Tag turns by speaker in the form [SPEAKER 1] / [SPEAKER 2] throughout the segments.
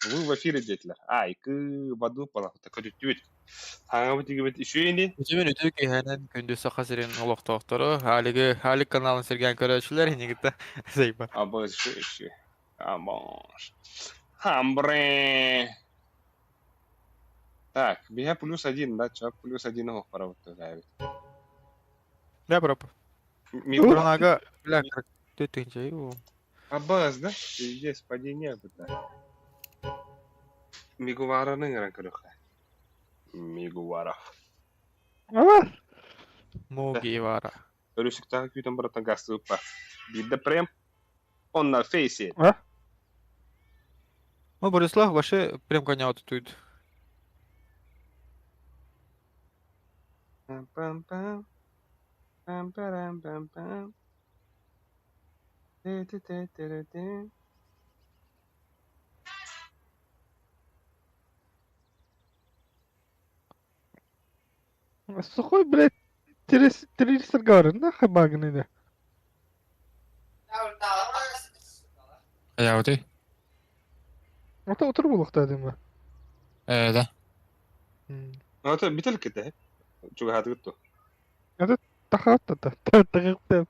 [SPEAKER 1] Вы в эфире диэтилэр. Айкы, баду палахта көтүттүбүт. Хаҥабыт игибит үсүөйни.
[SPEAKER 2] Үтүмэн үтүө киэһэнэн күндү Саха сирин олохтоохторо, Алигы, Алик каналын сэргээн көрөөччүлэр инигитэ Зайба.
[SPEAKER 1] Абы үсү үсү. Амош. Хамбре. Так, биһэ плюс один, да, чё, плюс один оһох барабыт туһаабит.
[SPEAKER 2] Бля, брап.
[SPEAKER 1] Микро...
[SPEAKER 2] Коронага, бля, ты тынчай.
[SPEAKER 1] Аббас, да? Пиздец, падение быта. Мигувараны ыҥыран көрүөххэ. Мигуваров.
[SPEAKER 2] Мугивара.
[SPEAKER 1] Өрүсүктээҕи күүтэн барытын гастыыппа. Биирдэ прем, онно фейси.
[SPEAKER 2] А? Ну, Борислав вообще прям коня вот тут.
[SPEAKER 1] Пам-пам, пам-парам-пам-пам. Тэ-тэ-тэ-тэ-тэ.
[SPEAKER 3] Сухой, блядь, телевизор говорит, нахуй багны,
[SPEAKER 4] Хайаабытый?
[SPEAKER 3] Ото утур булуохтаа дима.
[SPEAKER 4] Ээ да.
[SPEAKER 1] Ото бүтэл кете. Чугаһаатыгыт дуо?
[SPEAKER 3] Это тахааттата. Тахаатта.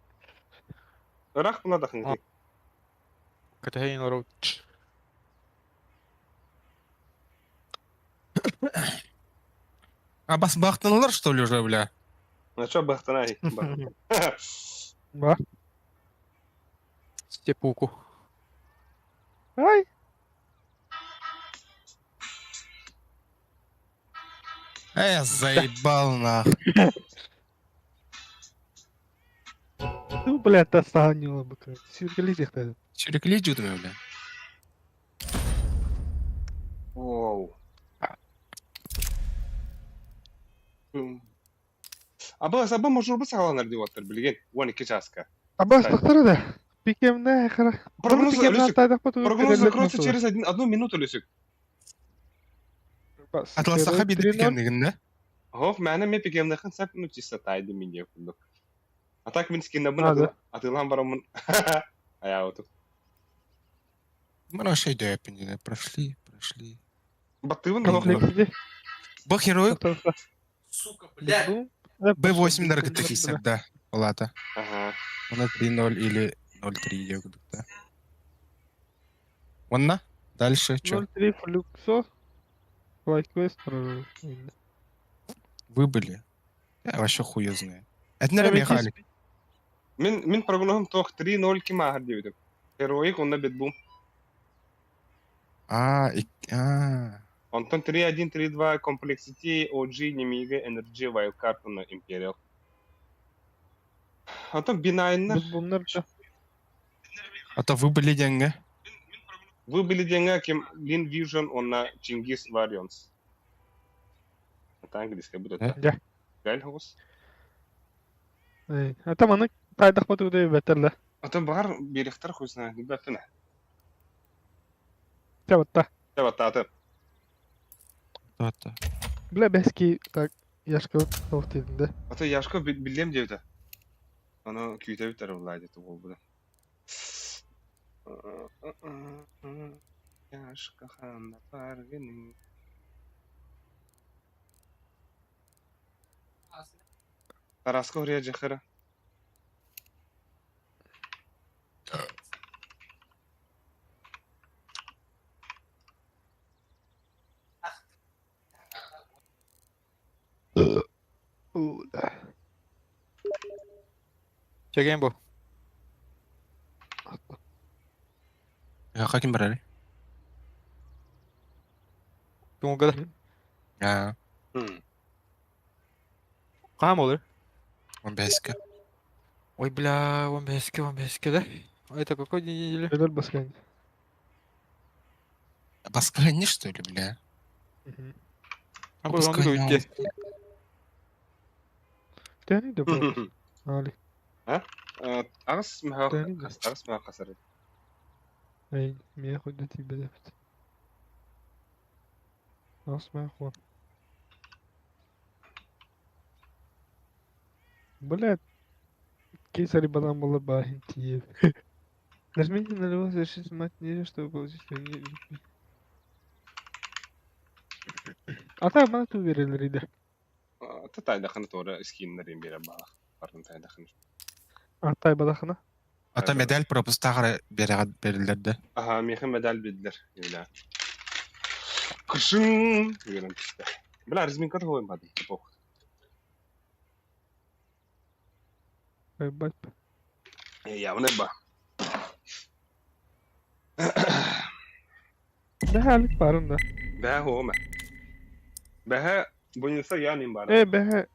[SPEAKER 1] Ыраах була дахыҥ.
[SPEAKER 2] Кэтэһэйин олору.
[SPEAKER 4] А бас бахтаналар что ли уже, бля?
[SPEAKER 1] Ну что бахтанай?
[SPEAKER 3] Ба.
[SPEAKER 2] Степуку.
[SPEAKER 3] Ай.
[SPEAKER 4] Э, заебал нах.
[SPEAKER 3] Ну, блядь, та саанньыла быка. Сүүркэлии
[SPEAKER 4] Сүүркэлии дьудум, бля.
[SPEAKER 1] Оу. Аба саба мажорбу саҕаланар дип оттор билигин 12 чааска.
[SPEAKER 3] Аба тахтара да. Пикемне хара.
[SPEAKER 1] Прогноз Прогноз закроется через одну минуту Лүсүк.
[SPEAKER 4] Атласаха биир пикемнигин да?
[SPEAKER 1] Хоп, мээнэ мен пикемнехин сап ну чисто тайды мин диэх курдук. А так мин скиннабын атыылаан бараммын айаабытым.
[SPEAKER 4] Мы вообще өйдөөппүн прошли, прошли.
[SPEAKER 1] Баттыыбын
[SPEAKER 3] да
[SPEAKER 4] Бу герой Сука, блядь. Б8 дороготых да, палата.
[SPEAKER 1] Ага.
[SPEAKER 4] У нас 3-0 или 0-3 да. Онна? Дальше что?
[SPEAKER 3] 0-3 Флюксо. Лайквест.
[SPEAKER 4] Выбыли. Я вообще хуй знаю. Это, наверное, Михалик.
[SPEAKER 1] Мин, мин прогноһум туох 3-0 ким ааһар диэбитим. Heroic онно битбум.
[SPEAKER 4] А, и, а.
[SPEAKER 1] Онтон 3-1, 3-2 Complexity, OG, Nemiga, Energy, Wildcard уонна Imperial. Онтон Бинайннар
[SPEAKER 3] Битбумнар да.
[SPEAKER 4] А то выбыли деньги.
[SPEAKER 1] Выбыли деньги ким Lin Vision уонна Чингис Warriors. Это английская будет.
[SPEAKER 3] Да.
[SPEAKER 1] Галь хоҕус.
[SPEAKER 3] Это маны тайдахпат удей бэтэллэ.
[SPEAKER 1] Атын баҕар биэриэхтэр хуй знает, билбэппин.
[SPEAKER 3] Чабатта.
[SPEAKER 1] Чабаттааты.
[SPEAKER 4] Туатта.
[SPEAKER 3] Бля бэски так Яшка тоох диэтин да.
[SPEAKER 1] Ата Яшка биллиэм диэбитэ. Ону күүтэбит эрэ буллаа диэтэ буолбута. Яшка ханна паргыны. Тараска уруйа дьахара.
[SPEAKER 2] Чэгиэн бу.
[SPEAKER 4] Каким ким барарый?
[SPEAKER 2] Туҥуга
[SPEAKER 4] Аа,
[SPEAKER 2] Хаһан буолар?
[SPEAKER 4] 15-ка.
[SPEAKER 2] Ой, бля, 15-ке, 15-ке, да? Это какой день недели?
[SPEAKER 3] Өлөр баскан.
[SPEAKER 4] Басканни, что ли, бля?
[SPEAKER 2] А бу он уйти.
[SPEAKER 3] Тәни да бар. Али.
[SPEAKER 1] А? Аҕыс мөһөөх аҕыс мөһөөх хасар.
[SPEAKER 3] Эй, миэ хойда тиийбэтэбит. Аҕыс мөһөөх уон. Блядь, кейсари банан была баин тиийэ. Нажмите на любого завершить мать ниже, чтобы получить. Ата маны туу берелер иде.
[SPEAKER 1] Ата тайдахына туора скиннерин биэрэр баҕа. Барын тайдахына.
[SPEAKER 3] Атай балахына.
[SPEAKER 4] Ата медаль пропустаах эрэ бэриллэр да.
[SPEAKER 1] Аха, миэхэ медаль биэрдилэр. Бля. Кышын! Үөрэн түстэ. Бля, разминка туһуйм бадым. Пох.
[SPEAKER 3] Ебать.
[SPEAKER 1] Явно ба.
[SPEAKER 3] Бэһээлик барын да.
[SPEAKER 1] Бэһэ хуома. Бэһэ буньуса янин бара.
[SPEAKER 3] Э бэһэ.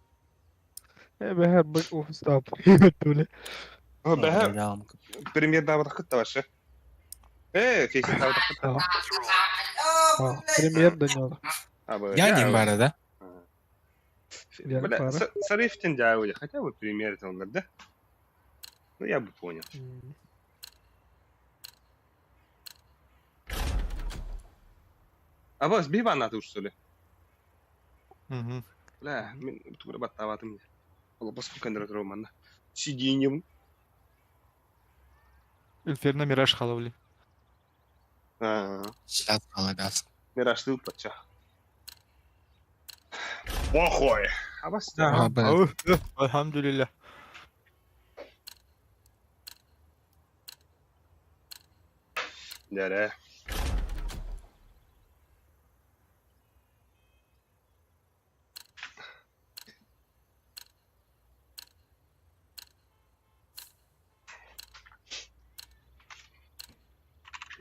[SPEAKER 3] Э бэһэ бык офистап. Түле.
[SPEAKER 1] Бэһэ премьер даабатаххыт вообще. Э, кейсин даабатаххыт.
[SPEAKER 3] Премьер да не
[SPEAKER 4] Я не бара, да?
[SPEAKER 1] Бля, Сарифтин дяули, хотя бы премьер это да? Ну, я бы понял. А вас бива надо что ли?
[SPEAKER 2] Угу.
[SPEAKER 1] Бля, мин тугура баттаабатым. Олоппос көннөрө турар манна. Сиденьем.
[SPEAKER 2] Инферно Мираж халавли.
[SPEAKER 4] Сейчас халадас.
[SPEAKER 1] Мираж ты пача. Плохой. А вас
[SPEAKER 4] Да.
[SPEAKER 2] Альхамдулилля.
[SPEAKER 1] Дәрә.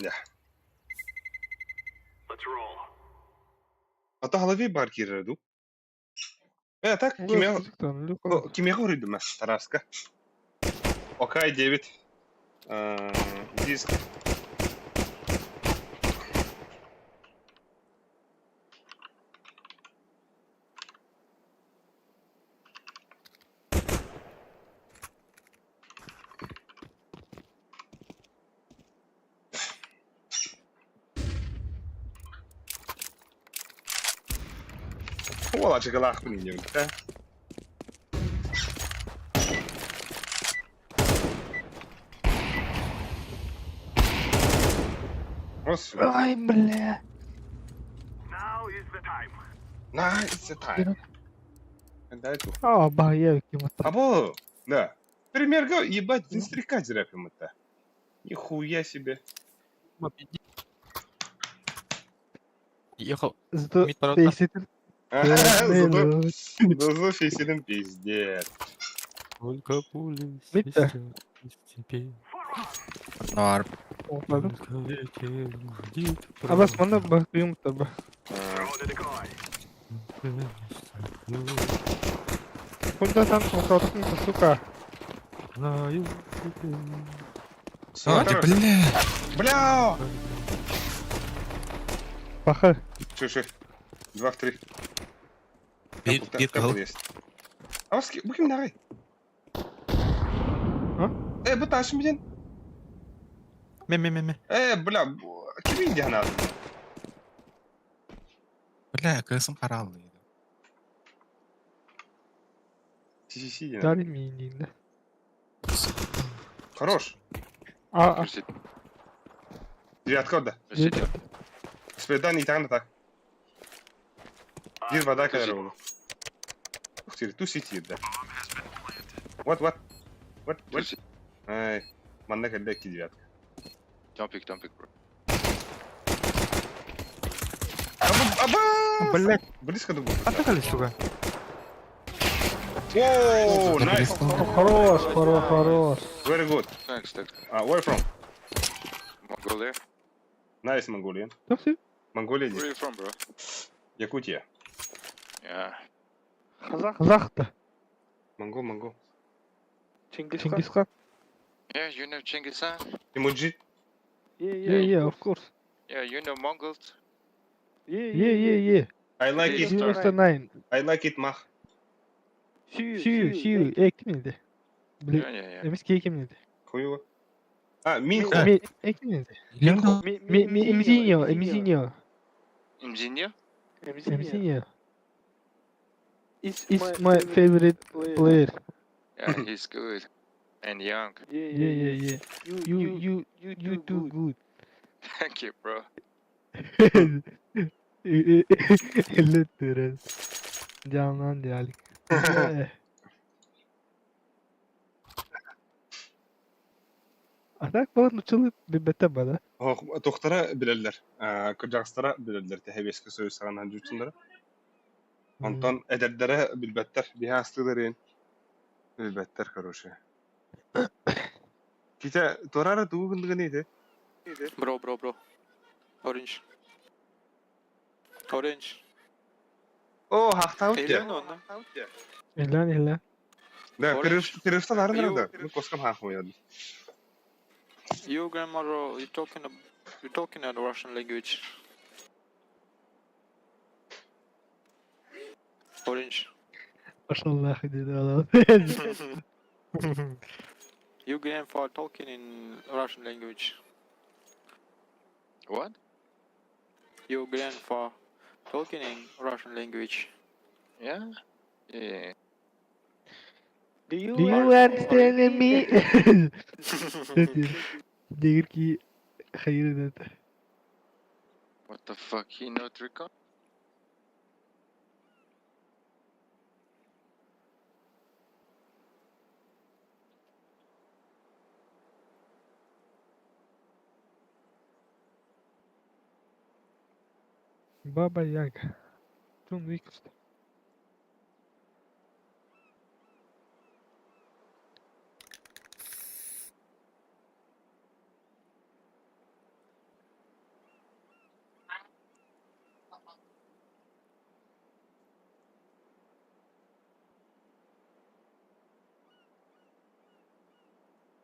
[SPEAKER 1] Да. А то голове бар киирэр дуу? Э, так, кимиэхэ уруйдум Тараска. Окай, 9. Диск. Уол ачыкылаахпын иннибит
[SPEAKER 3] Ай, бля.
[SPEAKER 1] Now is the time. Дай ту.
[SPEAKER 3] А, бая кем-то.
[SPEAKER 1] Або, да. Пример, ебать, зинстрика зряпим это. Нихуя себе.
[SPEAKER 2] Ехал.
[SPEAKER 3] Зато
[SPEAKER 2] Мид поворотно.
[SPEAKER 3] фейситин.
[SPEAKER 1] Зато, зато фейситин пиздец.
[SPEAKER 2] Только пули
[SPEAKER 3] Мид-то.
[SPEAKER 2] свистят из степей.
[SPEAKER 4] Нар.
[SPEAKER 2] Только ветер гудит
[SPEAKER 3] Абас манна бахтыйым таба. Куда там смотрит, сука?
[SPEAKER 2] Знаю теперь.
[SPEAKER 4] А, ты, бля.
[SPEAKER 1] Бля!
[SPEAKER 3] Паха.
[SPEAKER 1] Шо, шо. Два в три.
[SPEAKER 4] Бит, бит,
[SPEAKER 1] Темпл есть. А вас бу ким нагай?
[SPEAKER 3] А?
[SPEAKER 1] Э, бу ташым билен.
[SPEAKER 2] Ме-ме-ме-ме.
[SPEAKER 1] Э, бля, ким индиана?
[SPEAKER 4] Бля, кысым харалды.
[SPEAKER 1] Си-си-си.
[SPEAKER 3] Дали мини.
[SPEAKER 1] Хорош.
[SPEAKER 3] А,
[SPEAKER 1] Девятка да. Спедан и так так. Дир вода кадр Ух ты, ту сити, да. What, what? What, what? Ай, манна когда девятка.
[SPEAKER 5] Don't pick, don't pick, bro.
[SPEAKER 1] Аба, аба!
[SPEAKER 2] Блять,
[SPEAKER 1] Близко до
[SPEAKER 2] атакали, сука.
[SPEAKER 1] Воу, nice.
[SPEAKER 3] хорош, хорош, хорош.
[SPEAKER 1] Very good.
[SPEAKER 5] Thanks, thanks.
[SPEAKER 1] Where from?
[SPEAKER 5] Mongolia.
[SPEAKER 1] Nice, Mongolian.
[SPEAKER 3] Такси?
[SPEAKER 1] Монголия
[SPEAKER 5] Where are you from, bro?
[SPEAKER 1] Якутия.
[SPEAKER 5] Yeah.
[SPEAKER 3] Казахта.
[SPEAKER 1] Монгол, монгол.
[SPEAKER 3] Чингисхан.
[SPEAKER 5] Yeah, you know Genghis Khan?
[SPEAKER 1] Тимуджи.
[SPEAKER 3] Yeah, yeah, of course.
[SPEAKER 5] Yeah, you know Mongols?
[SPEAKER 3] Yeah, yeah, yeah.
[SPEAKER 1] I like it.
[SPEAKER 3] 99.
[SPEAKER 1] I like it, мах.
[SPEAKER 3] See you, see you. Э, ким edi? Бли,
[SPEAKER 5] Yeah, yeah, yeah.
[SPEAKER 3] эмис ким edi?
[SPEAKER 1] Хуево. А, Минхо.
[SPEAKER 3] Ми, э, ким edi? Ми, ми, Эмзиньо, Эмзиньо,
[SPEAKER 5] Engineer?
[SPEAKER 3] Эмзиньо. Is my favorite player.
[SPEAKER 5] Yeah, he's good. And young.
[SPEAKER 3] Yeah, yeah, yeah. You, you, you do good.
[SPEAKER 5] Thank you, bro.
[SPEAKER 3] Эллеттирэн. Дьаамнаан диалик. А так балар нуччалыы билбэттэр бада.
[SPEAKER 1] Туохтара билэллэр, кырдьаҕастара билэллэр Тэһэбиэскэ Союз саҕана дьууччалара. Онтон эдэрдэрэ билбэттэр, биһи аастыыларын билбэттэр, короче. Китэ туорара тугу гынныгын ити?
[SPEAKER 2] Bro, bro, bro. Orange. Orange.
[SPEAKER 1] О, хахтаабыт дьэ.
[SPEAKER 2] Элен онно.
[SPEAKER 3] Илэн илэн.
[SPEAKER 1] Да,
[SPEAKER 2] Orange.
[SPEAKER 1] перерывтан арын
[SPEAKER 2] You,
[SPEAKER 1] да. Ну, коскам хаахмайын.
[SPEAKER 2] you grandmother, you talking in Russian language. Orange.
[SPEAKER 3] Пошел нахуй, дедала.
[SPEAKER 2] You grandfather talking in Russian language.
[SPEAKER 5] What?
[SPEAKER 2] Your grandfather talking in Russian language.
[SPEAKER 5] Yeah? Yeah.
[SPEAKER 3] Do you understand me? Дегир ки хайыр это.
[SPEAKER 5] What the fuck? He not recon?
[SPEAKER 3] Баба Яга. Джон Уик.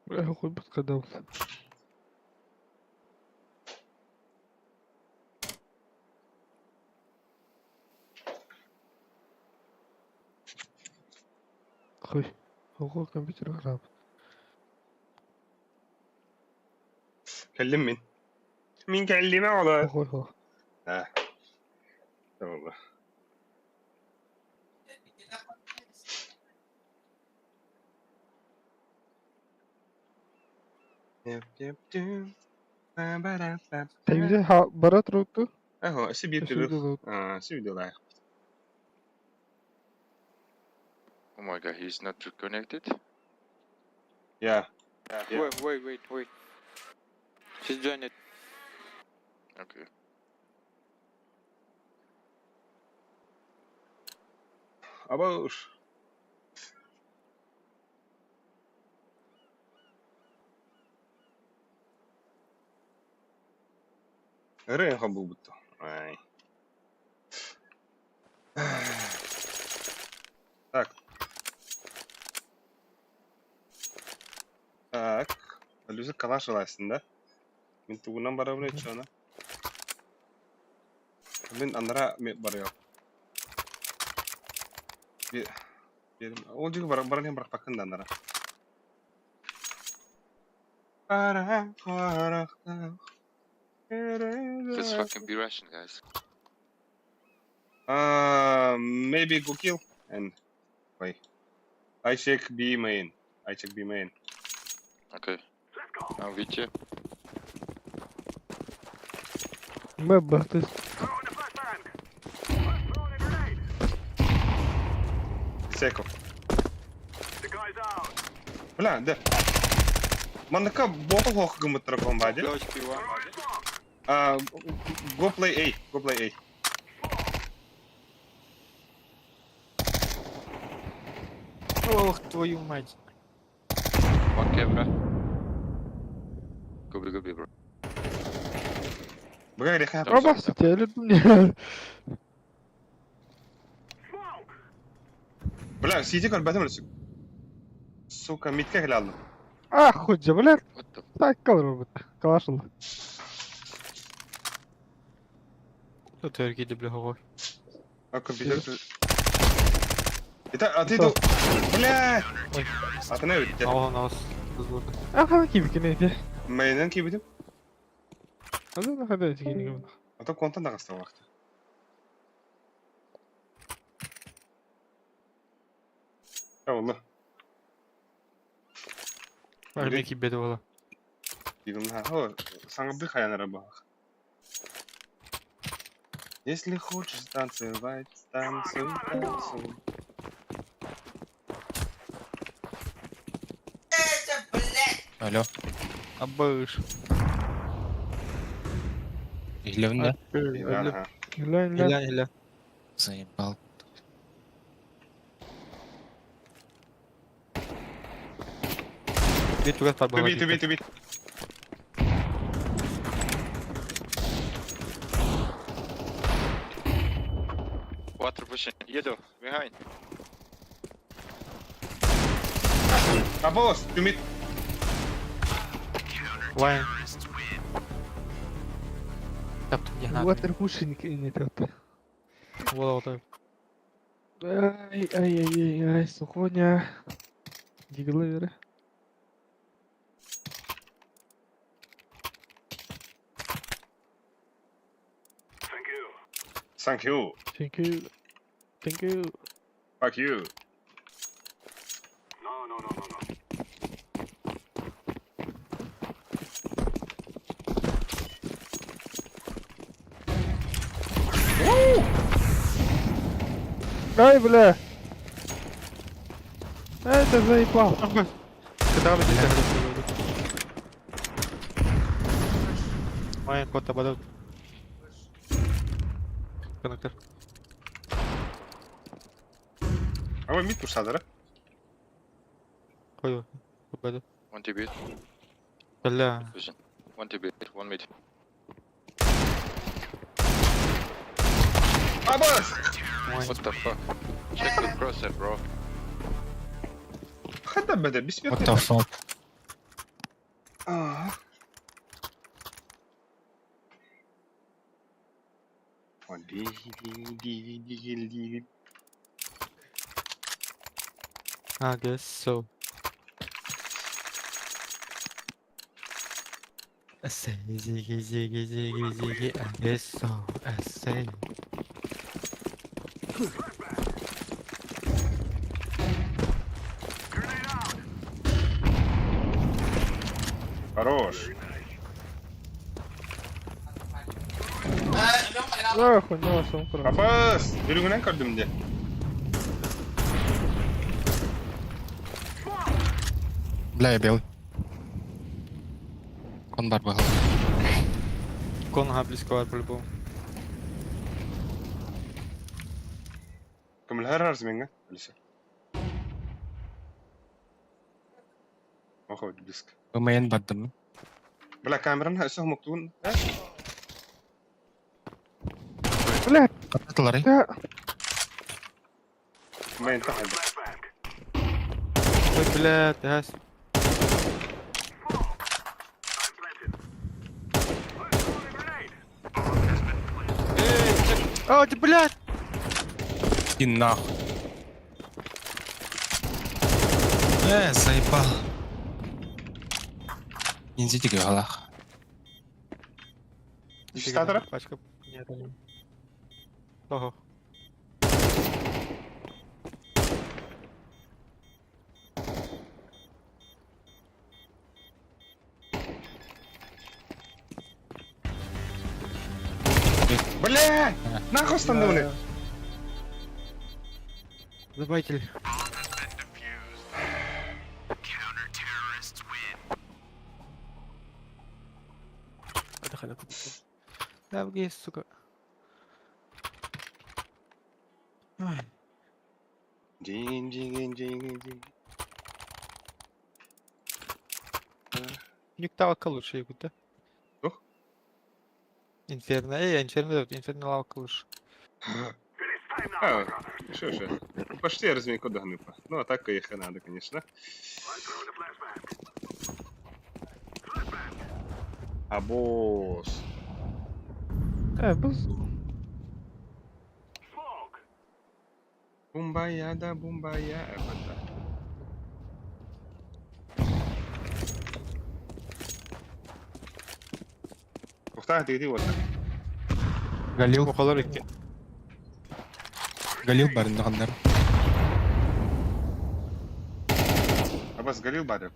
[SPEAKER 3] Бля, хуй бы сказал. Хуй. Ого, компьютер храп.
[SPEAKER 1] Кэллим мин. Мин кэллиме ола.
[SPEAKER 3] Ого, ого.
[SPEAKER 1] А. Tamam.
[SPEAKER 3] Тэйде бара туруту.
[SPEAKER 1] Аһо, си биир
[SPEAKER 3] Өсүрдү
[SPEAKER 1] си видеолаах.
[SPEAKER 5] Oh my god, he's not reconnected?
[SPEAKER 1] Yeah. Yeah.
[SPEAKER 2] Wait, wait, wait, wait. She's joined it.
[SPEAKER 5] Okay.
[SPEAKER 1] Абауш. Ырыа хобулбутtu. Ай. Так. Так. Алюза калаш ылайсың да? Мин тугунан барабын өчөна. Мин анара барыам. Ол жиги баран барак да анара.
[SPEAKER 5] Let's fucking be Russian, guys.
[SPEAKER 1] Maybe go kill and wait. I check B main. I check B main.
[SPEAKER 5] Okay. I'm with you.
[SPEAKER 3] Мэ бахты.
[SPEAKER 1] Секо. Бля, да. Манныка бота хох гымыттыра комбади.
[SPEAKER 2] Лёчки, one.
[SPEAKER 1] Go play A. Go play A.
[SPEAKER 2] Ох, твою мать.
[SPEAKER 5] One camera. Go B, go B, bro.
[SPEAKER 1] Бага реха.
[SPEAKER 3] Пробахсы тебе мне.
[SPEAKER 1] Бля, сиди көр бәтем үлсүк. Сука, митке кэлэ алдым.
[SPEAKER 3] А, хоть же, бля,
[SPEAKER 5] What the
[SPEAKER 3] так калыр Калашыл.
[SPEAKER 2] Тут эргиди, бля, ой.
[SPEAKER 1] А компьютер. Это, а ты тут... Бля!
[SPEAKER 2] Ой.
[SPEAKER 1] А ты не өтте.
[SPEAKER 2] Алан ас.
[SPEAKER 3] А, хана кибикин эти.
[SPEAKER 1] Мейнен кибитим.
[SPEAKER 3] Хана хана эти
[SPEAKER 1] А то контан да каста вакыт. Я олла.
[SPEAKER 2] Армия кибеди бола.
[SPEAKER 1] Дигим ха. О, саңырды хаянара бах. Если хочешь танцевать, танцуй, танцуй.
[SPEAKER 4] Алло.
[SPEAKER 2] Абыш.
[SPEAKER 4] Иһилэбин да?
[SPEAKER 1] Ага.
[SPEAKER 3] Илэ, илэ.
[SPEAKER 2] Иля, иля.
[SPEAKER 4] Заебал.
[SPEAKER 2] Бит тугас бар
[SPEAKER 1] Туби, туби, туби.
[SPEAKER 5] Water pushing. Yellow, behind.
[SPEAKER 1] Абос, тумит.
[SPEAKER 2] Лайн. Таптым я
[SPEAKER 3] Water pushing не тот.
[SPEAKER 2] Вот вот.
[SPEAKER 3] Ай, ай, ай, ай, ай, сухоня. Диглы
[SPEAKER 1] Thank you.
[SPEAKER 3] Thank you. Thank you.
[SPEAKER 1] Fuck you.
[SPEAKER 3] Ай, бля. Это заебал.
[SPEAKER 2] Кытаҕа бит Майн кота бадат. Коннектор.
[SPEAKER 1] А вы мид ушадара?
[SPEAKER 2] Қою. Бадат.
[SPEAKER 5] One TB.
[SPEAKER 2] Бля.
[SPEAKER 5] Pushing. One TB. One mid.
[SPEAKER 1] Абос!
[SPEAKER 2] Майн.
[SPEAKER 5] What the fuck? Check the crosshair, bro.
[SPEAKER 1] Хата беде, бисмет.
[SPEAKER 4] What the fuck?
[SPEAKER 2] I guess so. I say ziggy ziggy ziggy ziggy I guess so. I say.
[SPEAKER 1] Хорош.
[SPEAKER 3] Нахуй, на сам
[SPEAKER 1] Абас! Жүрүгүнөн көрдүм де.
[SPEAKER 4] Бля, я белый. Кон бар был.
[SPEAKER 2] Конга близко бар по-любому.
[SPEAKER 1] Кымлар арзменге? Алиса. Охо, близко.
[SPEAKER 4] Мейн бардым.
[SPEAKER 1] Бля, камераны өсө муктуун.
[SPEAKER 3] Бля,
[SPEAKER 4] Кататылар,
[SPEAKER 3] да.
[SPEAKER 1] Мейн тахады.
[SPEAKER 2] Ой, бля, тас. О, ты, блядь!
[SPEAKER 4] Иди нахуй. Заебал. Ниндзя голах.
[SPEAKER 1] Статора?
[SPEAKER 2] Пачка. Нет, не. Ого.
[SPEAKER 1] Бля! Нахуй станули!
[SPEAKER 2] Забайтель. Да, где, сука. Ай.
[SPEAKER 1] Дин, дин, дин, дин.
[SPEAKER 2] Нюкталка лучше, да?
[SPEAKER 1] Тух?
[SPEAKER 2] Инферно. Эй, Инферно, Инферно лавка лучше.
[SPEAKER 1] А, что же. Почти разминку догнупа. Ну, а так их и надо, конечно. А босс.
[SPEAKER 3] Быз.
[SPEAKER 1] Бумбая, да, бумбая. Это. Ухта, ты иди вот.
[SPEAKER 4] Галил.
[SPEAKER 2] Охолор икки.
[SPEAKER 4] Галил барындагандар.
[SPEAKER 1] Абас Галил бар.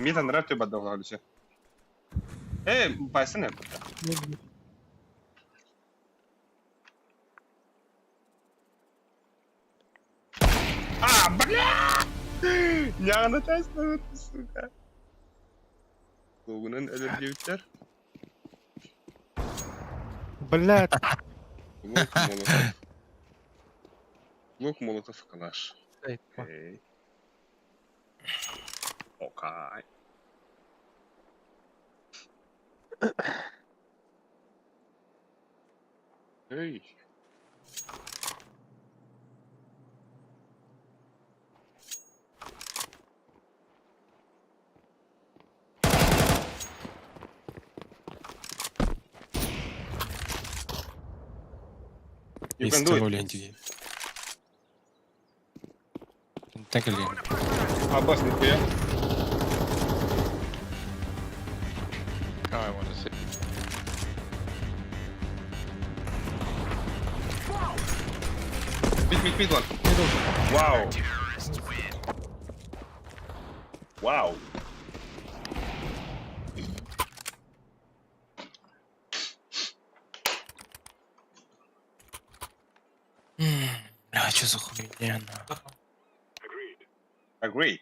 [SPEAKER 1] Мид анараа өттө барда олоҕо. Э, байсан это. А, бля! Няна тастан, сука. Лугунан өлөр диэбиттэр.
[SPEAKER 3] Блядь,
[SPEAKER 1] Лук, молотов. Лук, молотов, калаш. Окей. Окей. Эй. You can do it.
[SPEAKER 4] Лентиги. Так или?
[SPEAKER 1] Аббас, нихуя.
[SPEAKER 5] Now I wanna see.
[SPEAKER 1] Mid, mid, mid one. Wow. Wow.
[SPEAKER 4] Бля, что за хуйня, нахуй?
[SPEAKER 1] Agree.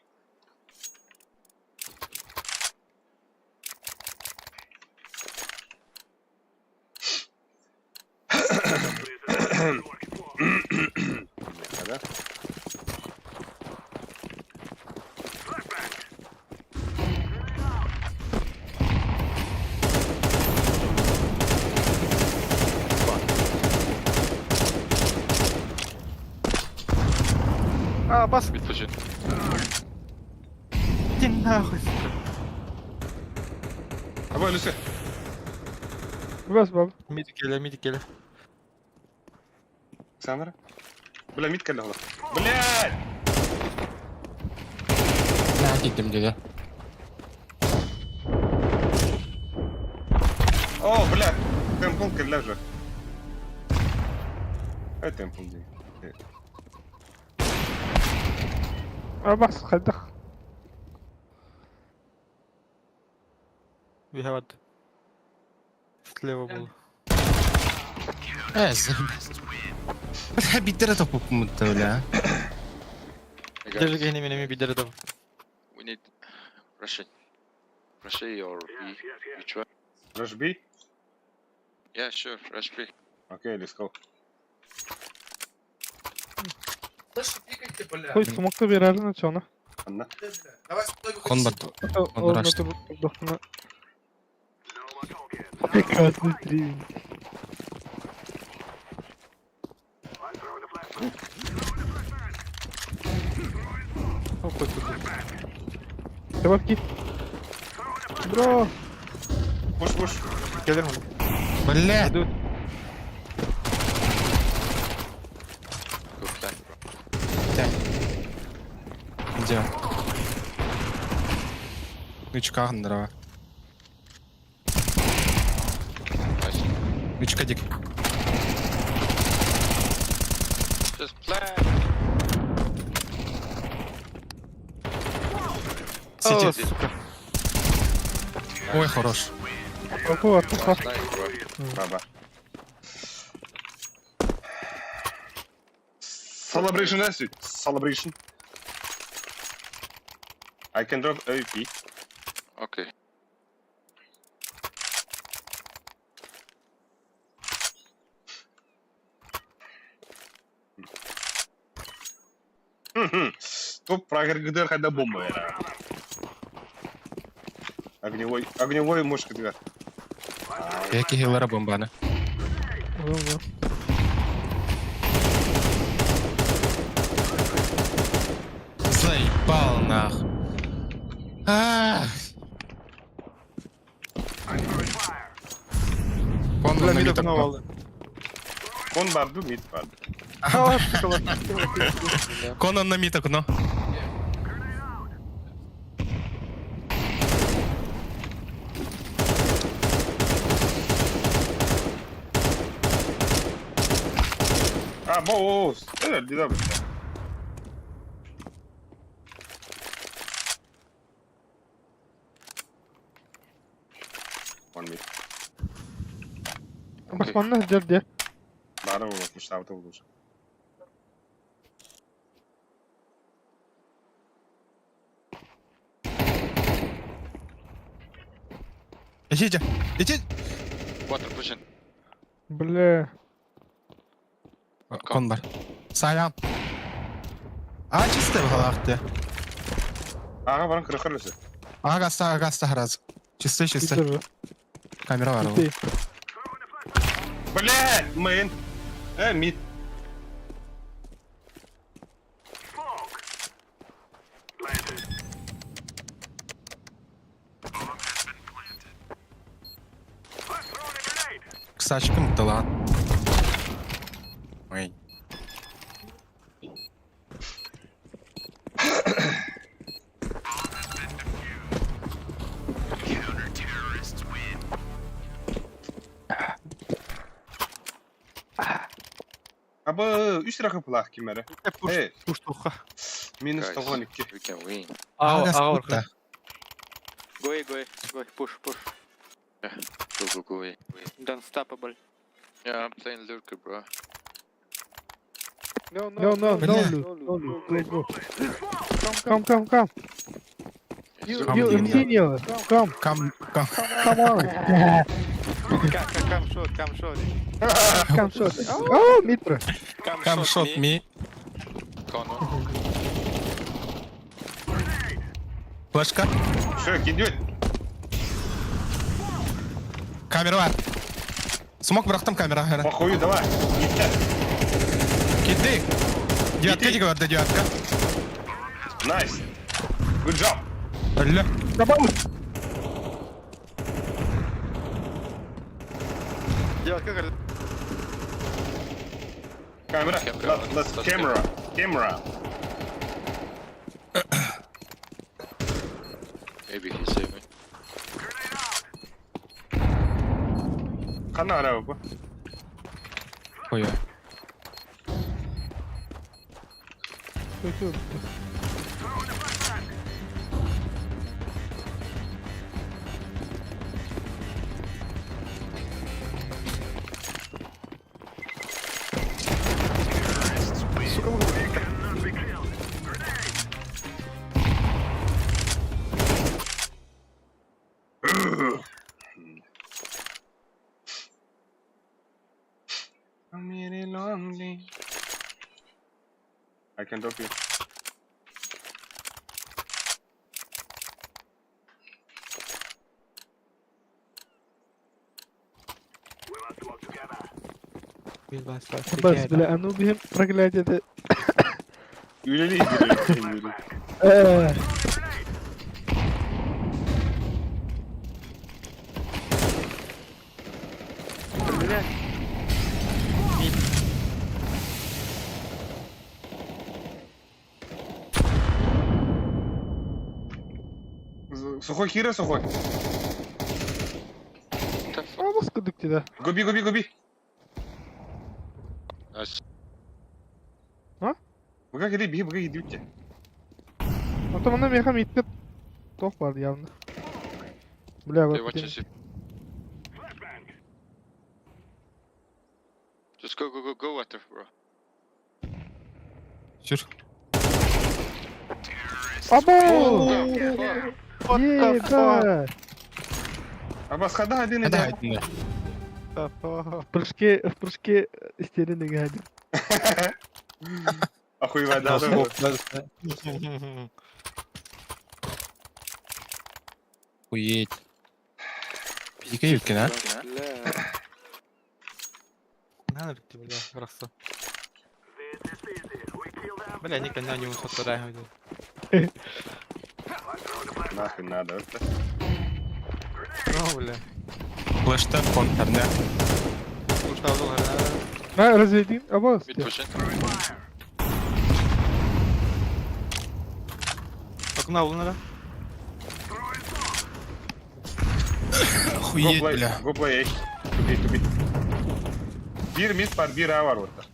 [SPEAKER 1] Да?
[SPEAKER 2] А, бас,
[SPEAKER 5] Mid pushing.
[SPEAKER 2] иди нахуй, сука.
[SPEAKER 1] Абай, Люся.
[SPEAKER 3] бас баб.
[SPEAKER 2] Мид келе, мид келе.
[SPEAKER 1] Александра. Бля, мид кэллэ. Блядь!
[SPEAKER 4] Бля, дедим деді.
[SPEAKER 1] О, бля, темпл кэллэ уже. Ай, темпл дии.
[SPEAKER 3] Бас хайдах.
[SPEAKER 2] We have it. Слева был.
[SPEAKER 4] Э, заебись. Бля, биттері топып ұмытты, бля.
[SPEAKER 5] Hey
[SPEAKER 2] Держи
[SPEAKER 5] guys,
[SPEAKER 2] гени меня бидер там.
[SPEAKER 5] we need rush it. Rush A or B. Which one?
[SPEAKER 1] Rush B?
[SPEAKER 5] Yeah, sure. Rush B.
[SPEAKER 1] Окей, let's go.
[SPEAKER 3] Хуй смокта берәрин чоны.
[SPEAKER 1] Анна.
[SPEAKER 4] Кон бар. Он рашты.
[SPEAKER 3] Прекрасный стрим.
[SPEAKER 2] Охуй, сука.
[SPEAKER 3] Чуваки. Бро.
[SPEAKER 1] Пуш, пуш.
[SPEAKER 2] Келер он.
[SPEAKER 4] Бля!
[SPEAKER 2] Идут.
[SPEAKER 5] Good plan, bro.
[SPEAKER 4] Где? Үчка андыра.
[SPEAKER 5] Nice.
[SPEAKER 4] Үчка дик.
[SPEAKER 5] Just plan.
[SPEAKER 2] О,
[SPEAKER 4] Сити.
[SPEAKER 2] сука.
[SPEAKER 4] Ой, хорош.
[SPEAKER 3] Ого, артуха.
[SPEAKER 5] Nice, bro.
[SPEAKER 1] Баба. Celebration, that's it. Celebration. I can drop AWP.
[SPEAKER 5] Okay.
[SPEAKER 1] Топ прогргдр когда бомба. Огневой, огневой мушка дигар.
[SPEAKER 4] Яки хилара бомбаны.
[SPEAKER 3] Ого.
[SPEAKER 4] Заебал нах. Ах. Кон
[SPEAKER 2] Бля,
[SPEAKER 4] на
[SPEAKER 2] мид
[SPEAKER 4] мид
[SPEAKER 2] окно валды.
[SPEAKER 1] Кон барды, мид барды.
[SPEAKER 2] А, сука,
[SPEAKER 4] Конан на мид окно.
[SPEAKER 1] А, бо, э, дида бля. One mid.
[SPEAKER 3] Бас манна сылдьар дии.
[SPEAKER 1] Баара буолуо, пуштаабыта буолуо.
[SPEAKER 4] Ичи, ичи.
[SPEAKER 5] Water pushing.
[SPEAKER 3] Бля.
[SPEAKER 4] Кон бар. Саян. А чисто бахалаахты.
[SPEAKER 1] Ага, баран кырыхар өсө.
[SPEAKER 4] Ага, гаста, гаста хараз. Чисто, чисто.
[SPEAKER 3] Питер.
[SPEAKER 4] Камера бар.
[SPEAKER 3] Ты.
[SPEAKER 1] Блядь, мейн. Мид.
[SPEAKER 4] Ксачкым тыла. Ой.
[SPEAKER 1] Абы үс рахы пулах кимере.
[SPEAKER 2] Пуш,
[SPEAKER 1] Эй,
[SPEAKER 2] пуш туха.
[SPEAKER 1] минус
[SPEAKER 5] Guys,
[SPEAKER 1] 92.
[SPEAKER 5] We can win.
[SPEAKER 2] Аға, аға бар.
[SPEAKER 6] Go A, go A, go A, push, push.
[SPEAKER 5] Go, go, go away.
[SPEAKER 6] Unstoppable.
[SPEAKER 5] Yeah, I'm playing Lurker, bro.
[SPEAKER 3] No, no, no,
[SPEAKER 4] Бля.
[SPEAKER 3] loot, no loot. Go, go. Come, come, come.
[SPEAKER 5] It's
[SPEAKER 4] Come,
[SPEAKER 3] You
[SPEAKER 4] Дин.
[SPEAKER 3] senior. Come,
[SPEAKER 4] Кам, кам.
[SPEAKER 3] come on.
[SPEAKER 2] Come short, come short.
[SPEAKER 3] Come shot. О, Митра.
[SPEAKER 4] Кам шот ми.
[SPEAKER 5] Con one.
[SPEAKER 4] Флешка.
[SPEAKER 1] Все, кидет.
[SPEAKER 4] Камера бар. Смок бырахтым камера.
[SPEAKER 1] Похую, давай.
[SPEAKER 4] Кидди. Девятка диге барды, девятка.
[SPEAKER 1] Nice. Good job.
[SPEAKER 4] Өллө.
[SPEAKER 3] Добавь.
[SPEAKER 2] Девятка,
[SPEAKER 1] Камера.
[SPEAKER 5] Камера.
[SPEAKER 1] Let's camera. Camera.
[SPEAKER 5] Maybe he saved me.
[SPEAKER 1] Хана арава бу.
[SPEAKER 4] Ой.
[SPEAKER 1] I'm really lonely. I can drop you.
[SPEAKER 3] Бас, бля, а ну бьем проклятие ты.
[SPEAKER 1] Үлели издириyor. Сухой хира, сухой.
[SPEAKER 5] What the fuck?
[SPEAKER 3] А, маска да.
[SPEAKER 1] Губи, губи, губи.
[SPEAKER 5] Nice.
[SPEAKER 1] Буга киди, би буга киди үтте.
[SPEAKER 3] А то мана меха митте тох бар явно. Бля,
[SPEAKER 5] Hey,
[SPEAKER 3] вот.
[SPEAKER 5] watch this. Just go, go, go, go, water, bro.
[SPEAKER 4] Сүр.
[SPEAKER 3] Або!
[SPEAKER 5] What the fuck?
[SPEAKER 3] Ебать!
[SPEAKER 1] Абас хада один
[SPEAKER 4] Хада
[SPEAKER 1] иде.
[SPEAKER 4] хайдын.
[SPEAKER 3] В прыжке стерены гадин.
[SPEAKER 1] Охуевай, да, да.
[SPEAKER 4] Хуеть. Пике юткин, а?
[SPEAKER 6] Бля.
[SPEAKER 2] Надо бля, просто. Бля, никогда не усатыраю.
[SPEAKER 1] Нахуй надо.
[SPEAKER 2] Ну, бля.
[SPEAKER 4] Флешта контрне.
[SPEAKER 2] Уштабыл,
[SPEAKER 3] А, разведин, або.
[SPEAKER 5] Mid pushing.
[SPEAKER 2] Окна улнара.
[SPEAKER 1] Go
[SPEAKER 4] Охуеть,
[SPEAKER 1] play,
[SPEAKER 4] бля.
[SPEAKER 1] go play A. To B, to B. Bir mid var, bir A var orada.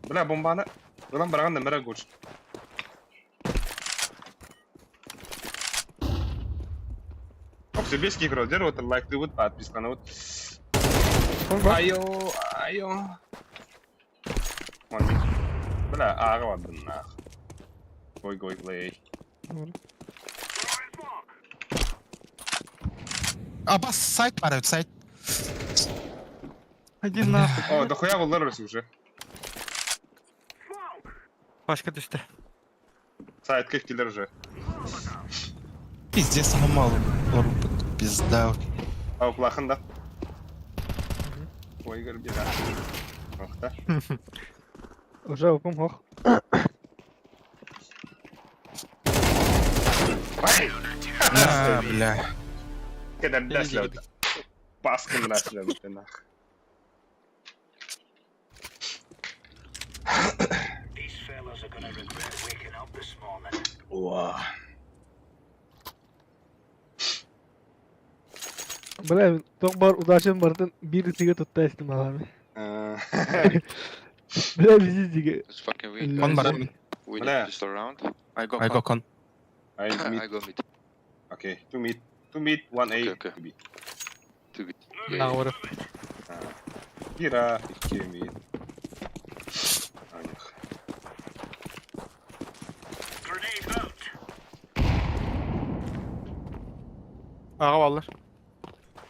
[SPEAKER 1] Бля, бомбаны. Ulan бараган номера гоч. Оксебес кикродер, вот лайктыыбыт, подписканабыт. Айо, айо. Бля, ааҕа бардым наах. Гой гой play.
[SPEAKER 4] Абас сайт бар сайт.
[SPEAKER 2] Иди нахуй.
[SPEAKER 1] О, дохуя буллар уже.
[SPEAKER 2] Пашка түстэ.
[SPEAKER 1] Сайтка киллер уже.
[SPEAKER 4] Пиздец, мало. Пизда.
[SPEAKER 1] А уплахан да. Ой, Игорь, беда. Ох, да.
[SPEAKER 3] Уже укум хох.
[SPEAKER 4] На, бля.
[SPEAKER 1] Когда даслят. Паска нахуй, нах. Уа.
[SPEAKER 3] Бля, тоқ бар удачам бартын бир сиге тутта истим алами. Бля, бизи диге.
[SPEAKER 5] Let's fucking win,
[SPEAKER 4] Кон
[SPEAKER 5] guys.
[SPEAKER 4] бар.
[SPEAKER 5] We
[SPEAKER 1] Бля.
[SPEAKER 5] need pistol round.
[SPEAKER 6] I go
[SPEAKER 4] I go
[SPEAKER 6] con.
[SPEAKER 4] con.
[SPEAKER 1] I mid.
[SPEAKER 5] I go mid.
[SPEAKER 1] Okay, two mid. Two mid, one A,
[SPEAKER 5] Okay, okay.
[SPEAKER 1] two B.
[SPEAKER 5] Two mid. Yeah, yeah.
[SPEAKER 2] Наура.
[SPEAKER 1] Кира, икки mid. Аних.
[SPEAKER 2] Аҕа баллар.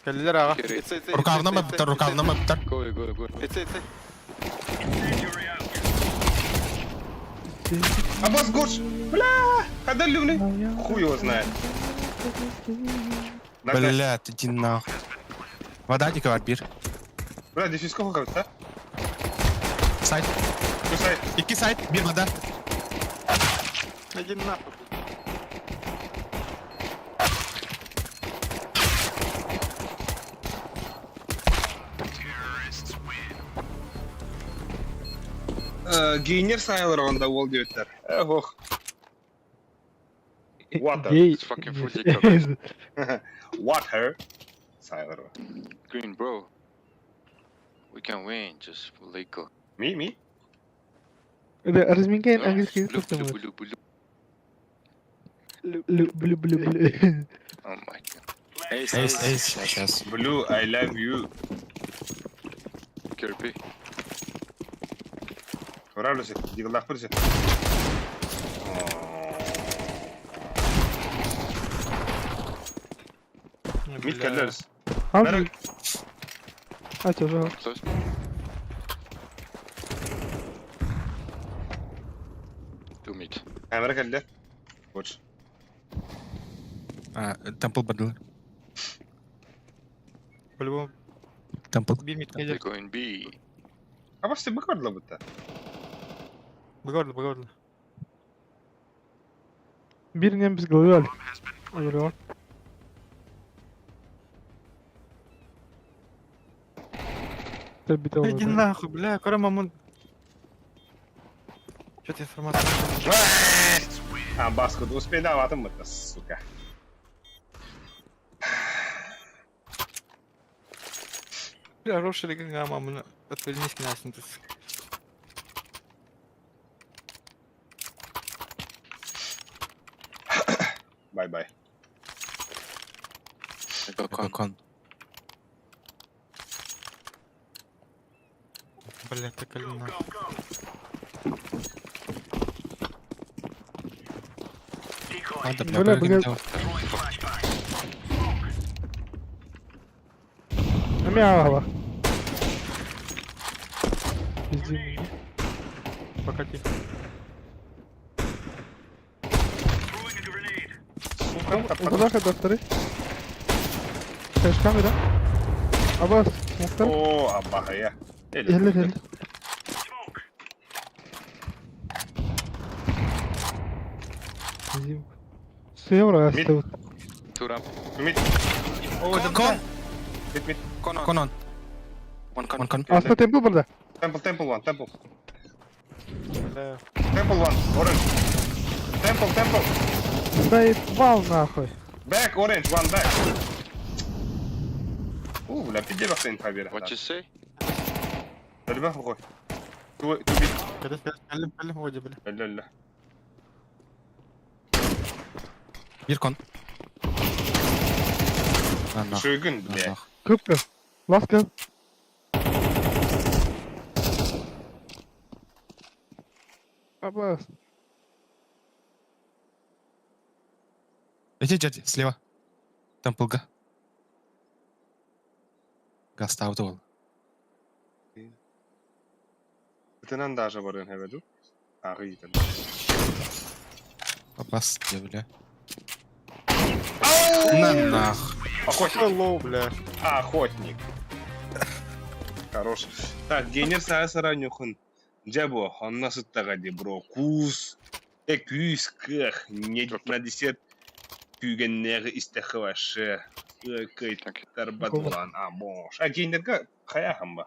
[SPEAKER 2] Кэллилэр аҕа.
[SPEAKER 5] Carry.
[SPEAKER 6] It's, it's, it's,
[SPEAKER 4] Рукавна
[SPEAKER 6] it's,
[SPEAKER 4] мөптөр,
[SPEAKER 6] it's,
[SPEAKER 4] рукавна мөптөр.
[SPEAKER 5] Go, go, go.
[SPEAKER 6] It's, it's,
[SPEAKER 1] Абас Горш! Бля! Когда люмный? Хуй его знает. Бля,
[SPEAKER 4] Бля, иди нахуй. Вода дикого бир.
[SPEAKER 1] бля, здесь сколько кажется, а?
[SPEAKER 4] Сайт.
[SPEAKER 1] Two сайт.
[SPEAKER 4] Икки сайт, бир вода.
[SPEAKER 6] Иди нахуй. блядь.
[SPEAKER 1] Гейнер Сайлор, он да уол деветтер. Эх, Water.
[SPEAKER 3] Гей.
[SPEAKER 5] It's fucking full dick, guys.
[SPEAKER 1] Water. Сайлор.
[SPEAKER 5] Green, bro. We can win, just let go.
[SPEAKER 1] Me, me?
[SPEAKER 3] Это разминка
[SPEAKER 5] No,
[SPEAKER 3] английский
[SPEAKER 5] blue,
[SPEAKER 3] язык
[SPEAKER 5] blue,
[SPEAKER 3] там.
[SPEAKER 5] blue, blue.
[SPEAKER 3] Лю, блю, блю, блю.
[SPEAKER 5] Oh my god.
[SPEAKER 6] Ace,
[SPEAKER 4] Эйс, эйс, сейчас.
[SPEAKER 1] Blue, I love you.
[SPEAKER 5] Carry B.
[SPEAKER 1] Уравлюсь, дигалах пырся. Мид каллерс.
[SPEAKER 3] Хам. А чё же?
[SPEAKER 5] Close. Two mid.
[SPEAKER 1] Камера каллер. Больше.
[SPEAKER 4] Темпл бардылар.
[SPEAKER 2] По-любому
[SPEAKER 4] Темпл.
[SPEAKER 2] бир мид
[SPEAKER 5] They
[SPEAKER 2] кэлэр.
[SPEAKER 5] go in B.
[SPEAKER 1] А вас ты быкордла будто.
[SPEAKER 2] Быгордла, быгордла.
[SPEAKER 3] Бир нем без головы аль. Ой,
[SPEAKER 2] Иди нахуй, бля, көрө мамын. Что-то информация.
[SPEAKER 1] А, баску, успей давать им это, сука.
[SPEAKER 2] Бля, хороший регин, мамын. Отвернись к нас, ты.
[SPEAKER 1] Bye-bye.
[SPEAKER 5] I go
[SPEAKER 4] I go
[SPEAKER 5] con.
[SPEAKER 4] con.
[SPEAKER 2] Бля, ты калина.
[SPEAKER 4] Ладно, бля,
[SPEAKER 3] Бля,
[SPEAKER 4] бля,
[SPEAKER 3] бля. Мява. Пизди.
[SPEAKER 2] Пока тихо.
[SPEAKER 1] Сука,
[SPEAKER 3] Куда когда второй? Хэш камера. Абас, Мухтар.
[SPEAKER 1] О, абаха я.
[SPEAKER 3] Элли, элли. Пизди. Севра оставил.
[SPEAKER 5] Two ramp.
[SPEAKER 1] Мид,
[SPEAKER 6] О,
[SPEAKER 4] Кон.
[SPEAKER 1] мид, мид.
[SPEAKER 6] Con on.
[SPEAKER 4] Кон он.
[SPEAKER 6] One con.
[SPEAKER 4] One con.
[SPEAKER 3] Аста темпл барда.
[SPEAKER 1] Temple, temple one, temple.
[SPEAKER 2] Бля.
[SPEAKER 1] Temple one, orange. Temple, temple.
[SPEAKER 3] Заебал нахуй.
[SPEAKER 1] Back, orange, one back. У, бля, пиздец, инфа бера.
[SPEAKER 5] What you say?
[SPEAKER 1] Бля, бля, Two, two mid.
[SPEAKER 2] Кэлэ, кэлэ, кэлэ, воде, бля.
[SPEAKER 1] Бля, бля.
[SPEAKER 4] Бир кон. На нах.
[SPEAKER 1] Шойгун,
[SPEAKER 4] На
[SPEAKER 1] бля.
[SPEAKER 4] нах.
[SPEAKER 3] Кып-кып. Last kill. Абас.
[SPEAKER 4] Иди, дядя, слева. Там полга. Гастав был.
[SPEAKER 1] Ытынан даже барыан хэбэду. Ааҕы иитэн.
[SPEAKER 4] Попас, бля. На нах.
[SPEAKER 1] Охотник.
[SPEAKER 2] Hello, бля.
[SPEAKER 1] Охотник. Хорош. Так, генер саа саранюхун. Дьэ бу, онно сыттаҕа дии, бро. Куус, э күүс кыах, не на десерт күүгэннээҕи истэххэ вообще кыайтарбат буолан а бош. А гейнерга хайахан ба?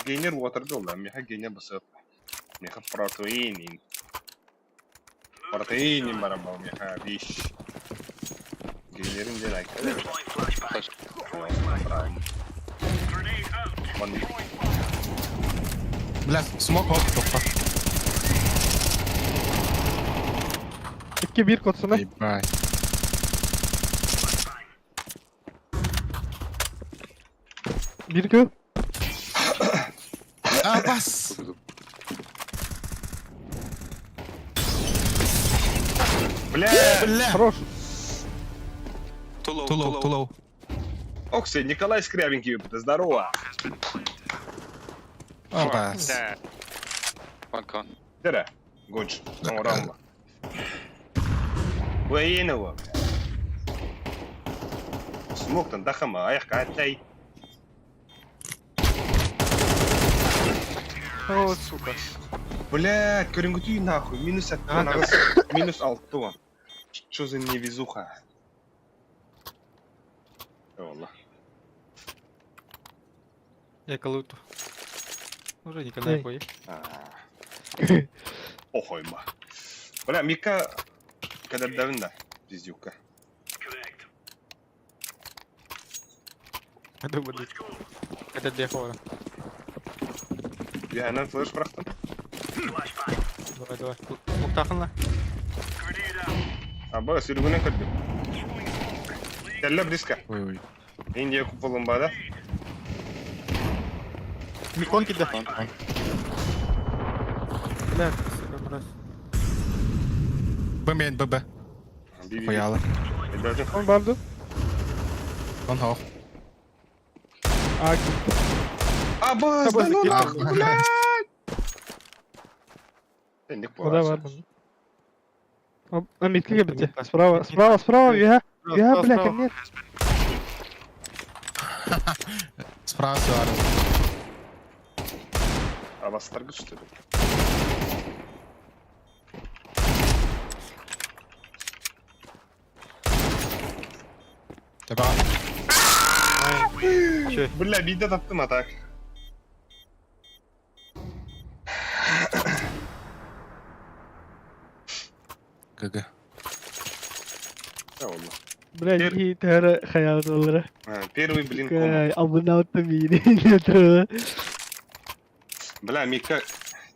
[SPEAKER 1] Гейнер уотарга улла, миэхэ гейнер басып. Миэхэ протеинин. Протеинин баран бал миэхэ биш. Гейнерин диэн айка.
[SPEAKER 4] Бля, смог хоп, тоқта.
[SPEAKER 3] 2-1 котсуна.
[SPEAKER 4] Ебать.
[SPEAKER 3] Bir kill.
[SPEAKER 4] А, бас!
[SPEAKER 1] Бля!
[SPEAKER 4] Бля!
[SPEAKER 3] Хорош.
[SPEAKER 6] Too low,
[SPEAKER 4] Too low, too low.
[SPEAKER 1] Окси, Николай Скрябин киирбит, здорово!
[SPEAKER 4] О, бас.
[SPEAKER 5] One con.
[SPEAKER 1] Дэрэ, Гудж, оҥорон Военного. Смоктан дахама, аяқ атай.
[SPEAKER 2] О, сука.
[SPEAKER 1] Блядь, көрінгүтүй нахуй, минус минус алты. Что за невезуха? Eyvallah.
[SPEAKER 2] Я калуту. Уже никогда не
[SPEAKER 3] Эй.
[SPEAKER 2] поехал.
[SPEAKER 1] Охойма. Бля, Мика, когда да, пиздюка.
[SPEAKER 2] Это будет. Это для хора.
[SPEAKER 1] Я на флеш бырахтым.
[SPEAKER 2] Давай, давай. Муктаханла.
[SPEAKER 1] Аба, сүрүгүнэн көрдүм. Кэллэ близко.
[SPEAKER 4] Ой-ой.
[SPEAKER 1] Индия куполун бада.
[SPEAKER 2] Микон кида. Бля, сука, мразь.
[SPEAKER 4] Б мейн, Б, Б.
[SPEAKER 1] Би, би, би.
[SPEAKER 4] Хуяла.
[SPEAKER 1] Эдэрдин.
[SPEAKER 3] Он барды.
[SPEAKER 4] Он хох.
[SPEAKER 3] А, gitti.
[SPEAKER 1] Аба,
[SPEAKER 2] Аба,
[SPEAKER 1] да ну
[SPEAKER 2] закинул.
[SPEAKER 1] нахуй, блядь! Энник
[SPEAKER 3] O da var
[SPEAKER 1] буолааччы.
[SPEAKER 3] bunda. А митке
[SPEAKER 2] Митка,
[SPEAKER 3] bitti.
[SPEAKER 2] митка.
[SPEAKER 3] Справа, справа, справа, я. Я, бля, ко мне.
[SPEAKER 4] Справа все,
[SPEAKER 1] Абастаргы что ли?
[SPEAKER 4] Таба.
[SPEAKER 2] Че?
[SPEAKER 1] Бля, биирдэ таптым а так.
[SPEAKER 4] ГГ.
[SPEAKER 1] Eyvallah.
[SPEAKER 3] Бля, и тәрі хаялдылары.
[SPEAKER 1] Первый блин ком.
[SPEAKER 3] Абына оттым ине.
[SPEAKER 1] Бля, Мика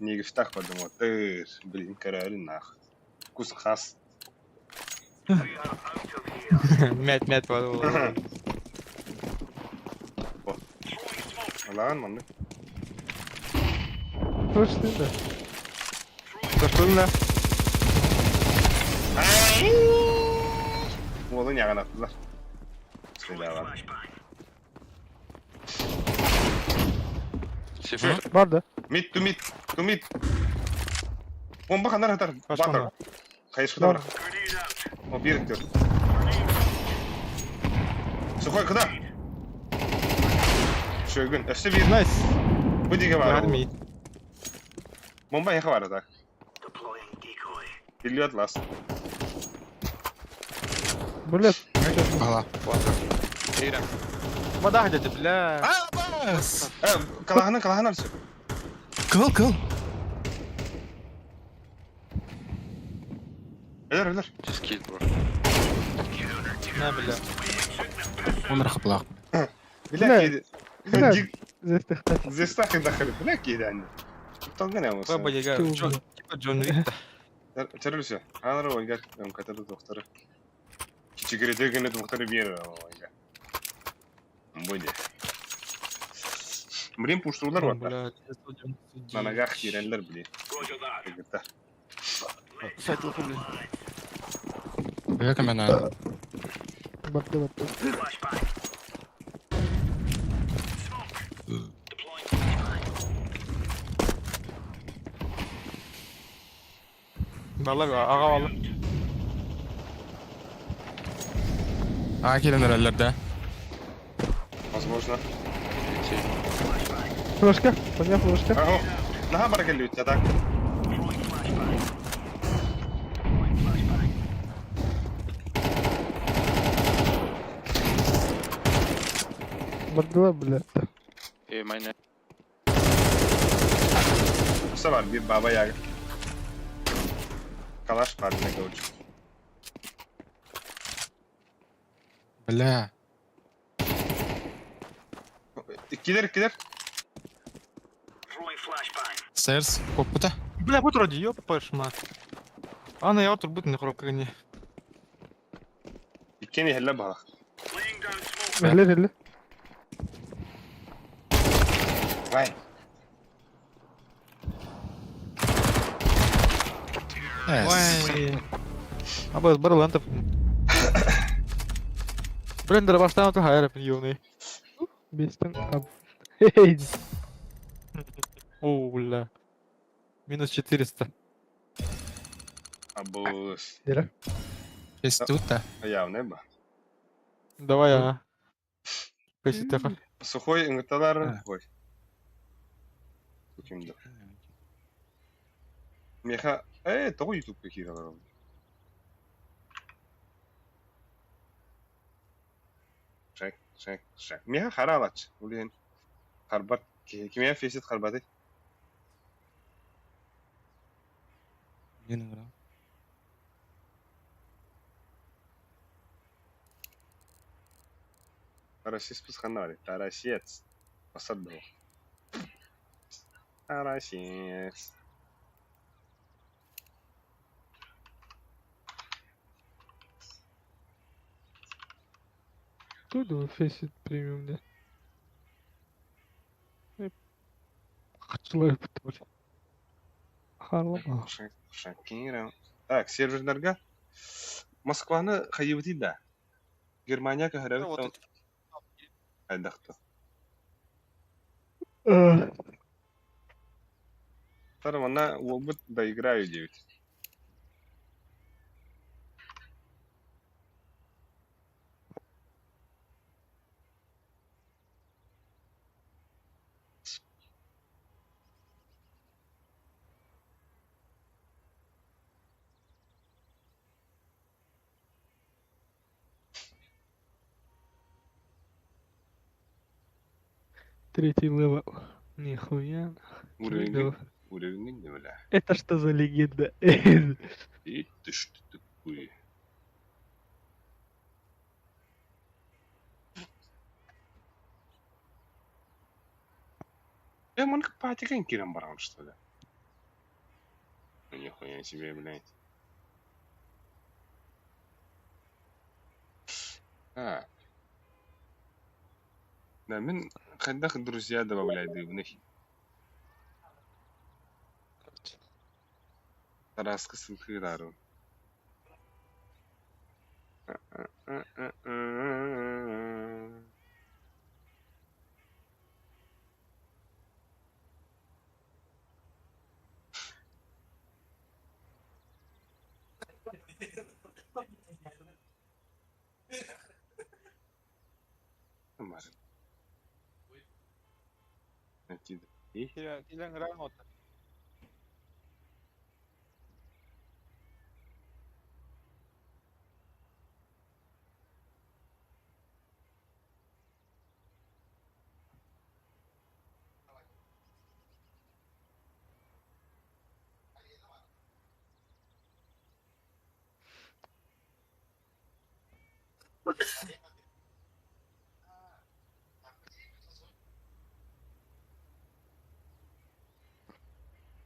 [SPEAKER 1] не гифтах подумал. Ты, блин, король нах. Вкус хас.
[SPEAKER 2] Мять, мять подумал.
[SPEAKER 1] Ладно, манны.
[SPEAKER 3] Точно, да.
[SPEAKER 2] Зашли
[SPEAKER 1] Уолун яҕан аттылар. Бисмилlah.
[SPEAKER 5] C4.
[SPEAKER 3] Барды.
[SPEAKER 1] Mid to mid to mid. Бомба ханар хатар.
[SPEAKER 2] Пошел
[SPEAKER 1] Батыр.
[SPEAKER 2] на.
[SPEAKER 1] Хайышкыда бар. О, бир көр. Сухой куда? Шөгүн. Өссө бир.
[SPEAKER 2] Найс.
[SPEAKER 1] Бу диге бар.
[SPEAKER 2] Армии.
[SPEAKER 1] Бомба яха бар так. Биллиот лас.
[SPEAKER 3] Бля,
[SPEAKER 4] Ала.
[SPEAKER 5] Ира.
[SPEAKER 2] Вода где-то, бля.
[SPEAKER 4] А, бас!
[SPEAKER 1] Э, калаханы калаханы алсы.
[SPEAKER 4] Кыл, кыл.
[SPEAKER 1] Өлөр, өлөр.
[SPEAKER 5] Just killed, bro.
[SPEAKER 2] На, бля.
[SPEAKER 4] Он рахаплах.
[SPEAKER 1] Бля,
[SPEAKER 3] Бля.
[SPEAKER 1] киди.
[SPEAKER 3] бля, здесь тахтать.
[SPEAKER 1] Зестах дахали. Бля, киди анне. Толган ямысы.
[SPEAKER 2] Баба Яга.
[SPEAKER 3] Чё,
[SPEAKER 2] Джон, типа Джон Уик.
[SPEAKER 1] Террорисю. Анары ойгар, мкатары доктары. Кичигире дегене доктары бер ойгар. Бу дии. Блин, пуштуулар
[SPEAKER 2] О,
[SPEAKER 1] барда.
[SPEAKER 2] блядь,
[SPEAKER 1] На ногах
[SPEAKER 2] 999.
[SPEAKER 1] киирэллэр, блин. Кыргыттар.
[SPEAKER 2] Сайт лапы, блин.
[SPEAKER 4] Бэйэ кэмэнэ.
[SPEAKER 3] Барда барда.
[SPEAKER 2] Балар, аҕа балар.
[SPEAKER 4] Аа киирэн эрэллэр да.
[SPEAKER 1] Возможно.
[SPEAKER 3] Флешка, понял флешка.
[SPEAKER 1] Ага. Наһаа бара кэллибит так.
[SPEAKER 3] Бардылар, блядь.
[SPEAKER 5] A minor.
[SPEAKER 1] Куса бар биир баба яга. Калаш бар бile короче.
[SPEAKER 4] Бля.
[SPEAKER 1] Иккилэр иккилэр.
[SPEAKER 4] Сэрс коппута.
[SPEAKER 2] Бля, вот вроде, ёпаш мать. Ана я турбут не коробка не.
[SPEAKER 1] Иккини иһэллэр баҕалах.
[SPEAKER 3] Эллер эллер.
[SPEAKER 1] Вай.
[SPEAKER 4] Эс.
[SPEAKER 2] Ой. Абы бар лантов. Блин, баштан оту хайрап юный.
[SPEAKER 3] Бестен аб. Хей.
[SPEAKER 2] О, бля. Минус 400.
[SPEAKER 1] Абыс.
[SPEAKER 3] Дера.
[SPEAKER 4] Кестибит да.
[SPEAKER 1] Явный ба.
[SPEAKER 2] Давай, ага. Кэситеха.
[SPEAKER 1] Сухой ыҥырталар
[SPEAKER 4] А.
[SPEAKER 1] сухой. Кимде. Меха, э, тоҕо ютубка киирэлэр ол? Шек, шек, шек. Меха хараалач. Улиэн харбат кимиэ фесит харбаты.
[SPEAKER 4] Мин ыҥыра.
[SPEAKER 1] Тарасиспис ханари. Тарасец. Посад был. Тарасец.
[SPEAKER 3] Тут фейсит премиум да. Хачылай бут. Харлама.
[SPEAKER 1] Шакира. Так, сервердарга. Москваны хайыбыты да. Германия каһарабыт хайдахты. Тар манна уолбут доиграю диэбит.
[SPEAKER 3] Третий level. Нихуя.
[SPEAKER 1] Уровень,
[SPEAKER 3] Левел.
[SPEAKER 1] уровень не бля.
[SPEAKER 3] Это что за легенда?
[SPEAKER 1] И ты что такое? Э, манка патикан киран баран, что ли? Ну, нихуя себе, блядь. А. Да, мин хайдах друзья добавляй дыбных. Тараска сылхыыраарым. Бар. Найти друзей.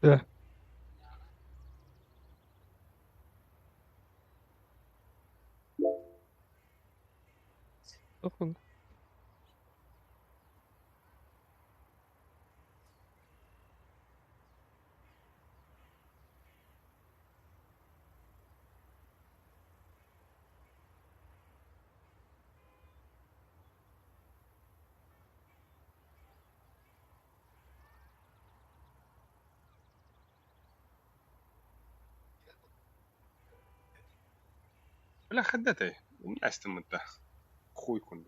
[SPEAKER 3] Да. Охун.
[SPEAKER 1] Бля, хайда этэй? Умнастым да. Хуй кун.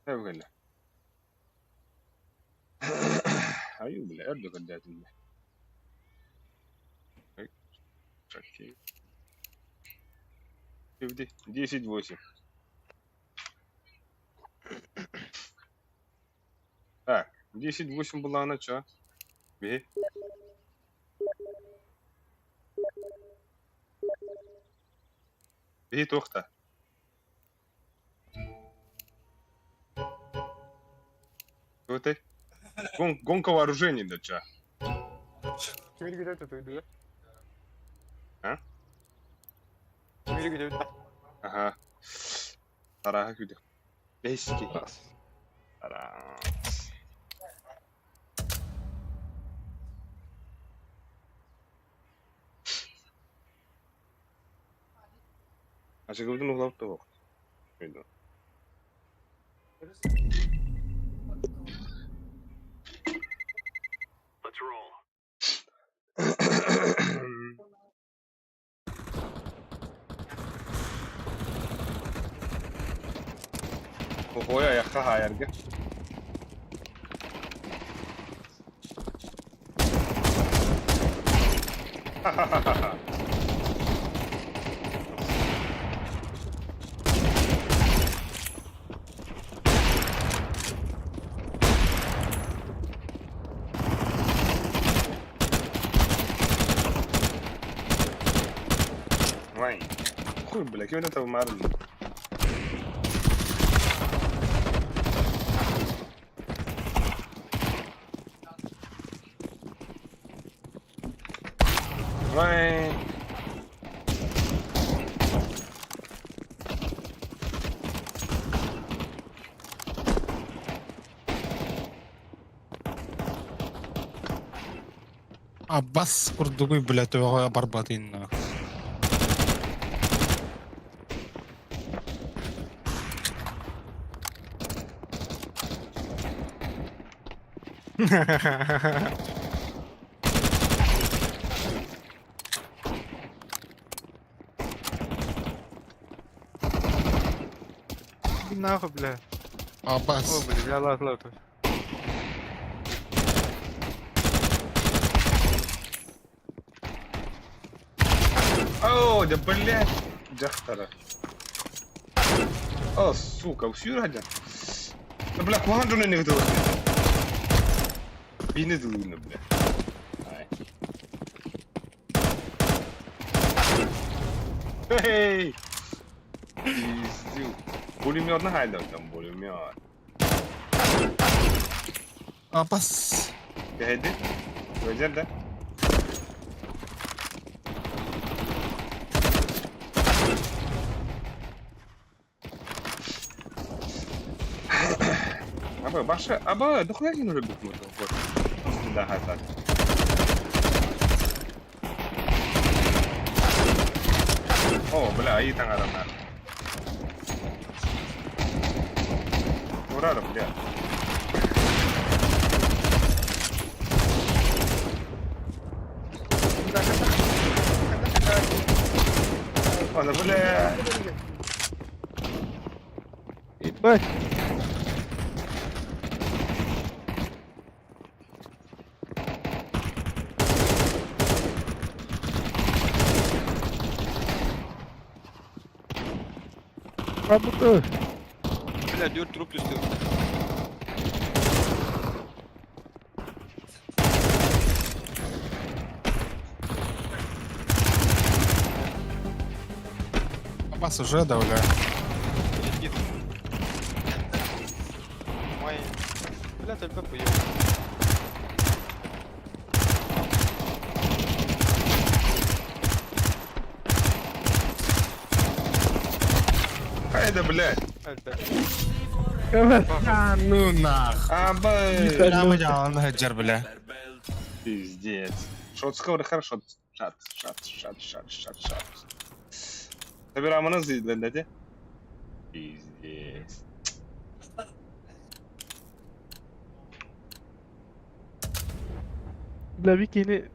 [SPEAKER 1] Эвгеле. Айуу, бля, өрдө көрдөөтүм бля. Окей. 10-8. Так, 10-8 была она чё? Бей. Бей тохта. Вот ты. Гон, гонка вооружений, да чё? А? Ага. Тараха күдэх. Бэски. Тарас. Ачыгыбытын уһулабыт да суох. Ой, айахха хаайарга. Ой. Хуй, бля, кем это марли? Ой.
[SPEAKER 4] Аббас курдугуй, бля, төбөҕө барбатын.
[SPEAKER 2] Иди нахуй, бля.
[SPEAKER 4] Аббас.
[SPEAKER 2] О, бля, я лаз лаз.
[SPEAKER 1] О, да блядь. Дьахтара. О, сука, всю ради. Да бля, куһаҕан дьону не выдала. Бини дылыына, бля. Ай. Эй! Пиздил. Пулемет на там пулемет.
[SPEAKER 4] Аббас.
[SPEAKER 1] Кэһэйди? Өдер да? Аба, баша, аба, дохуя не любит вот. Да, так. О, бля, айыы таҥарана. Урара, бля. Ана, бля.
[SPEAKER 3] Ебать. Работаю.
[SPEAKER 6] Бля, түөрт труп түстэ.
[SPEAKER 4] Аббас уже, да, бля.
[SPEAKER 2] Май. Бля, только хуёво.
[SPEAKER 1] Ай да, блядь.
[SPEAKER 2] Это.
[SPEAKER 4] А, ну нах.
[SPEAKER 1] Аба.
[SPEAKER 4] Прямо я хаджар, бля.
[SPEAKER 1] Пиздец. Шот скоро хорошо. Шат, шат, шат, шат, шат, шат. Табирамını izledi. Пиздец.
[SPEAKER 3] Бля, кини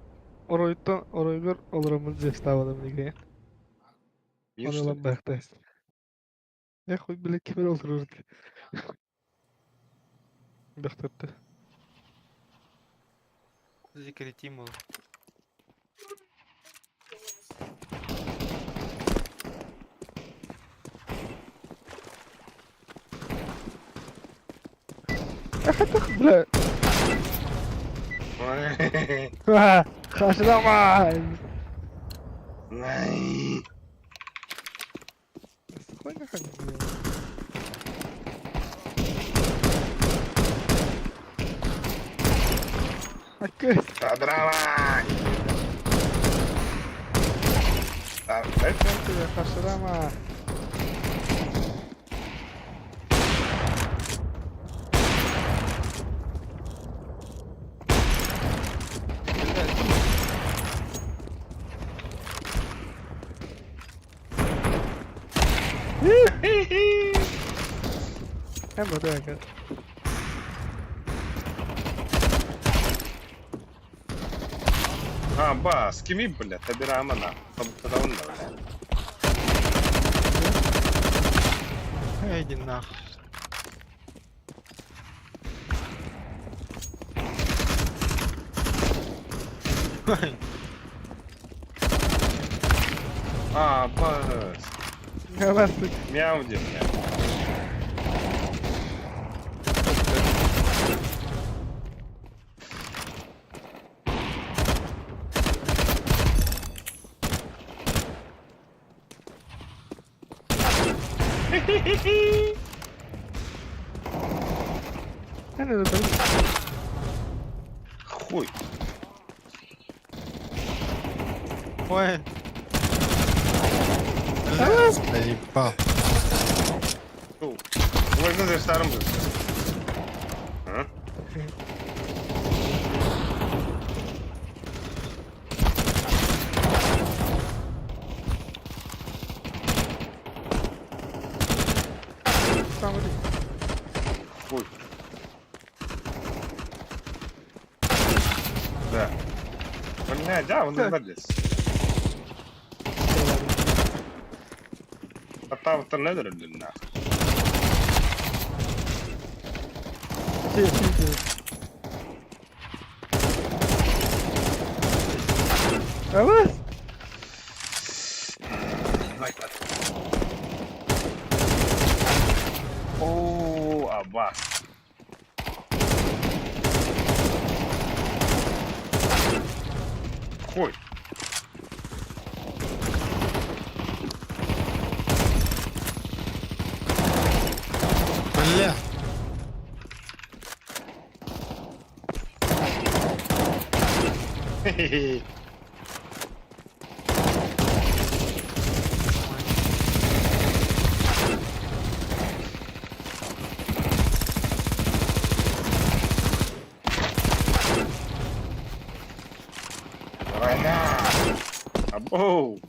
[SPEAKER 3] оройуттан оройугар олороммут дьастаабатым игрэ.
[SPEAKER 1] Мир,
[SPEAKER 3] Ону
[SPEAKER 1] что
[SPEAKER 3] ылан
[SPEAKER 1] ли?
[SPEAKER 3] баахтаас. Эх, хуй бля, ким эрэ олорор Бэхтэртэ.
[SPEAKER 2] Зикритим ол.
[SPEAKER 3] Бля. Хашрама! Хуйня ходит. Акы.
[SPEAKER 1] Тадрама!
[SPEAKER 3] Хашрама. Hem de öyle.
[SPEAKER 1] А, бас, кими, бля, табирама на. Таб бля.
[SPEAKER 2] Иди нахуй.
[SPEAKER 1] А, бас.
[SPEAKER 3] Бас.
[SPEAKER 1] Мяу, где, бля. Хуй.
[SPEAKER 2] Ой.
[SPEAKER 4] Заебал.
[SPEAKER 1] Возьми старым же. А? Хуй. Да. Бля, да, он молодец. Хата недер нахуй.
[SPEAKER 3] Авас!
[SPEAKER 1] О, Аббас. Хуй.
[SPEAKER 4] Бля.
[SPEAKER 1] Давай на. Абоу.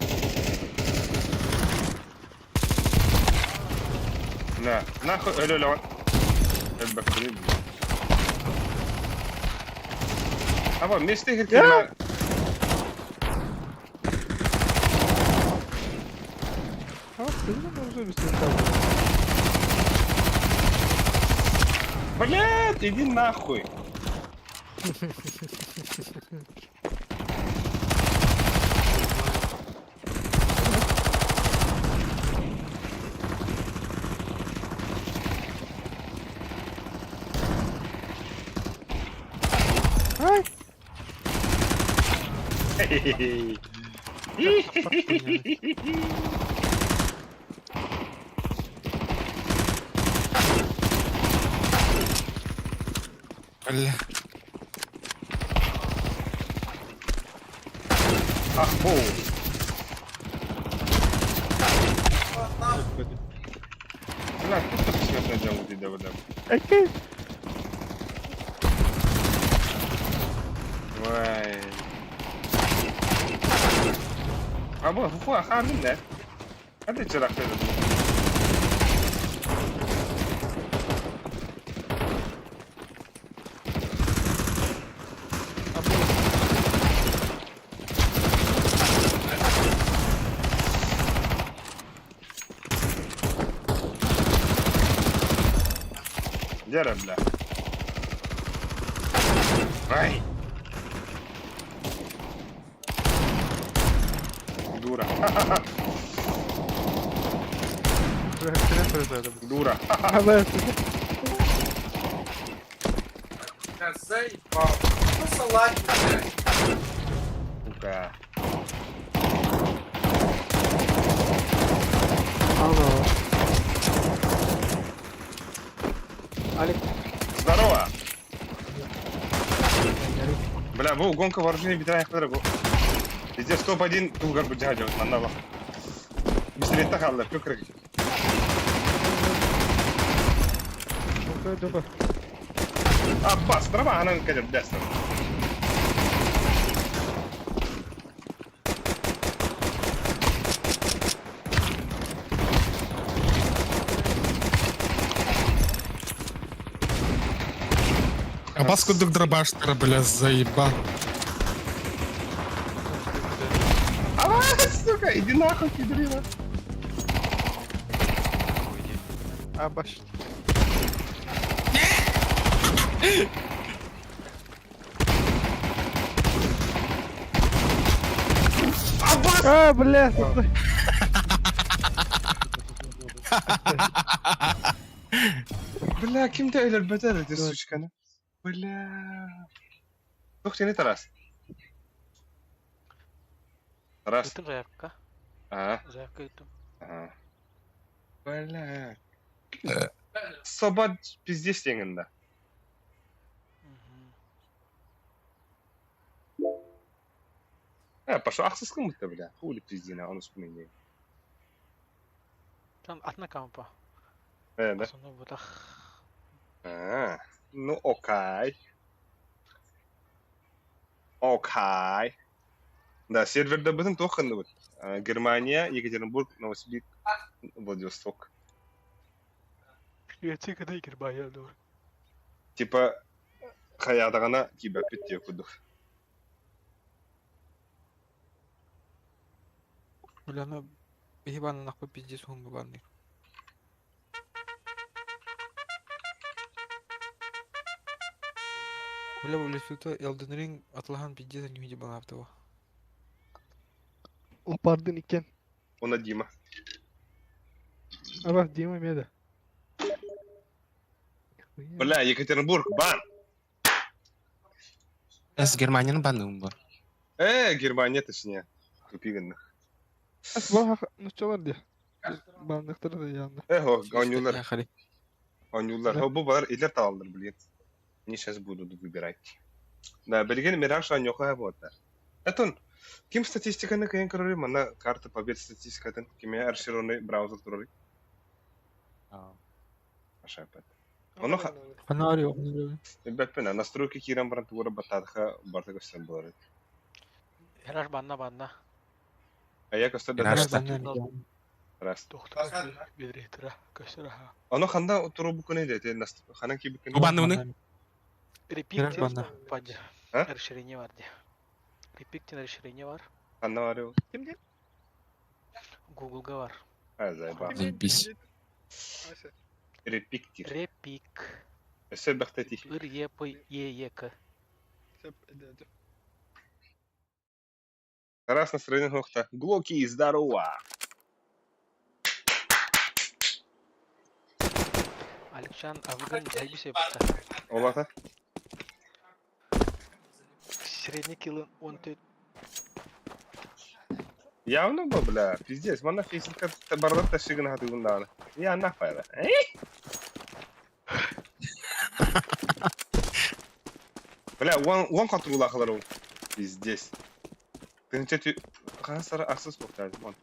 [SPEAKER 1] На, нахуй, алло, алло. Элбек, Аба, вместе херкина. Блядь, иди нахуй.
[SPEAKER 3] Ай!
[SPEAKER 4] Бля.
[SPEAKER 1] Ах, боу. Бля, тут так смертно делал, иди, давай, давай.
[SPEAKER 3] Окей.
[SPEAKER 1] Вай. Аба, хуа, ха, не. Hadi çırak dedim. Дьэ эрэ, бля. Ай! Дура. Дура.
[SPEAKER 2] Заебал. Ну салатик, блядь.
[SPEAKER 1] Сука.
[SPEAKER 2] Алик.
[SPEAKER 1] Здорово! Бля, бу гонка вооружений ветеранов кадр бу. Везде топ-1 тулгар бу жаһа дьон манна бах. Бистеретте хаалла пөкрек. Аббас, дрова анан кэлэр дэстер.
[SPEAKER 4] Абас курдук дробаштара, бля, заебал.
[SPEAKER 1] А, сука, иди нахуй, пидрила.
[SPEAKER 3] А, баш.
[SPEAKER 1] Аббас!
[SPEAKER 3] А, бля, стой.
[SPEAKER 1] Бля, ким да өлөрбөтөр эти сучканы. Бля. Тух сени Тарас. Тарас.
[SPEAKER 7] Ыытым заявка.
[SPEAKER 1] А,
[SPEAKER 7] Заявка ыыттым.
[SPEAKER 1] а. Бля. Собат пиздец теңінде. Э, пошел ахсыз кым бля. Хули пиздина, он успомнил.
[SPEAKER 7] Там атна кампа.
[SPEAKER 1] Э, да?
[SPEAKER 7] Сонно бутах.
[SPEAKER 1] А, ну окей. Окей. Да, серверде бүтүн туох бут. Германия, Екатеринбург, Новосибирск, Владивосток.
[SPEAKER 7] Швеция когда Германия дур.
[SPEAKER 1] Типа хаядагана кибәппит диye курдук.
[SPEAKER 2] Бля, ну ебаный нахуй пиздец он главный. Бля, бля, сута Elden Ring атлахан пиздец не видел того.
[SPEAKER 3] Лопардын иккен.
[SPEAKER 1] Она Дима.
[SPEAKER 3] Абас, Дима меда.
[SPEAKER 1] Бля, Екатеринбург, бан!
[SPEAKER 4] С Германияны банным бар.
[SPEAKER 1] Германия, точнее. Тупиганных.
[SPEAKER 3] Ну что ди? Банныктар да янда.
[SPEAKER 1] Эх, онюлар,
[SPEAKER 2] Яхали.
[SPEAKER 1] онюлар. Бу балар илер талалдар, блин. Они сейчас будут выбирать. Да, билген Мираж онюха вот. Этон, ким статистиканы кайын көрөрү, мана карта побед статистикатын, киме аршироны браузер турары. Ашапат. Ону
[SPEAKER 2] Фонарь,
[SPEAKER 1] Бәппен, настройки кирен баран тугура батадха барта көстен болар.
[SPEAKER 7] Хераш банна банна.
[SPEAKER 1] А я көстөр
[SPEAKER 4] Мираж
[SPEAKER 1] да рас.
[SPEAKER 7] Доктор бедретра көстөр ха.
[SPEAKER 1] Ону ханда туру бу күнэ дети, ханан ки
[SPEAKER 4] Бу банны
[SPEAKER 7] Репик
[SPEAKER 2] банна.
[SPEAKER 7] Падя.
[SPEAKER 1] А?
[SPEAKER 7] Расширение бар ди. Репиктен расширение бар.
[SPEAKER 1] Ханда бар ю.
[SPEAKER 3] Кимде?
[SPEAKER 7] Гуглга бар.
[SPEAKER 1] А, заебал.
[SPEAKER 4] Заебись.
[SPEAKER 1] Репиктир.
[SPEAKER 7] Репик.
[SPEAKER 1] Өсө бәхтәти.
[SPEAKER 7] Р Е П Е Е К.
[SPEAKER 1] Раз настроение хохта. Глоки, здорово!
[SPEAKER 7] Александр Авган заебись епта.
[SPEAKER 1] Олата.
[SPEAKER 7] Средний килл он ты
[SPEAKER 1] Явно бу, бля, пиздец. Мана фейсбукка бардар ташыгын хатыгын Я нахуй. Бля, он он контролахлар ол. Пиздец. Тынча тü Хансара аксыз боктарды. Он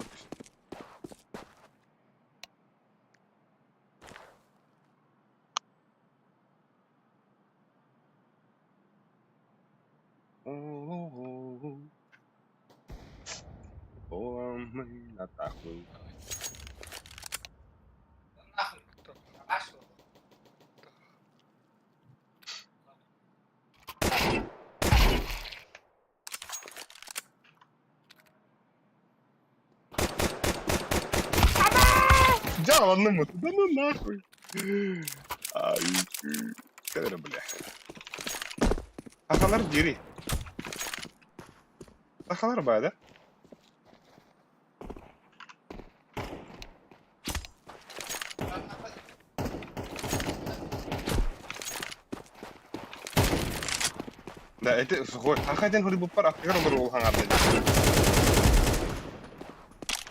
[SPEAKER 1] Дьа, ладно, да ну нахуй. Кэлэрэ бля. Сахалар дири. Сахалар баа да? Да, это сухой. Хахайден хурибуппар аттыгар олор ол хаҥарда.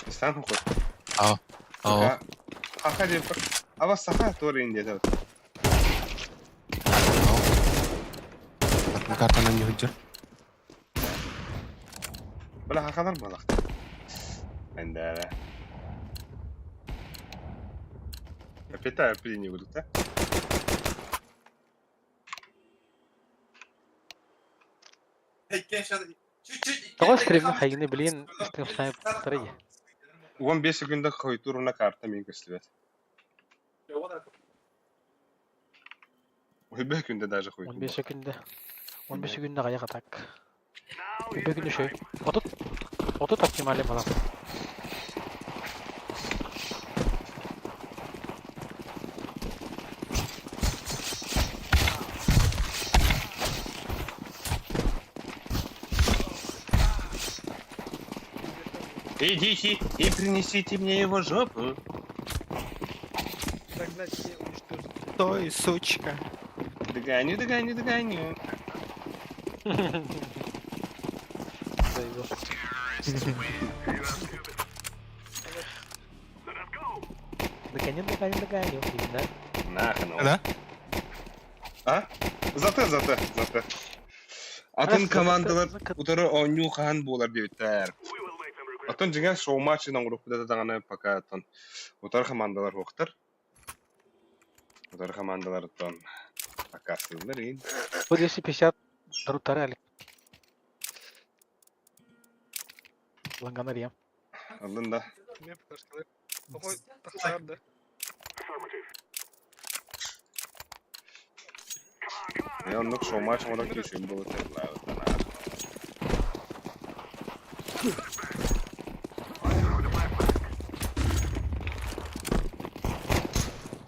[SPEAKER 1] Стан хухой.
[SPEAKER 4] Аа. Аа.
[SPEAKER 1] Хаха диэн Аба саха туор индия
[SPEAKER 4] Картанан юһуджар.
[SPEAKER 1] Бля хахалар буолахта. Эндээрэ. Опять опять будут, да?
[SPEAKER 7] Тоҕо стримҥэ хайгыны билигин стрим снайптары
[SPEAKER 1] 15 секунда хойутуур уна карта мин көстүбэт. 15 күндэ даже хойутуур.
[SPEAKER 7] 15 күндэ. 15 күндэ аҕыйах атак. 15 күн үчүгэй. 30 30 оптимальный баланс.
[SPEAKER 1] Идите и принесите мне его жопу.
[SPEAKER 3] Догнать и уничтожить.
[SPEAKER 4] Стой, сучка.
[SPEAKER 1] Догоню, догоню, догоню.
[SPEAKER 7] Заебал. Догоню, догоню, догоню. Да?
[SPEAKER 1] Нахрен.
[SPEAKER 4] Да?
[SPEAKER 1] А? Заты, заты, заты. Атын командалар утары оонньуу хаһан буолар диэбиттэр. Оттон дьиҥэ шоу-матч оҥоруохпут даҕаны пока оттон утары командалар суохтар. Утары командалар оттон аккаастыыллар иин.
[SPEAKER 7] Бу 250 Друтары Алик. Ланганар ем.
[SPEAKER 1] Ыллын да.
[SPEAKER 3] Мен подошла. Охой, тахсар да.
[SPEAKER 1] Мен оннук шоу-матч оҥорон киирсиим буолуо этэ.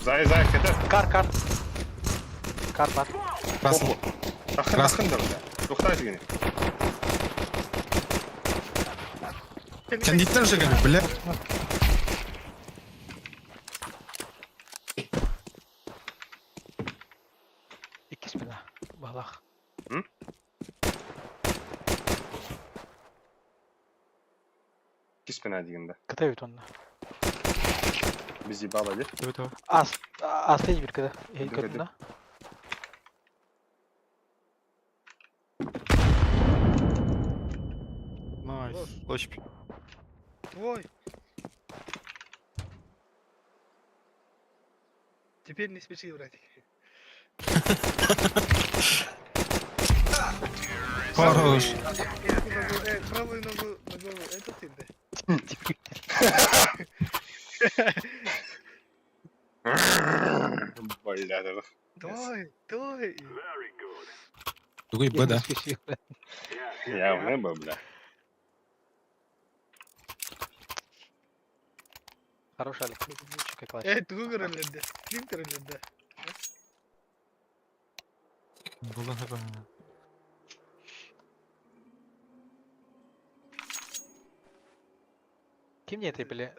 [SPEAKER 1] Зай, зай, кэтэ.
[SPEAKER 7] Кар, кар. Кар бар.
[SPEAKER 4] Красный.
[SPEAKER 1] Таххын,
[SPEAKER 4] Красный.
[SPEAKER 1] таххын да бля. Туохтаа түгэни.
[SPEAKER 4] Кандидаттар уже говорю, бля.
[SPEAKER 7] Икки спина. Балах.
[SPEAKER 1] Икки спина диэн да.
[SPEAKER 7] Кытай бит онно.
[SPEAKER 1] Без ебала дии.
[SPEAKER 7] Ас, ас bir кыда. Эй,
[SPEAKER 1] Ды,
[SPEAKER 7] көрдүн
[SPEAKER 1] ды.
[SPEAKER 7] да?
[SPEAKER 2] Nice. Лоч.
[SPEAKER 3] Твой. Теперь не спеши, братик.
[SPEAKER 4] Хорош.
[SPEAKER 3] Эту ногу, правую ногу на голову, это ты, да?
[SPEAKER 1] Бля, да.
[SPEAKER 3] Твой, твой.
[SPEAKER 4] Другой Б, да.
[SPEAKER 7] Не спеши, бля.
[SPEAKER 1] Явно бы, бля.
[SPEAKER 7] Хорош, Алик. Чекай, класс.
[SPEAKER 3] Тугу көрөллөр да. Ким көрөллөр да.
[SPEAKER 7] Ким не это били?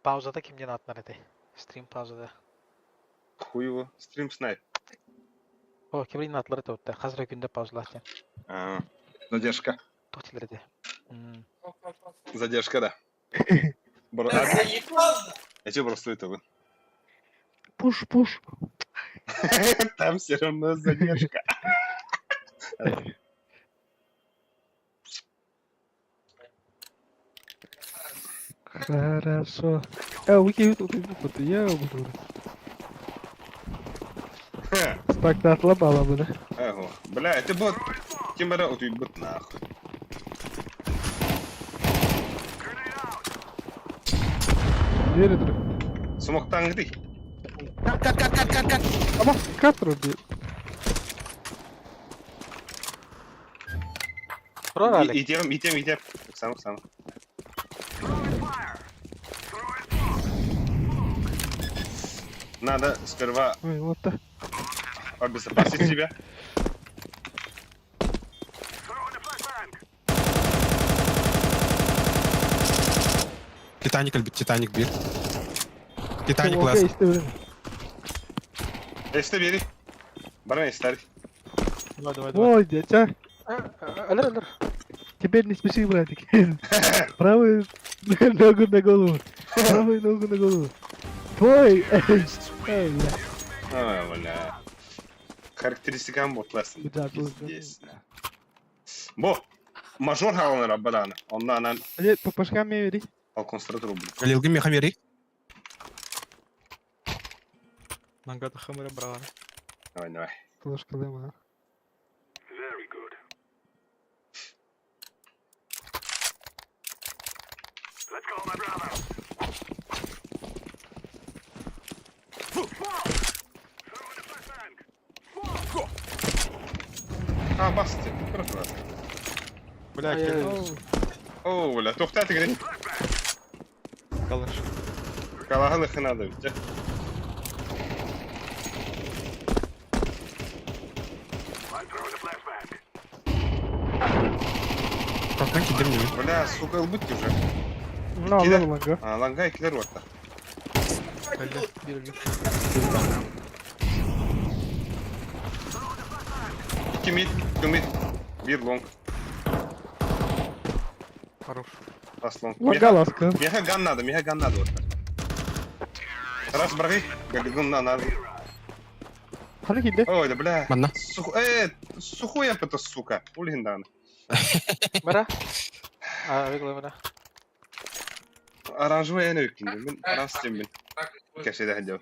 [SPEAKER 7] Паузада кимден атынар этэй? Стрим паузада.
[SPEAKER 1] Хуй его. Стрим снайп.
[SPEAKER 7] О, кимдин атлары это Хазыр күндө паузалар сен.
[SPEAKER 1] А, задержка.
[SPEAKER 7] Туох тилер этэй?
[SPEAKER 1] Задержка, да. Я тебе просто это вы.
[SPEAKER 3] Пуш, пуш.
[SPEAKER 1] Там все равно задержка.
[SPEAKER 3] Хорошо. А, уки, тут тут я буду. Спектакла бала бля.
[SPEAKER 1] Ого. Бля, это бот. Ким бара утуйбут нахуй.
[SPEAKER 3] Верит.
[SPEAKER 1] Смоктаңды.
[SPEAKER 4] Кат, кат, кат, кат, кат.
[SPEAKER 3] Ама катру би.
[SPEAKER 7] Турар Алик.
[SPEAKER 1] Идем, идем, идем. Сам, сам. Надо сперва
[SPEAKER 3] Ой, вот так.
[SPEAKER 1] обезопасить себя.
[SPEAKER 4] Титаник өлбүт, Титаник биир. Титаник last.
[SPEAKER 3] Окей, исти
[SPEAKER 1] Эсте бери. Баран эстер.
[SPEAKER 2] Давай, давай, давай.
[SPEAKER 3] Ой, дядя.
[SPEAKER 7] Өлөр, өлөр.
[SPEAKER 3] Теперь не спеши, братик. Правую ногу на голову. Правую ногу на голову. Твой! Эй, бля.
[SPEAKER 1] Ой, бля. Характеристикам ботласın.
[SPEAKER 3] Да, тут, да.
[SPEAKER 1] Пиздец. Бу мажор халаныр аббаданы. Онда анан
[SPEAKER 3] Лет, по башкам бери.
[SPEAKER 1] алконстратор бул.
[SPEAKER 4] Галилгин меха бери.
[SPEAKER 2] Нангата хамыра брала.
[SPEAKER 1] Давай, давай.
[SPEAKER 3] Флешка дыма.
[SPEAKER 1] А, басты. Кыры
[SPEAKER 2] Бля,
[SPEAKER 7] Ай-яй-яй.
[SPEAKER 1] О, бля, тохта тигри.
[SPEAKER 2] Калаш.
[SPEAKER 1] Калаханы хынады бит.
[SPEAKER 4] Портан кидем неме.
[SPEAKER 1] Бля, сука, ылбыт уже.
[SPEAKER 3] На,
[SPEAKER 1] Кида.
[SPEAKER 3] лава ланга.
[SPEAKER 1] А, ланга килер ватта. İki mid, iki mid. Bir long.
[SPEAKER 2] Хорош.
[SPEAKER 1] Last long.
[SPEAKER 3] Ланга ласка.
[SPEAKER 1] Меха ган надо, меха ган надо. Раз брагы, ган на надо.
[SPEAKER 3] Ханы киде.
[SPEAKER 1] Ой, да бля.
[SPEAKER 4] Манна.
[SPEAKER 1] Сух, сухой это сука. Улиндан.
[SPEAKER 7] Бара. А, выглы мына.
[SPEAKER 1] Оранжевый я не викинди. Мен оранж мен. Кәшеде хәдәв.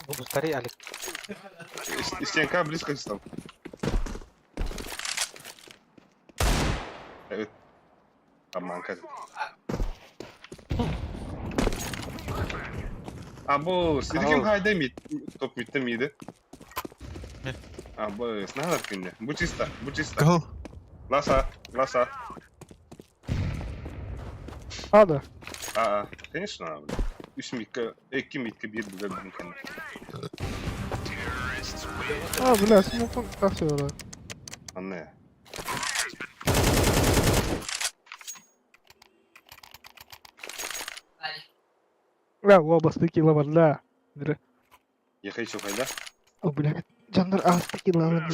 [SPEAKER 7] Бу старый Алик.
[SPEAKER 1] Стенка близко стал. Обманка. Або, сидиким хайда мид, топ мидте миди.
[SPEAKER 2] Не.
[SPEAKER 1] Або, снагар кинде. Бу чисто, бу чисто.
[SPEAKER 4] Кыһыл.
[SPEAKER 1] Ласа, ласа.
[SPEAKER 3] А, да.
[SPEAKER 1] А, конечно, надо. Үч мидке, эки мидке бир бүге бүгүн кенде.
[SPEAKER 3] А, бля, смокун тахсы
[SPEAKER 1] Анне.
[SPEAKER 3] Бля, оба стыки лава, да.
[SPEAKER 1] Ехай чо хайда.
[SPEAKER 3] О, бля. Жандар а стыки лава.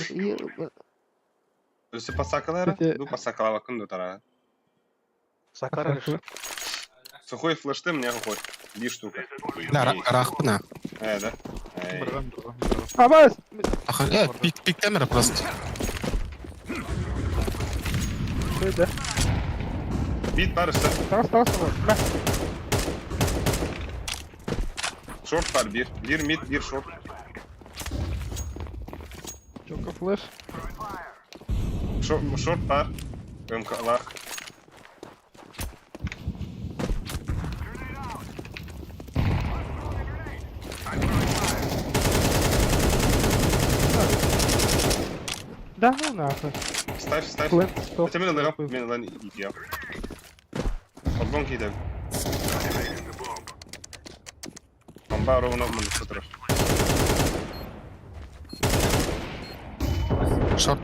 [SPEAKER 1] Өсө пасакалара,
[SPEAKER 3] Эти-
[SPEAKER 1] ду пасакалава күндө тара.
[SPEAKER 7] Сакар.
[SPEAKER 1] Сухой флешты мне сухой. Бир штука.
[SPEAKER 4] Да, рахпына.
[SPEAKER 1] Да. Эй.
[SPEAKER 2] Браган, браган, браган.
[SPEAKER 3] А, бас!
[SPEAKER 4] Аха, пик пик камера просто.
[SPEAKER 3] Ой, да.
[SPEAKER 1] Бит бар үстө.
[SPEAKER 3] Тарас, тарас, бля.
[SPEAKER 1] Шорт бар бир. Бир мид, бир шорт.
[SPEAKER 3] Чока флеш.
[SPEAKER 1] Шорт, шорт бар. МК лах.
[SPEAKER 3] Да, ну нахуй.
[SPEAKER 1] Ставь, ставь.
[SPEAKER 3] Плент, стоп.
[SPEAKER 1] Хотя мен ылыгам, мен ылан идеям. Подгон кидем. Бомба ровно мын турар.
[SPEAKER 4] Шорт.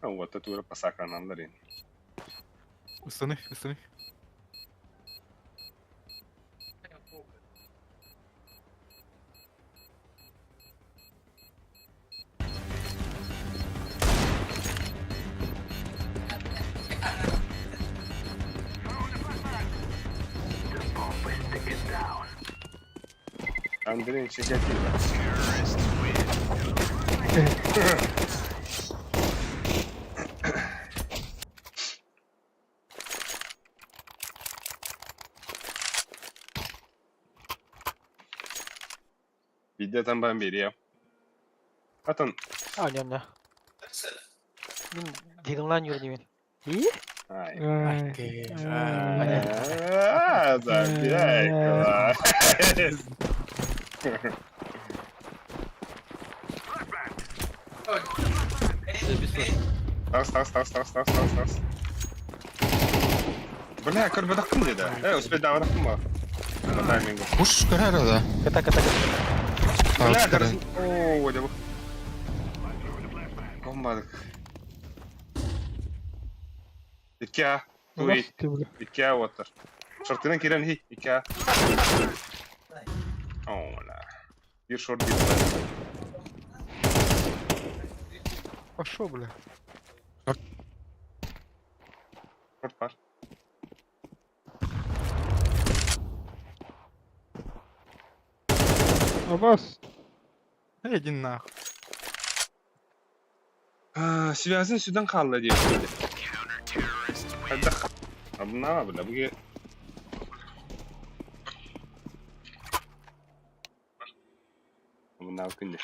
[SPEAKER 1] А вот это уже пасака нам дарин.
[SPEAKER 2] Установи, установи.
[SPEAKER 1] Андрей Чикатило. Видя там бомберия. Атон,
[SPEAKER 7] А, не, не. Мин дигыңлан юрдим. И?
[SPEAKER 1] Ай.
[SPEAKER 3] Ай.
[SPEAKER 1] А, да, блядь, класс. Тас, тас, тас, тас, тас, тас, тас. Бля, көрбөтөхпүн диэдэ. Э, успейдаабатахпын ба. По таймингу.
[SPEAKER 4] Пуш көрөр да.
[SPEAKER 7] Ката, ката, ката.
[SPEAKER 1] Бля, дәрісін. О, деп. Комбадык. Икки Туй. Икки оттар. Шортынан кирен хи. Икки Ола. Bir шорт bir.
[SPEAKER 2] Пошел, бля.
[SPEAKER 1] Шорт бар.
[SPEAKER 3] Абас.
[SPEAKER 2] Иди нахуй.
[SPEAKER 1] Связын сюдан қалды деп. Хайдах. Абна, бля, буге. Абна күнде.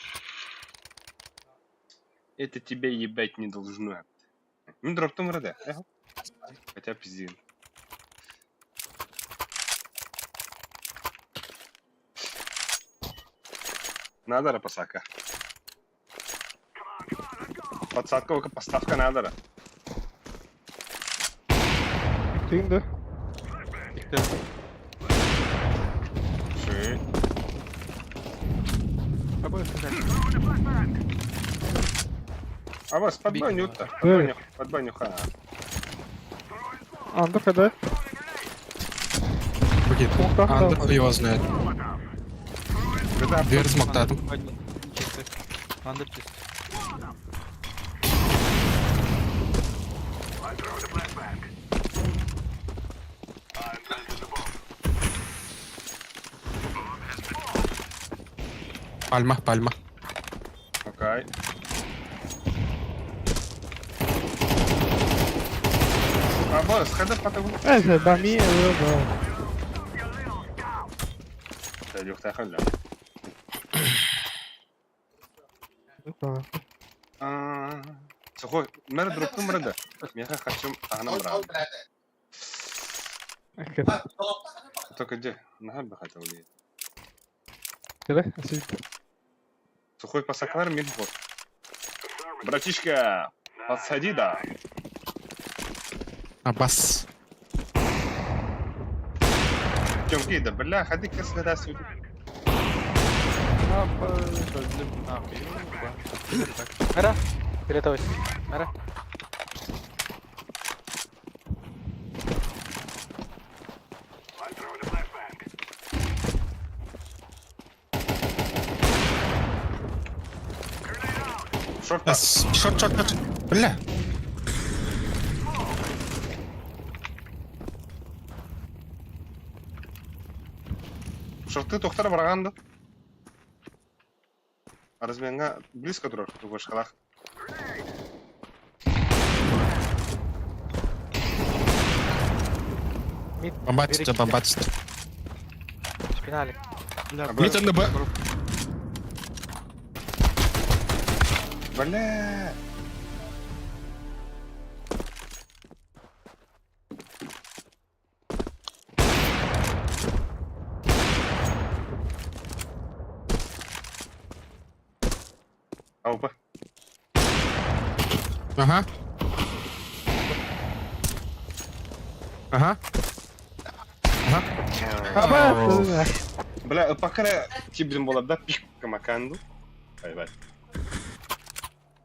[SPEAKER 1] Это тебя ебать не должно. Мен дроптым рада. Хотя пиздин. Надо посака. Подсадка, поставка надо.
[SPEAKER 3] Тыгын да.
[SPEAKER 1] Ши. Абас, подбой утта. Подбой нюха.
[SPEAKER 3] Анды когда?
[SPEAKER 4] Букет. Анды хуй его знает.
[SPEAKER 1] Когда
[SPEAKER 4] Дверь смоктатым.
[SPEAKER 2] Андер чисто.
[SPEAKER 4] Пальма, пальма.
[SPEAKER 1] Окей. Абас, ходи потом.
[SPEAKER 3] Это бами, да.
[SPEAKER 1] Люхта халя. Сухой, мэр дроптум мэрда. Меха хочу ана брат. Только где? На бы хотел ли. Сухой пасаклар мин вот. Братишка, подсади да.
[SPEAKER 4] Абас.
[SPEAKER 1] Тёмки, да бля, ходи кислота сюда.
[SPEAKER 7] Мара. Фиолетовый. Мара.
[SPEAKER 1] Шорт.
[SPEAKER 4] Шорт, шорт, шорт. Бля.
[SPEAKER 1] Шорты тохтар барганды. Разменга близко турар, тугашкалах.
[SPEAKER 7] Мид.
[SPEAKER 4] Бомбатится, бомбатится.
[SPEAKER 7] Спиналик.
[SPEAKER 4] Мид на Б.
[SPEAKER 1] Бля. Аупа.
[SPEAKER 4] Ага. Ага. Ага.
[SPEAKER 1] Бля, пока тибдин болар да пик маканду. Бай бай.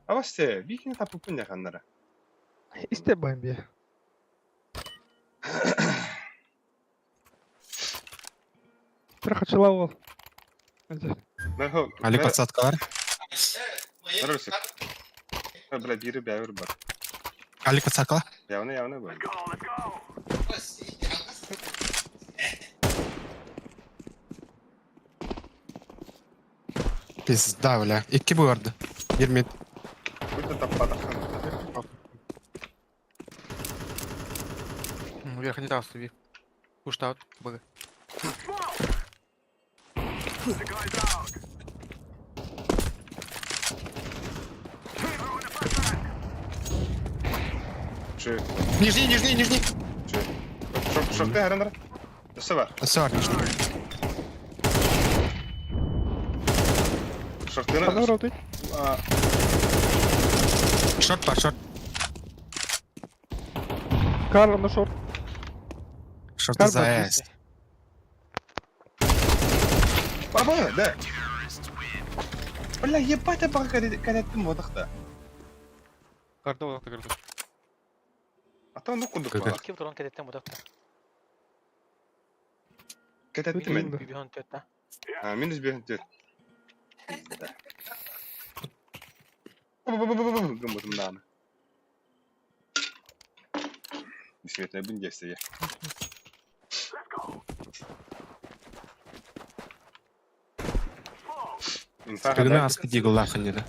[SPEAKER 1] Абасте, бикини тапыппын яканнара.
[SPEAKER 3] Исте бамби. Трахачылау ол.
[SPEAKER 4] Али подсадкалар.
[SPEAKER 1] Русик. Бля, бири бәйір бар.
[SPEAKER 4] Али подсадкалар.
[SPEAKER 1] Явно, явно бар.
[SPEAKER 4] Пизда, бля. Икки барды. Bir mid.
[SPEAKER 1] Өте таппадық.
[SPEAKER 2] Верхний этаж суви. Пуштаут. Б.
[SPEAKER 1] Үчүгэй.
[SPEAKER 4] Нижний, нижний, нижний.
[SPEAKER 1] Үчүгэй. Шорты харан Өссө бар.
[SPEAKER 4] Өссө бар нижний.
[SPEAKER 1] Шортыны...
[SPEAKER 3] Ханна барабытый?
[SPEAKER 4] Шорт бар, шорт.
[SPEAKER 3] Карл на шорт.
[SPEAKER 4] Шорт
[SPEAKER 3] Карл
[SPEAKER 4] за
[SPEAKER 3] бар.
[SPEAKER 4] С.
[SPEAKER 1] Баба, да. Бля, ебать, я пока кадеттим бодақта.
[SPEAKER 2] Карда бодақта кырды.
[SPEAKER 1] А то ну кундук
[SPEAKER 4] Кыгы.
[SPEAKER 1] бала.
[SPEAKER 7] Ким туран кадеттен бодақта.
[SPEAKER 1] Кадеттим мен.
[SPEAKER 7] Бибихон төттә.
[SPEAKER 1] А, минус бир төрт. Гымбытым Бисметне бин десте.
[SPEAKER 4] Кыгына аспы дигл лахын деді.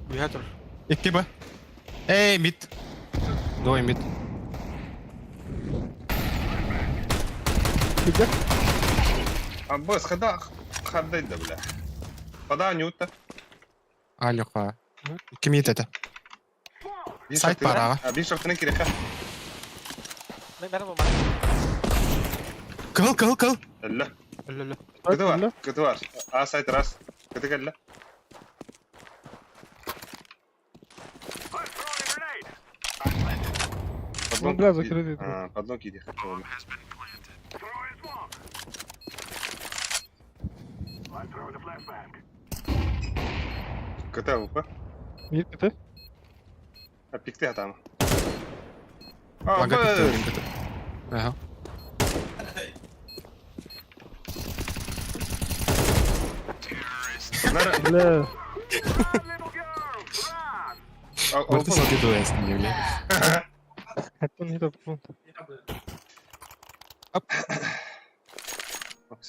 [SPEAKER 2] Үйә тұр.
[SPEAKER 4] Икки ба. Эй, мид. Двое мид.
[SPEAKER 3] Где?
[SPEAKER 1] А бос, хада хаддай да бля. Пода нюта.
[SPEAKER 4] Алюха. Икки мид это. Сайт бар,
[SPEAKER 1] А бир шортыны керек.
[SPEAKER 7] Мен бәрі болмады.
[SPEAKER 4] Кыл, кыл, кыл.
[SPEAKER 1] Әллә.
[SPEAKER 2] Әллә, әллә.
[SPEAKER 1] Кыты бар, кыты бар. А сайт раз. Кыты кәллә.
[SPEAKER 3] Ну, бля, закрыли.
[SPEAKER 1] А, подлог иди хотел. КТ УП.
[SPEAKER 3] Мид КТ?
[SPEAKER 1] А пикты атам. А,
[SPEAKER 4] Лага
[SPEAKER 1] б.
[SPEAKER 4] пикті өлім кіті. Ага.
[SPEAKER 1] Нара.
[SPEAKER 3] Бля.
[SPEAKER 4] Мырты сәтте дуэс, не бля.
[SPEAKER 3] Это не топ.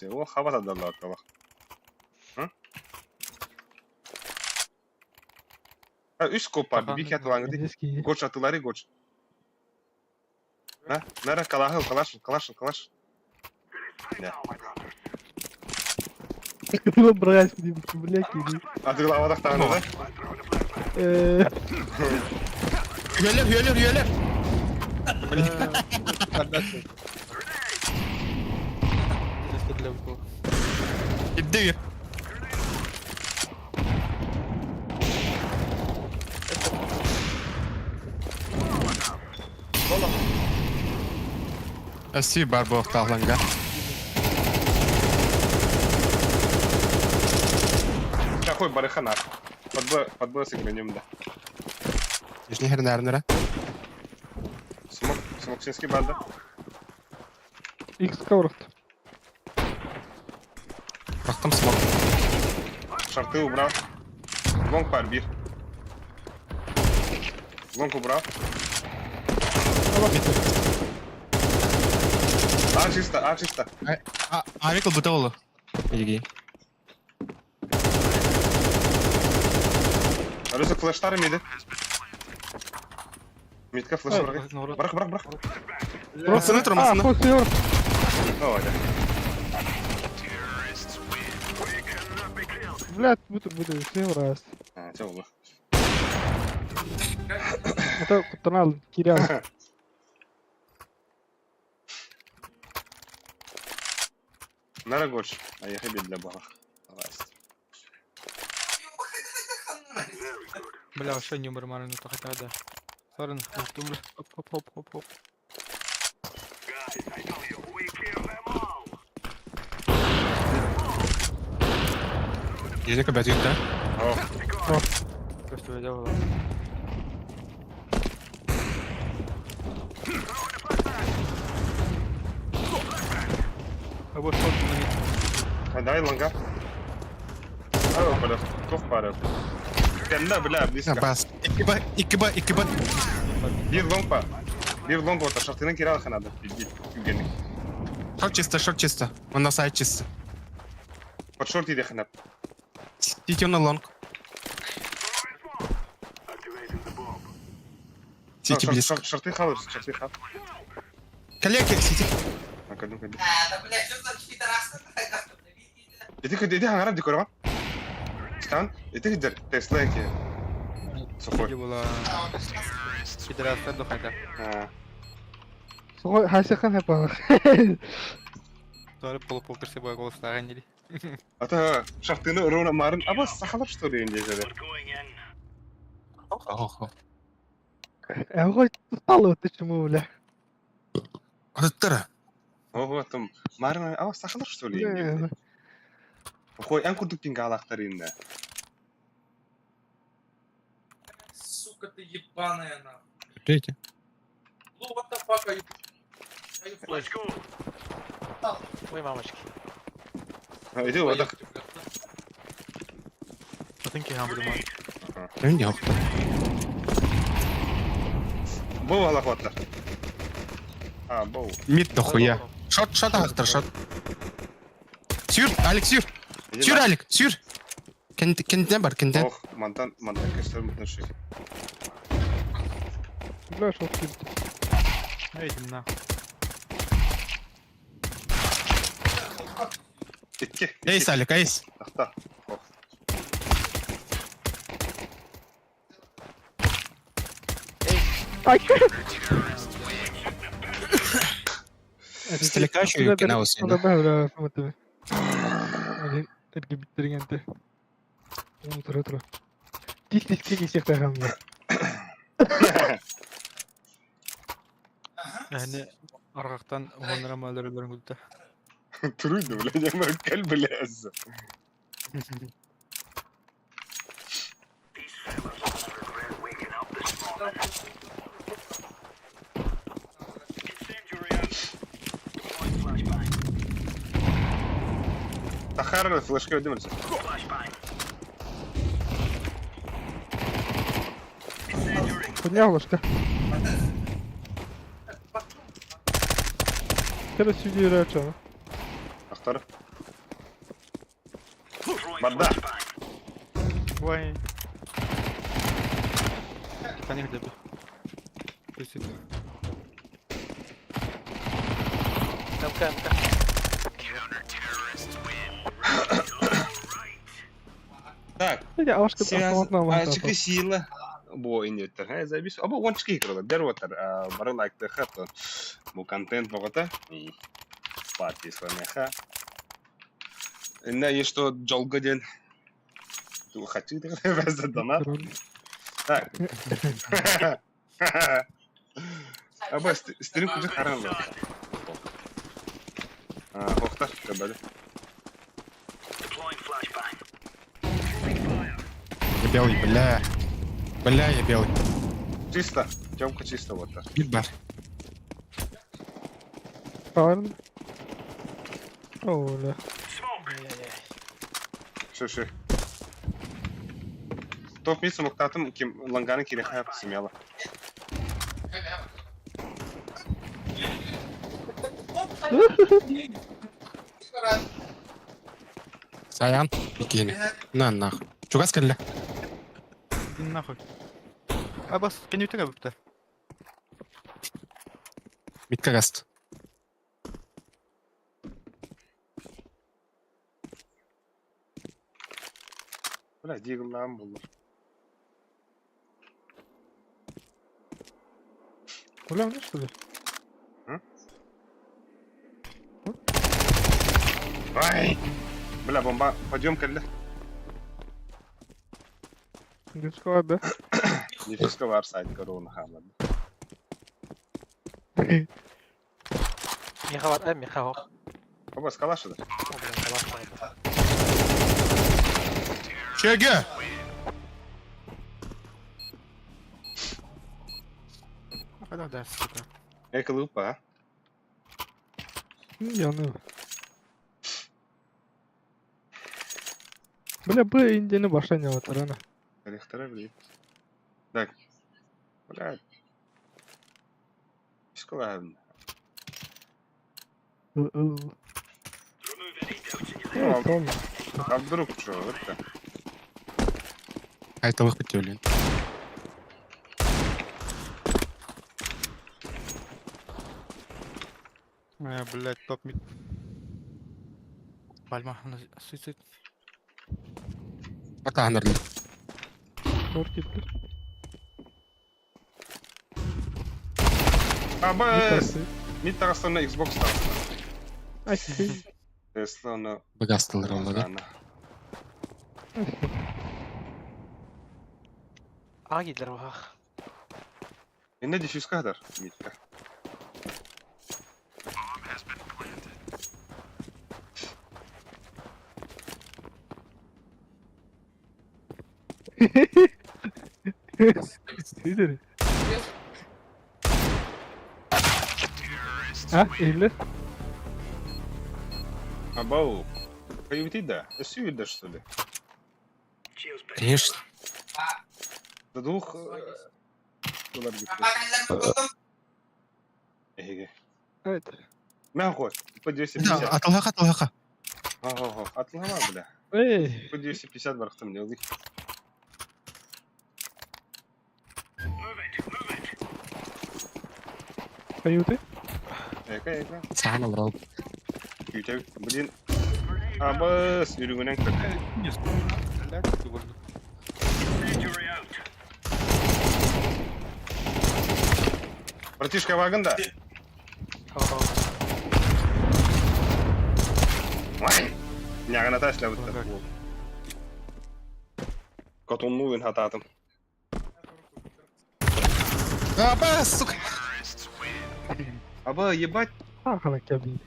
[SPEAKER 1] О, хаба тадалла атала. А, үс копар, би хат лаңды.
[SPEAKER 3] Индийский.
[SPEAKER 1] Гоч атылары гоч. На, нара калахыл, калаш, калаш, калаш.
[SPEAKER 3] Было брать, бля, кири.
[SPEAKER 1] Атыла авадақтағаны да?
[SPEAKER 4] Үйелер, үйелер, үйелер. Ибді үйер. Әсі бар бұл оқтағланға.
[SPEAKER 1] Какой барыханар? Подбой, подбой сыгранем, да.
[SPEAKER 4] Нижний хернәрнері.
[SPEAKER 1] Смок, смоксинский банда.
[SPEAKER 3] Икс коворот.
[SPEAKER 4] Рақтым смок.
[SPEAKER 1] Шарты убрал. Лонг пар бир. Лонг убрал. А чисто, а чисто.
[SPEAKER 4] Авикл бұта олы. Еге.
[SPEAKER 1] Алёса флештары миді. Митка флеш бар. Брақ, брақ, брақ.
[SPEAKER 4] Масыны тұр,
[SPEAKER 3] А,
[SPEAKER 4] масыны.
[SPEAKER 3] после
[SPEAKER 1] О, да.
[SPEAKER 3] Бля, буду, буду, все раз.
[SPEAKER 1] А, чё было?
[SPEAKER 3] Это кутанал, Кирилл.
[SPEAKER 1] Нара гоч. А я хабит для бага. Власть.
[SPEAKER 2] Бля, вообще не нормально, то хотя да. Сорен, хоп, хоп, хоп, хоп, хоп.
[SPEAKER 4] Нижний көбәт үйді.
[SPEAKER 1] О,
[SPEAKER 2] Просто я делала. А вот шорт на мид.
[SPEAKER 1] а дай лонга. А, бля, тоқ бар. Кәнді, бля, близко.
[SPEAKER 4] Бас. Икки ба, икки ба, икки ба.
[SPEAKER 1] Bir long бар. Bir long orta. Шартының кире алханады. Күгенік.
[SPEAKER 4] Шорт чисто, шорт чисто. Онда сайт чисто.
[SPEAKER 1] Под шорт иде ханап.
[SPEAKER 4] Сити на лонг. Сити близко.
[SPEAKER 1] Шорты хал, шорты хал.
[SPEAKER 4] Коллеги, сити.
[SPEAKER 1] А, кәдім, кәдім. Иди, иди, иди, аңарап декорған. Стан, иди, иди, Тесла еке. Сухой.
[SPEAKER 2] Була. Пидорастар духайда.
[SPEAKER 3] Сухой хасыхан хапалах.
[SPEAKER 2] Туары полупол кырсы бой голостааҕын дили.
[SPEAKER 1] Ата шахтыны ровно марын аба сахалар что ли инде
[SPEAKER 4] Охо.
[SPEAKER 3] Ого, стало ты чему, бля.
[SPEAKER 4] Атыттара.
[SPEAKER 1] Ого, там марын аба сахалар что ли инде. Хой, эн курдук пингалахтар инде.
[SPEAKER 8] Сука ты ебаная нахуй.
[SPEAKER 4] Третий.
[SPEAKER 8] Ну what the fuck are you... Are you flash?
[SPEAKER 7] Ой, мамочки.
[SPEAKER 1] Иди вот так.
[SPEAKER 2] Атын киһи хамбыдыма.
[SPEAKER 4] Кем не
[SPEAKER 1] Бу алахваттар. А, бу.
[SPEAKER 4] Мид дохуя. Шот, шот ағыстыр, шот. Сюр, Алик, сюр. Сюр, Алик, сюр. Кентен бар, кентен.
[SPEAKER 1] Ох, мантан, мантан кестер мутнаши.
[SPEAKER 3] Бля, шо ты.
[SPEAKER 2] Этим нахуй.
[SPEAKER 1] Икки.
[SPEAKER 4] Эйс, Алик, эйс.
[SPEAKER 1] Ахта. Ох.
[SPEAKER 3] Ай.
[SPEAKER 4] Стрелка еще кинаусы.
[SPEAKER 3] Бля, смотри. Эргибиттерген Тура тура. Тих тих тих всех тагам.
[SPEAKER 2] Әне арғақтан онра малдырыларын күтті.
[SPEAKER 1] Трудно, блядь, я мой каль, блядь. Тахар, флешка выдумался.
[SPEAKER 3] Поднял ложка. Кара сюди рача.
[SPEAKER 1] Ахтар. Барда.
[SPEAKER 2] Ой. Таних дэбі. Суицид.
[SPEAKER 7] МК, МК.
[SPEAKER 1] Так,
[SPEAKER 3] Я алашка автомат на
[SPEAKER 1] Ачык сила. Бо инеттер, хэ, запись. Аба ончки играла, дерватер, бары лайкты хато. Бу контент богата. И подписываемся. Инна есть что жолго ден. Ту хочу ты донат. Так. Аба стрим кужа харан. А, хохта, кабалы.
[SPEAKER 4] Я белый, бля. Бля, я белый.
[SPEAKER 1] Чисто, Тёмка чисто вот так.
[SPEAKER 4] Мид бар.
[SPEAKER 3] Правильно. О, бля.
[SPEAKER 7] Ай-яй-яй.
[SPEAKER 1] Шо шо. Топ мисс муктатым ким ланганы кире хап смело.
[SPEAKER 4] Саян, бикини. На, нахуй. Чугас кэллэ.
[SPEAKER 2] Иди нахуй. Абас, кенютеге бүпті.
[SPEAKER 4] Мидка гаст.
[SPEAKER 1] Бля, диглам буллар.
[SPEAKER 3] Бля, ну что ли?
[SPEAKER 1] Ай! Бля, бомба, пойдем кэллэ.
[SPEAKER 3] Дюскова, да?
[SPEAKER 1] Не фисковар сайт корона хамад.
[SPEAKER 7] Миха бар, э, Миха хох.
[SPEAKER 1] Оба скалаша да.
[SPEAKER 7] О, блин, калаш бар.
[SPEAKER 4] Чеге!
[SPEAKER 2] Қайда да, сука.
[SPEAKER 1] Эка лупа, а?
[SPEAKER 3] Я ну. Бля, Б индияны башня вот рано.
[SPEAKER 1] Рихтера, блин. Так. Бля. Фисковар.
[SPEAKER 3] Ну,
[SPEAKER 1] А вдруг что, вот так.
[SPEAKER 4] А это выход блин.
[SPEAKER 2] Э, блядь, топ мид. Пальма, суицид.
[SPEAKER 4] Пока, Андрей.
[SPEAKER 3] Тортик.
[SPEAKER 1] Абас! Мид таҕыстана Xbox таҕыста.
[SPEAKER 3] Ай.
[SPEAKER 1] Tesla оны
[SPEAKER 4] Багастылар оллага.
[SPEAKER 7] А киирдилэр баһаах.
[SPEAKER 1] Инне диффюзка хатар мидка.
[SPEAKER 3] Сидер. А, или?
[SPEAKER 1] Абау. Каюти да. Өссө да что ли?
[SPEAKER 4] Конечно.
[SPEAKER 1] До двух доллар Эһиги.
[SPEAKER 3] Evet.
[SPEAKER 1] Мә хой. По
[SPEAKER 4] Да,
[SPEAKER 1] 250.
[SPEAKER 4] атылгака, атылгака.
[SPEAKER 1] Ага, атлама, бля.
[SPEAKER 3] Эй.
[SPEAKER 1] По 250 барахтам не
[SPEAKER 3] Каюты?
[SPEAKER 1] Эка, эка.
[SPEAKER 4] Сахан олорол.
[SPEAKER 1] Күтә, блин. Абас, үрүгүнэн көр. Братишка вагон да. Вай! Нягана ташла бутта. Котонну хататым.
[SPEAKER 4] Абас, сука.
[SPEAKER 1] Аба, ебать.
[SPEAKER 3] Ахана кабин.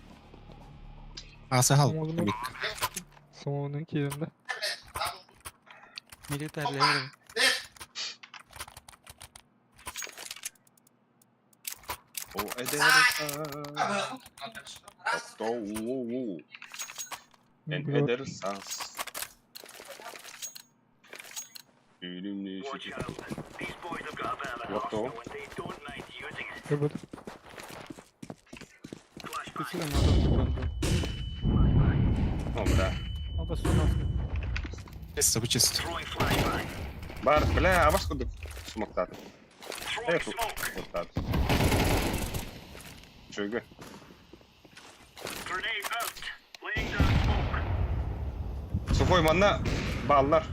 [SPEAKER 4] Асахал.
[SPEAKER 3] Оğlum. Sonun yerinde.
[SPEAKER 2] Militerler.
[SPEAKER 1] О, эдер. Тоу. En eder sas. Yok
[SPEAKER 3] Evet.
[SPEAKER 1] О, бля.
[SPEAKER 4] Чисто, чисто.
[SPEAKER 1] Бар, бля, а вас куда смоктат? Э, тут вот так. Чуйга. Сухой манна баллар.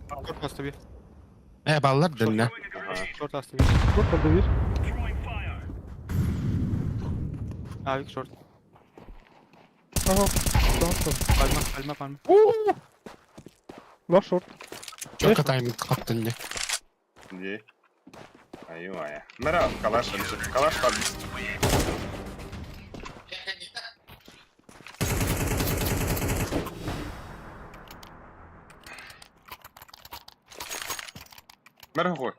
[SPEAKER 6] Short bastı bir.
[SPEAKER 4] Э, баллар дэннэ.
[SPEAKER 1] Ага.
[SPEAKER 6] Short bastı bir.
[SPEAKER 3] Short oldu bir.
[SPEAKER 6] Abi short.
[SPEAKER 3] Tamam. Tamam tamam.
[SPEAKER 6] Palma palma palma.
[SPEAKER 3] Oo! La short.
[SPEAKER 4] Чётко тайминг каттын не.
[SPEAKER 1] Где? Ай-ай. Мера, калаш, калаш бар. Мера хой.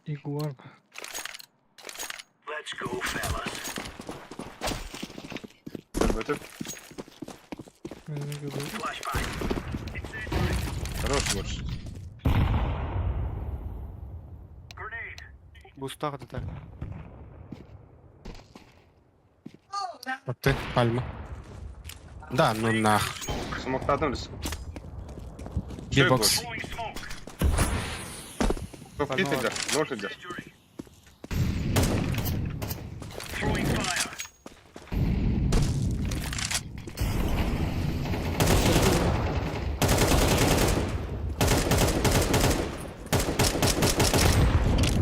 [SPEAKER 3] Iguana.
[SPEAKER 1] Өтіп.
[SPEAKER 3] Benim gibi.
[SPEAKER 1] Хорош больше.
[SPEAKER 6] Boost'a kadar tak.
[SPEAKER 4] Вот ты, пальма. Да, ну нах.
[SPEAKER 1] Смоктадым біз.
[SPEAKER 4] Бибокс.
[SPEAKER 1] Топ идет, нож идет.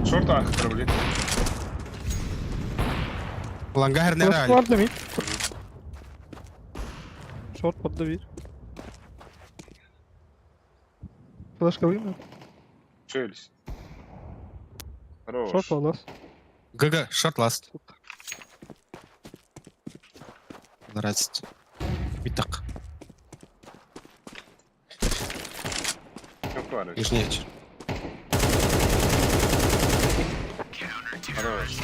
[SPEAKER 1] Шорт ахтыр, блин.
[SPEAKER 4] Лангар не
[SPEAKER 3] Short
[SPEAKER 4] раль.
[SPEAKER 3] vardı mı? Short patladı bir. Flash kalayım mı?
[SPEAKER 1] Челюсть. Хорош.
[SPEAKER 3] Short var
[SPEAKER 4] ГГ, шорт ласт. Здрасте. Итак,
[SPEAKER 1] Всё, хватит.
[SPEAKER 4] нижний вечер.
[SPEAKER 1] Хорош.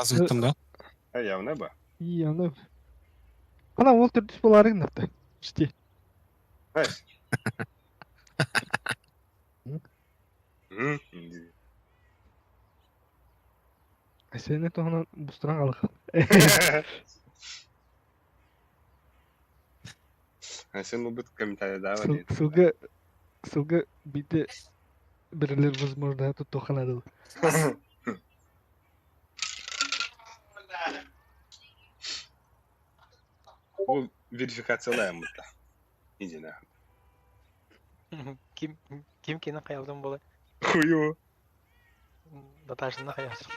[SPEAKER 4] Сразу там, да?
[SPEAKER 1] Э, явно бы.
[SPEAKER 3] İyi anladım. Anam Walter düz buların nerede? İşte.
[SPEAKER 1] Найс. М,
[SPEAKER 3] Senin tohuna busturan kalık.
[SPEAKER 1] Сен ылбыт комментарийдаабат диэн.
[SPEAKER 3] Сылга сылга биирдэ бэриллэр возможно туттуохха наада.
[SPEAKER 1] Ол верификациялааммыта. Индина.
[SPEAKER 7] Ким ким кини хайалдым буолар?
[SPEAKER 1] Хую.
[SPEAKER 7] Наташаны хайасың.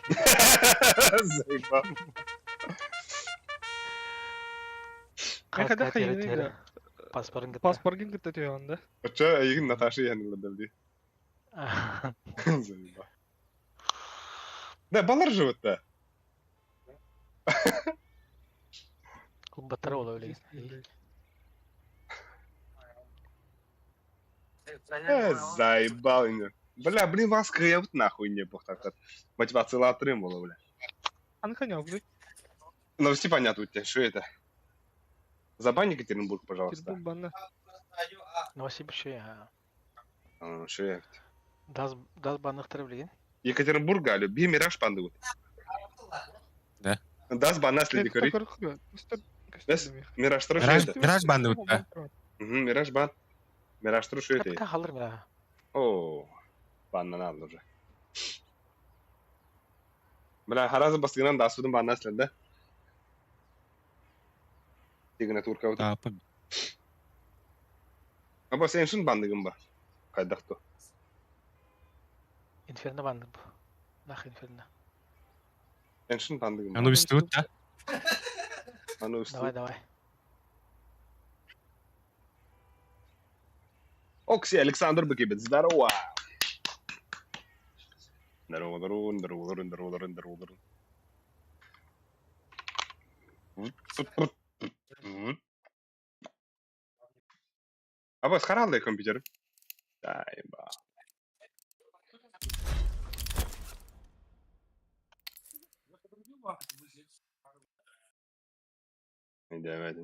[SPEAKER 1] Заебал.
[SPEAKER 3] Когда хайыны
[SPEAKER 7] Паспорын кытта.
[SPEAKER 3] Паспоргын кытта түйән да.
[SPEAKER 1] Очо эйигин Наташа иһэн дии. Заебал. Да, балар живут-то.
[SPEAKER 7] Куббаттара ола өлеген.
[SPEAKER 1] Заебал. Бля, блин, вас кыябыт нахуй не бухтактар. Мотивациялаатырым буола, бля.
[SPEAKER 3] Аны ханял, блядь.
[SPEAKER 1] Новости понятно у тебя, что это? Забань Екатеринбург, пожалуйста.
[SPEAKER 3] Банна.
[SPEAKER 7] Новосибирск
[SPEAKER 1] Что я?
[SPEAKER 7] Даз даз банныхтары билген.
[SPEAKER 1] Екатеринбург, Галю, би Мираж панды.
[SPEAKER 4] Да.
[SPEAKER 1] Дас банна следи кори. Мираж труш
[SPEAKER 4] Мираж, Мираж банды да.
[SPEAKER 1] Мираж бан. Мираж труш это.
[SPEAKER 7] Капка халыр мира.
[SPEAKER 1] О, банна надо уже. Бля, харазы бастыгынан дасудun банна следи. Сигнатурка вот.
[SPEAKER 4] Да,
[SPEAKER 1] Аба сен шын бандыгын ба. Кайдахто.
[SPEAKER 7] Инферно банды бу. Нах инферно.
[SPEAKER 1] Эн шын бандыгын ба.
[SPEAKER 4] Аны бистүт да.
[SPEAKER 1] Аны үстү.
[SPEAKER 7] Давай, давай.
[SPEAKER 1] Окси, Александр Быкибет, здорово! Здорово, здорово, здорово, здорово, здорово, здорово, здорово. Аба, схаралый компьютер. Дай ба. Давай.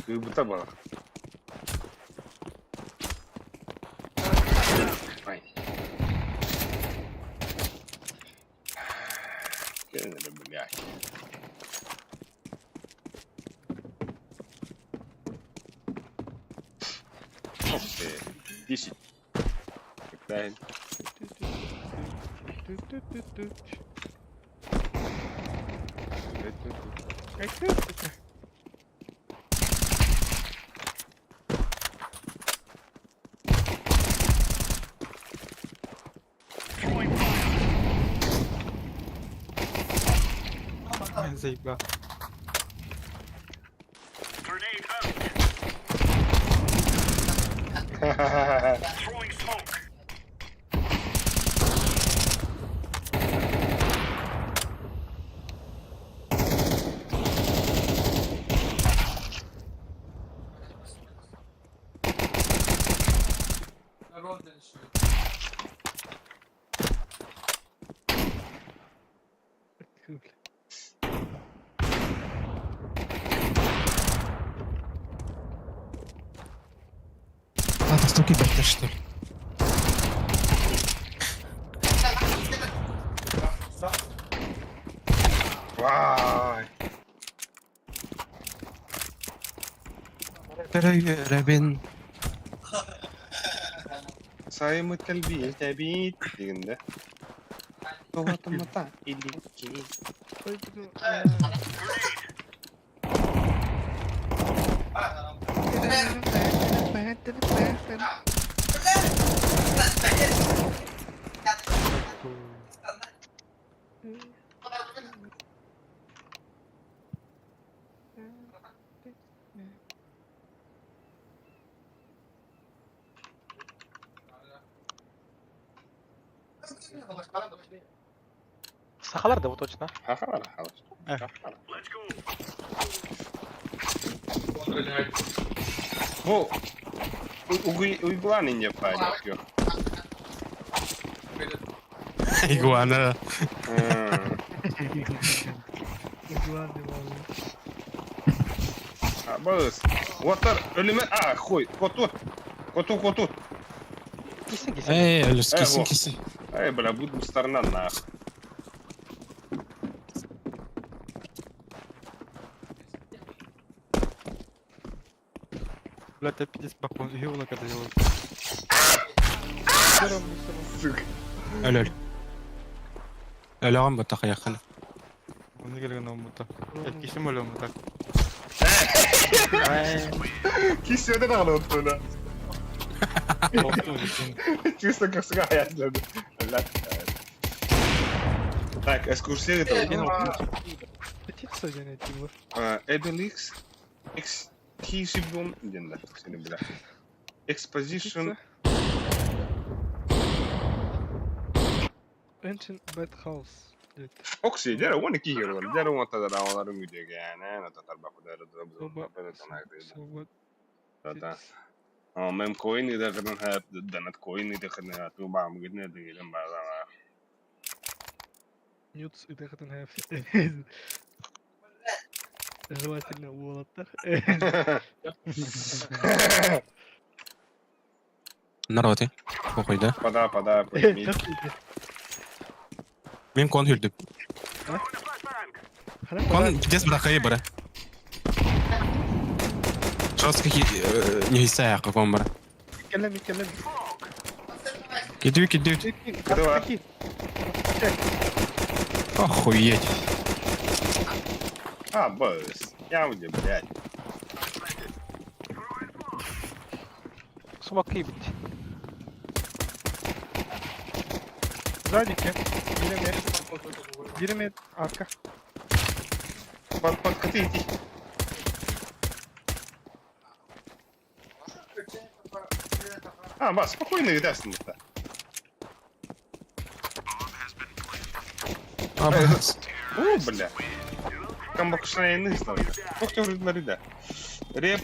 [SPEAKER 1] Бута была. Ай. Блядь. Ух ты. 10. Правильно.
[SPEAKER 6] Заебал.
[SPEAKER 4] Ладно, стуки бэттер, что ли?
[SPEAKER 1] Вай.
[SPEAKER 4] Рабин.
[SPEAKER 1] Саймы тәлби, тәби дегенде. Тоғатымата илики.
[SPEAKER 7] Сахалар да, вот точно.
[SPEAKER 1] Хахалар, хахалар. Бу уйгулан инде пайдак
[SPEAKER 4] Игуана.
[SPEAKER 3] Главный валлы.
[SPEAKER 1] Абыс. Уоттар өлүмэ а хуй хоту. Хоту хоту.
[SPEAKER 7] Кисин кисин.
[SPEAKER 4] Эй, өлүс
[SPEAKER 1] Э,
[SPEAKER 4] кисин
[SPEAKER 1] во.
[SPEAKER 4] кисин.
[SPEAKER 1] Эй, бля, буду сторона нах.
[SPEAKER 6] Бля, это пиздец похуй, гивно когда делают.
[SPEAKER 1] Сука.
[SPEAKER 4] Өл өл. Өлөҕүн бу тахайаххын.
[SPEAKER 6] Он келген он будто. Я кисим өлөм так.
[SPEAKER 1] Кисөдө даҕаны оттуна. Чисто как всегда я Так, экскурсия это.
[SPEAKER 3] Птица диэн Тимур.
[SPEAKER 1] Эбел X X T Сибон диэн сени бля. Exposition
[SPEAKER 3] Ancient Bad House. диэт.
[SPEAKER 1] Окси, дьэ уон икки киһи бар. Дьэ уон татар аларын үдэгэнэ, татар бакудары
[SPEAKER 3] Соба. Соба.
[SPEAKER 1] Мем коин идэгэн хэп, донат коин идэгэн хэп, бам гиднэ дэгэн баа.
[SPEAKER 3] Нюц и дехатен хэф. Желательно уолаттар.
[SPEAKER 4] Народы. Похуй, да?
[SPEAKER 1] Пода, пода, подмит.
[SPEAKER 4] Мен кон хүрдүм. Кон пиздец бырахай бара. Жестко не хисая кон бара.
[SPEAKER 3] Кэлэми кэлэми.
[SPEAKER 4] Кидүү кидүү.
[SPEAKER 1] Давай.
[SPEAKER 4] Охуеть.
[SPEAKER 1] А, быс. Я уде, блядь.
[SPEAKER 7] Смок киирбит.
[SPEAKER 3] Сзади кем? Биреме. Биреме арка.
[SPEAKER 1] Под, под коты иди. А, бас, спокойно даст это.
[SPEAKER 4] А, бас.
[SPEAKER 1] О, бля. Камбакшайны стал. Ох ты вроде нарида. Реп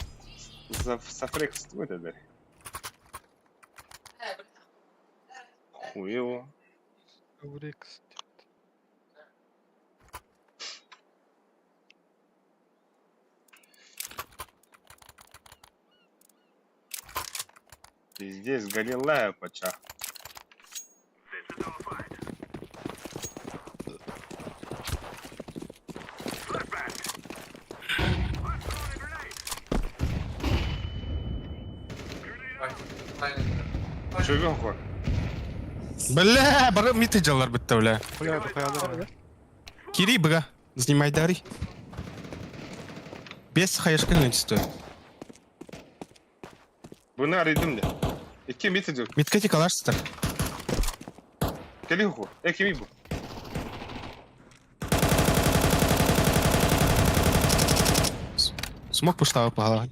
[SPEAKER 1] за сафрекс твой тогда. Хуево.
[SPEAKER 3] Аурекс.
[SPEAKER 1] Пиздец, Галилея пача. Чего хор?
[SPEAKER 4] Бля, бары мити жаллар бітті, бля.
[SPEAKER 6] Бля, это
[SPEAKER 4] Кири быга. Занимай дари. Бес хаешка нөнчүстө.
[SPEAKER 1] Bunu aradım da. İki miti diyor.
[SPEAKER 4] Миткети калашсыздар.
[SPEAKER 1] Кели ху. Э, кими бу?
[SPEAKER 4] Смок пуштава пагала.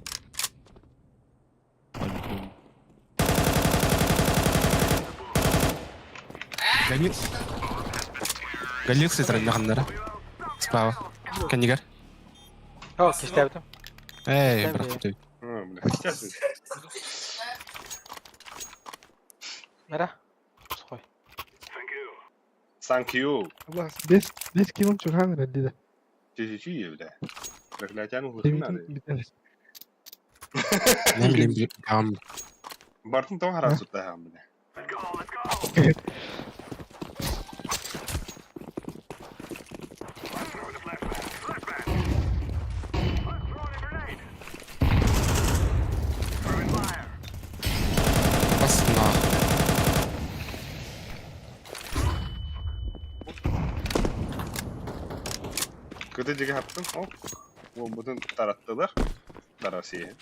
[SPEAKER 4] Галил. Галил сытыр наханнара. Справа. Канигар.
[SPEAKER 7] О, кистээбитим.
[SPEAKER 4] Эй, брат. ты.
[SPEAKER 1] А, бля. Сейчас.
[SPEAKER 7] Мера. Сухой.
[SPEAKER 1] Thank you.
[SPEAKER 3] Бес бес килом чурхан эрэлди да.
[SPEAKER 1] Ти бля. Проклятян хухна.
[SPEAKER 4] Не билем билем. Ам.
[SPEAKER 1] Бартын того харасу та бля.
[SPEAKER 4] Бас на.
[SPEAKER 1] Кыты диге хаптым. Оп. Бу тараттылар. Тарасы.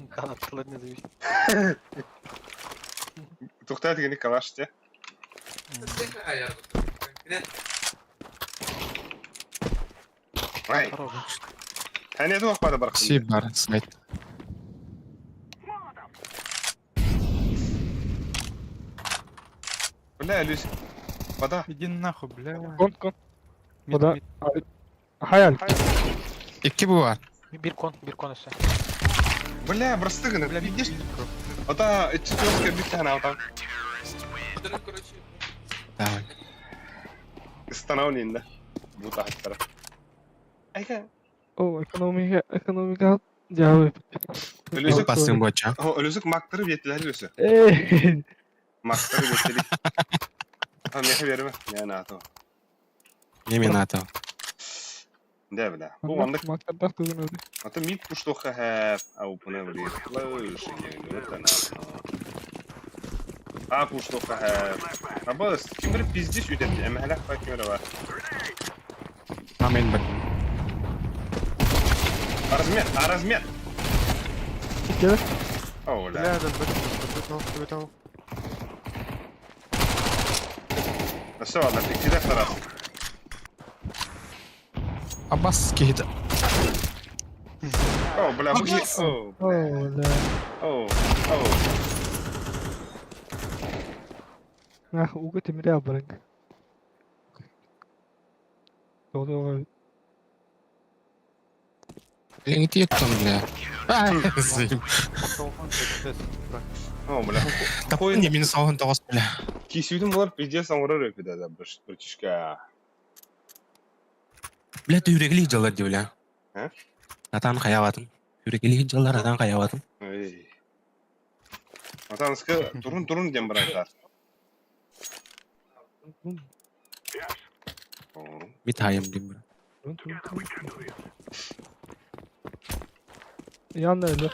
[SPEAKER 7] Канаттылар не зависит.
[SPEAKER 1] Тухта дигени калаш те. Ай. Хәне туак бары бар.
[SPEAKER 4] Си бар, сайт.
[SPEAKER 1] Бля, Люсь. Вода.
[SPEAKER 6] Иди нахуй, бля.
[SPEAKER 3] Кон кон.
[SPEAKER 6] Мид,
[SPEAKER 3] Вода.
[SPEAKER 6] мид.
[SPEAKER 3] Хаял.
[SPEAKER 4] Икки бу бар.
[SPEAKER 7] Бир кон, бир кон өссө.
[SPEAKER 1] Бля, брастыгына.
[SPEAKER 6] Бля, мид,
[SPEAKER 1] Видишь?
[SPEAKER 6] мид,
[SPEAKER 1] Ота четверка бит ана ота.
[SPEAKER 4] Давай.
[SPEAKER 1] Ыстанабын иннэ. Бу таһыттара. Айка.
[SPEAKER 3] О, экономика, экономика дьаабы.
[SPEAKER 1] Өлүсүк
[SPEAKER 4] Бастыҥ буочча.
[SPEAKER 1] Өлүсүк мактары биэттилэр өсө.
[SPEAKER 3] Э.
[SPEAKER 1] Мактары биэттили. А меха берме. Не НАТО.
[SPEAKER 4] Не мен НАТО.
[SPEAKER 1] Да, бля. Бу маннык
[SPEAKER 3] Мактардах тугун öyle.
[SPEAKER 1] Ата мид пуштоха хэп, а упуна блин. Лэш, не это на. А пуштоха хэп. А бас, кимбер пиздец үтеп, эмәләх па кимбер бар.
[SPEAKER 4] Амен бір.
[SPEAKER 1] А размер, а размер.
[SPEAKER 3] Gel.
[SPEAKER 1] О, бля.
[SPEAKER 6] Бля, да, бет, бет, бет,
[SPEAKER 1] Все, ладно, пиздец раз.
[SPEAKER 4] Аббас киһитэ.
[SPEAKER 1] О, бля, бу
[SPEAKER 4] Аббас!
[SPEAKER 1] О,
[SPEAKER 3] О, да.
[SPEAKER 1] о, о.
[SPEAKER 3] Ah, uga temiri abrank. Doğru.
[SPEAKER 4] Леңити еттім, бля.
[SPEAKER 1] О, бля.
[SPEAKER 4] Тапын не минус оғын тоғыз, бля.
[SPEAKER 1] Кисүтүм булар пиздец оңорор өпүдө да, братишка.
[SPEAKER 4] Бля, ты үрегілі жалар де, бля.
[SPEAKER 1] А?
[SPEAKER 4] Атан хаяватын. Үрегілі жалар, атан хаяватын.
[SPEAKER 1] Эй. Атанска турун турун дем баратар.
[SPEAKER 4] Мит хайым дейм, бля.
[SPEAKER 3] Yan öyle.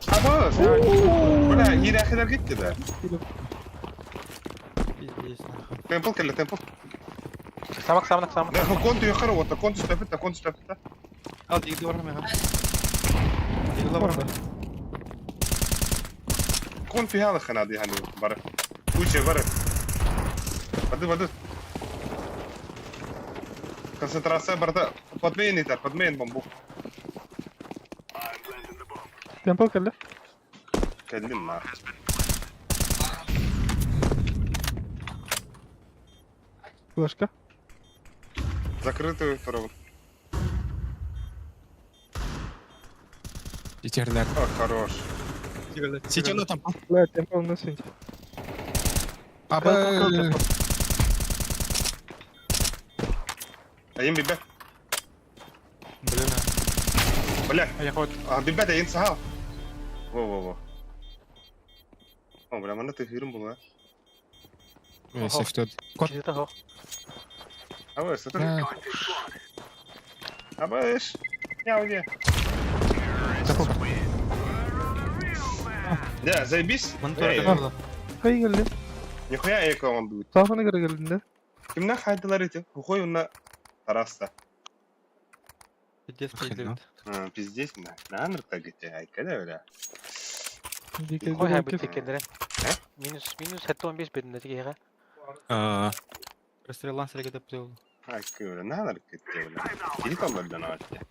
[SPEAKER 1] Абас. Бля, ирәхилер китте да.
[SPEAKER 6] Пиздец, нахуй.
[SPEAKER 1] Темпл келе, темпл.
[SPEAKER 7] Самак, самак, самак.
[SPEAKER 1] Да, конту юқары отыр, конту стапит, конту стапит.
[SPEAKER 6] Ал, дигді бар меха. Дигді бар.
[SPEAKER 1] Конту яlı хана ди хани бар. Куча бар. Бады бады. Концентрация барда. Подмейн итер, подмейн бомбу.
[SPEAKER 3] Tempo kelle.
[SPEAKER 1] Келдим ма.
[SPEAKER 3] Başka.
[SPEAKER 1] Закрытую второго.
[SPEAKER 4] Жетерлер.
[SPEAKER 1] О, хорош.
[SPEAKER 4] Сетені там.
[SPEAKER 3] La tempo nasıl?
[SPEAKER 4] Аба.
[SPEAKER 1] Айым бибе.
[SPEAKER 6] Блин,
[SPEAKER 1] Бля,
[SPEAKER 6] а я хоть
[SPEAKER 1] а бибе да сахал. Во во во. О, бля, мана тыхырым була.
[SPEAKER 4] Сефтөд. Кот.
[SPEAKER 7] Киһитэ суох.
[SPEAKER 1] Абас, это. Абас. Я уде. Да, заебись.
[SPEAKER 6] монитор
[SPEAKER 1] Эй,
[SPEAKER 6] да.
[SPEAKER 3] Kayı geldi.
[SPEAKER 1] Нихуя эко он будет.
[SPEAKER 3] Safana göre geldi.
[SPEAKER 1] Kimden хайдылар эти? Хухой онна Тараста.
[SPEAKER 6] Пиздец,
[SPEAKER 4] Охрена.
[SPEAKER 6] пиздец.
[SPEAKER 1] А, Пиздец, на. На нырта гите. Айка да, бля.
[SPEAKER 7] Хой хайбыт текендерен.
[SPEAKER 1] Э?
[SPEAKER 7] Минус, минус 7-15 бединде тиги
[SPEAKER 6] Расстрелан сірге деп біреу.
[SPEAKER 1] Айка бля, на нырта гите, бля. Иди там, бля, на ватте.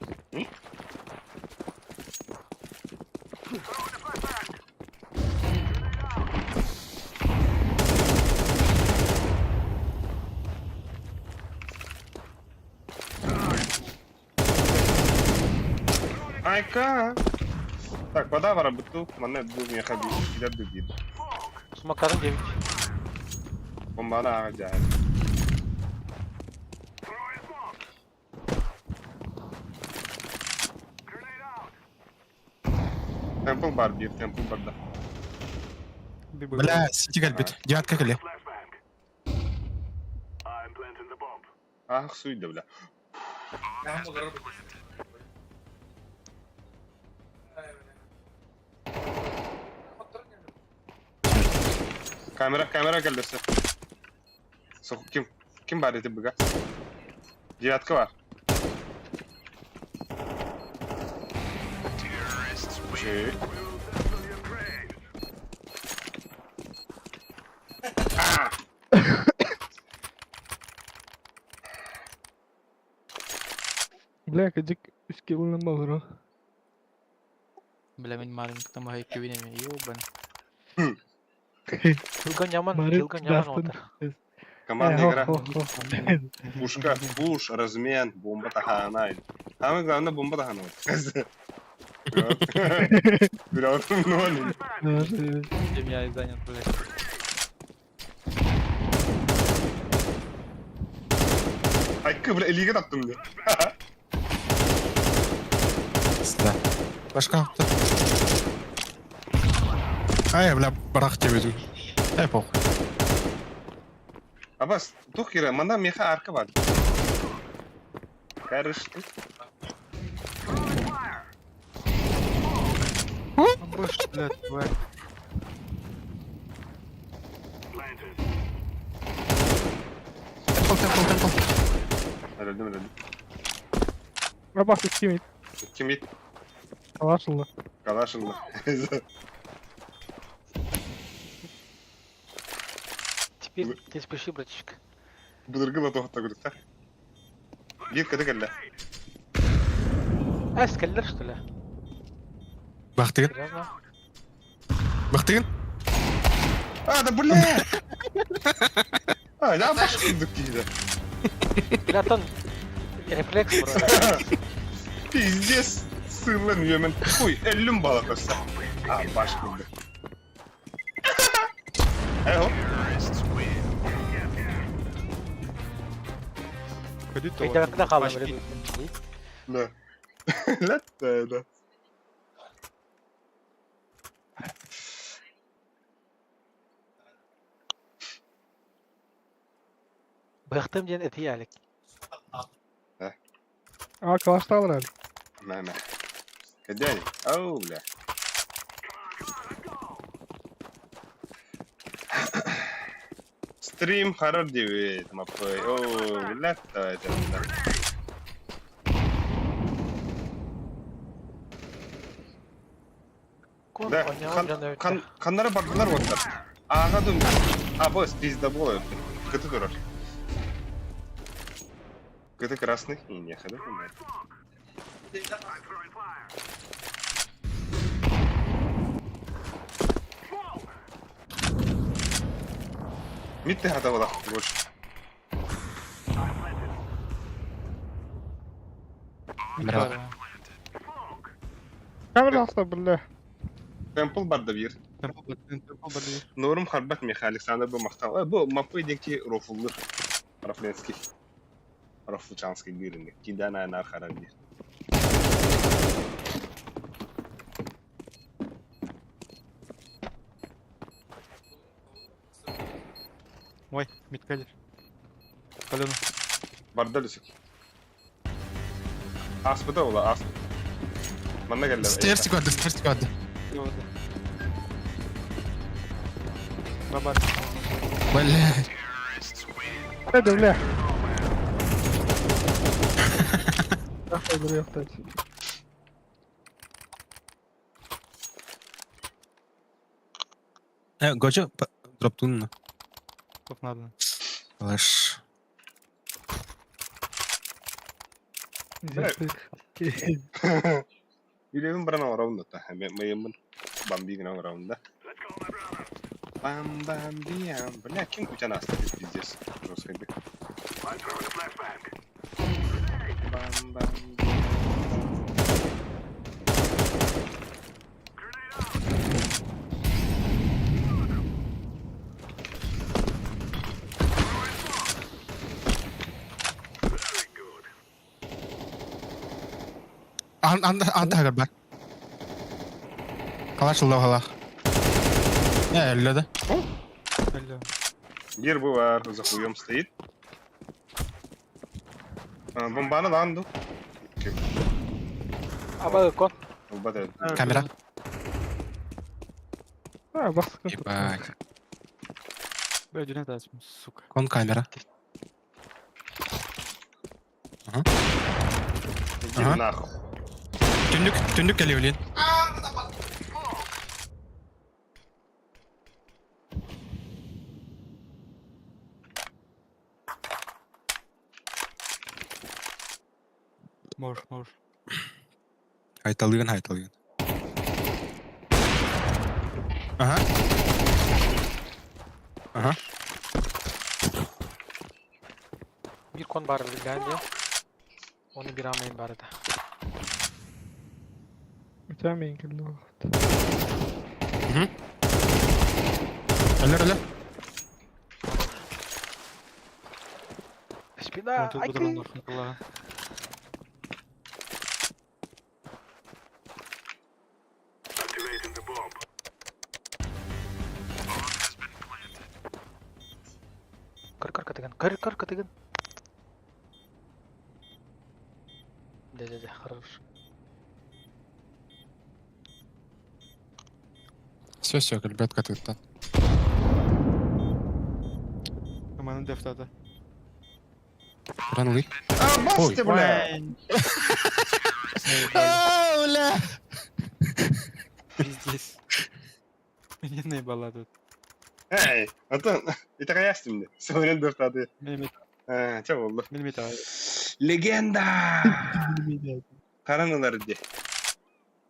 [SPEAKER 1] Айка. Так, вода варабыту, мане ду меха би, кида ду бид.
[SPEAKER 7] Смоктарын 9.
[SPEAKER 1] Бомбана ага жаа. Темпл бар бир, темпл бар да.
[SPEAKER 4] Бля, сети кәлбет. Девятка кәле.
[SPEAKER 1] Ах, суйда, бля. Камера, камера келдesi. Sok kim? Kim var eti buga? Девятка var. Şey.
[SPEAKER 3] Бля, кадик üstke bulunma bro.
[SPEAKER 2] Бля, мин маленький там хайки винами, ёбан.
[SPEAKER 7] Кылган яман,
[SPEAKER 3] Марит
[SPEAKER 7] кылган яман
[SPEAKER 3] Дастан.
[SPEAKER 7] отыр.
[SPEAKER 1] Командная игра. Пушка, пуш, размен, бомба тахана. Самое главное, бомба тахана. Бля, ноль.
[SPEAKER 2] Чем я и занят, блядь.
[SPEAKER 1] Айкы, бля, илиигэ таптым дии.
[SPEAKER 4] Да. Башка. Ай, бля, барах тебе тут. Эй, похуй.
[SPEAKER 1] Абас, тух кира, манна меха арка бар. Карышты.
[SPEAKER 6] Больше, блядь, тварь.
[SPEAKER 4] Темпл, темпл, темпл.
[SPEAKER 1] Өлдüm, өлдüm.
[SPEAKER 3] Абас икки
[SPEAKER 1] Ким ит?
[SPEAKER 3] Калашылы.
[SPEAKER 1] Калашылды.
[SPEAKER 7] Теперь ты спеши, братишка.
[SPEAKER 1] Былыргы ла тоқта көрдік Биир кыты кэллэ.
[SPEAKER 7] А, скаллер, что ли?
[SPEAKER 4] Бахтыгын.
[SPEAKER 7] Серьезно?
[SPEAKER 4] Бахтыгын.
[SPEAKER 1] А, да бля! А, я башкындык киһи.
[SPEAKER 7] Бля, рефлекс, бро.
[SPEAKER 1] Пиздец, сырлан үөмэн. Хуй, өллүм бала көрсө. А, башкындык. Эхо.
[SPEAKER 7] Өйдәбәккә калам әле.
[SPEAKER 1] Да. Ләттә, да.
[SPEAKER 7] Быктым дигән эти әле.
[SPEAKER 3] А, калашталар әле.
[SPEAKER 1] Мә, мә. Кәдәни. Ау, бля. Стрим хоррор 9, мапы. О, бля, это. Да, хан, ханнары бардылар оттар. Ага дум. А, бос, пизда было. Кыты турар. Кыты красных не не хода. Митте хата была больше.
[SPEAKER 4] Браво.
[SPEAKER 3] Камера аста бля.
[SPEAKER 1] Темпл барда бир.
[SPEAKER 6] Темпл, темпл бар
[SPEAKER 1] Норм Харбат Миха Александр бу мактал. Бу мапы деки рофуллur. Рафленский. Рофлучанский биринде. Кидана нар харабир.
[SPEAKER 6] Ой, миткалер. Калену.
[SPEAKER 1] Барда люсик. Аспыда ола, асп. Манна келді.
[SPEAKER 4] Стерсик барды, стерсик барды.
[SPEAKER 6] Бабар.
[SPEAKER 4] Бля.
[SPEAKER 3] Hadi бля. Нахуй, бля, ёптать.
[SPEAKER 4] Э, Гоча, дроптун.
[SPEAKER 6] Топ надо.
[SPEAKER 4] Калаш.
[SPEAKER 1] Yüreğim bana раунда та. Мен бамбигин раунда. Бам бам биям. Бля, ким кучан асты пиздец. Жестко бик. Бам бам.
[SPEAKER 4] Ан ан ан тагыр бар. Калаш лох лох. Э, өллө да.
[SPEAKER 6] Алло.
[SPEAKER 1] Бир бу бар, за хуем стоит. А, Бомбаны ланду.
[SPEAKER 7] Аба кон.
[SPEAKER 1] Бата.
[SPEAKER 4] Камера.
[SPEAKER 3] А, баскын.
[SPEAKER 4] Ебать.
[SPEAKER 6] Бля, дюнет асмын, сука.
[SPEAKER 4] Кон камера.
[SPEAKER 1] Иди
[SPEAKER 4] Ага.
[SPEAKER 1] нахуй.
[SPEAKER 4] Түннүк, түннүк келе
[SPEAKER 6] Можешь, можешь.
[SPEAKER 4] Хайталыгын, хайталыгын. Ага. Ага.
[SPEAKER 7] Бир кон бар билгән Оны бир алмайын бар иде.
[SPEAKER 3] Үтәмейін келді
[SPEAKER 4] Өлөр, өлөр.
[SPEAKER 7] Спина,
[SPEAKER 6] Тут
[SPEAKER 7] айкы.
[SPEAKER 6] патронов хватало.
[SPEAKER 7] Көр көр кытыгын, көр көр кытыгын. Да-да-да, хорош.
[SPEAKER 4] Все, все, ребятка, ты там.
[SPEAKER 6] Команда дефтата.
[SPEAKER 4] Ранлы.
[SPEAKER 1] А, бас ты, бля!
[SPEAKER 4] А, бля!
[SPEAKER 6] Пиздец. Меня наебала тут.
[SPEAKER 1] Эй, Антон, итэҕэйээстим дии. Сөҕүрэн дуртааты.
[SPEAKER 6] Миллиметр.
[SPEAKER 1] Ээ, чэ буолла.
[SPEAKER 6] Миллиметр.
[SPEAKER 1] Легенда! Харан ылар дии.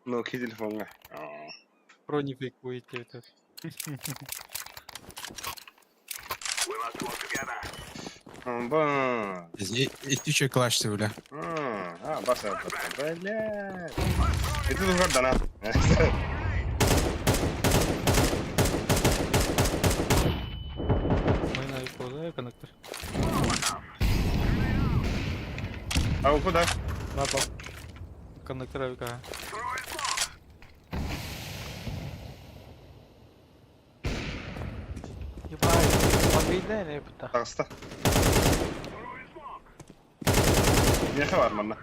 [SPEAKER 1] Nokia телефоҥҥа.
[SPEAKER 6] Броневик будет этот.
[SPEAKER 1] Ба.
[SPEAKER 4] Ити клашты, бля.
[SPEAKER 1] А, баса. Бля. Ити тугар дана.
[SPEAKER 6] Майна икола, коннектор.
[SPEAKER 1] А куда?
[SPEAKER 6] Лапа. Коннектор АВК.
[SPEAKER 7] Ебать, он видно или это?
[SPEAKER 1] Таҕыста. Миэхэ бар манна.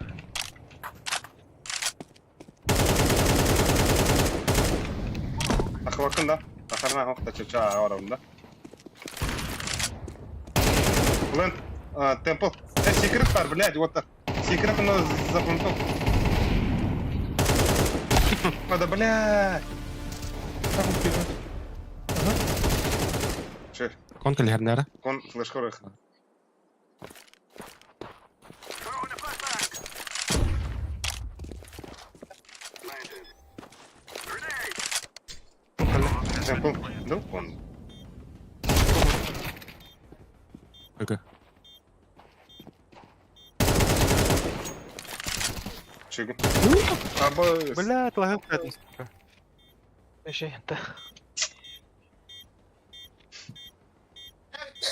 [SPEAKER 1] Тахыбаккын да. Тахарна хохта чача оромда. Лэн, темпл. Э, секрет бар, блядь, вот так. Секрет у нас запомнил. Надо, блядь. Че,
[SPEAKER 4] Конка лернера.
[SPEAKER 1] кон флешкорых. Темпл. Ну, он.
[SPEAKER 4] Ага.
[SPEAKER 1] Чего? Аба.
[SPEAKER 6] Бля, лагал сука.
[SPEAKER 7] Еще это.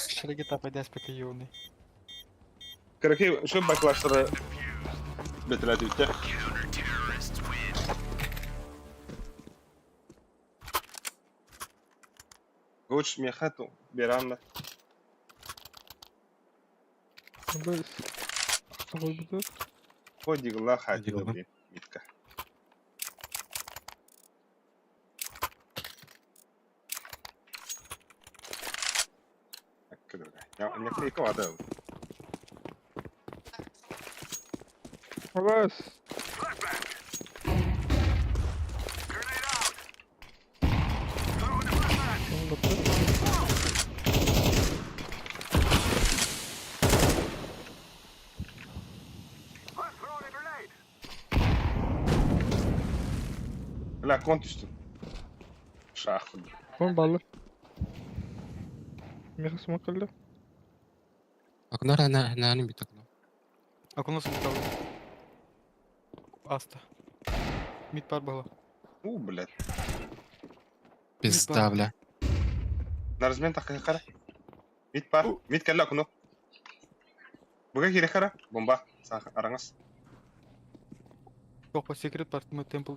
[SPEAKER 6] Шаригета пойдя спекаюный.
[SPEAKER 1] Короче, что баклаштера бетеләтүттә. Гоч мехату беранна. Ходигла хатил
[SPEAKER 4] Дигла.
[SPEAKER 1] митка. Я не клейко ада.
[SPEAKER 2] Абас.
[SPEAKER 1] Бля, кон түстүм. Шах.
[SPEAKER 2] Кон баллы. Меха смокалда.
[SPEAKER 4] Акнар на на не бит окно.
[SPEAKER 6] Окно смотрел. Аста. Мид пар было.
[SPEAKER 1] У, блядь.
[SPEAKER 4] Пизда, бля.
[SPEAKER 1] На размен так хара. Мид пар. Мид кэллэ окно. Буга кире хара. Бомба. Сах араңас.
[SPEAKER 6] Опа, секрет пар, мы темпл.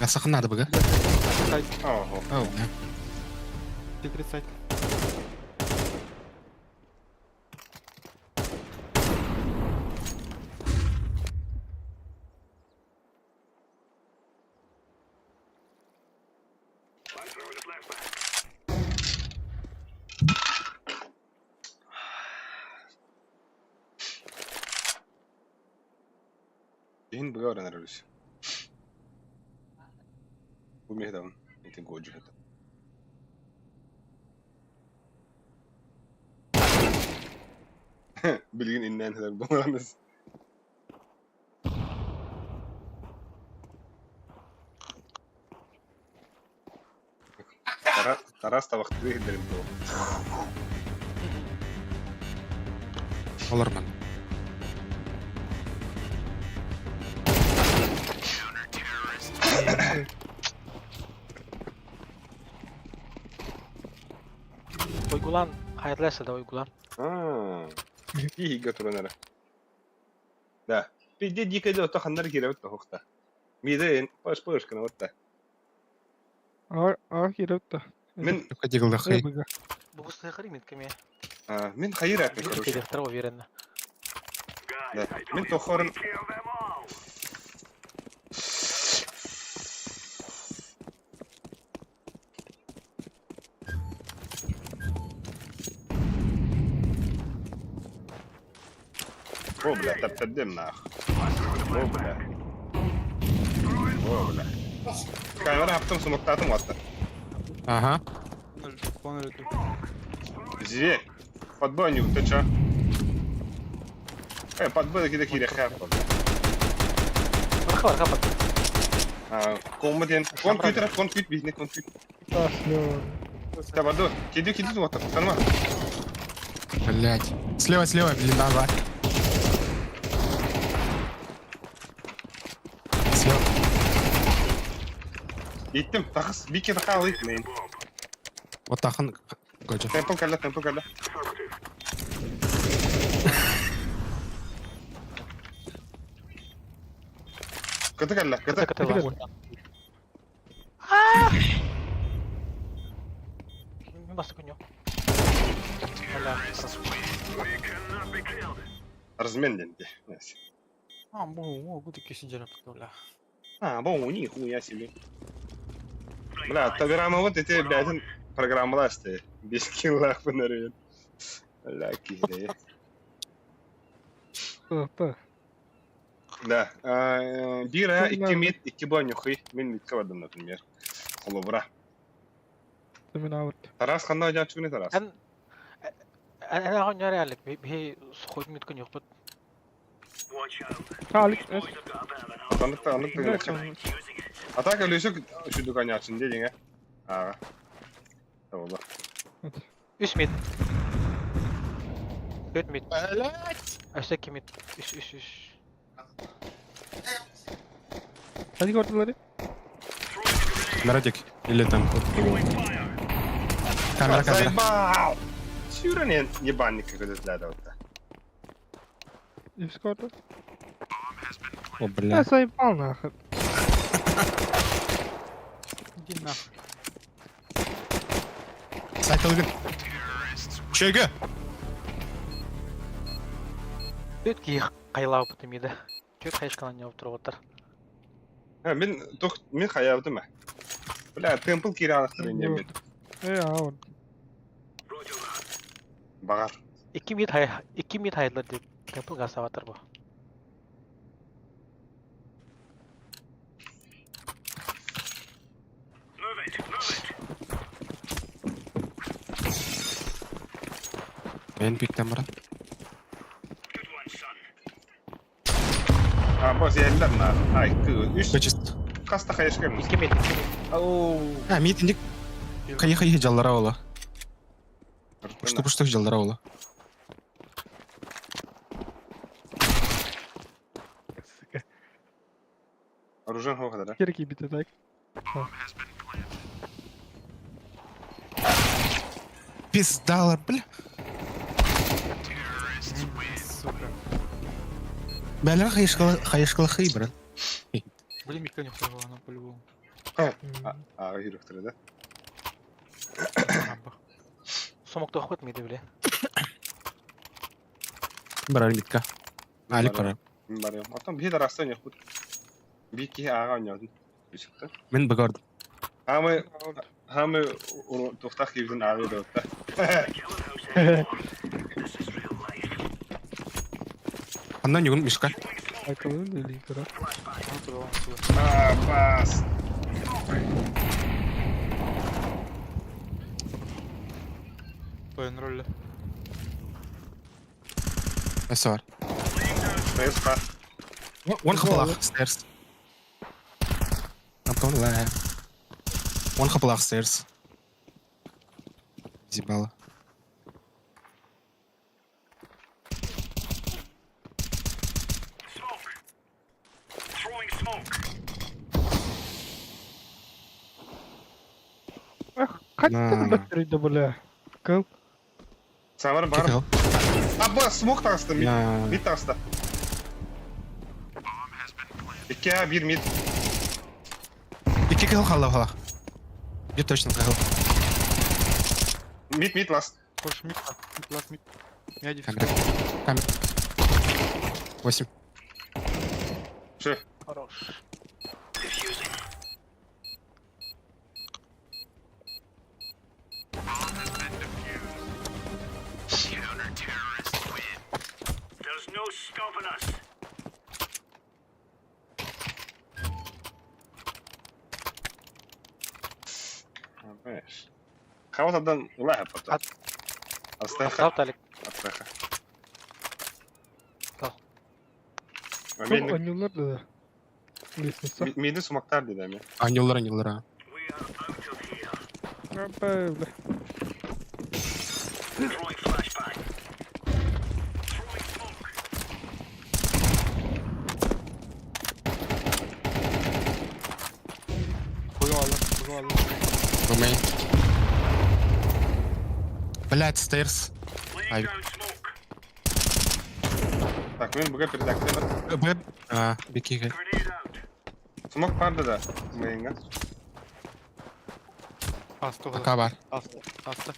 [SPEAKER 4] Гасах надо бы,
[SPEAKER 6] Сайт,
[SPEAKER 1] Ого.
[SPEAKER 4] О, бля.
[SPEAKER 6] секрет сайт.
[SPEAKER 1] Иһин быга баран эрэлүс. Бу меһдавын. Ити годжу это. Билигин иннэн хедер боланыз. Тарас табактыы иһдерин бу.
[SPEAKER 4] Олорман.
[SPEAKER 7] Уйгулан Хайдылар да уйгулан.
[SPEAKER 1] Аа. Киһигэ туран эрэ. Да. Пиздец дикая дело, то ханнар киирэ бит тохта. Миде паш паш кына вот
[SPEAKER 6] А, а, киирэ
[SPEAKER 1] Мин
[SPEAKER 4] Дигылдахай.
[SPEAKER 7] Бугустыхар имит кеме.
[SPEAKER 1] мин хайыр аппын короче.
[SPEAKER 7] Директор уверенно.
[SPEAKER 1] Да. Мин тохорун О, бля, таптадым нах. О, бля. О, бля. Камера аптым смоктатым атты.
[SPEAKER 4] Ага.
[SPEAKER 1] Зверь. Подбой ты чё? Подбой киде кире хап.
[SPEAKER 7] Барха барха пат.
[SPEAKER 1] Комма ден. Кон күтер, кон күт бизне кон күт. Табаду. Киде киде вот санма.
[SPEAKER 4] Блять. Слева, слева, блин, давай. Слева.
[SPEAKER 1] Иттим, тахыс, бике таха алыйт мен.
[SPEAKER 4] Вот тахан. Годжа.
[SPEAKER 1] Темпл калла, темпл калла. Кыты калла, кыты.
[SPEAKER 7] Кыты кыты. Басты күнё.
[SPEAKER 1] Размен денди.
[SPEAKER 2] А, бу, бу таки сидели бля.
[SPEAKER 1] А, бу, нихуя себе. Бля, табирама вот эти, блядь, программаласты. Без киллах пынырын. Бля, кире. Да. Бира, икки мит, икки бонюхи. Мен митке бардым, например. Холобра. Тарас ханна жачуны Тарас.
[SPEAKER 7] Эн эн эн алик би сухой мит күн юкпут.
[SPEAKER 6] Алик,
[SPEAKER 1] Аныкта, аныкта. Атака лүсүк шүдүк анячын дедиң, э? Ага. Ола.
[SPEAKER 7] Үс мит. Төрт мит.
[SPEAKER 4] Блять.
[SPEAKER 7] Өстө мит. Үс үс үс.
[SPEAKER 6] Hadi gördüler.
[SPEAKER 4] Народик. Или там. Камера, камера.
[SPEAKER 1] Заебал! Сюрен ебальник какой-то для этого.
[SPEAKER 6] Үс көрдү.
[SPEAKER 4] О,
[SPEAKER 6] Я
[SPEAKER 4] бля.
[SPEAKER 6] заебал нахуй.
[SPEAKER 2] Иди нахуй.
[SPEAKER 4] Сайт алгын. Чөйгө.
[SPEAKER 7] Төрт ки кайлап бутым иде. Төрт хайшканан не туруп
[SPEAKER 1] Ha, мен тох мен хаябдым. Бля, темпл кире алықтыр мен.
[SPEAKER 6] Э, а,
[SPEAKER 1] Багар.
[SPEAKER 7] Икки мит хай икки мит хайдлар деп темпл гасабатыр бу.
[SPEAKER 4] Мен пиктен брат.
[SPEAKER 1] А, бос елдер на. Ай, кы. Үш
[SPEAKER 4] Качество.
[SPEAKER 1] каста хаешкем.
[SPEAKER 7] Икки мит, икки мит.
[SPEAKER 1] Оу.
[SPEAKER 4] А, митинг. Хайы хайы жаллара ола. Пушту пушту жаллара ола.
[SPEAKER 3] Сука.
[SPEAKER 1] Оружие хоқыдар.
[SPEAKER 6] Керек бит так.
[SPEAKER 4] Пиздала, бля.
[SPEAKER 2] Сука.
[SPEAKER 4] Бәлер хайышкала хайышкала хый, брат.
[SPEAKER 2] Блин, микка не хуй, по-любому.
[SPEAKER 1] А, үйрөктөр да.
[SPEAKER 7] Сомокто охот миди биле.
[SPEAKER 4] Барар митка. Алик барар.
[SPEAKER 1] Бар. Атам бир арастан яхут. Бики ага ойнодун. Үсүктө.
[SPEAKER 4] Мен багордум.
[SPEAKER 1] Хамы хамы тухтах кийбин ага өтө.
[SPEAKER 4] Андан югун мишка.
[SPEAKER 6] Айтылын или кара.
[SPEAKER 1] А, пас.
[SPEAKER 2] Тойын ролле.
[SPEAKER 4] Эсор.
[SPEAKER 1] Стейрс па.
[SPEAKER 4] One хапалах stairs. I'm going left. One хапалах stairs. Зебала.
[SPEAKER 6] Эх, как ты
[SPEAKER 4] На.
[SPEAKER 6] бактерий бля? Кыл.
[SPEAKER 1] Сабар бар. Абба смок таҕыста мид. Мид таҕыста. Икки А бир мид.
[SPEAKER 4] Икки кыһыл халла халах. Бир точно кыһыл.
[SPEAKER 1] Мид мид ласт.
[SPEAKER 6] Больше мид, мид, ласт, мид. Я
[SPEAKER 4] Камера. Камера. Восемь.
[SPEAKER 1] Все.
[SPEAKER 7] Хорош.
[SPEAKER 1] Хаватадан улаха потом. Астаха.
[SPEAKER 7] Астаха.
[SPEAKER 1] Астаха.
[SPEAKER 3] Анюлар да. Лестница.
[SPEAKER 1] Миди сумактар dedi эми.
[SPEAKER 4] Анюлар, анюлар. а.
[SPEAKER 3] Бля.
[SPEAKER 6] Хуй алла, хуй алла.
[SPEAKER 4] Румей. Блять, стейрс. Ай.
[SPEAKER 1] Так, мен буга передакты
[SPEAKER 4] Б. А, беки.
[SPEAKER 1] Смок барды да. Мейнга.
[SPEAKER 6] Аста
[SPEAKER 4] Пока бар.
[SPEAKER 6] Аста. Аста.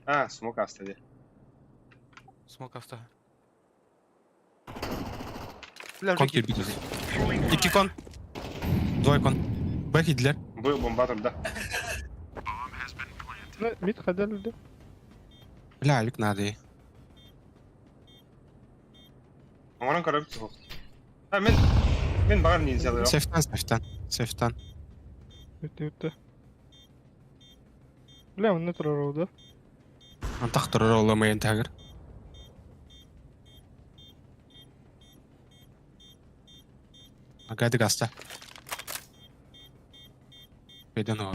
[SPEAKER 1] А, смок аста де.
[SPEAKER 6] Смок аста. Бля,
[SPEAKER 4] Кон кирбит. Икки кон. Двое кон. Б кидилер.
[SPEAKER 1] Бу бомба турда.
[SPEAKER 3] Мид хадалды.
[SPEAKER 4] Бля, алик надо.
[SPEAKER 1] Оңорон көрөп тух. А мен мен багар не сделаю.
[SPEAKER 4] Сейфтан, сейфтан. Сейфтан.
[SPEAKER 3] Өтө өтө. Бля, он турар да.
[SPEAKER 4] Антах турар ола мейн тагыр. Агады гаста. Беден о.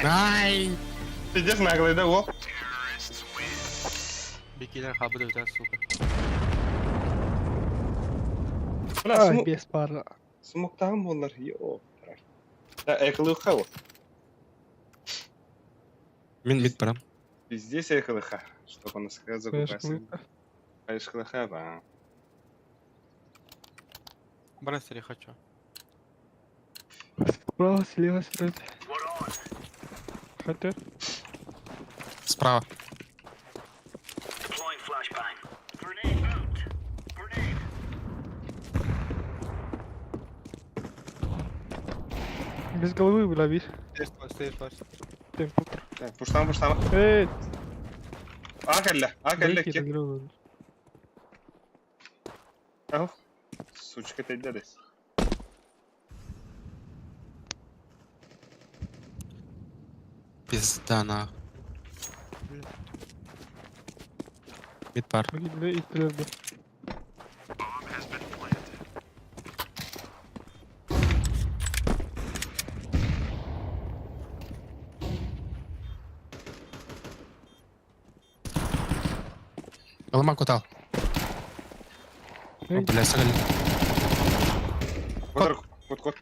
[SPEAKER 4] Ай!
[SPEAKER 1] Пиздец наглый да о.
[SPEAKER 2] Бикилер хабы да сука.
[SPEAKER 1] Бля,
[SPEAKER 3] Ай,
[SPEAKER 1] смок
[SPEAKER 3] без пара.
[SPEAKER 1] смоктагын болар. Йо. Да, экылыха о.
[SPEAKER 4] Мен мид барам.
[SPEAKER 1] Пиздец экылыха. Чтоб она сказала закупаться. Айшкылыха ба.
[SPEAKER 6] Брастери хочу.
[SPEAKER 3] Справа, слева, справа. Хотя.
[SPEAKER 4] Справа.
[SPEAKER 3] Без головы, бля, видишь?
[SPEAKER 6] Стейр флаш, стейр флаш.
[SPEAKER 3] Темп.
[SPEAKER 1] Так, пуштама, пуштама.
[SPEAKER 3] Эй,
[SPEAKER 1] А кэллэ, а кэллэ
[SPEAKER 3] дайте
[SPEAKER 1] ки.
[SPEAKER 3] разрывы.
[SPEAKER 1] Ах. Сучка ты дедес.
[SPEAKER 4] Пизда на. Мид бар.
[SPEAKER 3] Бля, иттилер бу.
[SPEAKER 4] Алама кутал.
[SPEAKER 3] Эй.
[SPEAKER 4] Бля, сагали.
[SPEAKER 1] Кот, кот, кот.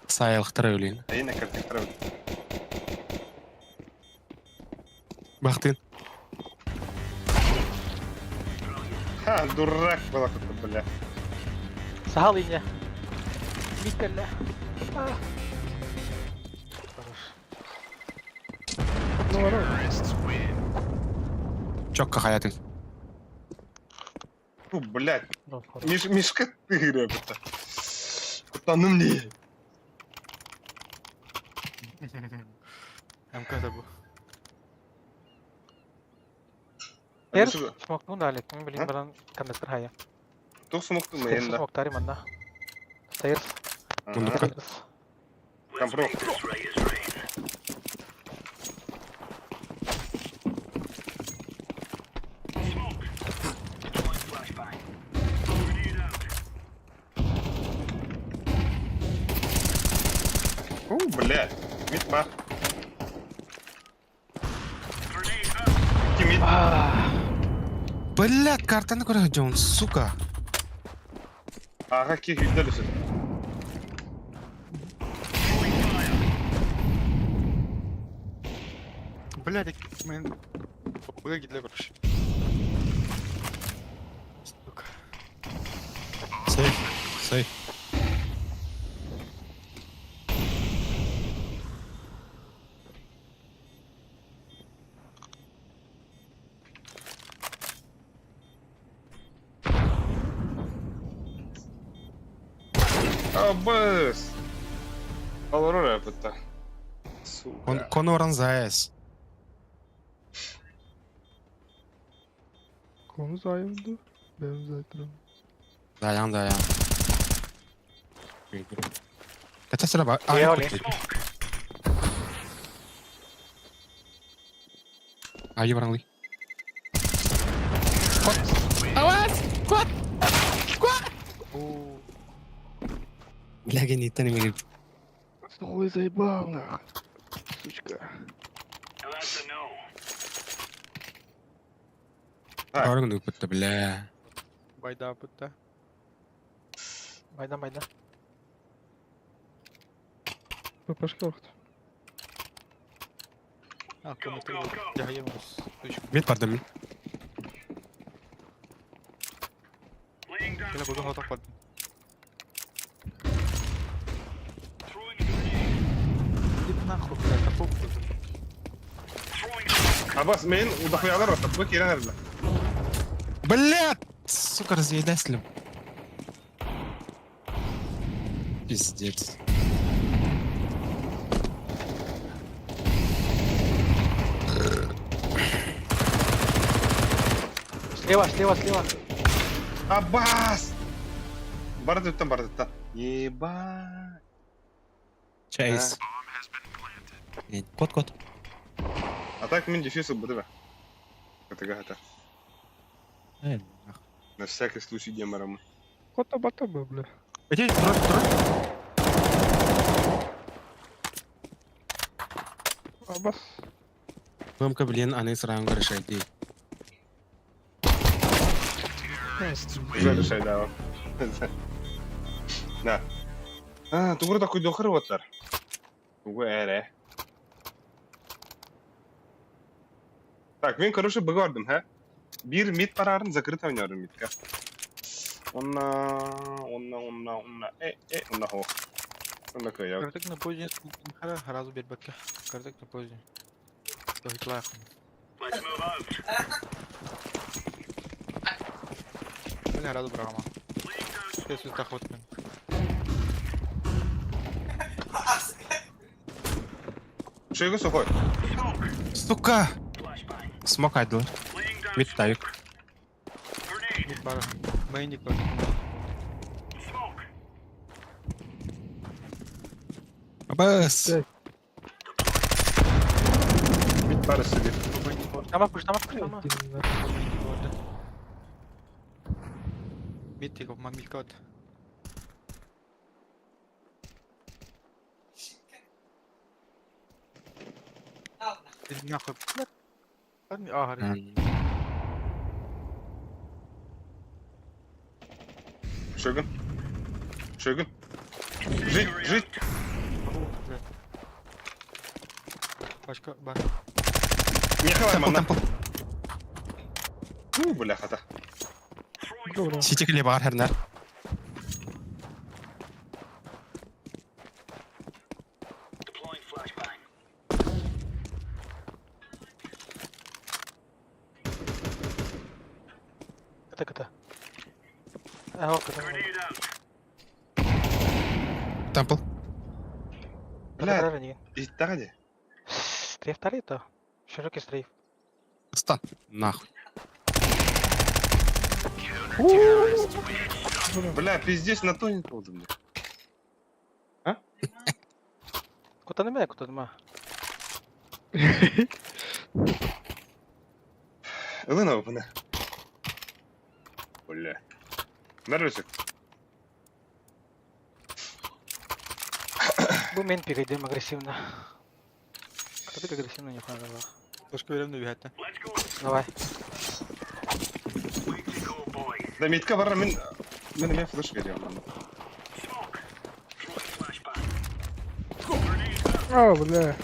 [SPEAKER 4] Сайылықтыра өлейін.
[SPEAKER 1] Айна картектер.
[SPEAKER 4] Бахтын.
[SPEAKER 1] Ха, дурак была как-то, бля.
[SPEAKER 7] Сахал ине. Миккелле. Хорош.
[SPEAKER 3] Ну, ворот.
[SPEAKER 4] Чокка хаятын.
[SPEAKER 1] Фу, блядь.
[SPEAKER 7] Ну, хорош.
[SPEAKER 1] Миш, мишка ты, ребята. Куда ну мне?
[SPEAKER 6] МК забыл.
[SPEAKER 7] Терс смокнул дали. Ну, блин,
[SPEAKER 1] А?
[SPEAKER 7] баран коннектор хая.
[SPEAKER 1] Тух смокту
[SPEAKER 7] Стерс
[SPEAKER 1] мейн да.
[SPEAKER 7] смоктари манна. Стерс.
[SPEAKER 4] Мундука.
[SPEAKER 7] Стерс.
[SPEAKER 1] Компро. У, блядь. Мид па. Мид.
[SPEAKER 4] Блядь, картаны көрі Джон, сука.
[SPEAKER 1] Ага, ки хүддәлүсү.
[SPEAKER 6] Блядь, мен... Б для короче. Сука.
[SPEAKER 4] Сейф. Сейф.
[SPEAKER 1] Абыс! Алрора бытта. Сука.
[SPEAKER 4] Коноран ЗАЭС.
[SPEAKER 3] Konu zayımdı. Benim zaten.
[SPEAKER 4] Dayan dayan. Kaç sıra
[SPEAKER 7] Е, оле.
[SPEAKER 4] Ayo barang li. Kuat. Awas, kuat. Kuat. Lagi nih tadi mirip.
[SPEAKER 3] Хуй заебал нахуй. Сучка.
[SPEAKER 4] Orang udah betul belah.
[SPEAKER 6] Байда бытта.
[SPEAKER 7] Байда, байда.
[SPEAKER 3] Папашка орхт.
[SPEAKER 6] А, комната. Я ем.
[SPEAKER 4] Mid pardon.
[SPEAKER 6] Бля, буду готов под. Иди нахуй, блядь, какой
[SPEAKER 1] Абас, мен удахуялар отта. Бу кирен эрдэ.
[SPEAKER 4] Блядь! Сука, разъедаслим. Пиздец.
[SPEAKER 7] Слева, слева, слева.
[SPEAKER 1] Абас! Бардыттан бардыттан. Еба.
[SPEAKER 4] Чейз. Кот, кот.
[SPEAKER 1] А так мен дефьюз буду. Катага На всякий случай демором.
[SPEAKER 3] Кота бата бля.
[SPEAKER 4] Иди, трой, трой.
[SPEAKER 3] Абас.
[SPEAKER 4] Мамка, блин, аны сразу решай, ди.
[SPEAKER 1] Уже решай, да. Да. А, тугур такой дохыр оттар. Тугу эре. Так, мен, короче, бөгөрдүм, ха? Бир мид парарын закрыт ойнорум мидка. Онна, онна, онна, онна, э, э, онна хо. Онна кыя.
[SPEAKER 6] Картек на поздний сразу бербекке. Картек на поздний. Дохитлах. Бля, сразу брама. Я сюда ход мен.
[SPEAKER 1] Шойгу сухой.
[SPEAKER 4] Сука! Смок айдл. Мид тайк.
[SPEAKER 6] Мид бар. Мейник бар.
[SPEAKER 4] Абас!
[SPEAKER 1] Мид бары сиди.
[SPEAKER 7] Тама пуш, тама пуш, тама.
[SPEAKER 6] Мид тиго, мамилка от. Иди нахуй. А, горит.
[SPEAKER 1] Шойгун. Шойгун. Жить, жить.
[SPEAKER 6] Башка бар.
[SPEAKER 1] Не хавай,
[SPEAKER 4] Темпл,
[SPEAKER 1] манна.
[SPEAKER 4] темпл.
[SPEAKER 1] У, бля, хата.
[SPEAKER 3] Добро.
[SPEAKER 4] Сити клебар, хернер.
[SPEAKER 7] Ката, ката. Ага, ката.
[SPEAKER 4] Темпл.
[SPEAKER 1] Бля,
[SPEAKER 7] Бля.
[SPEAKER 1] иттагади.
[SPEAKER 7] Стрейф тарито. Широкий стрейф.
[SPEAKER 4] Стан. Нахуй.
[SPEAKER 1] Бля, пиздец, на тоненького уже, бля.
[SPEAKER 7] Кута не кута нема.
[SPEAKER 1] Ылына опына. Бля. Нормальчик.
[SPEAKER 7] Бу мен пигайдем агрессивно. Катык агрессивно нихуя не было.
[SPEAKER 6] Башка берем да бихатта.
[SPEAKER 7] Давай.
[SPEAKER 1] Да, митка бара мен... Мен мен флеш берем.
[SPEAKER 3] А, бля.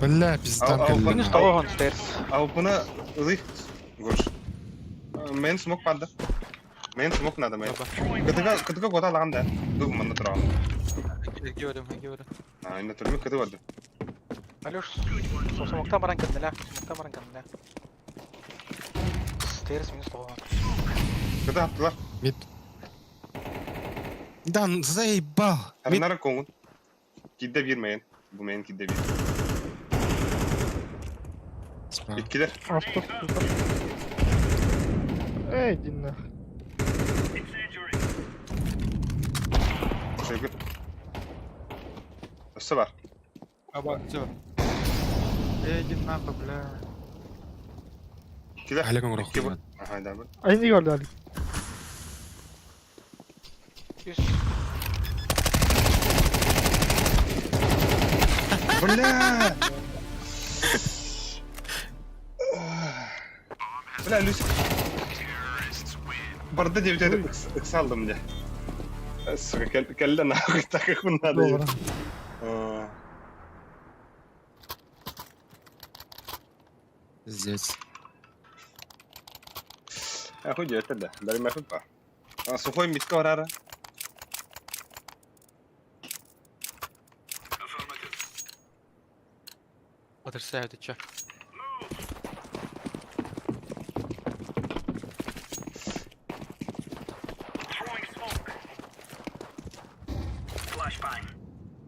[SPEAKER 4] Бля, пизда
[SPEAKER 1] Ау, ау,
[SPEAKER 7] Минус
[SPEAKER 4] кэллэ.
[SPEAKER 7] того он stairs.
[SPEAKER 1] Алпына ылый. Гош. Мэн смок падда. Мэн смок надо, мэн. Кытыга, кытыга гота алаган да. Ду манна тураган.
[SPEAKER 6] Говорим, говорим.
[SPEAKER 1] А, инна турми кыты барды.
[SPEAKER 7] Алеш, смоктан баран кэллэ. Смоктан баран кэллэ. Stairs минус того.
[SPEAKER 1] Кыты аттылар.
[SPEAKER 4] Мид. Да, заебал. Мид.
[SPEAKER 1] Харнара коңун. Кидде бир мэн. Бу мэн кидде бир.
[SPEAKER 4] Справа.
[SPEAKER 1] Иткилер.
[SPEAKER 3] Авто. Эй, иди нахуй.
[SPEAKER 1] Шөйгүт. Өссө бар.
[SPEAKER 6] Аба, все. Эй, иди нахуй, бля.
[SPEAKER 1] Килер.
[SPEAKER 4] Алик оҥоро
[SPEAKER 1] Икки бу.
[SPEAKER 4] хуйнат.
[SPEAKER 1] Аха, да бу.
[SPEAKER 3] Aynı gördü Ali.
[SPEAKER 7] Үс.
[SPEAKER 1] Бля! Бля, Люся. Барда 9 икс алдым мне. Сука, кэллэ нахуй, так как надо.
[SPEAKER 3] Добро.
[SPEAKER 1] А,
[SPEAKER 4] Здесь.
[SPEAKER 1] Ахуй это да, дари махуй па. А, Сухой митка орара.
[SPEAKER 6] Отрицаю, ты чё?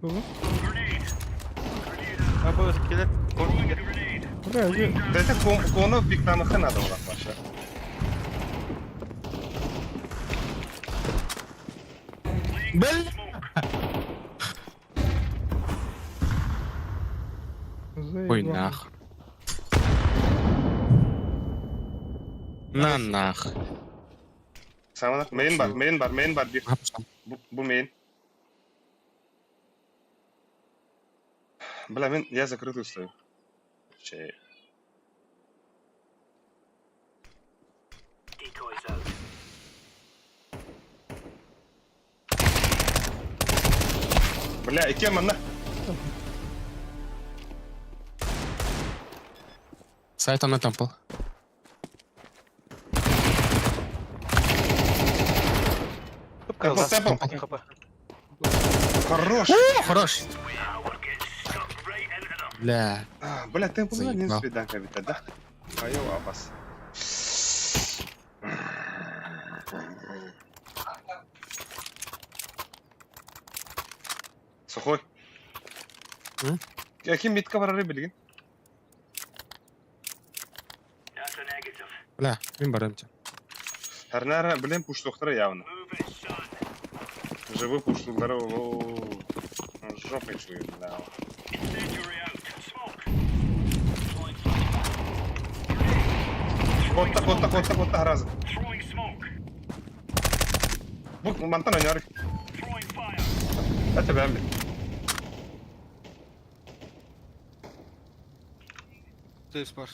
[SPEAKER 3] Бу.
[SPEAKER 6] Аба, килер.
[SPEAKER 3] Бля, иди.
[SPEAKER 1] Да это кону бигтамыха надо было вообще.
[SPEAKER 4] Бля!
[SPEAKER 3] Заебал.
[SPEAKER 4] Ой, нах. На нах.
[SPEAKER 1] Самана, мейн бар, мейн бар, мейн бар, биг.
[SPEAKER 4] А, пошел.
[SPEAKER 1] Бу бу мейн. Бля, мен, я закрытую стою. Че. Бля, и кем она?
[SPEAKER 4] Сайт на темпл.
[SPEAKER 1] Темпл, темпл.
[SPEAKER 7] ХП.
[SPEAKER 1] Хорош.
[SPEAKER 4] О, хорош! Бля.
[SPEAKER 1] А, Бля, темпл на один
[SPEAKER 4] Заебал.
[SPEAKER 1] свиданка ведь, да? Айо, абас. Сухой.
[SPEAKER 4] М?
[SPEAKER 1] Ким битка барары билген?
[SPEAKER 4] Бля, мин барам тебя.
[SPEAKER 1] Харнара, блин, пуштухтара явно. Живы пуштухтара, о, жопой чую, бля. Котта, котта, котта, котта, хараза. Бу, мантан ойнар. Это бәмби.
[SPEAKER 6] Ты спар.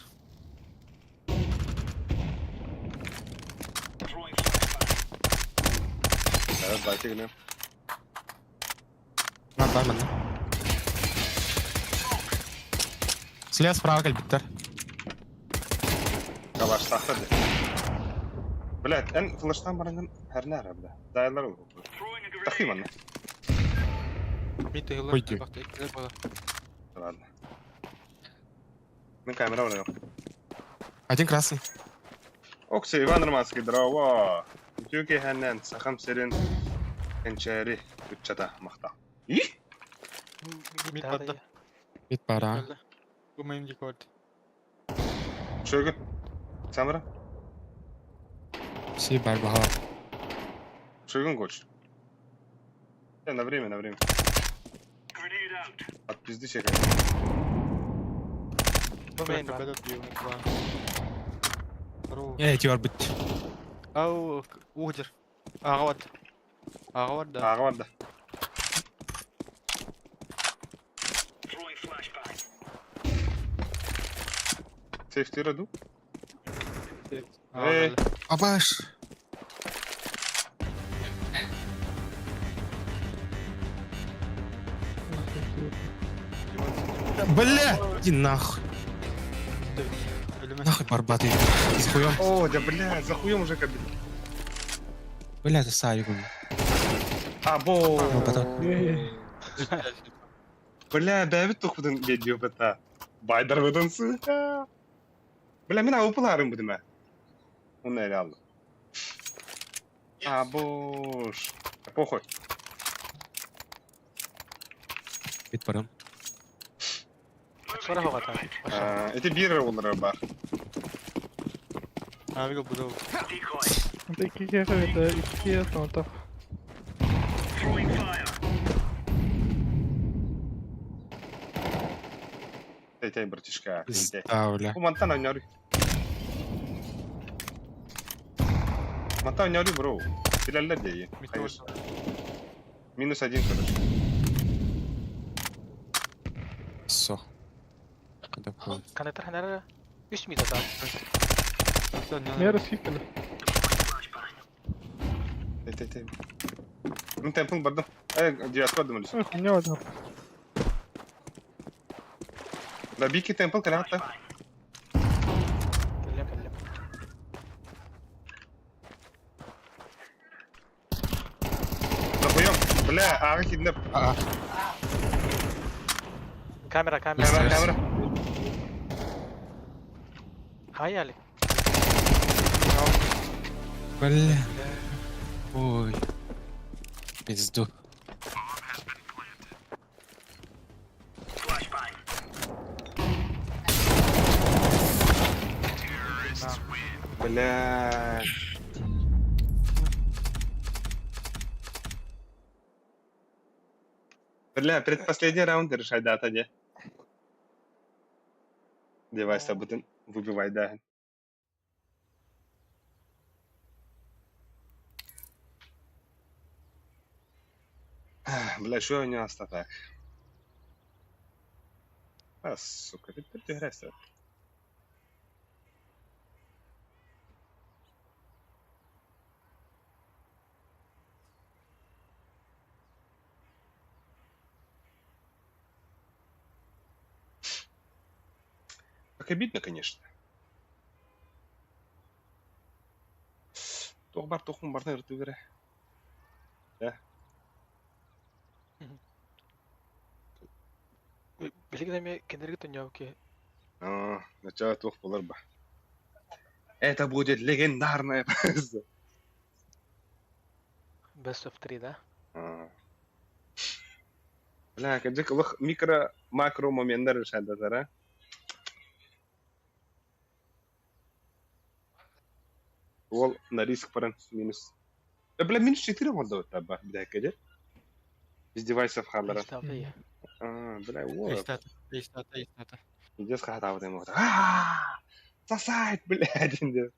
[SPEAKER 1] Evet, belki gülüyorum.
[SPEAKER 4] На, бар мен. Слева справа кэлбиттэр.
[SPEAKER 1] Yavaş tahta de. Блядь, en flash'tan баранган her ne ara бля. Dayılar oldu. Takayım anne.
[SPEAKER 6] Мид тыгылар.
[SPEAKER 4] Пойди.
[SPEAKER 6] Бакта, килер бала.
[SPEAKER 1] Ладно. Мен камера var yok.
[SPEAKER 4] Один красный.
[SPEAKER 1] Окси, Иван Романский, здорово. Үтүке хәннән сахам серин кенчәри үтчата махта. И?
[SPEAKER 6] Мид падда.
[SPEAKER 4] Мид пара.
[SPEAKER 6] Бу моим дикорд.
[SPEAKER 1] Шөгүт. Самара.
[SPEAKER 4] Все бар баха.
[SPEAKER 1] Шөгүн коч. Э, на время, на время. От пизды чекай.
[SPEAKER 7] Бу мейн бар.
[SPEAKER 4] Э, эти бар бит.
[SPEAKER 6] Ау, угдер. Ага вот. Ага вот, да.
[SPEAKER 1] Ага бар да. Safety раду.
[SPEAKER 6] Эй.
[SPEAKER 4] Абаш. Бля! Иди нахуй. Нахуй барбатый. За хуем.
[SPEAKER 1] О, да бля, за хуем уже кабин.
[SPEAKER 4] Бля, это Савик.
[SPEAKER 1] Або.
[SPEAKER 4] Ну, потом.
[SPEAKER 1] Бля, бэбит тухпутун видео бата. Байдар бытын сыха. Бля, мин ауыпыларым будума. Оны эле алды. Абош. Похуй.
[SPEAKER 4] Бит барам.
[SPEAKER 7] Sonra хоҕата.
[SPEAKER 1] Эти бир олары бар.
[SPEAKER 6] Авиго буду.
[SPEAKER 3] Икки это икки тонто.
[SPEAKER 1] Тэй братишка. Тэй.
[SPEAKER 4] Пизда, бля.
[SPEAKER 1] Бу мантан ойнору. Мантан ойнору, бро. Билэллэр дии. Хайыр. Минус один, короче.
[SPEAKER 4] Все. Это было.
[SPEAKER 7] Канатар ханара үс мида та.
[SPEAKER 3] Мера скиппели.
[SPEAKER 1] Тэй, тэй, тэй. Мин темпл бардым. Э, девятка думали.
[SPEAKER 3] Эх, у меня один.
[SPEAKER 1] Да бики темпл калята.
[SPEAKER 7] Кэллем кэллем.
[SPEAKER 1] За хуем. Бля, ага киднеп.
[SPEAKER 4] А,
[SPEAKER 7] Камера камера.
[SPEAKER 1] Камера, камера.
[SPEAKER 7] Хай Алик.
[SPEAKER 4] бля. Ой. Пизду.
[SPEAKER 1] Бля. Бля, предпоследний раунд решай дата, не? Девайс об этом выбивай, да. Бля, что у него так? А, сука, ты переграйся. Как обидно, конечно. Туох бар тухум барна ыртыгыра. Да.
[SPEAKER 7] Билигин кенерги төньяуки.
[SPEAKER 1] А, начало туох болар ба. Это будет легендарная просто.
[SPEAKER 7] Best of 3 да?
[SPEAKER 1] А. Бля, кадык лох микро макро моменттар решадатар, а? Ол на риск паран минус. Да, бля, минус 4 он дает таба, бля, кадет. Без девайсов халлера. А, бля, вот.
[SPEAKER 6] Истата, истата.
[SPEAKER 1] Иде схатав ему. А, сосать, блядь, инде.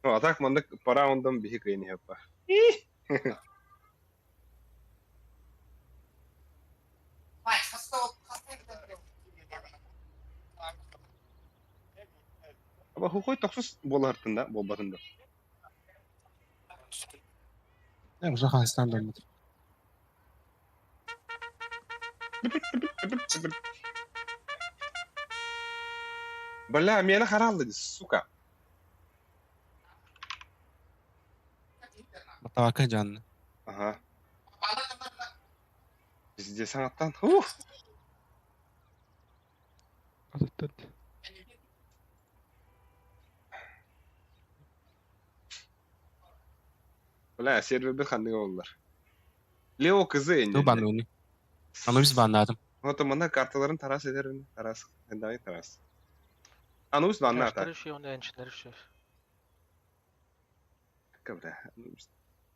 [SPEAKER 1] Ну, а так мандык по раундам биһи кыйын хеппа. Аба хухой тохсус болартын да, болбатын да.
[SPEAKER 4] Я уже хастан домут.
[SPEAKER 1] Бля, мені харалды, сука.
[SPEAKER 4] Батавака жанны.
[SPEAKER 1] Ага. Везде саңаттан. Ух!
[SPEAKER 3] Азыттат.
[SPEAKER 1] Бля, серверде ханныга олар. Лео кызы
[SPEAKER 4] Ту
[SPEAKER 1] энди.
[SPEAKER 4] бануни. Анубис баннадым.
[SPEAKER 1] Вот мана карталарын тарас эдерин. Тарас. Эндагы тарас. Анубис банна ата.
[SPEAKER 7] Траштар үші, онда энчинер үші.
[SPEAKER 1] Бля, Анубис.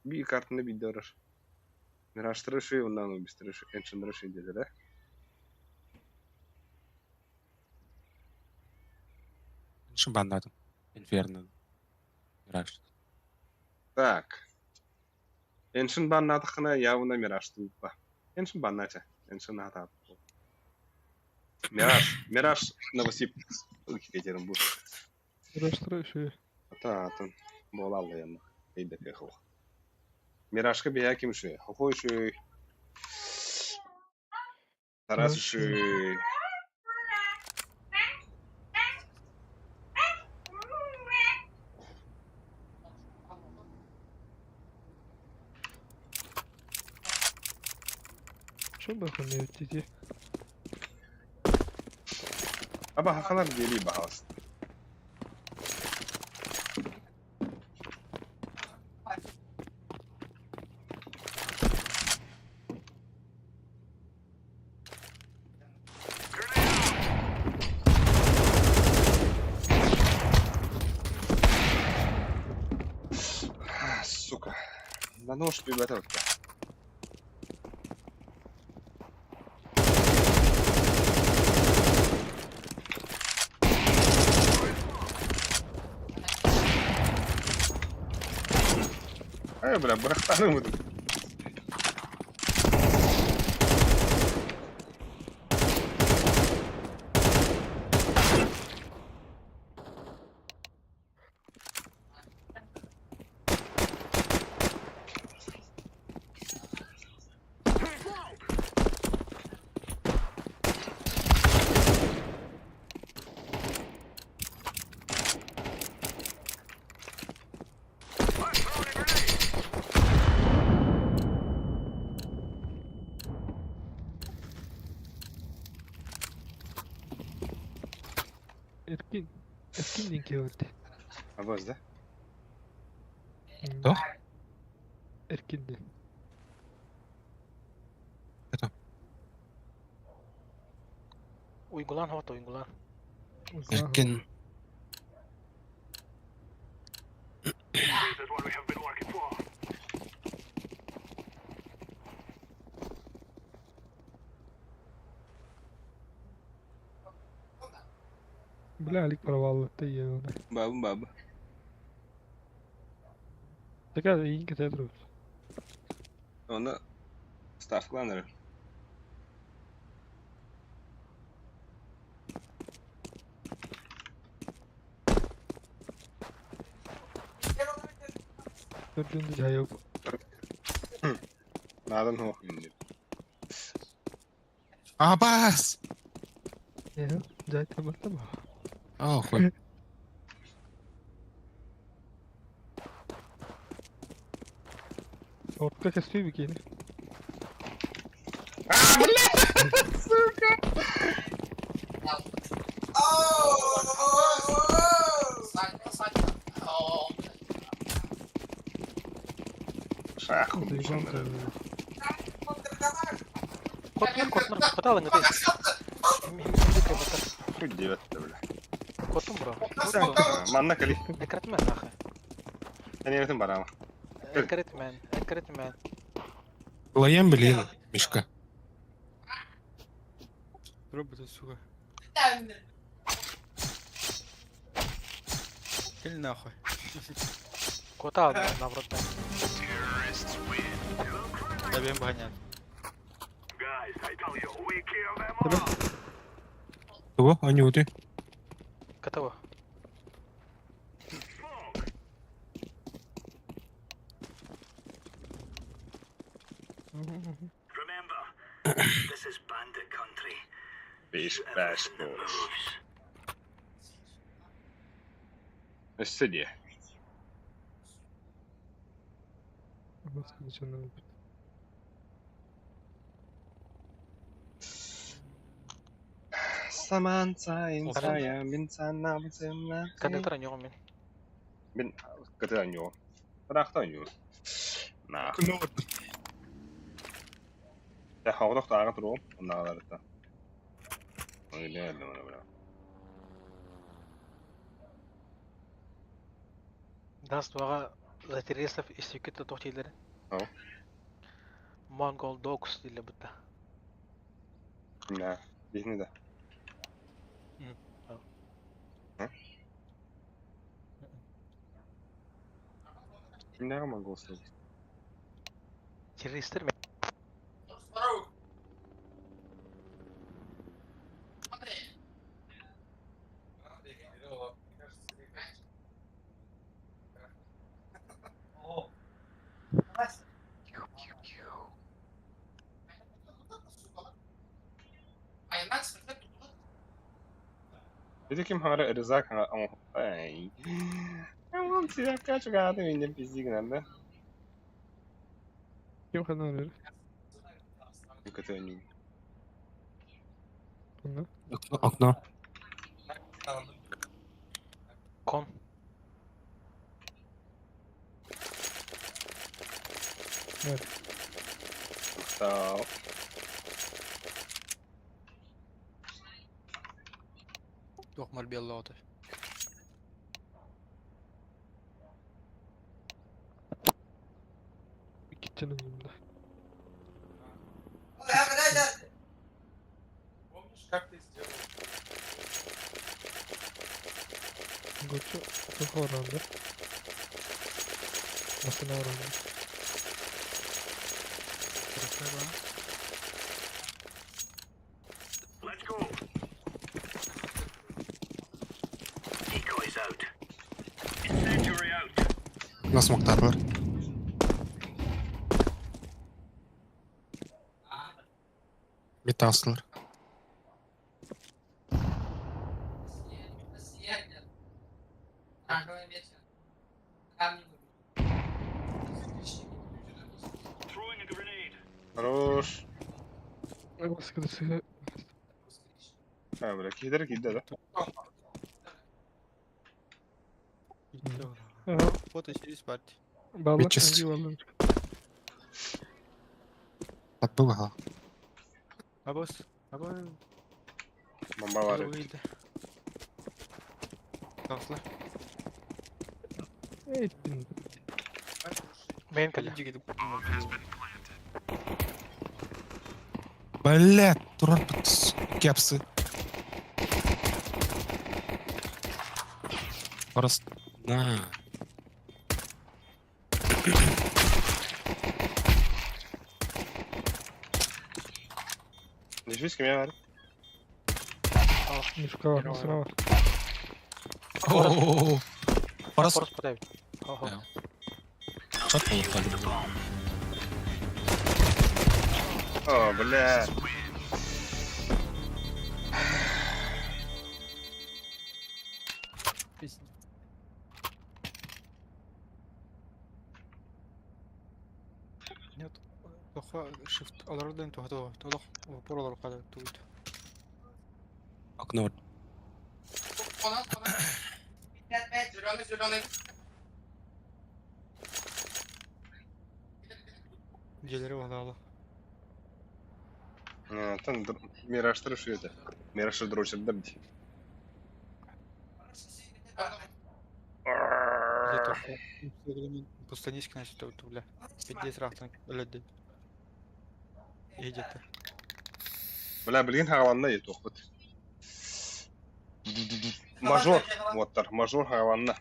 [SPEAKER 1] Би картаны би дорор. Мираштыры шуй, онда Анубис тыры шуй, энчиндыры шуй деди да.
[SPEAKER 4] Шын баннадым. Инферно. Мираж.
[SPEAKER 1] Так. Эншин баннатахына явно Мираж тупа. Эншин баннача. Эншин ата. Мираж, Мираж Новосиб. Екатеринбург.
[SPEAKER 3] Миражтара үчүгэй.
[SPEAKER 1] Ата атын буола аллайама. Эйдэкэ хух. Миражка биһэ ким үчүгэй? Хохой үчүгэй. Тарас үчүгэй.
[SPEAKER 3] Что нахуй не өттүтэ?
[SPEAKER 1] Аба хахалар диэри баһалас. Сука. На нож приготовка. Ай, бля, бырахтарым буду.
[SPEAKER 3] Эркин. Эркин диэн киһи
[SPEAKER 1] Абаз, да?
[SPEAKER 4] Туох?
[SPEAKER 3] Эркин диэн.
[SPEAKER 7] Уйгулан хото уйгулан.
[SPEAKER 4] Эркин.
[SPEAKER 3] Бля, Алик провал ты ебаный.
[SPEAKER 1] Бабы, бабы.
[SPEAKER 3] Такая инка театру.
[SPEAKER 1] Оны ставкаланыр.
[SPEAKER 3] Төрдүндү жайып.
[SPEAKER 1] Надан хух миндер.
[SPEAKER 4] Абас!
[SPEAKER 3] Не, жай табарта ба.
[SPEAKER 4] А, хуй.
[SPEAKER 3] Ортка кеспей бикени.
[SPEAKER 1] Шах.
[SPEAKER 7] Котнур котнур коталың ты.
[SPEAKER 1] Хоть девятый, бля.
[SPEAKER 7] Котум бро.
[SPEAKER 1] Манна кали.
[SPEAKER 7] Экратмен нахуй.
[SPEAKER 1] Әнеретін барама.
[SPEAKER 7] Экратмен, экратмен.
[SPEAKER 4] Лаем, блин, Мишка.
[SPEAKER 2] Роботы, сука. Или нахуй.
[SPEAKER 7] Кота наоборот.
[SPEAKER 2] Добьем погонять.
[SPEAKER 4] Того, они вот и.
[SPEAKER 7] Готово.
[SPEAKER 1] Беш, бәш, бош. Өссө де.
[SPEAKER 3] Господи, что надо.
[SPEAKER 1] Саман цайын цая, мин цанам цымна.
[SPEAKER 7] Коннектор аньоҕум мин.
[SPEAKER 1] Мин кыты аньо. Рахта аньо. На. Та хавдах тааҕа туруом, оннааҕаларыттан. Ой, лээ, лээ, лээ.
[SPEAKER 7] Даст туаҕа за террористов истиккит туох дииллэрин.
[SPEAKER 1] Ау.
[SPEAKER 7] Mongol Dogs дииллэр бытта.
[SPEAKER 1] На, биһини да.
[SPEAKER 7] Ау.
[SPEAKER 1] Кимнээҕи монгол сыл?
[SPEAKER 7] Террористер мен.
[SPEAKER 1] Ити ким хаҥара рюкзак хаҥа оҥоһ да?
[SPEAKER 2] Ким ханан эрэр?
[SPEAKER 1] Көтөөнньүн.
[SPEAKER 2] Онно.
[SPEAKER 4] Окно, окно.
[SPEAKER 7] Кон.
[SPEAKER 1] Тау.
[SPEAKER 6] Туох морбеллоото.
[SPEAKER 2] Иккиччен ыллым да.
[SPEAKER 8] Помнишь, как ты сделал?
[SPEAKER 2] Гочу тухоранды. Машина оранды.
[SPEAKER 4] На смоктаатылар. Мид таҕыстылар.
[SPEAKER 1] Хорош.
[SPEAKER 2] Баскыдысы.
[SPEAKER 1] А, бля, киһилэр киирдэ да?
[SPEAKER 6] Фото через парти.
[SPEAKER 2] Баллар
[SPEAKER 4] Бичес.
[SPEAKER 2] анги баллар.
[SPEAKER 4] Под Б баҕа.
[SPEAKER 6] Абос. Абос.
[SPEAKER 1] Бомба бар эбит.
[SPEAKER 6] Таҕыста.
[SPEAKER 2] Эттин.
[SPEAKER 7] Мейн кэллэ.
[SPEAKER 4] Блядь, турар бут кепсы. Просто на.
[SPEAKER 1] Дефьюз кимиэ бар?
[SPEAKER 2] Мишка бар, машина бар.
[SPEAKER 4] О-о-о. Просто
[SPEAKER 7] Форс подавит. Ого.
[SPEAKER 4] шот болуп
[SPEAKER 1] О, бля.
[SPEAKER 6] Нет. Тоха shift алардан туха толох опор олар када туут.
[SPEAKER 4] Окно.
[SPEAKER 6] Дьиэлэри баҕалаала.
[SPEAKER 1] Там Мираштар үшүөтэ. Мираштар дрочерда бит.
[SPEAKER 6] Пустаниски значит тут, бля. Пиздец рахтан өлөдө. Едет.
[SPEAKER 1] Бля, билигин хаҕаланна етуохпут. Мажор, уоттар, мажор хаҕаланна.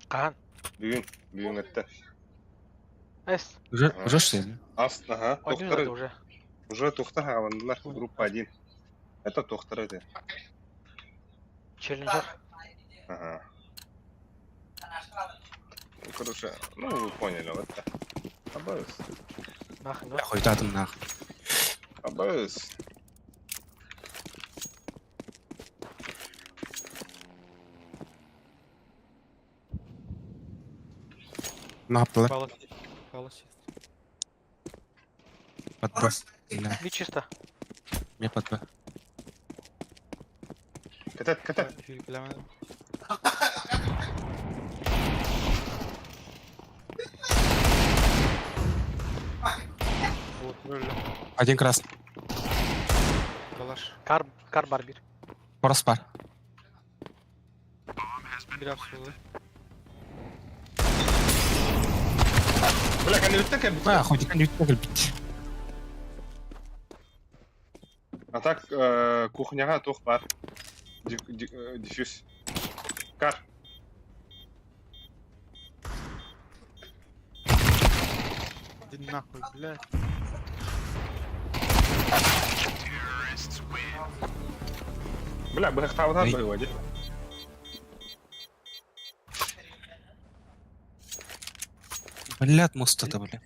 [SPEAKER 7] Хаһан.
[SPEAKER 1] Бүгүн, бүгүн этте.
[SPEAKER 7] Эс.
[SPEAKER 4] Уже, уже что ли?
[SPEAKER 1] Ас, ага,
[SPEAKER 7] Один
[SPEAKER 1] тохтар,
[SPEAKER 7] уже.
[SPEAKER 1] уже тохтар хаҕаланнылар, группа 1. Это тохтар это.
[SPEAKER 7] Челленджер.
[SPEAKER 1] Ага. Ну, короче, ну вы поняли, вот это. Абыз,
[SPEAKER 7] Нахрен, да?
[SPEAKER 4] Хуйтатым нах.
[SPEAKER 1] абыз.
[SPEAKER 4] Ne yaptılar?
[SPEAKER 6] Палас. Палас.
[SPEAKER 4] Под Б. Да,
[SPEAKER 7] Мид чисто.
[SPEAKER 4] мне под Б.
[SPEAKER 1] Кэтет, кэтет.
[SPEAKER 6] Билемен. Вот, рөллө.
[SPEAKER 4] Один красный.
[SPEAKER 6] Калаш.
[SPEAKER 7] Кар, кар бар бир.
[SPEAKER 4] Просто пар.
[SPEAKER 6] Бир апсулы.
[SPEAKER 1] Бля, кэннибиттэн кэлбит.
[SPEAKER 4] А, хоть и не бит.
[SPEAKER 1] А так, кухняҕа туох баар. Диффьюз. Кар.
[SPEAKER 6] Иди нахуй, бля.
[SPEAKER 1] Бля, быһахтаабытар
[SPEAKER 4] Эй.
[SPEAKER 1] быһыыга дии.
[SPEAKER 4] Блядь, мост это, бля.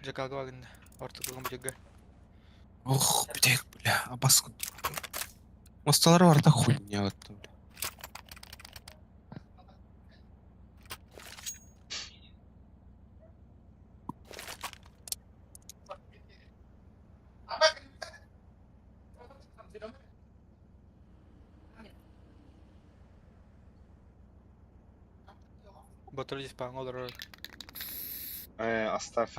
[SPEAKER 6] Жакалга багында. Ортокугун бүтүггэ.
[SPEAKER 4] Ох, блядь, бля, абас. Мосталары барыта хуйня вот бля.
[SPEAKER 6] Батыр диспаҥҥа олорор.
[SPEAKER 1] Оставь.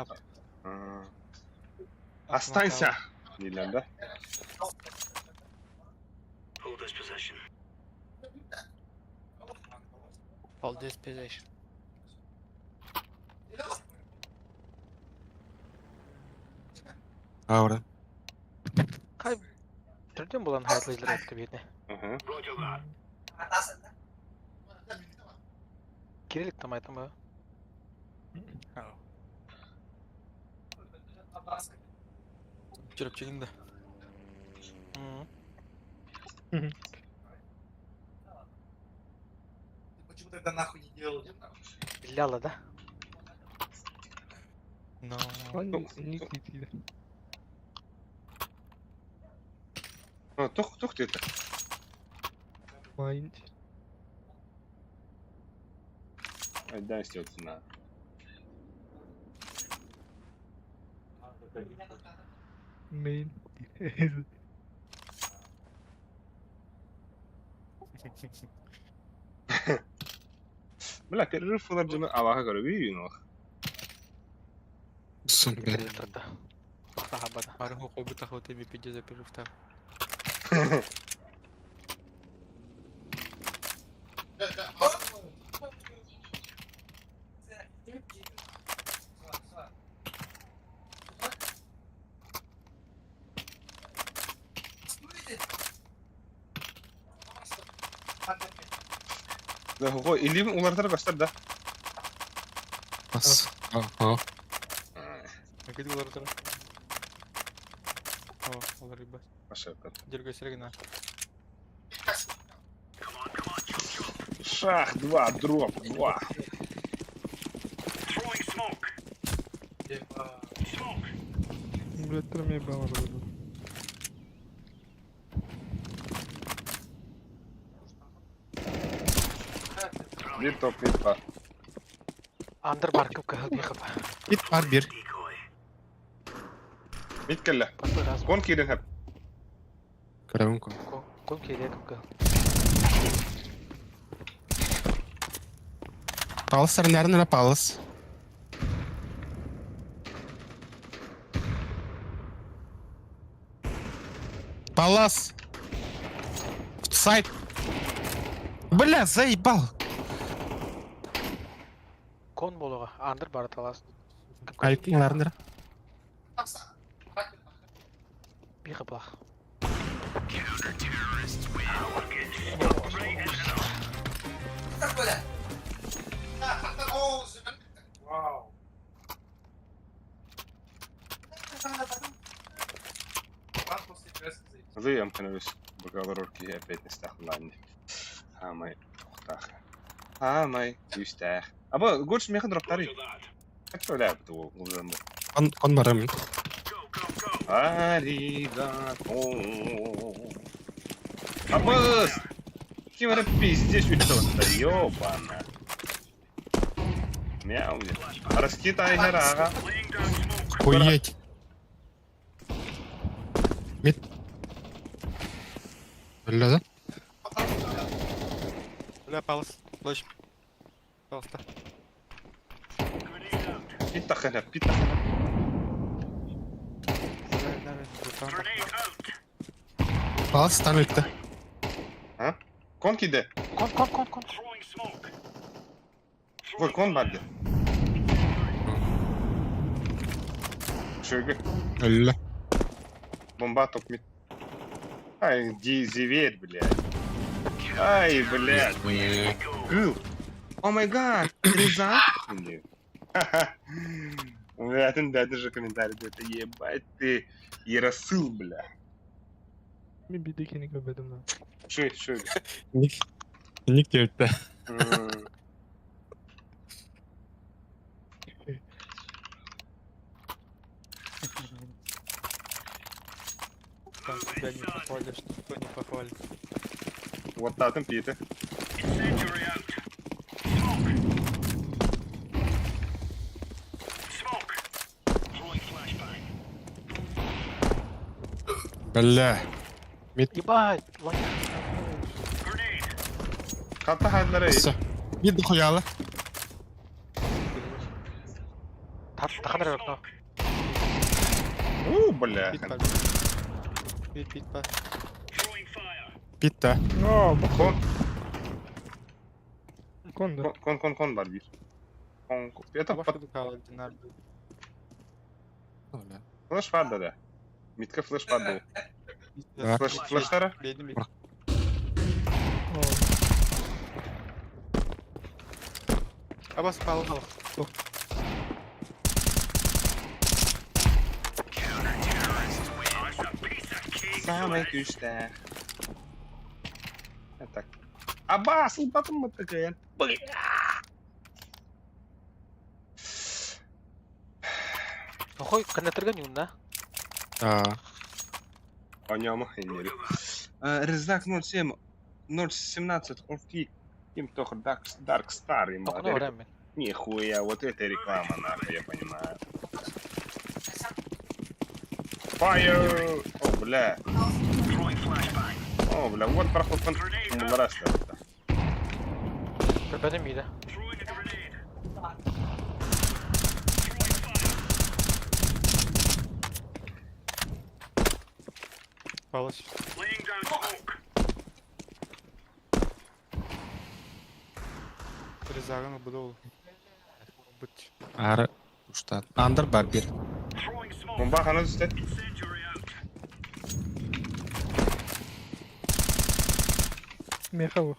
[SPEAKER 1] Останься! Дииллэр да?
[SPEAKER 6] Hold this position.
[SPEAKER 4] Ahora.
[SPEAKER 7] Түрден булан хайтлыйлар этти битне.
[SPEAKER 1] Мгм.
[SPEAKER 7] Кирилик там айтам ба.
[SPEAKER 6] Чүрөпчүгүн да.
[SPEAKER 7] Билляла да.
[SPEAKER 6] Но.
[SPEAKER 1] Тух, тух диэтэ.
[SPEAKER 3] Mind.
[SPEAKER 1] Айдаан истиэхтин
[SPEAKER 3] Main.
[SPEAKER 1] Бля, перерыв ылар дьону абаһа көрөбүй нох.
[SPEAKER 4] Сука.
[SPEAKER 7] Перерыв да. Тахабада.
[SPEAKER 6] Бары хокойбут тахыбыт эми пидде за перерывта.
[SPEAKER 1] Да, хо, илим улартар көстөр да.
[SPEAKER 4] Бас. Ага.
[SPEAKER 6] Акыды олар тұр. О, олар ебать.
[SPEAKER 1] Пошел.
[SPEAKER 6] Дергай на.
[SPEAKER 1] Шах, два, дроп, два.
[SPEAKER 3] Блядь, мне бала было.
[SPEAKER 1] Бир топ, бир пар.
[SPEAKER 7] Андыр бар кып кыһыл бихып.
[SPEAKER 4] Бит бар бир.
[SPEAKER 1] Мит кэллэ.
[SPEAKER 7] Пасырас.
[SPEAKER 1] Кон киирэн хэп.
[SPEAKER 4] Көрөбүн кон.
[SPEAKER 7] Кон келе кып кыһыл.
[SPEAKER 4] Палас сарнарын палас. Палас. Сайт. Бля, заебал.
[SPEAKER 7] Кон болуға. Андыр бар талас.
[SPEAKER 4] Аликтин ларындыр.
[SPEAKER 7] Бихып лах.
[SPEAKER 1] Зыям кыныбыз. Бакалар киһи опять нестахланни. Хамай, тухтах. Хамай, үстэх. Аба, горш механ дроптары. Как то ляп то улжамы.
[SPEAKER 4] Кон кон барам.
[SPEAKER 1] Аригато. Абас! Ким это пиздец что-то, ёбана. Мяу. Раскитай ага.
[SPEAKER 4] Хуеть. Мид. Бля, да?
[SPEAKER 6] Бля, палас. Лочь. Паласта.
[SPEAKER 1] Питта хана, питта хана.
[SPEAKER 4] Палас стан өлтү.
[SPEAKER 1] Кон киде.
[SPEAKER 7] Кон кон кон кон.
[SPEAKER 1] Ой, кон барды. Шөге.
[SPEAKER 4] Өллө.
[SPEAKER 1] Бомба топ мид. Ай, ди зверь, блядь. Ай, блядь. Гыл. Oh my god, резак? Бля, ты да, даже комментарий это ебать ты ерасыл, бля.
[SPEAKER 3] Мен бидекени көрбөдүм да.
[SPEAKER 1] Шөй, шөй.
[SPEAKER 4] Ник. Ник диэбитте.
[SPEAKER 6] Там себя не похвалишь, никто не похвалит.
[SPEAKER 1] Уоттаатым пиити.
[SPEAKER 4] Бля.
[SPEAKER 7] Ебать! Лак.
[SPEAKER 1] Хатта хайдары.
[SPEAKER 4] Все. Мид дохуяла.
[SPEAKER 7] Таханар окно.
[SPEAKER 1] У, бля.
[SPEAKER 6] Пит пар. Пит, пит пар.
[SPEAKER 4] Питта.
[SPEAKER 3] Aa,
[SPEAKER 1] Кон,
[SPEAKER 3] Konda.
[SPEAKER 1] кон, кон, кон бар бир. Кон, кон. Это
[SPEAKER 6] Башка дукала динар.
[SPEAKER 1] флеш бар да. Митка флеш бар да.
[SPEAKER 4] Так.
[SPEAKER 1] Флеш, флештара?
[SPEAKER 6] Бедный мид. Абас пал.
[SPEAKER 1] Самый күшті. Так. Абас, ылбатым мы такая. Бля.
[SPEAKER 7] Охой, канатырга не умна.
[SPEAKER 4] А.
[SPEAKER 1] Понема, Резак 07, 017, Орфи. Им только Dark, Dark Star им.
[SPEAKER 7] Окно время.
[SPEAKER 1] Нихуя, вот это реклама, нахуй, я понимаю. Fire! О, бля. О, бля, вот проход кон...
[SPEAKER 7] Бедный мида.
[SPEAKER 6] Палыч. Резаган буду. Быть.
[SPEAKER 4] Ары. Уштат. Андер бар бир.
[SPEAKER 1] Бомба хана түсті.
[SPEAKER 3] Меха bu.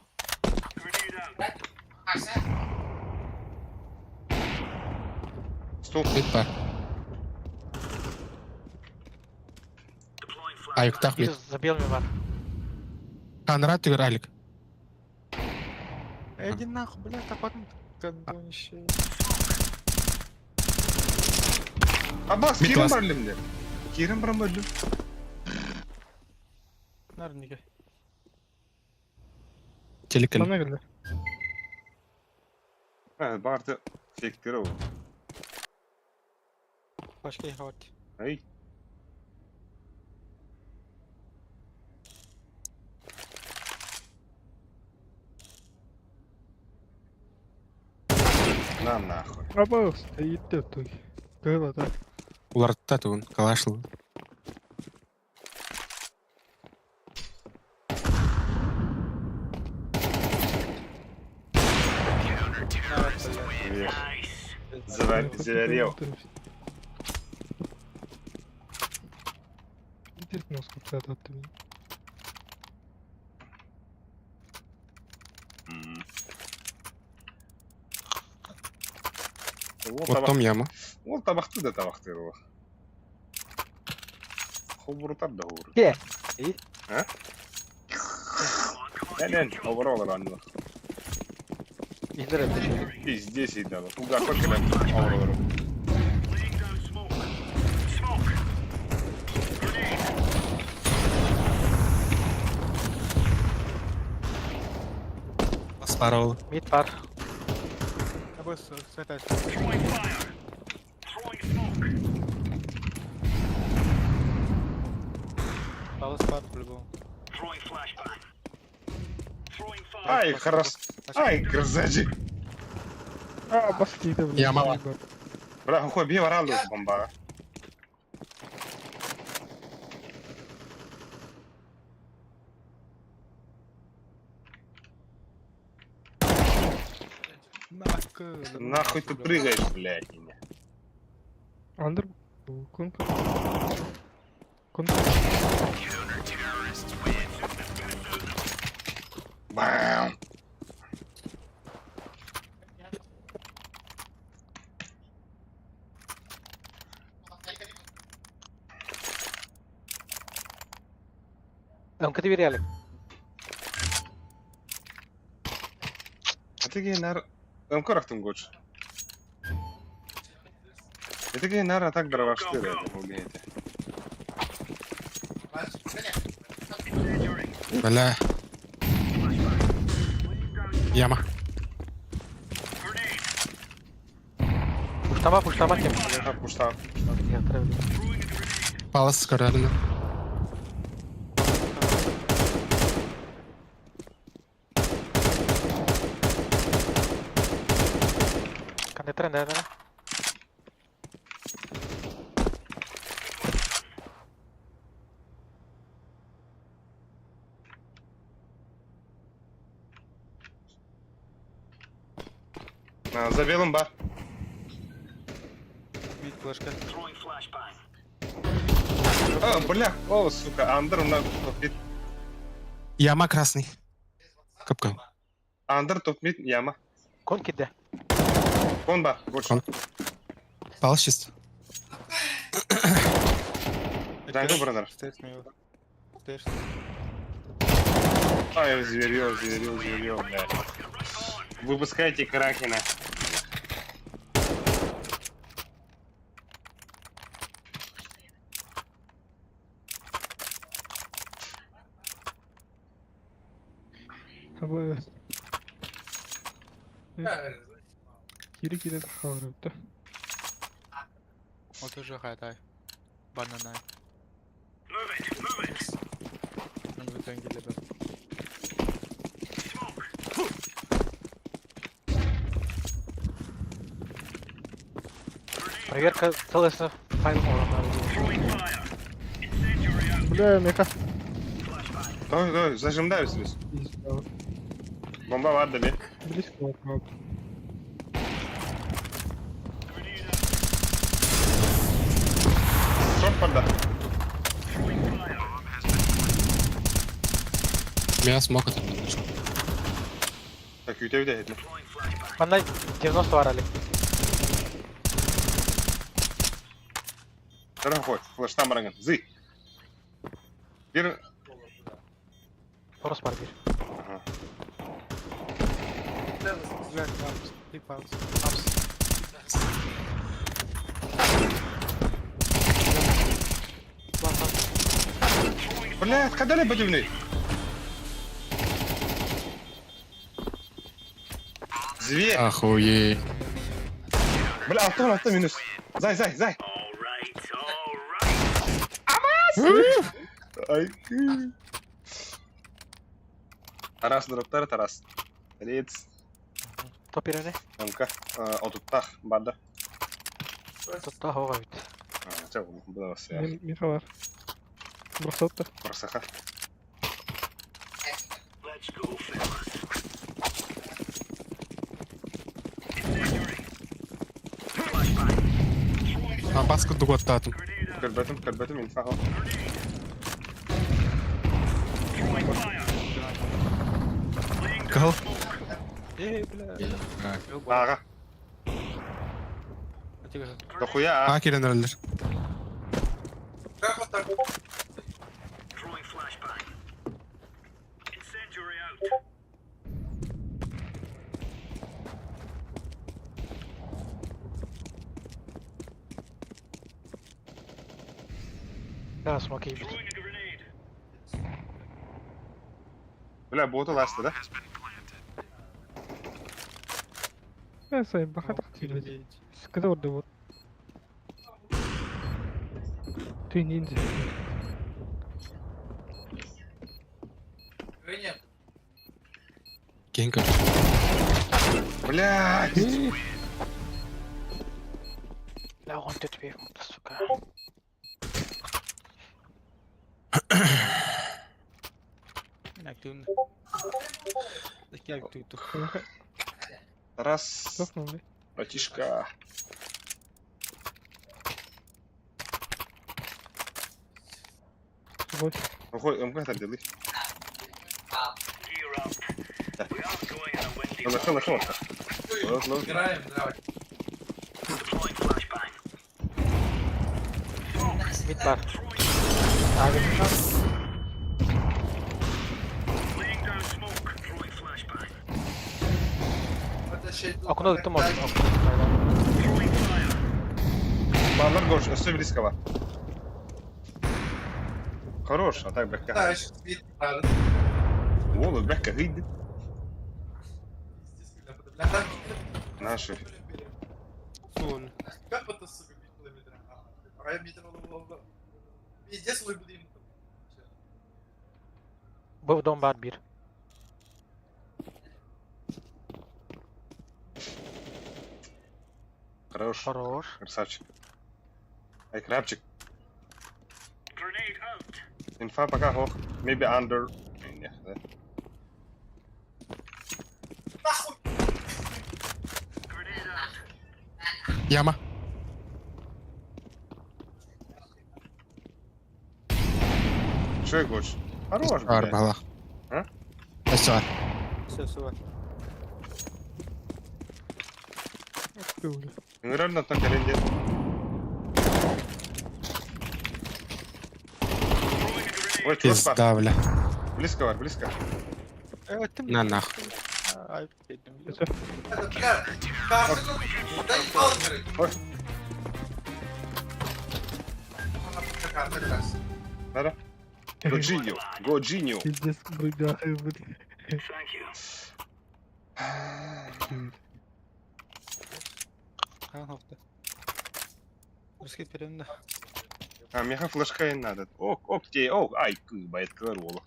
[SPEAKER 1] Стул.
[SPEAKER 4] Мид бар. Аюктах мид.
[SPEAKER 7] За белыми бар.
[SPEAKER 4] Ханра түгөр Алик.
[SPEAKER 6] Иди нахуй, бля, так вот гондонище.
[SPEAKER 1] Аббас,
[SPEAKER 4] Мид
[SPEAKER 1] кирим
[SPEAKER 4] бас.
[SPEAKER 1] бар лимде. Кирим бар өлдüm.
[SPEAKER 6] Нарнике.
[SPEAKER 4] Телекел.
[SPEAKER 3] Bana geldi.
[SPEAKER 1] Ha, барды фектері ол.
[SPEAKER 6] Башка их
[SPEAKER 1] Ай. На нахуй.
[SPEAKER 3] Абас, gitti öttük. Galiba da.
[SPEAKER 4] Улартта тугун. Калашл.
[SPEAKER 1] Эх, Заверел.
[SPEAKER 3] Интересно, сколько это от меня.
[SPEAKER 1] Ол
[SPEAKER 4] Вот
[SPEAKER 1] табақ,
[SPEAKER 4] том яма.
[SPEAKER 1] ол табақты да табақты ол. Хобурутар да хобурут.
[SPEAKER 7] Е. И?
[SPEAKER 1] А? Нен, хобур олар анны.
[SPEAKER 7] Индер это еще.
[SPEAKER 1] Пиздец иді. Уга көкелем хобур олар.
[SPEAKER 4] Бас бар ол.
[SPEAKER 7] Мид бар.
[SPEAKER 6] Абас, это. Палас пар по-любому.
[SPEAKER 1] Ай, хорош. Ай, красавчик.
[SPEAKER 3] Aa, bas gitti.
[SPEAKER 4] Ya, mama.
[SPEAKER 1] Бля, хуй, бей варалды бомба.
[SPEAKER 6] Нахуй.
[SPEAKER 1] Нахуй ты прыгаешь, блядь, меня.
[SPEAKER 3] Андер Конка. Конка.
[SPEAKER 1] Бам!
[SPEAKER 7] МКТ реалик.
[SPEAKER 1] А ты гей нар... Мкорахтым гоч. Это гей нар атак дроваштыр, это умеете.
[SPEAKER 4] Бля. Яма.
[SPEAKER 7] Пуштама, пуштама кем.
[SPEAKER 1] Пуштан.
[SPEAKER 4] Палас көрөрүнэ.
[SPEAKER 7] Коннектор да, да.
[SPEAKER 1] За белым бар.
[SPEAKER 6] Бит флешка.
[SPEAKER 1] А, бля, о, сука, Андер у нас топ-мид.
[SPEAKER 4] Яма красный. Капкан.
[SPEAKER 1] Андер топ-мид, яма.
[SPEAKER 7] Кон киде.
[SPEAKER 1] Кон бар, больше.
[SPEAKER 4] Кон. Палас чисто.
[SPEAKER 1] Джангл, братар.
[SPEAKER 6] Стейс на его. Стейс.
[SPEAKER 1] Ай, зверё, зверё, зверё, бля. Выпускайте Кракена.
[SPEAKER 3] Кири кири тахарыпты.
[SPEAKER 6] Вот уже хайтай. Бананай.
[SPEAKER 7] Проверка целостности файла можно.
[SPEAKER 3] Бля, меха.
[SPEAKER 1] Давай, давай, зажимдай здесь. Бомба бар да бе.
[SPEAKER 3] Близко от
[SPEAKER 1] Шорт барда.
[SPEAKER 4] Меня смог это.
[SPEAKER 1] Так, үтә үтә этме.
[SPEAKER 7] Манна 90 бар әле.
[SPEAKER 1] Дорогой, флештан баранган. Зы. Бир.
[SPEAKER 7] Орос бар бир.
[SPEAKER 1] Ага. Блядь, когда ли подивный? Зверь.
[SPEAKER 4] Охуеть.
[SPEAKER 1] Бля, авто, авто минус. Зай, зай, зай. Ай. Тарас дроптар, Тарас. Рец.
[SPEAKER 7] Топ бирене.
[SPEAKER 1] Анка. Отуттах, бада.
[SPEAKER 7] Тотта хога бит.
[SPEAKER 1] Ча, була все.
[SPEAKER 3] Меха бар. Бросатты.
[SPEAKER 1] Бросаха.
[SPEAKER 4] А баска дугаттатым.
[SPEAKER 1] Көрбөтүм, көрбөтүм, инфа.
[SPEAKER 4] Кал.
[SPEAKER 6] Эй, бля.
[SPEAKER 1] Ага. Дохуя.
[SPEAKER 4] А киренерлер.
[SPEAKER 7] Да, смоки бит.
[SPEAKER 1] Бля, бота ласты, да?
[SPEAKER 3] Сай, бахат Когда вот вот. Ты ниндзя.
[SPEAKER 4] Кенка.
[SPEAKER 1] Блядь.
[SPEAKER 7] Бля, он тут бир, сука.
[SPEAKER 6] Активно. Такие активно.
[SPEAKER 1] Тарас. Братишка. Охой, МК делай. Нашел, нашел.
[SPEAKER 8] Играем, давай.
[SPEAKER 7] Мид бар. А, бит. Окно ты можешь.
[SPEAKER 1] Баллар горш, өссө близко бар. Хорош, а так бэккэ.
[SPEAKER 8] Да, еще свет правильно.
[SPEAKER 1] Уол бэккэ ыйды. Наши.
[SPEAKER 6] Суон.
[SPEAKER 8] Как это, сука, Пиздец, вы
[SPEAKER 7] Бу дом бар бир.
[SPEAKER 1] Хорош.
[SPEAKER 7] Хорош.
[SPEAKER 1] Красавчик. Эй, крабчик. Инфа пока хох. Maybe under. Не, да.
[SPEAKER 4] Яма.
[SPEAKER 1] Че хочешь? Хорош,
[SPEAKER 4] Бар
[SPEAKER 1] блядь.
[SPEAKER 4] балах.
[SPEAKER 1] А?
[SPEAKER 4] Эсар.
[SPEAKER 6] Все, все.
[SPEAKER 1] Ну реально там календарь. Ой, чё спа?
[SPEAKER 4] Пизда, бля.
[SPEAKER 1] Близко, Вар, близко.
[SPEAKER 4] На нахуй.
[SPEAKER 6] Ай, блядь.
[SPEAKER 8] Это, бля, карта, да не палкеры.
[SPEAKER 1] Ой.
[SPEAKER 8] Карта, карта.
[SPEAKER 1] Надо? Go Genio. Go Genio.
[SPEAKER 3] Пиздец, бля, блин.
[SPEAKER 6] Хан hafta. Русский перемда.
[SPEAKER 1] А, меха флешка и надо. Ок, ок, те, ок, ай, кыбает корола.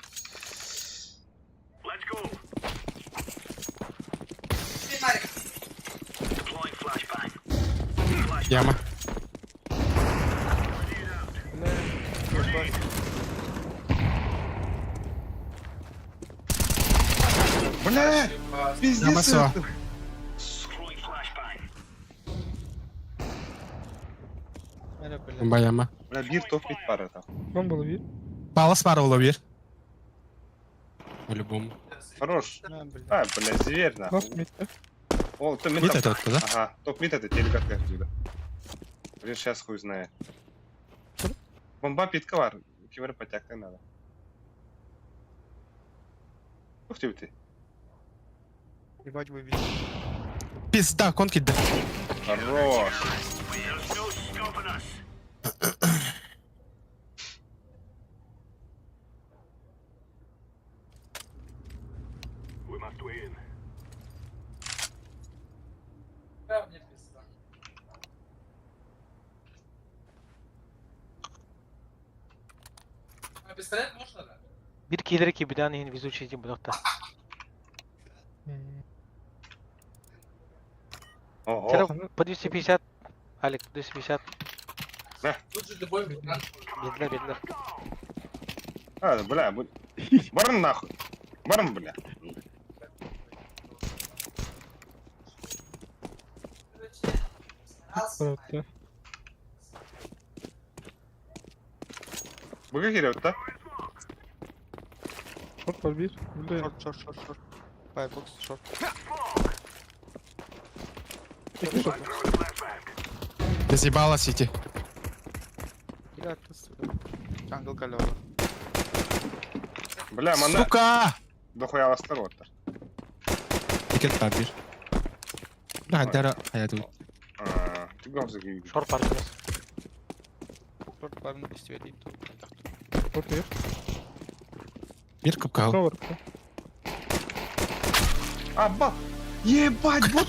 [SPEAKER 4] Яма.
[SPEAKER 1] Бля,
[SPEAKER 4] Яма
[SPEAKER 1] пиздец.
[SPEAKER 4] суа.
[SPEAKER 6] Мера, блядь.
[SPEAKER 4] Бомба яма.
[SPEAKER 1] Бля, бир топ мид пара там.
[SPEAKER 3] Бомба бир.
[SPEAKER 4] Палас бар olabilir. По-любому.
[SPEAKER 1] Хорош.
[SPEAKER 6] На, блядь.
[SPEAKER 1] А, бля, зверь нахуй.
[SPEAKER 3] Ласт мидте.
[SPEAKER 1] О, ты мид
[SPEAKER 4] Мид
[SPEAKER 1] там.
[SPEAKER 4] это откуда?
[SPEAKER 1] Ага, топ мид это телек отсюда. Блин, сейчас хуй знает. Бомба питка var. Кибер потякай надо. Ух ты, ты.
[SPEAKER 6] Ебать, вы видите.
[SPEAKER 4] Пизда, кон кидdi.
[SPEAKER 1] Хорош.
[SPEAKER 8] Да, мне пизда. А пистолет можно, да?
[SPEAKER 7] Бир кийлери ки бидан иһин везучий дим бу дохта.
[SPEAKER 1] Ого.
[SPEAKER 7] Серег, по 250. Алик, 250.
[SPEAKER 8] Тут же любой вариант.
[SPEAKER 7] Бедлер, бедлер.
[SPEAKER 1] А, бля, бу... Барн нахуй. Барн, бля.
[SPEAKER 3] Правда.
[SPEAKER 1] Быга киреп да?
[SPEAKER 3] Шорт бар бир. Бля.
[SPEAKER 6] Шорт, шорт, шорт, шорт. Firebox, шорт.
[SPEAKER 3] Эки шорт.
[SPEAKER 4] Разъебала сити.
[SPEAKER 6] Бля, ты, сука. Джангл галера.
[SPEAKER 1] Бля, мана
[SPEAKER 4] Сука!
[SPEAKER 1] дохуя аластар оттар.
[SPEAKER 4] Тикет бар бир. Бля, дара hayatım.
[SPEAKER 1] А, ты гомза gibi.
[SPEAKER 7] Шорт бар бир.
[SPEAKER 6] Шорт барын истебедейм.
[SPEAKER 3] Шорт бир.
[SPEAKER 4] Бир купка.
[SPEAKER 3] Кто бар?
[SPEAKER 1] А, ба! Ебать, бот!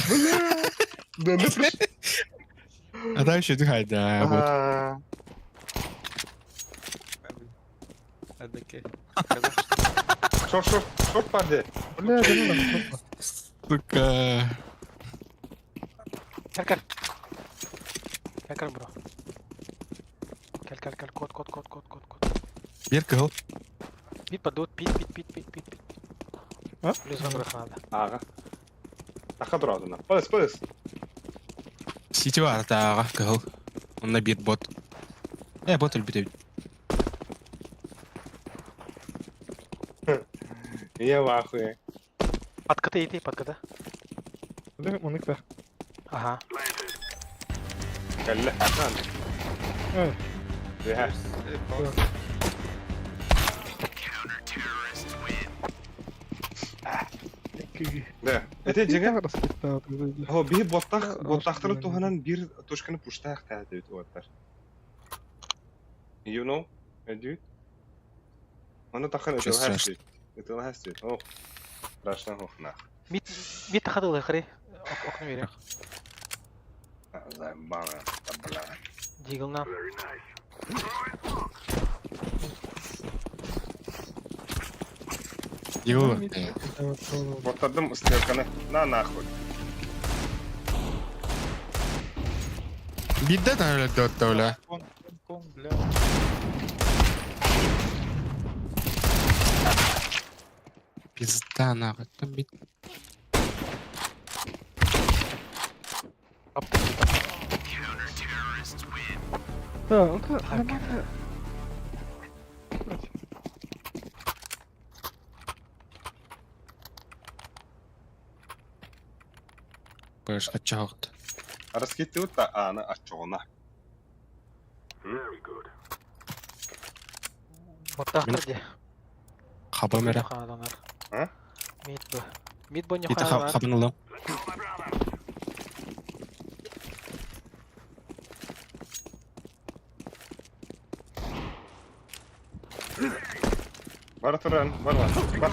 [SPEAKER 1] Бля! Да, ну
[SPEAKER 4] А дальше hayda. Вот.
[SPEAKER 1] А,
[SPEAKER 6] Әдеке.
[SPEAKER 1] Шорт, шорт, шорт паде.
[SPEAKER 3] Бля, да ну нахуй. шорт бар.
[SPEAKER 4] Сука.
[SPEAKER 7] Кел, кел. Кел, кел, бро. Кел, кел, кел. Код, код, код, код, код, код.
[SPEAKER 4] Бир кыл.
[SPEAKER 7] Бит подут, пит, пит, пит, пит, пит, пит.
[SPEAKER 3] А?
[SPEAKER 7] Плюс выброс надо.
[SPEAKER 1] Ага. Аха дұрады. Пыс, пыс.
[SPEAKER 4] Сити бар тағы кыл. Онна бир бот. Э, бот өлбүтө.
[SPEAKER 1] Я в ахуе.
[SPEAKER 7] Подкаты иди, подкаты.
[SPEAKER 3] Бля, мынык да.
[SPEAKER 7] Ага.
[SPEAKER 1] Кәлле.
[SPEAKER 3] Эй,
[SPEAKER 1] Бля.
[SPEAKER 3] эки
[SPEAKER 1] Да. Это дьиҥэ О, биһи буоттах буоттахтарын туһанан биир точканы пуштаах таатыбыт уоттар. You know, dude. Оны тахан ытылаһас Ытылаһас Ох, страшно хохнах.
[SPEAKER 7] Мит мит тахадылы хри. Окно верим.
[SPEAKER 1] Заебало, бля.
[SPEAKER 7] Диглна.
[SPEAKER 4] Йо.
[SPEAKER 1] Боттардым стрелканы. На нахуй.
[SPEAKER 4] Бидде да өлө дөттөлө.
[SPEAKER 6] Кон, кон, бля.
[SPEAKER 4] Пизда нахуй. Там бит.
[SPEAKER 3] Да, он нормально.
[SPEAKER 4] Баш ачаҕыт.
[SPEAKER 1] Раскидывают та ана аччоҕуна.
[SPEAKER 7] Боттахтар де.
[SPEAKER 4] Хабам эрэ.
[SPEAKER 7] Ханаланар.
[SPEAKER 1] А?
[SPEAKER 7] Мид бу. Мид бу не
[SPEAKER 4] Ити
[SPEAKER 7] ханалар.
[SPEAKER 4] хабын ылам.
[SPEAKER 1] Бар туран, бар бар. Бар.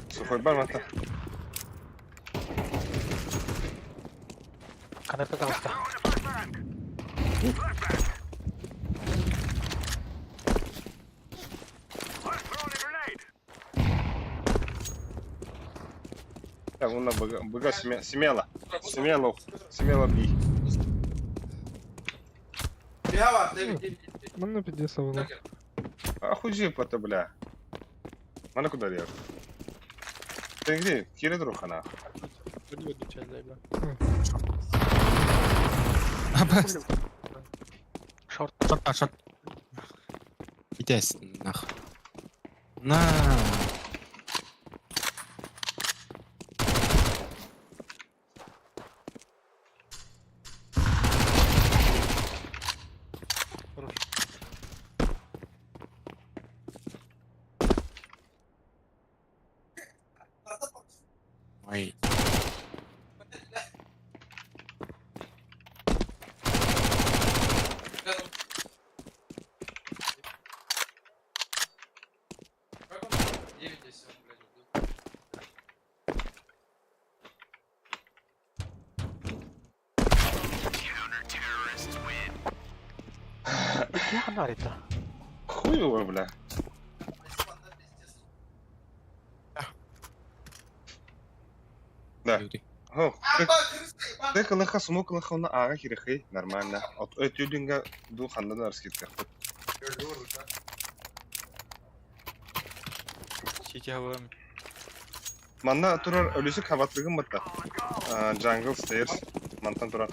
[SPEAKER 1] Сухой бар мата.
[SPEAKER 7] Канарта таҕыста.
[SPEAKER 1] Так, уна быга, быга смело. Смело, смело бей.
[SPEAKER 8] Бля, 9, 9, 9.
[SPEAKER 3] Манна пиздец было.
[SPEAKER 1] Охуй это, бля. Мана куда лез? Ты где? Кире друхана.
[SPEAKER 4] Абас.
[SPEAKER 7] Шорт.
[SPEAKER 4] Шорт, шорт. Итес нах. На. Ой.
[SPEAKER 8] Как он? 9 10, он, блядь, убил.
[SPEAKER 7] Икки ханарита.
[SPEAKER 1] Хуй его, бля. Да. О, ты кылыха смок кылыха на ага кирехи, нормально. От өтүлүнгө ду хандан арскитка.
[SPEAKER 2] Сити хабам.
[SPEAKER 1] Манна турар өлүсү кабатлыгын бытта. Jungle Stairs мантан турар.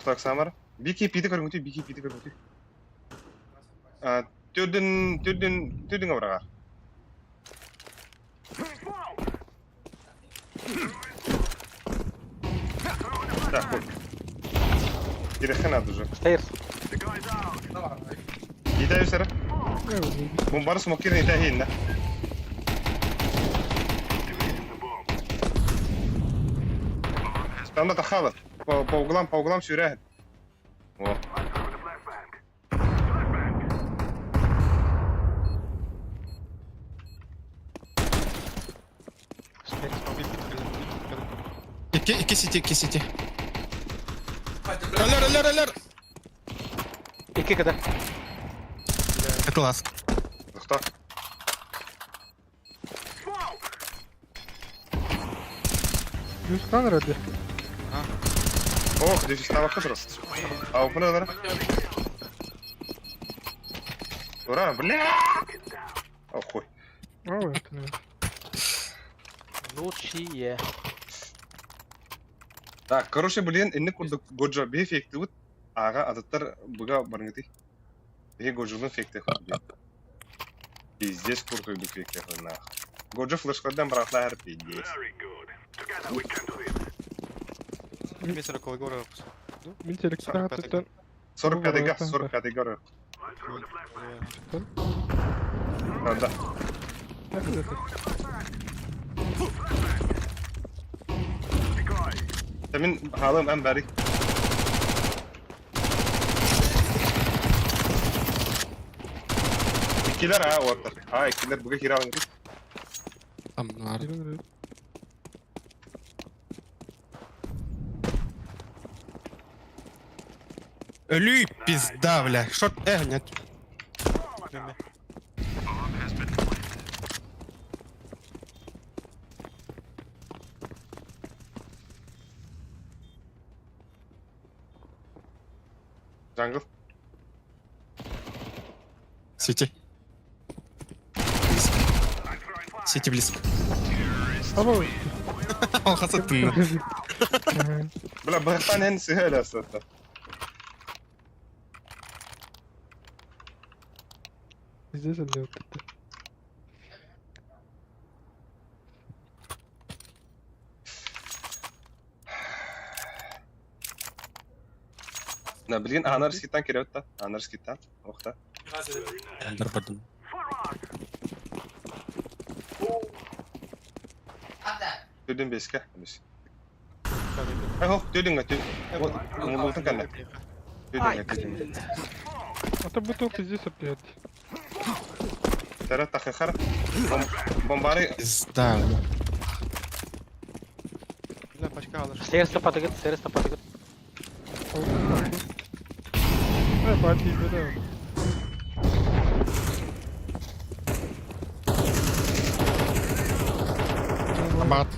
[SPEAKER 1] Так самар. Бики пиди көргүтү, бики пиди көргүтү. Түрдүн түрдүн түрдүн абрага. Так, вот. Кирехи надо уже.
[SPEAKER 7] Стейрс.
[SPEAKER 1] Итай сара. Бун бар смокер итай хинна. Там надо хала. По углам сюряет. О.
[SPEAKER 4] Икки, икки сити, икки сити. Өлөр, өлөр, өлөр.
[SPEAKER 7] Икки када.
[SPEAKER 4] Это ласк.
[SPEAKER 1] Кто?
[SPEAKER 3] Плюс канера де.
[SPEAKER 1] Ох, здесь стало хитро. А у меня Ура, бля! О, хуй.
[SPEAKER 3] О, это не.
[SPEAKER 7] Лучшие.
[SPEAKER 1] Так, короче, блин, инне курдук годжа бе фектибут. Ага, адаттар буга барыңыты. Бе годжулун фекте хуй. Пиздец куртуйду фекте хуй нах. Годжа флешкардан братла хер пиздец.
[SPEAKER 6] Мистер Кологора.
[SPEAKER 3] Мин телектен аттан.
[SPEAKER 1] 45 га, 45 га. Да, да.
[SPEAKER 3] Это.
[SPEAKER 1] Мин хаалым эн бары. Иккилэр аа уоттар. Аа иккилэр буга киирэ алыңыр.
[SPEAKER 4] Там нар. Өлүй, пизда, бля. Шорт, нет.
[SPEAKER 1] Jungle.
[SPEAKER 4] Сити. Близко. Сити близко.
[SPEAKER 3] Ама
[SPEAKER 4] Ол хасаттын.
[SPEAKER 1] Бля, быһахтан эн сыһа сытта.
[SPEAKER 3] Здесь эле өттү.
[SPEAKER 1] На, билген анар скиттан кереп та. Анар скиттан. Охта.
[SPEAKER 4] Андер бардым.
[SPEAKER 1] Төден беске. Бес. Ай, хох, төден га, төден. Мултын кәнне. Төден га, төден.
[SPEAKER 3] Ата бутылка здесь опять.
[SPEAKER 1] Тәрә тахы хар. Бомбары
[SPEAKER 4] Пизда, бля.
[SPEAKER 6] Бля, пачка алыр.
[SPEAKER 7] Стерс тапатыгыт, стерс тапатыгыт.
[SPEAKER 3] Ай, бати, бля.
[SPEAKER 4] Абат.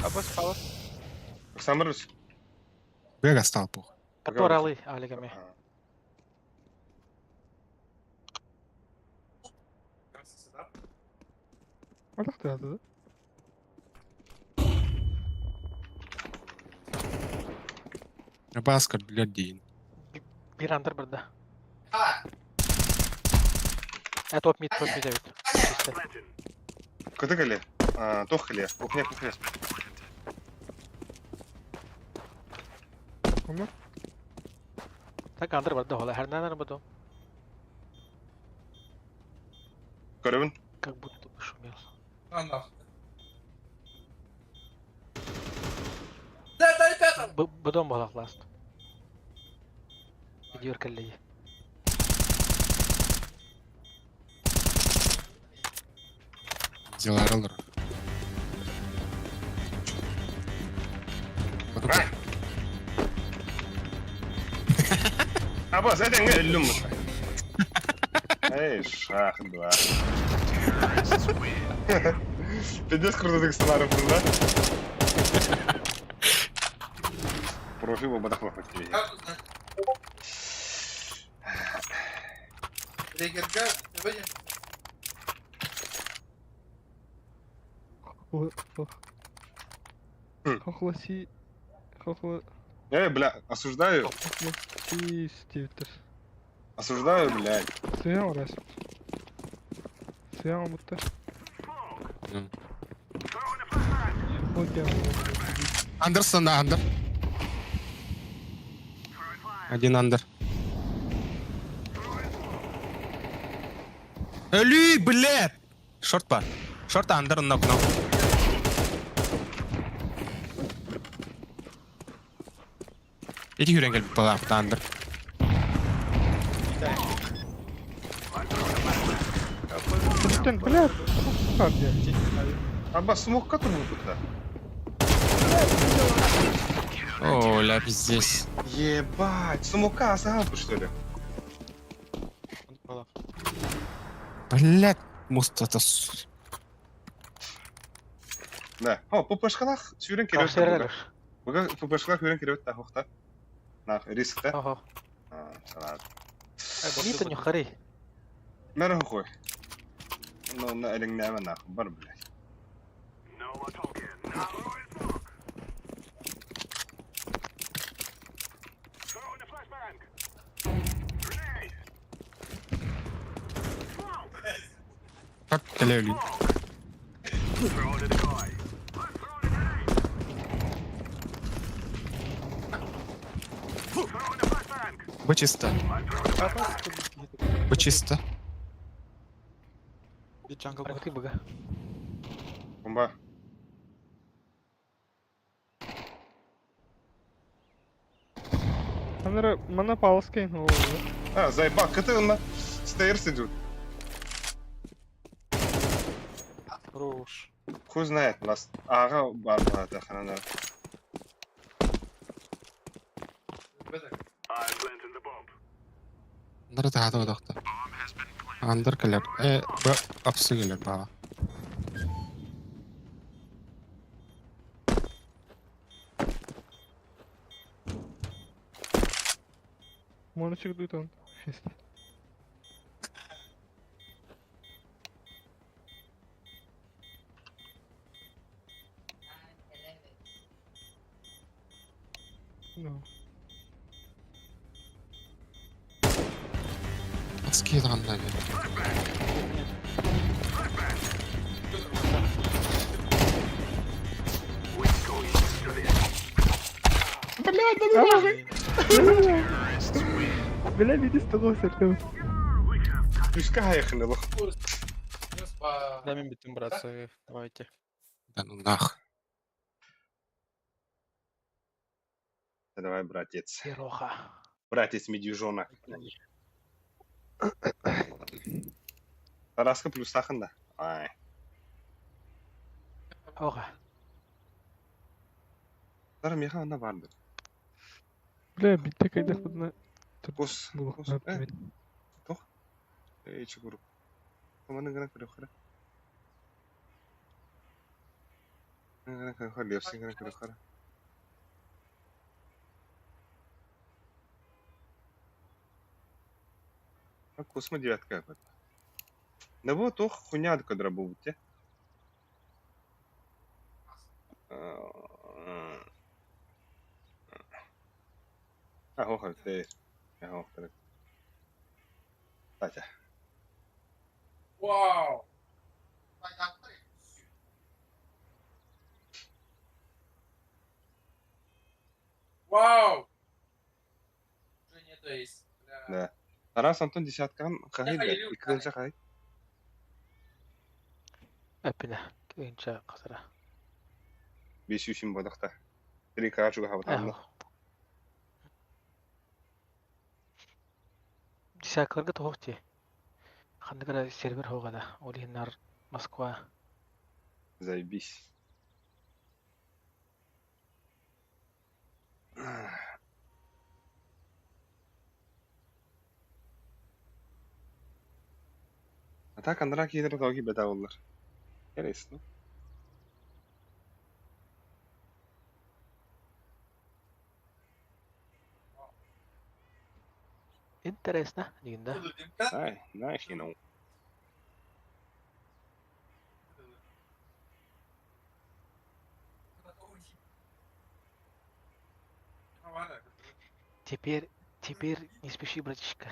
[SPEAKER 6] Абас палас.
[SPEAKER 1] Самырыс.
[SPEAKER 4] Бега стал похуй.
[SPEAKER 7] Который алы, алигами.
[SPEAKER 3] Алах да.
[SPEAKER 4] Баскар, блядь, дейін.
[SPEAKER 7] Bir under burada. Top mid, top mid evet. İşte.
[SPEAKER 1] Кыты кэле. Тох кэле. Кухня, кухня.
[SPEAKER 3] Кому?
[SPEAKER 7] Так under burada hola. Her nereden bu?
[SPEAKER 1] Көрөбүн.
[SPEAKER 7] Как будто бы шумел.
[SPEAKER 8] А нахуй. Да, да, ребята!
[SPEAKER 7] Будом была last. Gidiyor kalleyi.
[SPEAKER 4] Дела роллер.
[SPEAKER 1] Абас, эдеңге өллүм. Эй, шах, два. Пиздец круто сценарий был, да? Профи бабадах тебе.
[SPEAKER 8] Как узнать? Регерга, выйдем.
[SPEAKER 3] Хохласи... Хохла...
[SPEAKER 1] Эй, бля, осуждаю.
[SPEAKER 3] Хохласи стивтер.
[SPEAKER 1] Осуждаю, блядь.
[SPEAKER 3] Сыян раз. Сыян будто.
[SPEAKER 4] Андерсон, да, андер. Один андер. Өлүй, блядь! Шорт бар. Шорт андер, нок, нок. Эти хүрен келіп бала, андер.
[SPEAKER 3] Блин, блядь, где?
[SPEAKER 1] Абас, смог который тут-то?
[SPEAKER 4] О, ля, пиздец.
[SPEAKER 1] Ебать, смока асаапы, что ли?
[SPEAKER 4] Блядь, мост это...
[SPEAKER 1] Да. О, ППшкалах сүүрэн киреп.
[SPEAKER 7] Кавсерелер.
[SPEAKER 1] Буга ППшкалах сүүрэн киреп та хохта. На, риск та.
[SPEAKER 7] Ого.
[SPEAKER 1] А, салат.
[SPEAKER 7] Мид не хари.
[SPEAKER 1] Мэр хохой. Ну, на элең нәмә нах, бар, блядь.
[SPEAKER 4] Шорт келе өлүй. Бы чисто. Бы чисто.
[SPEAKER 6] Bir jungle бар.
[SPEAKER 7] Аргыты быга.
[SPEAKER 1] Бомба.
[SPEAKER 9] Анара, мана палскай, ну.
[SPEAKER 1] А, заебал, КТ на стейрс идут.
[SPEAKER 6] Хорош.
[SPEAKER 1] Хуй знает, нас. Ага, бар, бар, ханана.
[SPEAKER 4] Андыр таһата одохто. Андыр кэлэр. Э, б апсы кэлэр баҕа.
[SPEAKER 9] Моночек дует он. Ну.
[SPEAKER 4] Аски даҕаны бэр.
[SPEAKER 9] Бля, видишь, того сердца.
[SPEAKER 1] Пускай хайхны лох.
[SPEAKER 6] Да, мен биттим, братцы. Давайте.
[SPEAKER 4] Да ну нах.
[SPEAKER 1] Давай, братец.
[SPEAKER 7] Ероха.
[SPEAKER 1] Братец медвежонок. Тараска плюс сахында. Ай.
[SPEAKER 7] Ога.
[SPEAKER 1] Тара меха анда барды.
[SPEAKER 9] Бля, битте кайда худна.
[SPEAKER 1] Кос.
[SPEAKER 9] Булук.
[SPEAKER 1] Кос. Э, тох. Эй, чугур. Команда гына көрө хара. Гына көрө хара, лепсин гына көрө хара. А космо девятка какой-то. Да вот, ох, хуйня кадра будет, А, ох, ты. Ох, ты. Татя.
[SPEAKER 8] Вау! Вау! Уже нету есть. Бля.
[SPEAKER 1] Да. Тарас Антон десяткан хагай да. Иккенче хагай.
[SPEAKER 7] Эпине. Кыынча касара.
[SPEAKER 1] Беш үчүн бодакта. Три качуга хабатанды.
[SPEAKER 7] Десяткаларга тоох ти. Ханныгара сервер хоогада. Ол иһин Москва.
[SPEAKER 1] Заебись. А так андра кидер тоги бета олар. Интересно.
[SPEAKER 7] Интересно. Дигинда.
[SPEAKER 1] Ай, нахи ну.
[SPEAKER 7] Теперь, теперь не спеши, братишка.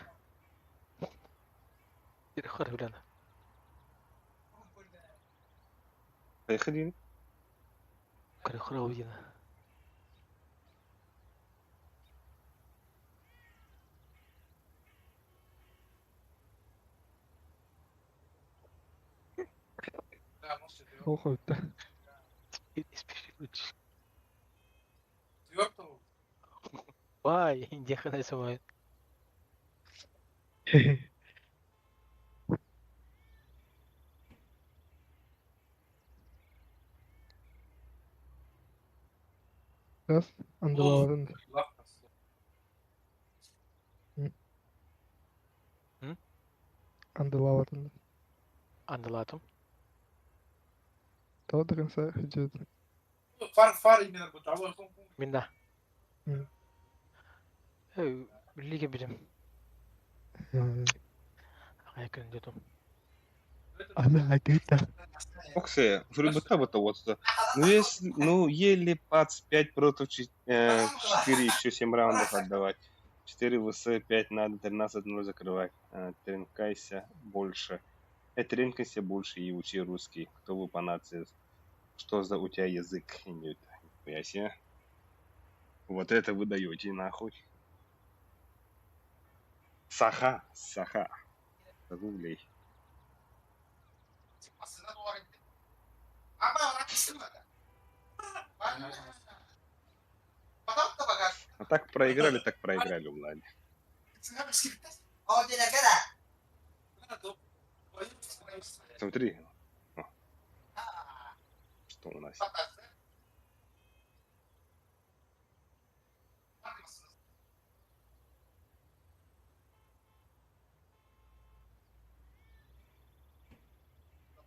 [SPEAKER 7] Хор, Юляна.
[SPEAKER 1] Поехали.
[SPEAKER 7] Крыхора увидена.
[SPEAKER 9] Ох, это.
[SPEAKER 7] Теперь не спеши, братишка.
[SPEAKER 8] Четвертого.
[SPEAKER 7] Вай, индия самая.
[SPEAKER 9] Раз, андалаватын.
[SPEAKER 7] М?
[SPEAKER 9] Андалаватын.
[SPEAKER 7] Андалатум.
[SPEAKER 9] Того до конца идет.
[SPEAKER 8] Фар, фар именно бытовой.
[SPEAKER 7] Минда.
[SPEAKER 9] М.
[SPEAKER 7] Эй, лига бидим. Агай күн дедим.
[SPEAKER 3] Она одета.
[SPEAKER 1] Оксе, быта быта вот это. Ну, если, ну, еле пац 5 против 4, еще 7 раундов отдавать. 4 ВС, 5 надо, 13-0 закрывать. Тренкайся больше. Тренкайся больше и учи русский. Кто вы по нации? Что за у тебя язык? Нет, нихуя себе. Вот это вы даете, нахуй. Саха, саха. Загуглей. А так проиграли, так проиграли, Влади. Смотри. О. Что у нас?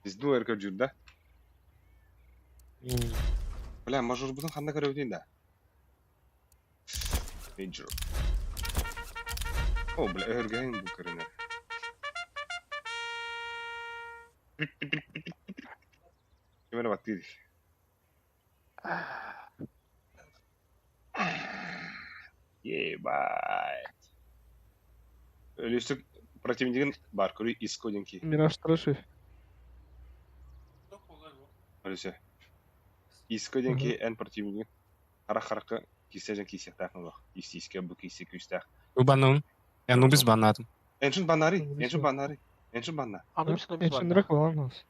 [SPEAKER 1] Пизду РК да? Бля, мажор бұның ханна көрөбүтүн да. Major. О, бля, өргәйін бұл көрінер. Кемере баттыйды. Ебать. Өлүсүк противнигин бар көрүй искодинки.
[SPEAKER 9] Мираж троши.
[SPEAKER 1] Өлүсө. Искодинки эн противнигин. Хара харакы кисежен кисектах нолох. Истиске бу кисе күстах.
[SPEAKER 4] Убанун. Я Анубис баннадым.
[SPEAKER 1] Эншин баннари, эншин баннари, эншин банна.
[SPEAKER 7] Анубис Анубис
[SPEAKER 9] Эншин
[SPEAKER 7] банна.
[SPEAKER 9] рак баланос.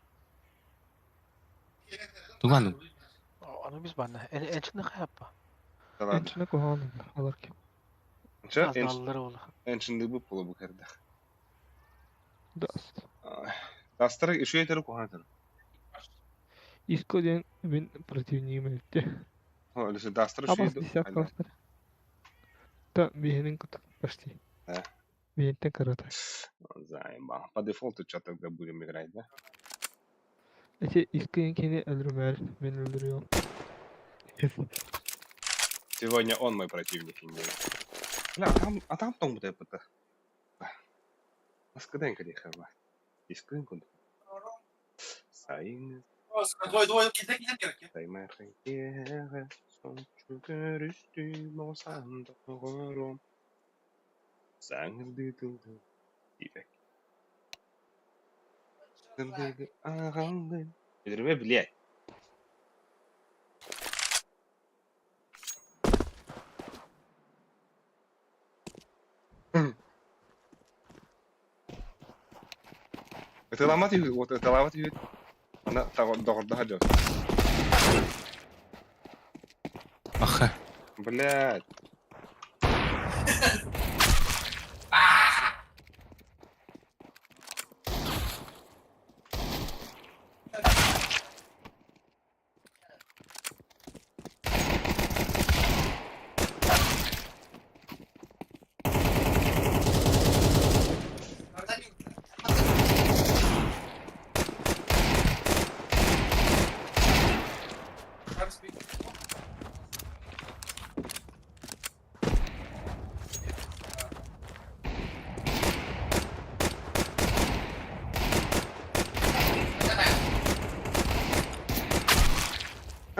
[SPEAKER 4] Туганун.
[SPEAKER 7] Анубис банна. Энчин хаппа.
[SPEAKER 1] Да ладно.
[SPEAKER 9] Эншин кухан аларки.
[SPEAKER 1] Эншин
[SPEAKER 7] Аздаллар ола.
[SPEAKER 1] эншин дыбы полу бу кердах.
[SPEAKER 9] Даст.
[SPEAKER 1] Дастары үшөйтері кухантыр.
[SPEAKER 9] Иско ден мен противнигим элте.
[SPEAKER 1] Өлүсө дастары
[SPEAKER 9] Абас
[SPEAKER 1] үшөйтері.
[SPEAKER 9] десятка бастар. Та бихенин кут почти.
[SPEAKER 1] Да.
[SPEAKER 9] Бихентен карата.
[SPEAKER 1] Заебал. По дефолту что тогда будем играть, да?
[SPEAKER 9] Эти иско кени өлдүрмөр, мен өлдүрüyorum.
[SPEAKER 1] Сегодня он мой противник, не я. Бля, а там том будет это. Маскаденька не хава. Искринку. Сайын
[SPEAKER 8] Двое, двое, кидай, кидай, кидай.
[SPEAKER 1] Өлөрмө, блядь. Это ломать вот это ломать Она того догорда хаджат.
[SPEAKER 4] Аха.
[SPEAKER 1] Блядь.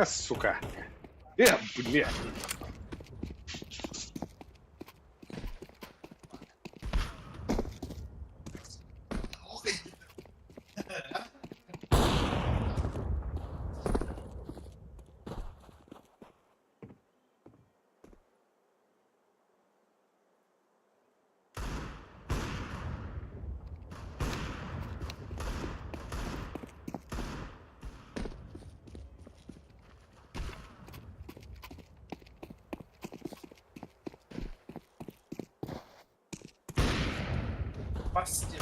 [SPEAKER 1] А, сука. Блядь.
[SPEAKER 8] Пасти.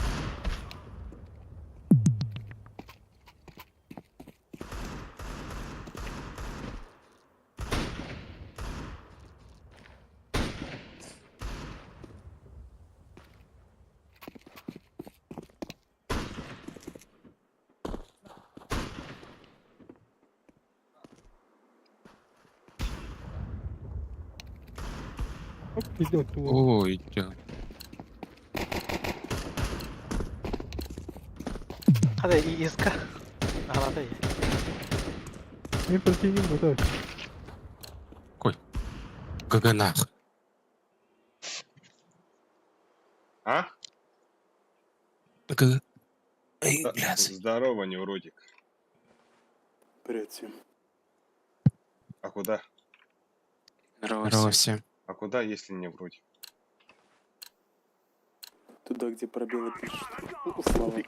[SPEAKER 9] Оп, идет его.
[SPEAKER 4] Ой, идет.
[SPEAKER 7] Хада иска. Налада.
[SPEAKER 9] Мен противник готов.
[SPEAKER 4] ГГ нах.
[SPEAKER 1] А?
[SPEAKER 4] ГГ. Эй,
[SPEAKER 1] Да-
[SPEAKER 4] блядь.
[SPEAKER 1] Здорово, невротик.
[SPEAKER 10] Привет всем.
[SPEAKER 1] А куда?
[SPEAKER 4] Здорово всем.
[SPEAKER 1] А куда, если не вротик?
[SPEAKER 10] Туда, где пробелы пишут. Слава.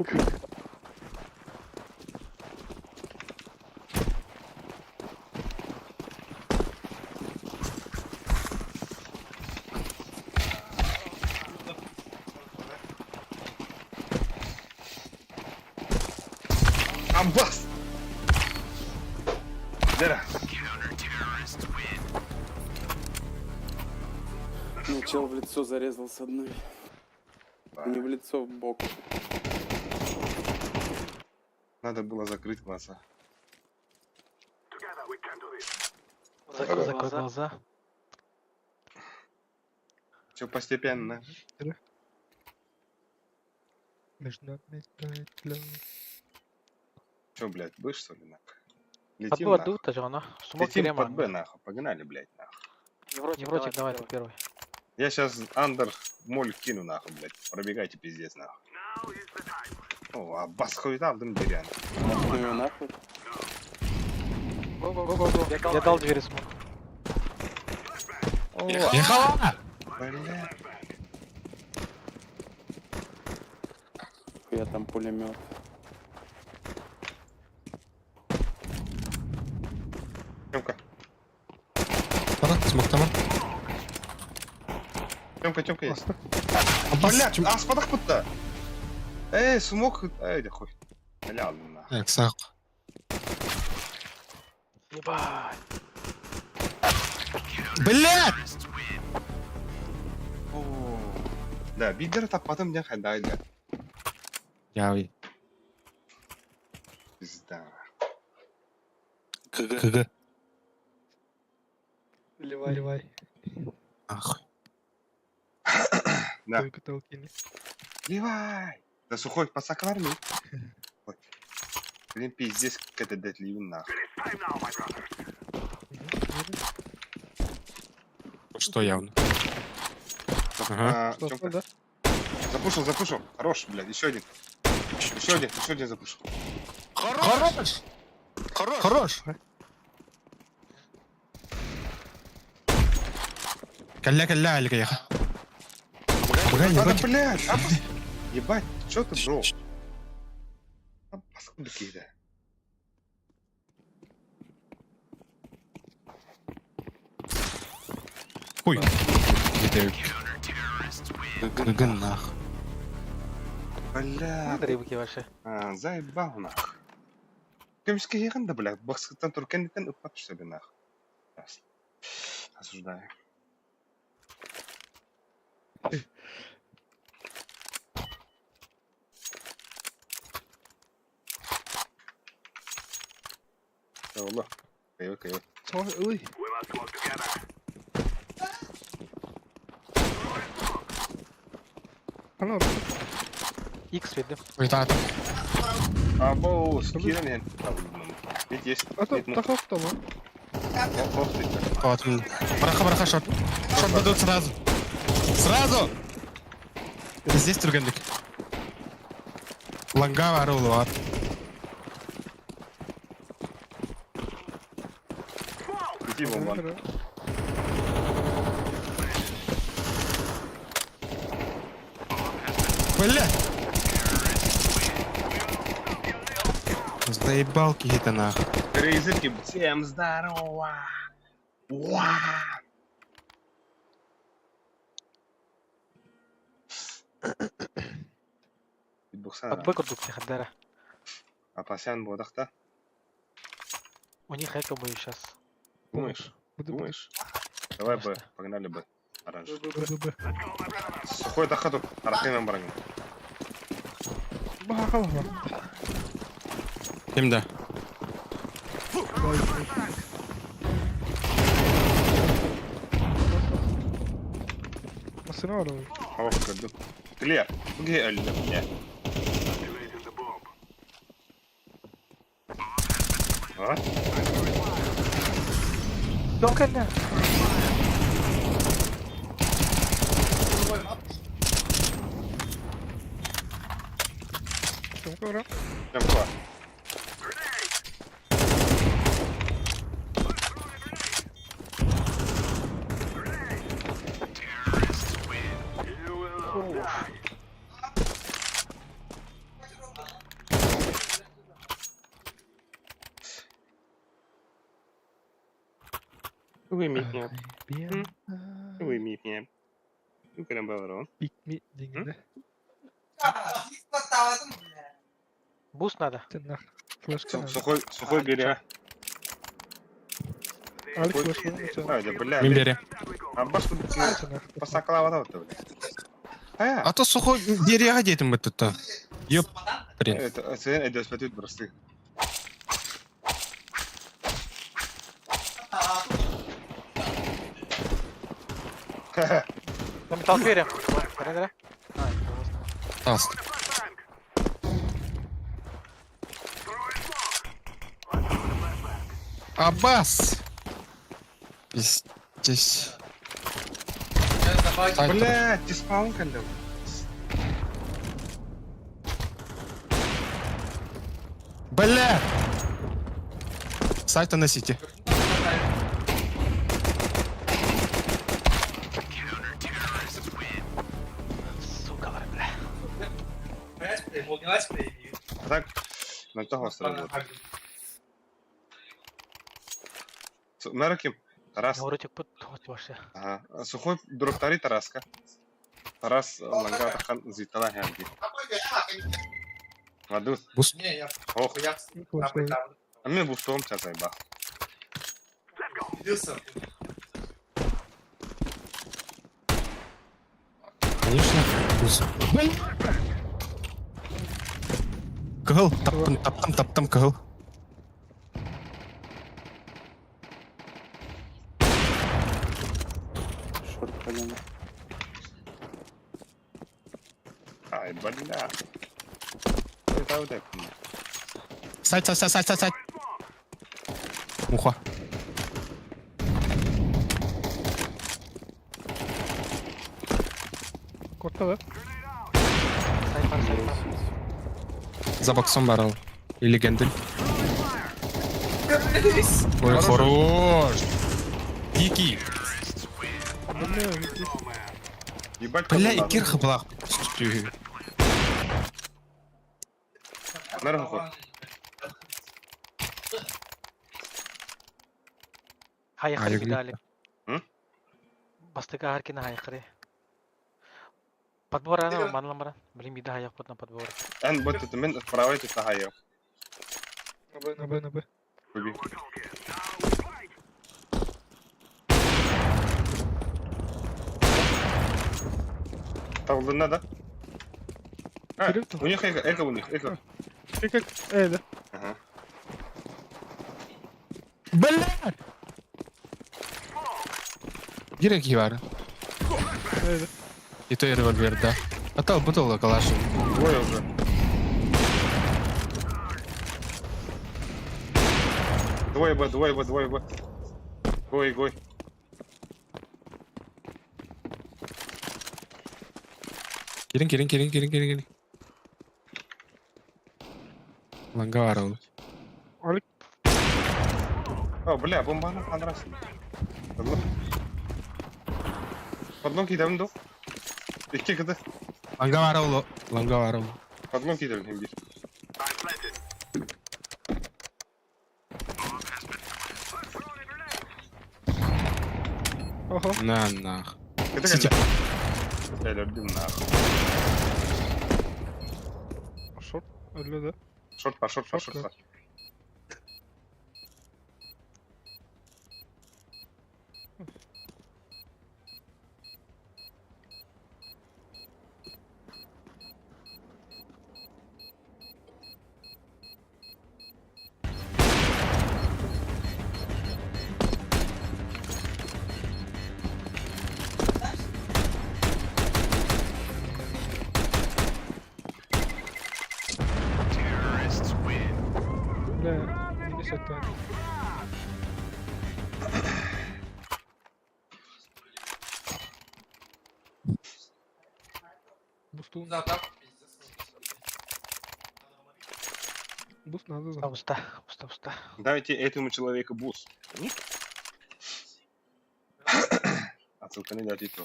[SPEAKER 1] Аббас! Дера.
[SPEAKER 10] Мне чел в лицо зарезал с одной. Не в лицо, в бок.
[SPEAKER 1] Надо было закрыть глаза.
[SPEAKER 7] Закрой, закрой глаза.
[SPEAKER 1] Все постепенно.
[SPEAKER 9] Между нами тает лед.
[SPEAKER 1] Че, блядь, будешь, что ли, нахуй?
[SPEAKER 7] Под
[SPEAKER 1] Летим,
[SPEAKER 7] Б
[SPEAKER 1] нахуй.
[SPEAKER 7] отдут, даже она. Смог
[SPEAKER 1] Летим под Б, нахуй. Погнали, блядь, нахуй.
[SPEAKER 7] Невротик, давай ты первый.
[SPEAKER 1] Я сейчас андер моль кину, нахуй, блядь. Пробегайте, пиздец, нахуй. О, Аббас хуй там, дым дерян.
[SPEAKER 10] Ну его нахуй.
[SPEAKER 7] Го-го-го. Я дал двери смог.
[SPEAKER 1] О,
[SPEAKER 4] Ехала!
[SPEAKER 1] бля.
[SPEAKER 10] Я там пулемет.
[SPEAKER 1] Тёмка,
[SPEAKER 4] Бара, смоктама.
[SPEAKER 1] Тёмка, Тёмка есть.
[SPEAKER 4] Аббас,
[SPEAKER 1] Блядь,
[SPEAKER 4] Тём-
[SPEAKER 1] а спадах будто. Эй, смог. Эй, да хуй. Бля, ладно, нахуй.
[SPEAKER 4] Так, сақ.
[SPEAKER 7] Ебать.
[SPEAKER 4] Блядь!
[SPEAKER 1] Да, бидер таппатым ден хайда да.
[SPEAKER 4] Я
[SPEAKER 1] Пизда.
[SPEAKER 10] КГ.
[SPEAKER 4] КГ.
[SPEAKER 9] Ливай.
[SPEAKER 4] Нахуй.
[SPEAKER 1] Да.
[SPEAKER 9] Только толкини.
[SPEAKER 1] Ливай! Да сухой пацак в армии. Ой. Блин, пиздец, как это дать ливен нахуй.
[SPEAKER 4] Что явно? Ага.
[SPEAKER 1] А,
[SPEAKER 9] Что,
[SPEAKER 1] Тёмка,
[SPEAKER 9] да?
[SPEAKER 1] запушил, запушил. Хорош, блядь, еще один. Еще один, еще один запушил.
[SPEAKER 4] Хорош! Хорош! Хорош! Калля, калля, Алика, еха. Помогай,
[SPEAKER 1] Надо,
[SPEAKER 4] невротик.
[SPEAKER 1] блядь, а, Ебать, чё ты, бро? А, паскуды какие-то.
[SPEAKER 4] Хуй. ГГ нах.
[SPEAKER 1] Бля,
[SPEAKER 7] Рыбки ваши.
[SPEAKER 1] а, заебал нах. Көміске еғында, бля, бақсықтан туркендіктен ұппап түседі нах. Ясно. Осуждаю. Алло. Кайы, кайы.
[SPEAKER 9] Ой. Ана,
[SPEAKER 7] Икс видно.
[SPEAKER 4] Ой, та, та.
[SPEAKER 1] Або, скирен. Ведь есть.
[SPEAKER 9] а то тахов там,
[SPEAKER 4] Вот. Браха, браха, шот. Шот дадут сразу. Сразу! Здесь тургендик. Лангава орулу, ат.
[SPEAKER 1] Иди, бомбан.
[SPEAKER 4] Бля! Заебал какие-то нахуй.
[SPEAKER 1] Рейзерки, всем здорово! Уа!
[SPEAKER 7] Под Б курдук Хадера.
[SPEAKER 1] Апасян бодақта.
[SPEAKER 7] У них эко будет сейчас.
[SPEAKER 1] Думаешь? Думаешь? Давай Б, погнали Б. Оранж.
[SPEAKER 9] Б, Б.
[SPEAKER 1] Сухой тахату, арахаймен баранг.
[SPEAKER 9] Бахала.
[SPEAKER 4] Кем да?
[SPEAKER 9] Масына var oğlum.
[SPEAKER 1] Хава көрдүм. Клер. Буге өлдүм. Не. А?
[SPEAKER 7] Yok anne.
[SPEAKER 9] Чемка var.
[SPEAKER 1] Тёмка.
[SPEAKER 9] Big mi dinginde.
[SPEAKER 7] Буст надо.
[SPEAKER 9] Ты нах. Флешка надо.
[SPEAKER 1] Сухой, сухой бери, а.
[SPEAKER 9] Алик
[SPEAKER 1] Сухой.
[SPEAKER 9] флешка.
[SPEAKER 1] А, да, бля.
[SPEAKER 4] Мин берем.
[SPEAKER 1] А баш тут посакала вода, бля. А,
[SPEAKER 4] А то сухой берега детям это-то. Ёп, блин.
[SPEAKER 1] это, это, это, это, просты.
[SPEAKER 7] На металл двери. Бери, бери. А, это
[SPEAKER 4] Тас. Аббас! Пиздец. Сайт.
[SPEAKER 1] Бля, ты спаун кандал.
[SPEAKER 4] Бля! Сайта на сити.
[SPEAKER 7] Сука, бля.
[SPEAKER 1] А так, на того сразу. Мерким, Тарас.
[SPEAKER 7] Говорите, пут, вот вообще.
[SPEAKER 1] Ага. Сухой дроптари Тараска. Тарас ланга тахан зитала хэнди. Ваду.
[SPEAKER 4] Буст.
[SPEAKER 1] Ох. А мне бустом сейчас айба.
[SPEAKER 4] Конечно. Буст. Бля! Кыһыл, таптым, таптым, таптым, кыһыл.
[SPEAKER 10] Шорт поляна.
[SPEAKER 1] Ай, бля. Это вот это.
[SPEAKER 4] Сайт, сайт, сайт, сайт, сайт, сайт. Муха.
[SPEAKER 9] Корта да?
[SPEAKER 7] Сайт бар, сайт бар.
[SPEAKER 4] За боксом барал. Или гендель. Ой, хорош. Дикий.
[SPEAKER 9] Бля,
[SPEAKER 1] Ебать,
[SPEAKER 4] Бля, и кирха была.
[SPEAKER 1] Мерху.
[SPEAKER 7] Хайахары
[SPEAKER 4] Алик.
[SPEAKER 7] видали.
[SPEAKER 1] М?
[SPEAKER 7] Бастыка харкина хайахары. Подбор ана манламара. Блин, бида хаях на подбор.
[SPEAKER 1] Эн вот это мен правой тут тахайо.
[SPEAKER 9] На Б, на Б.
[SPEAKER 1] Куби. Тавлына да? А, у них эко, эко у них, эко.
[SPEAKER 9] Ты как? Да.
[SPEAKER 1] Ага.
[SPEAKER 4] Бля! Дирек Ивар.
[SPEAKER 9] Да.
[SPEAKER 4] И то и револьвер, да. А то бутылка калаш.
[SPEAKER 1] Двое уже. Двое Б, двое Б, двое Б. Гой, гой.
[SPEAKER 4] Кирин, кирин, кирин, кирин, кирин, кирин. Лангаваров.
[SPEAKER 9] Алик.
[SPEAKER 1] О, бля, бомба на понравилась. Подлог. Подлог кидам до. İki кıdı.
[SPEAKER 4] Лангаваров. Лангаваров.
[SPEAKER 1] Подлог кидам hem bir.
[SPEAKER 9] Ага.
[SPEAKER 4] На нах.
[SPEAKER 1] Кıdı
[SPEAKER 4] Сити.
[SPEAKER 1] кıdı. Öldüm нахуй.
[SPEAKER 9] Шорт. Öyle да.
[SPEAKER 1] Шорт var, шорт var, шорт var.
[SPEAKER 9] Бля, минус это. Бусту. Буст надо за.
[SPEAKER 7] А, уста, уста, уста.
[SPEAKER 1] Дайте этому человеку бус. Нет? Отсылка не дать и то.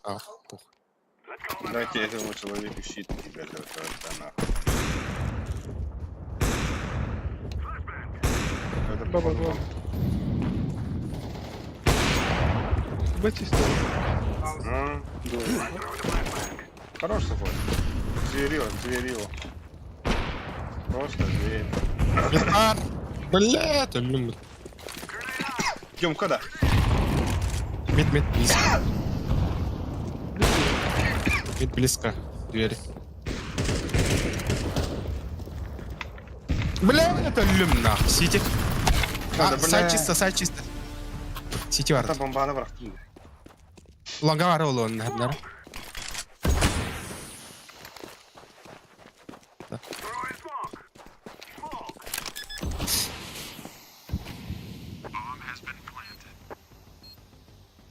[SPEAKER 4] Ах, пух.
[SPEAKER 1] Дайте этому человеку щит. Ребята, это нахуй. Это
[SPEAKER 9] Баба,
[SPEAKER 1] походу
[SPEAKER 9] баба. Б чисто.
[SPEAKER 1] М, Хорош сухой. Зверило, зверило. Просто зверь.
[SPEAKER 4] Гитар! Блядь, өллүм.
[SPEAKER 1] Тёмка да.
[SPEAKER 4] Мид, мид, близко. Мид близко. Двери. Бля, это өллүм нах. Сити.
[SPEAKER 1] Да,
[SPEAKER 4] А,
[SPEAKER 1] бля.
[SPEAKER 4] сай чисто, сай чисто. Сити бар.
[SPEAKER 1] Та бомбаны бырахтым.
[SPEAKER 4] Лонга бар ол оның хәбнәр.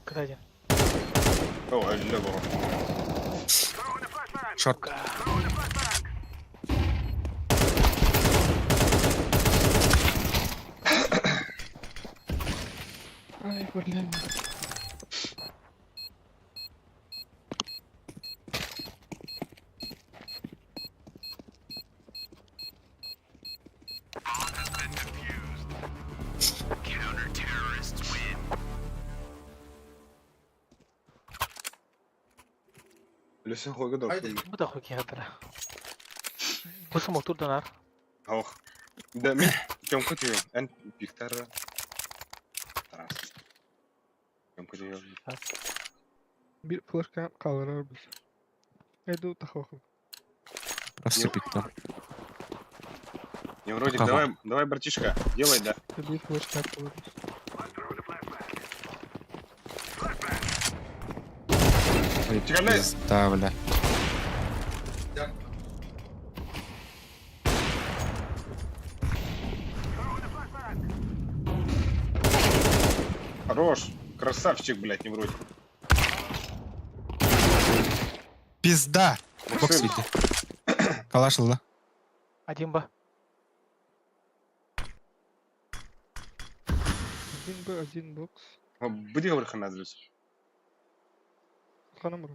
[SPEAKER 7] Куда один?
[SPEAKER 1] О, өллө бу.
[SPEAKER 4] Шорт.
[SPEAKER 9] Ай, блин.
[SPEAKER 1] Лөсө хойга
[SPEAKER 8] Haydi.
[SPEAKER 1] дорхун.
[SPEAKER 7] Bu da хуй киһи Бу смок турданар.
[SPEAKER 1] Ох. Да мин Тёмка түйөм. Эн Виктор. Тарас. Тёмка түйөм.
[SPEAKER 9] Bir флешка қалырар біз. Айду тахвахым.
[SPEAKER 4] Просто пиктом.
[SPEAKER 1] Не вроде,
[SPEAKER 4] Кого?
[SPEAKER 1] давай, давай, братишка, делай, да.
[SPEAKER 9] Bir флешка қалырар.
[SPEAKER 4] Ой,
[SPEAKER 1] Чекай,
[SPEAKER 4] Пизда, бля.
[SPEAKER 1] Хорош. Красавчик, блядь, не вроде.
[SPEAKER 4] Пизда! Бокс
[SPEAKER 1] Максим.
[SPEAKER 4] види. Калаш ылла.
[SPEAKER 7] Один ба.
[SPEAKER 9] Один Б, один бокс.
[SPEAKER 1] Буди говори ханазрис.
[SPEAKER 9] Ханым бро.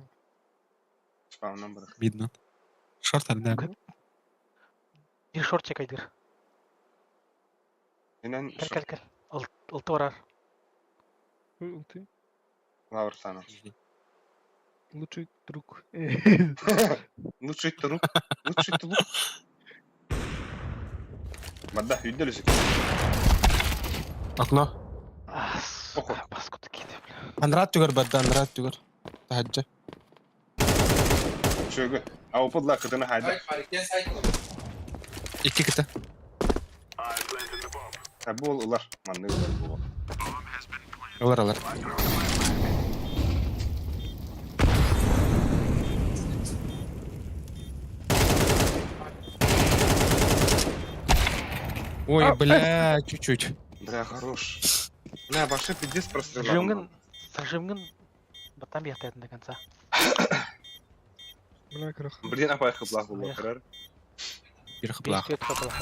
[SPEAKER 1] Спаунам бар.
[SPEAKER 4] Видно. Шорт арда.
[SPEAKER 7] Bir шортик айдыр.
[SPEAKER 1] Инен
[SPEAKER 7] Кел кел кел. Ылты барар.
[SPEAKER 9] Ой, Улты.
[SPEAKER 1] Лавр сана.
[SPEAKER 9] Лучший друг.
[SPEAKER 1] Лучший друг. Лучший друг. Мадда, үйдөлүсүк.
[SPEAKER 4] Окно.
[SPEAKER 7] А, сука, паскуда киди, бля.
[SPEAKER 4] Анрат түгөр бадда, анрат түгөр. Тахаджа.
[SPEAKER 1] Чөгө. А оподла кытына хайда.
[SPEAKER 8] Haydi hareket cycle.
[SPEAKER 4] Икки кыта.
[SPEAKER 1] А бул улар. Манны улар бул.
[SPEAKER 4] Алар алар. Ой, бля, чуть-чуть.
[SPEAKER 1] Бля, хорош. Бля, башы пиздец прострела.
[SPEAKER 7] Зажимгын, зажимгын. Батан бияқтайтын до конца.
[SPEAKER 9] Бля, крах.
[SPEAKER 1] Блин, апай хыплах бул
[SPEAKER 7] Эх.
[SPEAKER 1] карар.
[SPEAKER 4] Бир хыплах.
[SPEAKER 7] Бес төрт хыплах.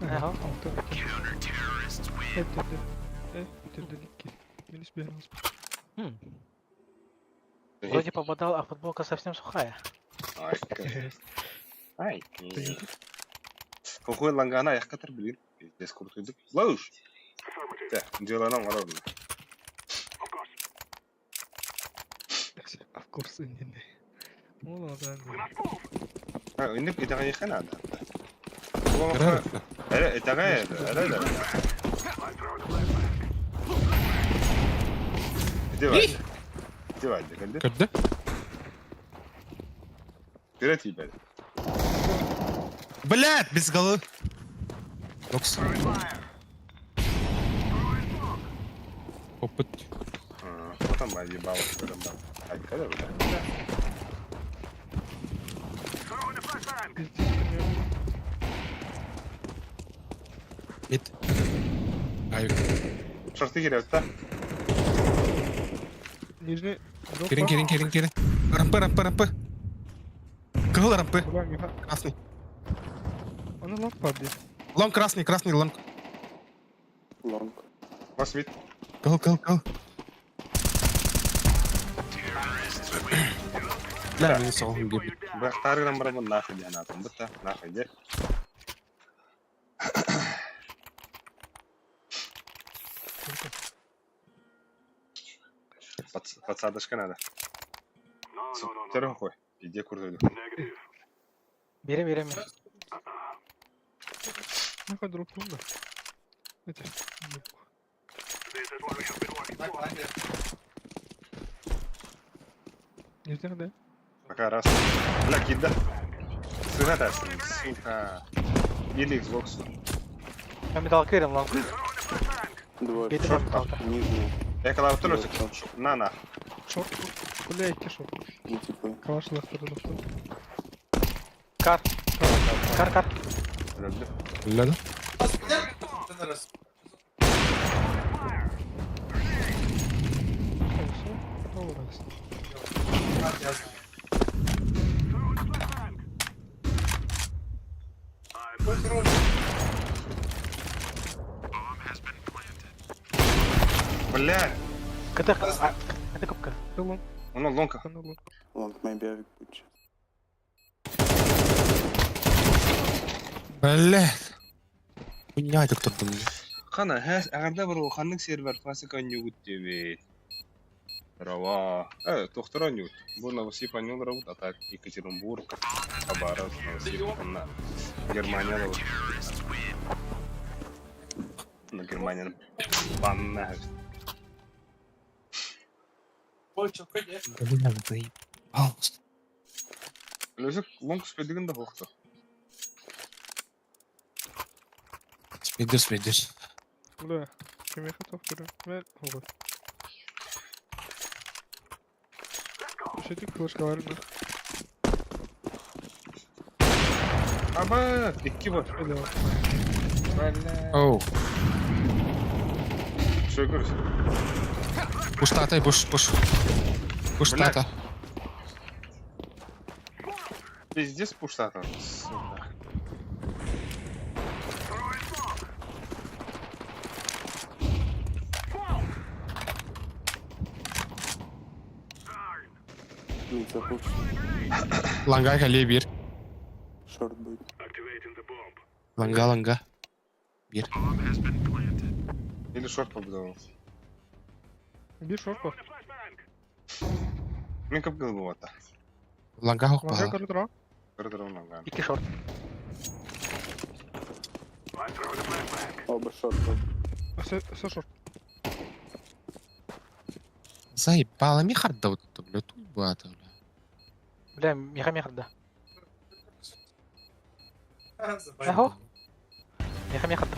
[SPEAKER 7] Ага.
[SPEAKER 9] Алты. Э, төрден. Э, төрден iki. Минус bir az.
[SPEAKER 7] Хм, Вроде попадал, а футболка совсем сухая.
[SPEAKER 1] Ай. Ай. Какой лангана аяққа тұр блин. Пиздец крутой. Лауш. Те, деланам карар.
[SPEAKER 9] Of course, инде. Ол адам.
[SPEAKER 1] А, инде итага яхана да.
[SPEAKER 4] Кырар.
[SPEAKER 1] Эре, итага, эре, эре. Иди Иди кэлди.
[SPEAKER 4] Көрдө?
[SPEAKER 1] Тире тиибэт.
[SPEAKER 4] Блядь, без головы. Бокс. Опыт.
[SPEAKER 1] Потом ебал, потом Ай, когда бля?
[SPEAKER 9] Пиздец, примерно.
[SPEAKER 4] Мид. Ай,
[SPEAKER 1] Шорты киреп та.
[SPEAKER 9] Нижний. Дроп.
[SPEAKER 4] кирин, кирин, кирин, кирин. Рампы, рампы, рампы. Кыгыл рампы.
[SPEAKER 9] Бля, миха.
[SPEAKER 4] Красный.
[SPEAKER 9] Аны лак бар ди.
[SPEAKER 4] Лонг красный, красный лонг.
[SPEAKER 10] Лонг.
[SPEAKER 1] Бас мид.
[SPEAKER 4] Кыгыл, кыгыл, кыгыл. Бля, мин соғым кеп.
[SPEAKER 1] Бірақ тарыган барамын нахуй диян атым бітті, нахуй де. Подсадочка надо. Терен қой. Иде курдырды.
[SPEAKER 7] Берем, берем.
[SPEAKER 9] Нахуй дропнул да. Это. Нельзя, да?
[SPEAKER 1] Пока раз. Бля, кида. Сыга тасın, сука. Или Xbox.
[SPEAKER 7] Ben металлка берем лонг.
[SPEAKER 10] Двое.
[SPEAKER 7] Бети
[SPEAKER 10] Шорт,
[SPEAKER 7] металлка.
[SPEAKER 10] Нижний.
[SPEAKER 1] Я клавиатуру На на.
[SPEAKER 9] Шорт. Бля, идти шорт.
[SPEAKER 10] Ну, типа,
[SPEAKER 9] Калаш лахтар лахтар.
[SPEAKER 7] Кар. Кар кар.
[SPEAKER 1] Öldü.
[SPEAKER 4] Бля да.
[SPEAKER 9] Все, ну раз.
[SPEAKER 1] Бля.
[SPEAKER 7] КТ КТ копка.
[SPEAKER 9] Лонг,
[SPEAKER 1] Она лонка.
[SPEAKER 9] она лонг.
[SPEAKER 10] лонг maybe авик будет сейчас.
[SPEAKER 4] Бля. Хуйня это кто-то.
[SPEAKER 1] Хана, ағарда бір ханның сервер классика нюгут тебе. Рава. Тохтара нюгут. Бу Новосиб анюл работ, а так Екатеринбург, Хабаровск, Новосиб, на Германия работ. На Германия банна.
[SPEAKER 4] Бля, заебался.
[SPEAKER 1] Өзі лонг спедігін да хоқты.
[SPEAKER 4] Спидер, спидер.
[SPEAKER 9] Бля, кем я хотел второй? Бля, вот. Что ты флешка да?
[SPEAKER 1] Аба, икки бар.
[SPEAKER 9] Бля,
[SPEAKER 1] Бля.
[SPEAKER 4] Оу.
[SPEAKER 1] Что көрсін?
[SPEAKER 4] Пуш татай, пуш, пуш. Пуш
[SPEAKER 1] Бля.
[SPEAKER 4] тата.
[SPEAKER 1] Пиздец пуштата, сука.
[SPEAKER 10] Ну, запуш.
[SPEAKER 4] Ланга кале бир.
[SPEAKER 10] Шорт будет.
[SPEAKER 4] Ланга, ланга. Бир.
[SPEAKER 1] Или шорт побудовал.
[SPEAKER 9] бир шорт бар.
[SPEAKER 1] Мен көп кыл болата.
[SPEAKER 4] Ланга хоқ
[SPEAKER 9] Лонга
[SPEAKER 4] бала.
[SPEAKER 9] көрі тұра.
[SPEAKER 1] Бір ланга.
[SPEAKER 7] Iki шорт.
[SPEAKER 10] Оба шорт. оба.
[SPEAKER 9] Все, все шорт.
[SPEAKER 4] Заебала, ми харда вот это, бля, тут бата, бля.
[SPEAKER 7] Бля, меха меха да. Ахо. Меха меха да.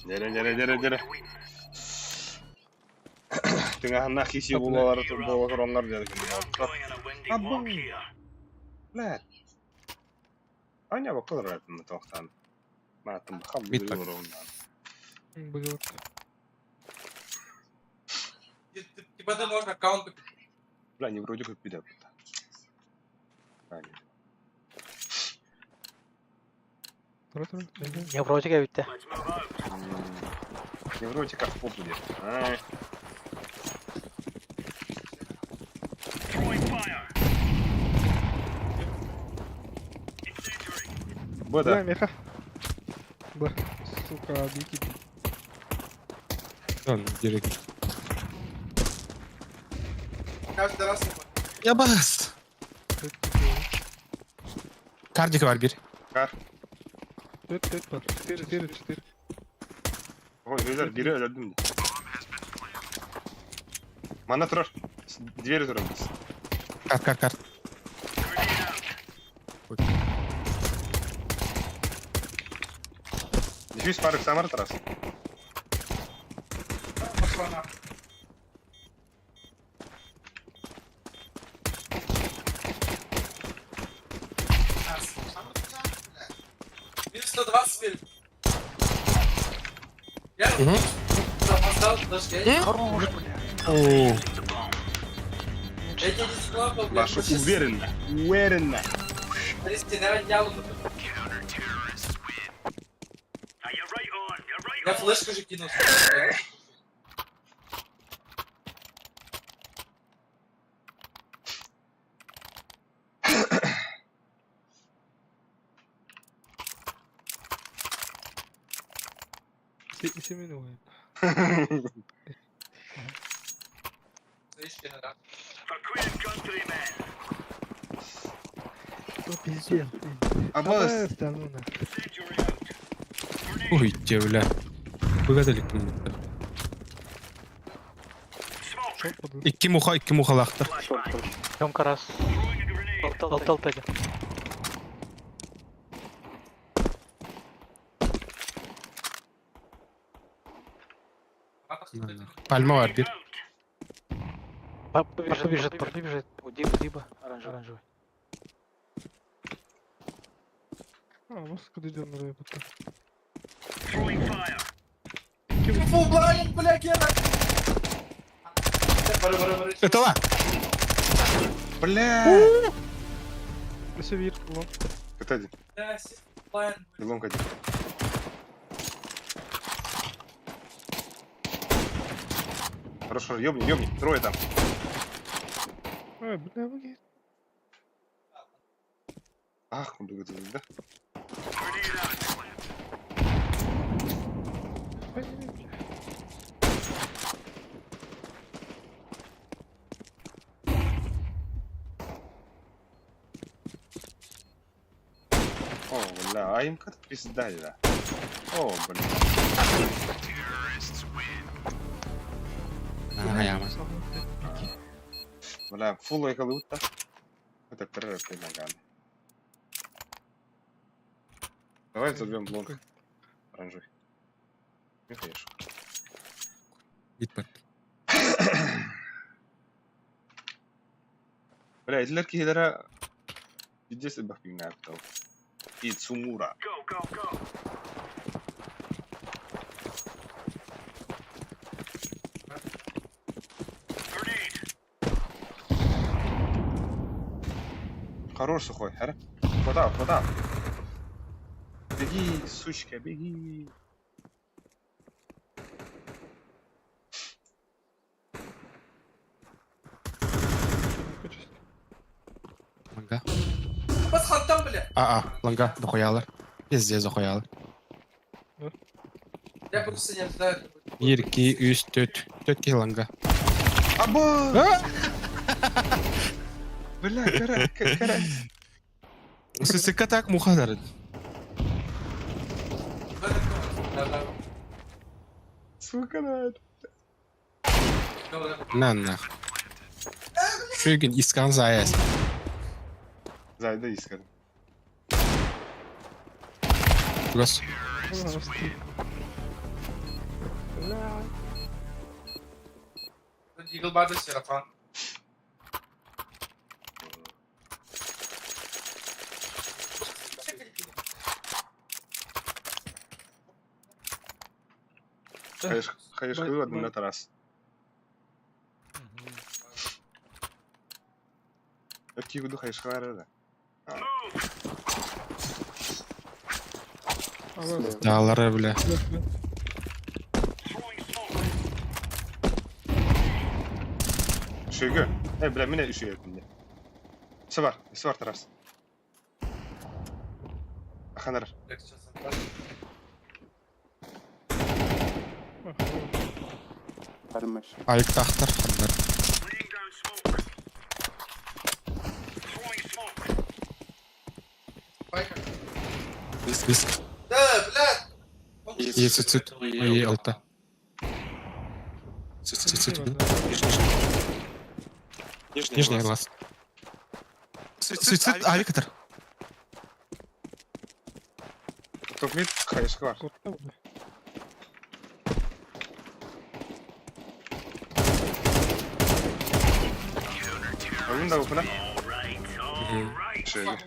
[SPEAKER 1] Дере, дере, дере, дере. Тыңағына хиси болалары болалар онлар деді. Абу. Бля. Аня бақылар айтымды тоқтан. Матым хам
[SPEAKER 4] Бит так.
[SPEAKER 9] Было.
[SPEAKER 8] Типа ты можешь аккаунт купить.
[SPEAKER 1] Бля, не вроде как пида.
[SPEAKER 9] Тұра тұра.
[SPEAKER 7] Невротика битте.
[SPEAKER 1] Невротика в попу где. Ай.
[SPEAKER 9] Бля,
[SPEAKER 1] Б, да.
[SPEAKER 9] меха. Б. Сука, бики.
[SPEAKER 4] Он, директ.
[SPEAKER 8] Каждый раз.
[SPEAKER 4] Я бас. Кардик бар бир.
[SPEAKER 1] Кар.
[SPEAKER 9] Төрт, төрт бар. Четыре, четыре, четыре.
[SPEAKER 1] Ой, өлер, бири өлөрдүм. Мана турар. Двери турар.
[SPEAKER 4] Кар, кар, кар.
[SPEAKER 1] Дефьюз парк самар тарас.
[SPEAKER 8] Пошла нахуй. Минус 120 миль. Я
[SPEAKER 4] Мгм.
[SPEAKER 8] запоздал, даже я,
[SPEAKER 7] Хорош, бля.
[SPEAKER 4] Оу.
[SPEAKER 8] я тебе не склапал, блядь.
[SPEAKER 1] Башы уверенно. Уверенно.
[SPEAKER 8] Я флешку же кинул.
[SPEAKER 9] Семен ойын.
[SPEAKER 8] Слышь, генератор.
[SPEAKER 3] Ну пиздец.
[SPEAKER 1] Абас!
[SPEAKER 3] Да ну нахуй.
[SPEAKER 4] Ой, те, бля. Выгадали
[SPEAKER 3] Шот подул.
[SPEAKER 4] Икки муха, икки мухалаахтар.
[SPEAKER 10] Шорт, шорт.
[SPEAKER 7] Демка раз. Алта алта один.
[SPEAKER 4] Пальма бар бир.
[SPEAKER 7] Побежит, побежит. Диба, оранжевый.
[SPEAKER 3] А, мозг дойдет на будто.
[SPEAKER 8] Фу, блайн, бля, Гена! Бары, бары, бары.
[SPEAKER 4] Ытала!
[SPEAKER 1] Бля!
[SPEAKER 3] Все вир, лон.
[SPEAKER 1] Это один.
[SPEAKER 8] Бля, блайн.
[SPEAKER 1] Лонг один. Хорошо, ёбни, ёбни, трое там.
[SPEAKER 3] Ой, бля, выги.
[SPEAKER 1] Ах, он бегает, да? О, бля, а им как пизда, да. О, бля.
[SPEAKER 4] Аяма.
[SPEAKER 1] Бля, фул лайкалутта. Это первый ногами. Давай забьем блок. Оранжевый. Не конечно.
[SPEAKER 4] Бит бар.
[SPEAKER 1] Бля, этилер киһилэрэ пиздец элбэх пиҥнээбит И Цумура. Хорош сухой, хара. Куда, куда? Беги, сучка, беги.
[SPEAKER 4] Ланга.
[SPEAKER 8] Бас хантан, бля.
[SPEAKER 4] А, а, ланга, дохуялар. Пиздец, дохуялар.
[SPEAKER 8] Я просто не знаю.
[SPEAKER 4] Бир, ики, үс, төрт. Төрт киһи ланга.
[SPEAKER 1] Аба! Бля, кара, кара.
[SPEAKER 4] Сысыка так муха дарын.
[SPEAKER 1] Сука, на.
[SPEAKER 4] На нах. Шүйген искан заяс.
[SPEAKER 1] Зайда искан.
[SPEAKER 4] Гос.
[SPEAKER 8] Eagle барды Серафан.
[SPEAKER 1] Хаешкы одна тарас. Өтті күді хайышқалар еді.
[SPEAKER 4] Даалары, бля.
[SPEAKER 1] Үшеге. Э, бля, міне үшеге күнде. Ісі бар, ісі бар тарас. Аханар.
[SPEAKER 10] Армеш.
[SPEAKER 4] Айык тахтар. Хандар. Диск.
[SPEAKER 8] Да, бля.
[SPEAKER 4] Е, цицит. Е, алта. Цицит. Нижний глаз. Суицид, авикатор.
[SPEAKER 1] Топ мид хайышқы бар. Алын да оқына. Үшеге.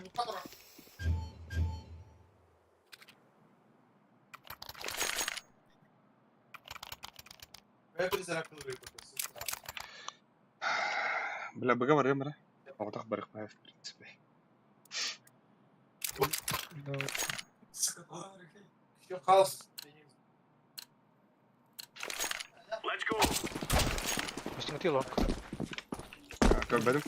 [SPEAKER 1] Бля, быга бар гамара. Оғдақ барық в принципе.
[SPEAKER 8] Хаос.
[SPEAKER 7] Мистинг лонг.
[SPEAKER 1] Көрбедім.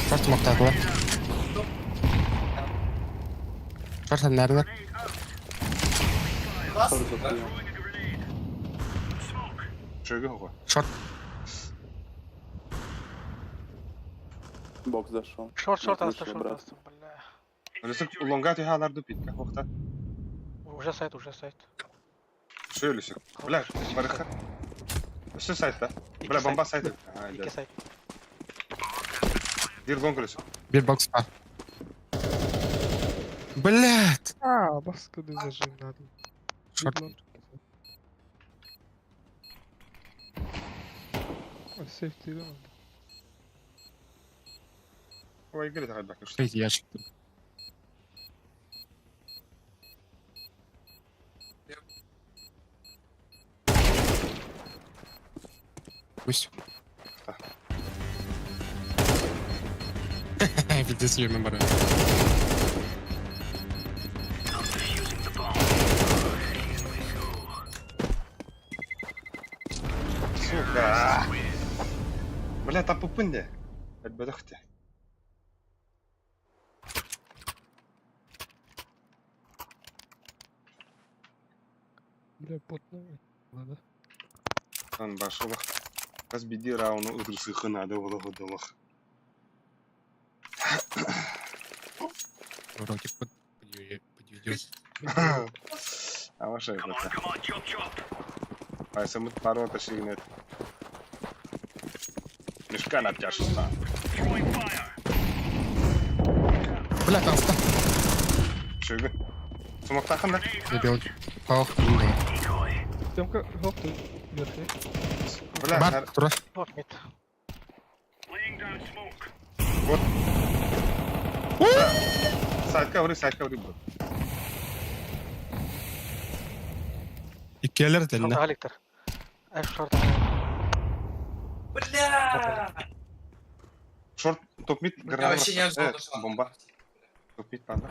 [SPEAKER 4] Шорт мақтадылар. Шорт нәрлер.
[SPEAKER 10] Шорт дохуя.
[SPEAKER 1] Үшеге оғы.
[SPEAKER 4] Шорт.
[SPEAKER 10] Бокс зашел.
[SPEAKER 7] Шорт, шорт,
[SPEAKER 10] Нет,
[SPEAKER 7] аста,
[SPEAKER 10] вышел
[SPEAKER 7] шорт,
[SPEAKER 10] обратно.
[SPEAKER 7] аста, бля.
[SPEAKER 1] Өлүсүк лонга түһэ питка хохта.
[SPEAKER 7] Уже сайт, уже сайт.
[SPEAKER 1] Шо өлүсүк? Бля, барыха. Өссө сайтта.
[SPEAKER 7] Икки
[SPEAKER 1] Бля, бомба
[SPEAKER 7] сайт.
[SPEAKER 1] сайт. А,
[SPEAKER 7] Икки сайт.
[SPEAKER 1] Дир лонг өлүсүк.
[SPEAKER 4] Бир бокс па. Блядь!
[SPEAKER 9] А, баскады зажим надо.
[SPEAKER 4] Шорт.
[SPEAKER 9] Сейфти надо.
[SPEAKER 1] Ой, гри тахай бак.
[SPEAKER 4] Третий ящик. Пусть. Пиздец, я номера.
[SPEAKER 1] Сука. Бля, там пупынде. Элбэдэхте.
[SPEAKER 9] Бля, потно. Ладно.
[SPEAKER 1] Там башылах. Хас биди рауну ытырсыхы надо было годолах.
[SPEAKER 4] Ротик под... подведет.
[SPEAKER 1] А ваша это. Айсамыт пару ташигнет. Мешка на тяжеста.
[SPEAKER 4] Бля, там ста.
[SPEAKER 1] Шүгү. Сумактахын да?
[SPEAKER 4] Я белый. Ох, блин.
[SPEAKER 9] Тёмка, хоп, ты верхний.
[SPEAKER 1] Бля,
[SPEAKER 4] Бар, тура.
[SPEAKER 7] Вот мид.
[SPEAKER 1] вот. Сайтка ври, сайтка ври, бро.
[SPEAKER 4] Иккелер
[SPEAKER 7] Шорт,
[SPEAKER 4] тенне.
[SPEAKER 7] Аликтор. Эй, шорт.
[SPEAKER 8] Бля!
[SPEAKER 1] Шорт, топ мид,
[SPEAKER 8] Я вообще не ожидал,
[SPEAKER 1] Э,
[SPEAKER 8] что
[SPEAKER 1] бомба. Топ мид надо.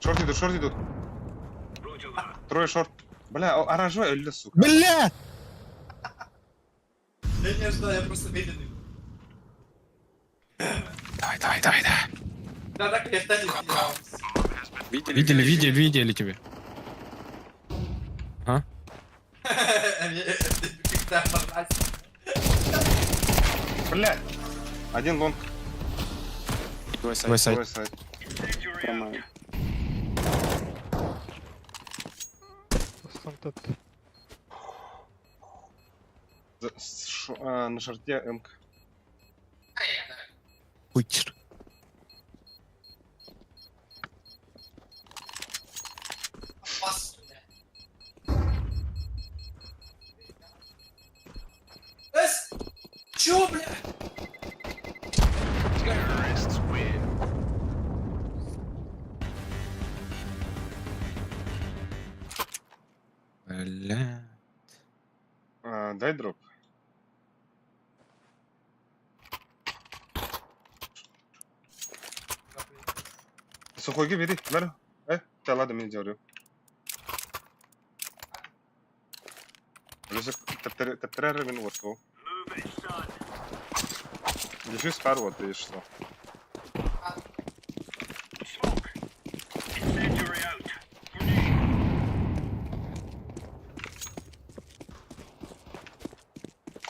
[SPEAKER 1] Шорт идут, шорт идут. Трое шорт. Бля, оранжевый или сука.
[SPEAKER 4] Бля!
[SPEAKER 8] Я не ожидал, я просто медленный.
[SPEAKER 4] Давай, давай, давай, давай.
[SPEAKER 8] Да, так я ждать не сделал.
[SPEAKER 4] Видели, видели, видели тебя.
[SPEAKER 8] Когда порвать.
[SPEAKER 1] Бля. Один лонг,
[SPEAKER 4] Твой сайт.
[SPEAKER 1] трое сайт.
[SPEAKER 10] Промаю.
[SPEAKER 9] Сам тот.
[SPEAKER 1] На шорте МК.
[SPEAKER 4] Путь.
[SPEAKER 8] Пас, бля. Эс! Чё, бля?
[SPEAKER 4] Бля.
[SPEAKER 1] А, дай дроп. Сухой бери, бери. Да ладно, мен говорю. Тептерер мен вот Дефьюз пар вот и что.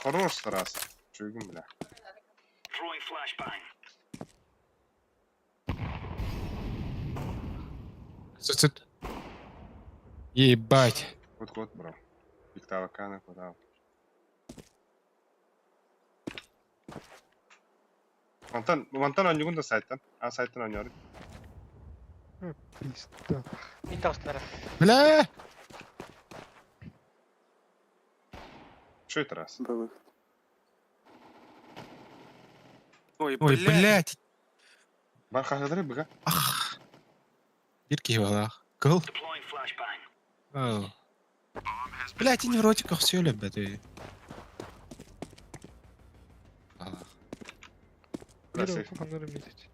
[SPEAKER 1] Хорош раз. Чугун, бля.
[SPEAKER 4] Сыт. Ебать.
[SPEAKER 1] Вот вот, бро. Пиктава кана куда. Мантан, мантан ойнугун да сайттан. А сайттан ойнору.
[SPEAKER 9] Пизда.
[SPEAKER 7] Мид тастылар.
[SPEAKER 4] Бля!
[SPEAKER 1] Что это раз?
[SPEAKER 10] Б выход.
[SPEAKER 4] Ой, блядь.
[SPEAKER 1] Бар хахадыры быга.
[SPEAKER 4] Ах. Бирки ебалах. Кыл. Оу. Блядь, и не в ротиках все любят. и. Аллах.
[SPEAKER 1] Бля,
[SPEAKER 9] Бля,
[SPEAKER 1] сейф.
[SPEAKER 9] фонарь метить.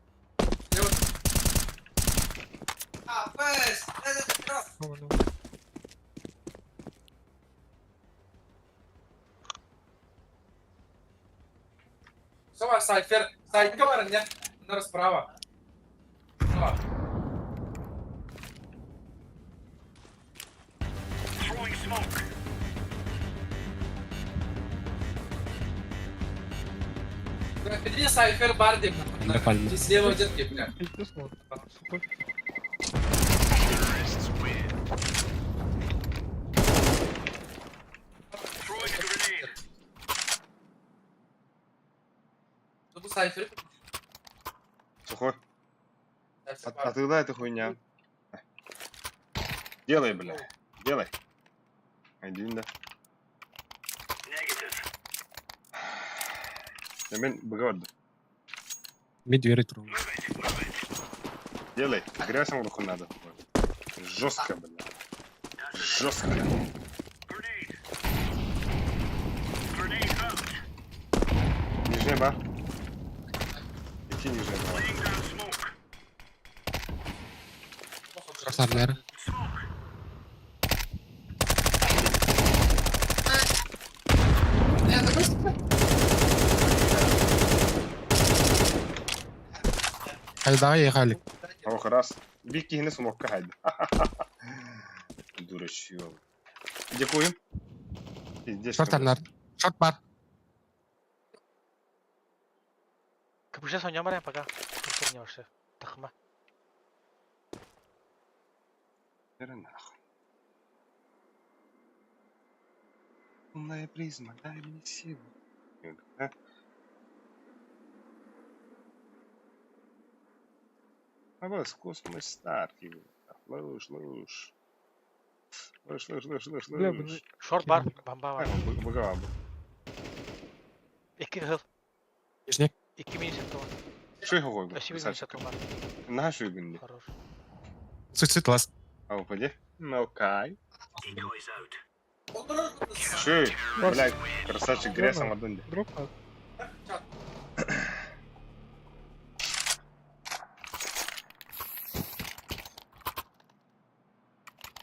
[SPEAKER 8] А, Пэс! Раз!
[SPEAKER 9] Мама, ну.
[SPEAKER 8] Сова, Сайфер. Сайфер, нет. На справа. Сова. Бля, Сайфер бар деп.
[SPEAKER 4] Да, пальма.
[SPEAKER 8] Ты слева где-то, бля.
[SPEAKER 9] Пиздец, вот. Сухой.
[SPEAKER 8] Ну, Сайфер.
[SPEAKER 1] Сухой. А тогда это хуйня. Делай, бля. Делай. Один, да. Я мен быгаварды.
[SPEAKER 4] Ми двери тру.
[SPEAKER 1] Делай. Грязь руку надо. Жестко, бля. Жестко. Нижняя бар. Идти нижняя бар.
[SPEAKER 4] Красавлер. Хайда ехали.
[SPEAKER 1] Ох, раз. Бики не смог хайда. Дурачок. Дякую. Пиздец.
[SPEAKER 4] Шорт арнар. Шорт бар.
[SPEAKER 7] КПЖ соня пока. Не вообще. Тахма.
[SPEAKER 1] Нахуй. Умная призма, дай мне силу. А? А вас космос старт. Луж, луж. Луж, луж, луж, луж,
[SPEAKER 9] Бля,
[SPEAKER 1] луж.
[SPEAKER 9] бұны-
[SPEAKER 7] Шорт бар. Бомба бар.
[SPEAKER 1] Быгава.
[SPEAKER 7] Екі хыл.
[SPEAKER 4] Нижний.
[SPEAKER 7] Екі минус сату.
[SPEAKER 1] Что я говорю?
[SPEAKER 7] Спасибо, минус сату бар.
[SPEAKER 1] На что я
[SPEAKER 7] Хорош.
[SPEAKER 4] Суть суть ласт.
[SPEAKER 1] А упади. Ну окей. Ши, бля, красавчик, грязь сам одну.
[SPEAKER 9] Дроп надо.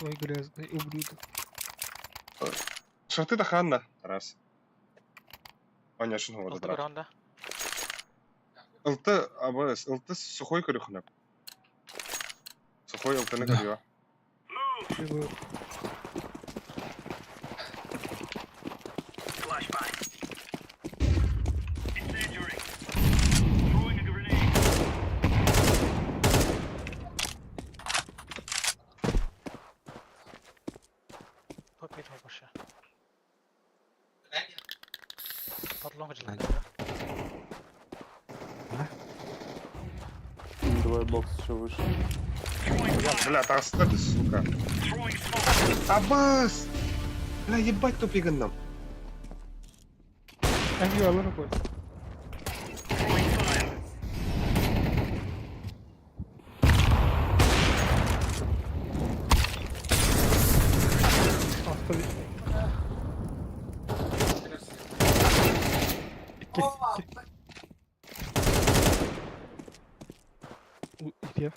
[SPEAKER 9] Ой, грязный ублюдок.
[SPEAKER 1] Что ты Ханна? Раз. Аня, шын говорит,
[SPEAKER 7] Алты
[SPEAKER 1] брат.
[SPEAKER 7] раунда.
[SPEAKER 1] ЛТ, АБС, ЛТ сухой көрүхнөп. Сухой ЛТ-ны
[SPEAKER 4] Да.
[SPEAKER 1] көрүө.
[SPEAKER 9] Чего?
[SPEAKER 7] Топ мид вообще. Под лонг жил.
[SPEAKER 10] Двое бокс еще выше.
[SPEAKER 1] Бля, таста ты, сука. Абас! Бля, ебать тупиган нам.
[SPEAKER 9] Они алар қой. Оставить. ETF.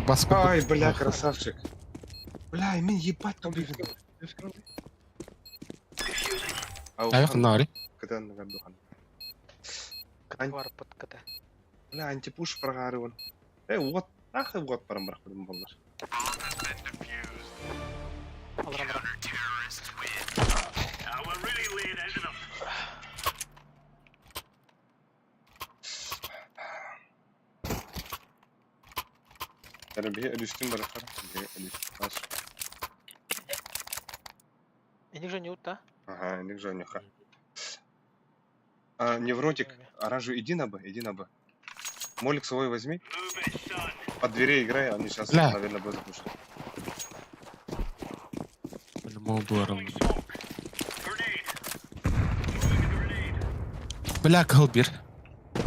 [SPEAKER 4] Бас
[SPEAKER 1] Ай, бля, красавчик. Бля, мен ебать тупиган.
[SPEAKER 4] Аяқ нари.
[SPEAKER 1] Кытан гадухан.
[SPEAKER 7] Бар под КТ.
[SPEAKER 1] Бля, антипуш прогарыван. Э, вот, нахуй вот парам брак боллар.
[SPEAKER 7] Алар алар.
[SPEAKER 1] Yani bir ölüştüm bırakar. Bir ölüştüm.
[SPEAKER 7] Эник же не ут, да?
[SPEAKER 1] Ага, иник же нюха. А, невротик, Аражу, иди на Б, иди на Б. Молик свой возьми. Под дверей играй, они сейчас,
[SPEAKER 4] Бля.
[SPEAKER 1] наверное, Б запушат.
[SPEAKER 4] Бля, кыл бир.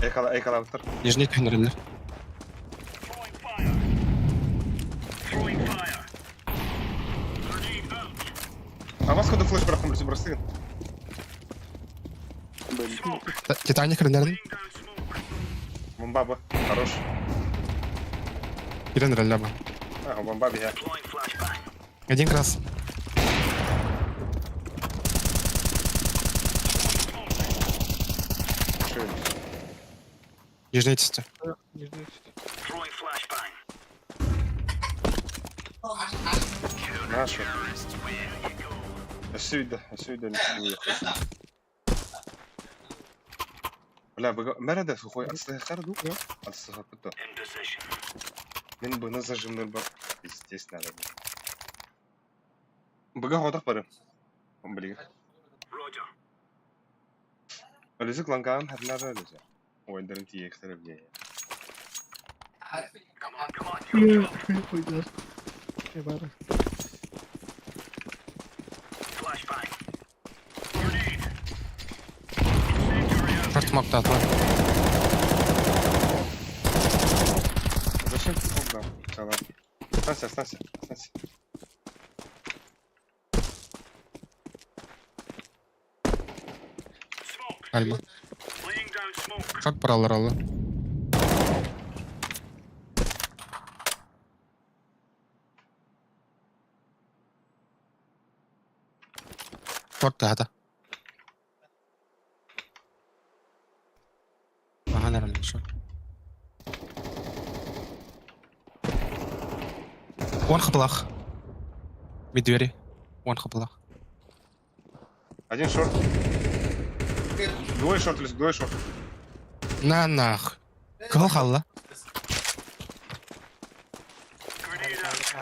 [SPEAKER 1] Экала, экала, автор.
[SPEAKER 4] Нижний көнрелер.
[SPEAKER 1] А вас куда флеш брахом, бросил?
[SPEAKER 4] Титаник ренердин.
[SPEAKER 1] Бомба Б, хорош.
[SPEAKER 4] Ирен реллеба.
[SPEAKER 1] Ага, бомба бия.
[SPEAKER 4] Один крас.
[SPEAKER 1] Шо?
[SPEAKER 4] Нижний тесте.
[SPEAKER 9] Нижний тесте.
[SPEAKER 1] Наша. Өссө үйдэ, өссө үйдэ Бля, быга мәрәдә сухой отслыхар ду? Отслыхаппыт да. Мин быны зажимныр бар. Пиздец надо. Быга хотох бары. Блин. Өлүсүк лангаан хатнара өлүсү. Ойдарын тиектере биле.
[SPEAKER 3] Ой, да. Бара.
[SPEAKER 4] Шорт смоктатла.
[SPEAKER 1] Зачем ты смог дал? Да ладно. Останься, останься, останься.
[SPEAKER 4] Альма. Шорт баралар алла. Шорт тахата. Аха нормально шорт. One хапалах. Mid двери. One хапалах.
[SPEAKER 1] Один шорт. Двое шорт, Лис, двое шорт.
[SPEAKER 4] На нах. Кыл халла.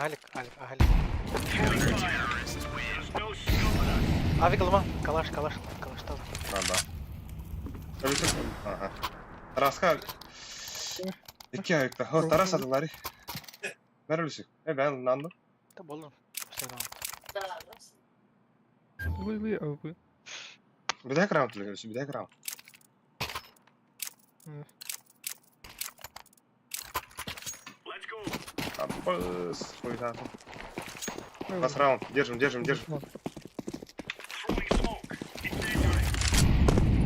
[SPEAKER 7] Алик, Алик, Алик, Алик. Авик лма, калаш, калаш, калаш там.
[SPEAKER 1] А, да. Өлүсүк. Ага. Тараска. Икки айыкта. О, Тарас атылары. Бер өлүсүк. Э, бен нанды.
[SPEAKER 7] Да болду.
[SPEAKER 9] Ой, ой, а вы.
[SPEAKER 1] Бедек раунд өлүсүк, бедек раунд. Апыс, хуйда. Бас раунд. Держим, держим, держим.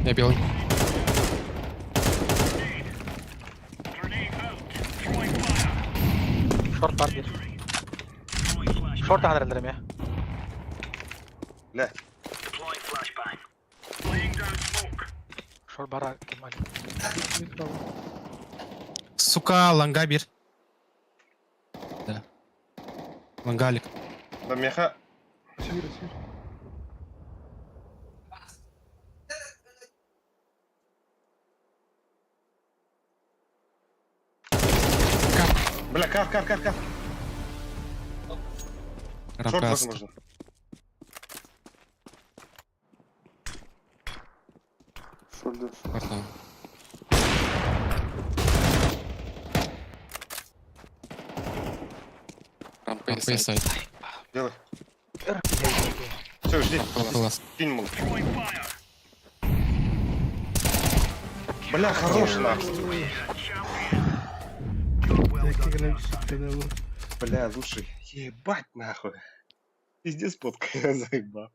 [SPEAKER 4] Я белый.
[SPEAKER 7] Шорт бар бир. Шорт аһан я.
[SPEAKER 1] Ле.
[SPEAKER 7] Шорт бара кем Алик.
[SPEAKER 4] Сука, ланга бир. Да. Лангалик.
[SPEAKER 1] Да меха.
[SPEAKER 9] Сюр, сюр.
[SPEAKER 1] Бля, кар, кар, кар, кар. Шорт
[SPEAKER 4] Рамка
[SPEAKER 1] возможно.
[SPEAKER 10] Шорт,
[SPEAKER 4] Пардон.
[SPEAKER 5] Рампа
[SPEAKER 4] Рампа и сайт.
[SPEAKER 1] Делай. Все, жди.
[SPEAKER 4] Класс.
[SPEAKER 1] Кинь мол. Бля, хорош нахуй. Бля, лучший. Ебать нахуй. Пиздец потка, заебал.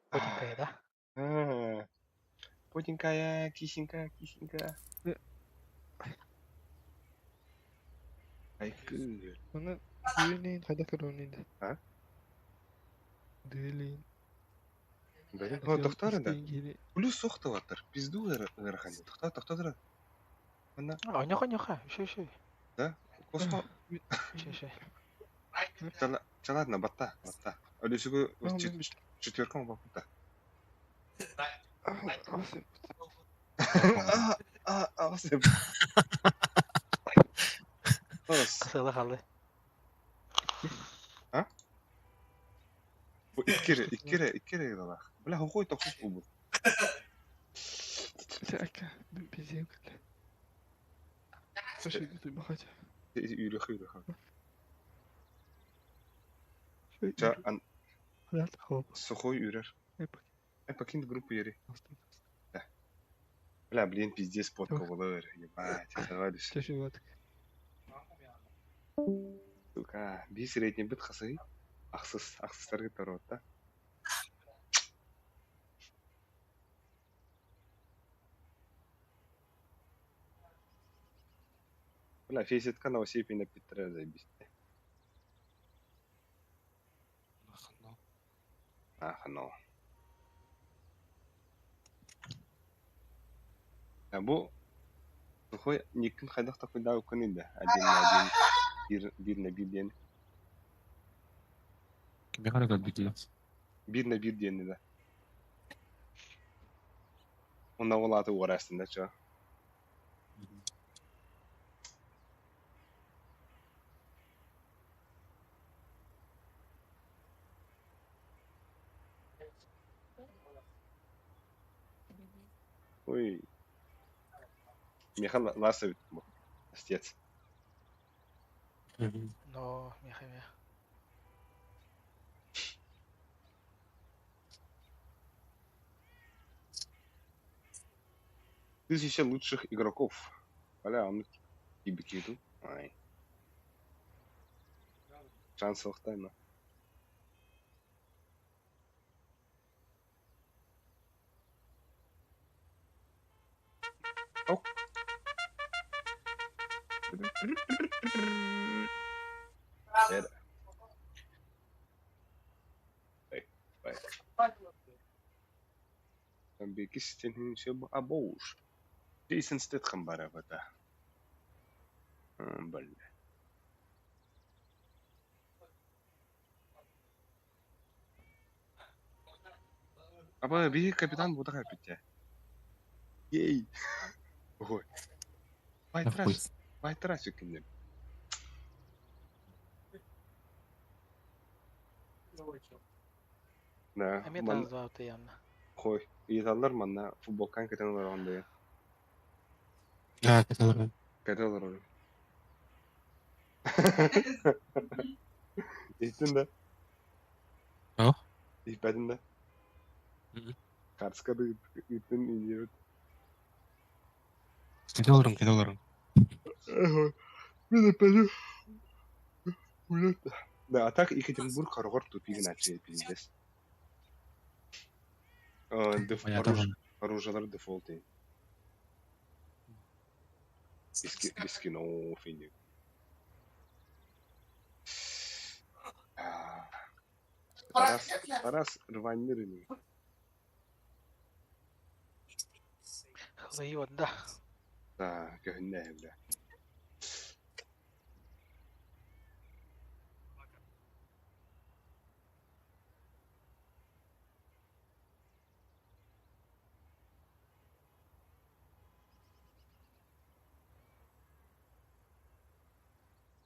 [SPEAKER 7] Потенькая, да?
[SPEAKER 1] А, Потенькая, кисенька, кисенька. Ай, кыр.
[SPEAKER 9] Оны düğünleyin, hadi көрөйүн.
[SPEAKER 1] А?
[SPEAKER 9] Düğünleyin.
[SPEAKER 1] Блин, о, тохтар да. Плюс сохтоваттар. Пизду ырахани. Тохта, тохта дыра. Ана,
[SPEAKER 7] Ойнеха, ойнеха, еще, еще.
[SPEAKER 1] космо.
[SPEAKER 7] Еще, еще.
[SPEAKER 1] Ча ладно, батта, батта. Алюсюгу четверком бапта. А, а, а, осып. Ос.
[SPEAKER 7] Кысыла калды.
[SPEAKER 1] Бу иккере, иккере, иккере гыналах. Бля, хохой тохсус бу.
[SPEAKER 9] Сәкә, бизем килде. Слушай, ты бахать.
[SPEAKER 1] Үрөх, үрөх. Ча, ан, сухой үрер. Э, покинь группу, Ери. Бля, блин, пиздец, потка болыр. Ебать, товарищ. Сука, би средний бит хасы. Ахсыз, ахсызларга тарот, да? Бля, фейсетка на осепи на Петре, заебись. Ах, ну. А бу Сухой никин хайдах такой да укын иде. Один на один. Биир биир на биир диэн.
[SPEAKER 4] Кимиэхэ эрэ көрбүтүлэр.
[SPEAKER 1] Биир на биир диэн да. Онно ол аата уораастын да чо. Ой. Миэхэ лас эбит бу. Остец.
[SPEAKER 7] Но, миэхэ эмиэ.
[SPEAKER 1] Тысяча лучших игроков. Бля, он кибикиту. Ай. Шанс тайна. Era. Ай, ай. Бекистен абоуш. Джейсон Стэтхэм бара бата. Бля. Аба биһи капитан бута капитя. Ей. Ой. Байтраш. Байтраш кинем. Да.
[SPEAKER 7] Эмиэ таһазваабыта явно.
[SPEAKER 1] Хой. Ыйыталлар манна футболкан кэтэн олорон дайын.
[SPEAKER 4] Аа, кэтэн олорон.
[SPEAKER 1] Кэтэн олорон. Иһиттин да?
[SPEAKER 4] Оо?
[SPEAKER 1] Иһиппэтин да? Карска да ыыттын иһиэбит.
[SPEAKER 4] Кэтэ олорон, кэтэ олорон.
[SPEAKER 1] Мен эппэтим. Да, а так Екатеринбург хорогор тупигин ачы пиздец. Оружиелар дефолт. Бискинов финик. Тарас, Тарас рваньыр ини.
[SPEAKER 7] Хылыйы да.
[SPEAKER 1] Да, көһүннэ бля.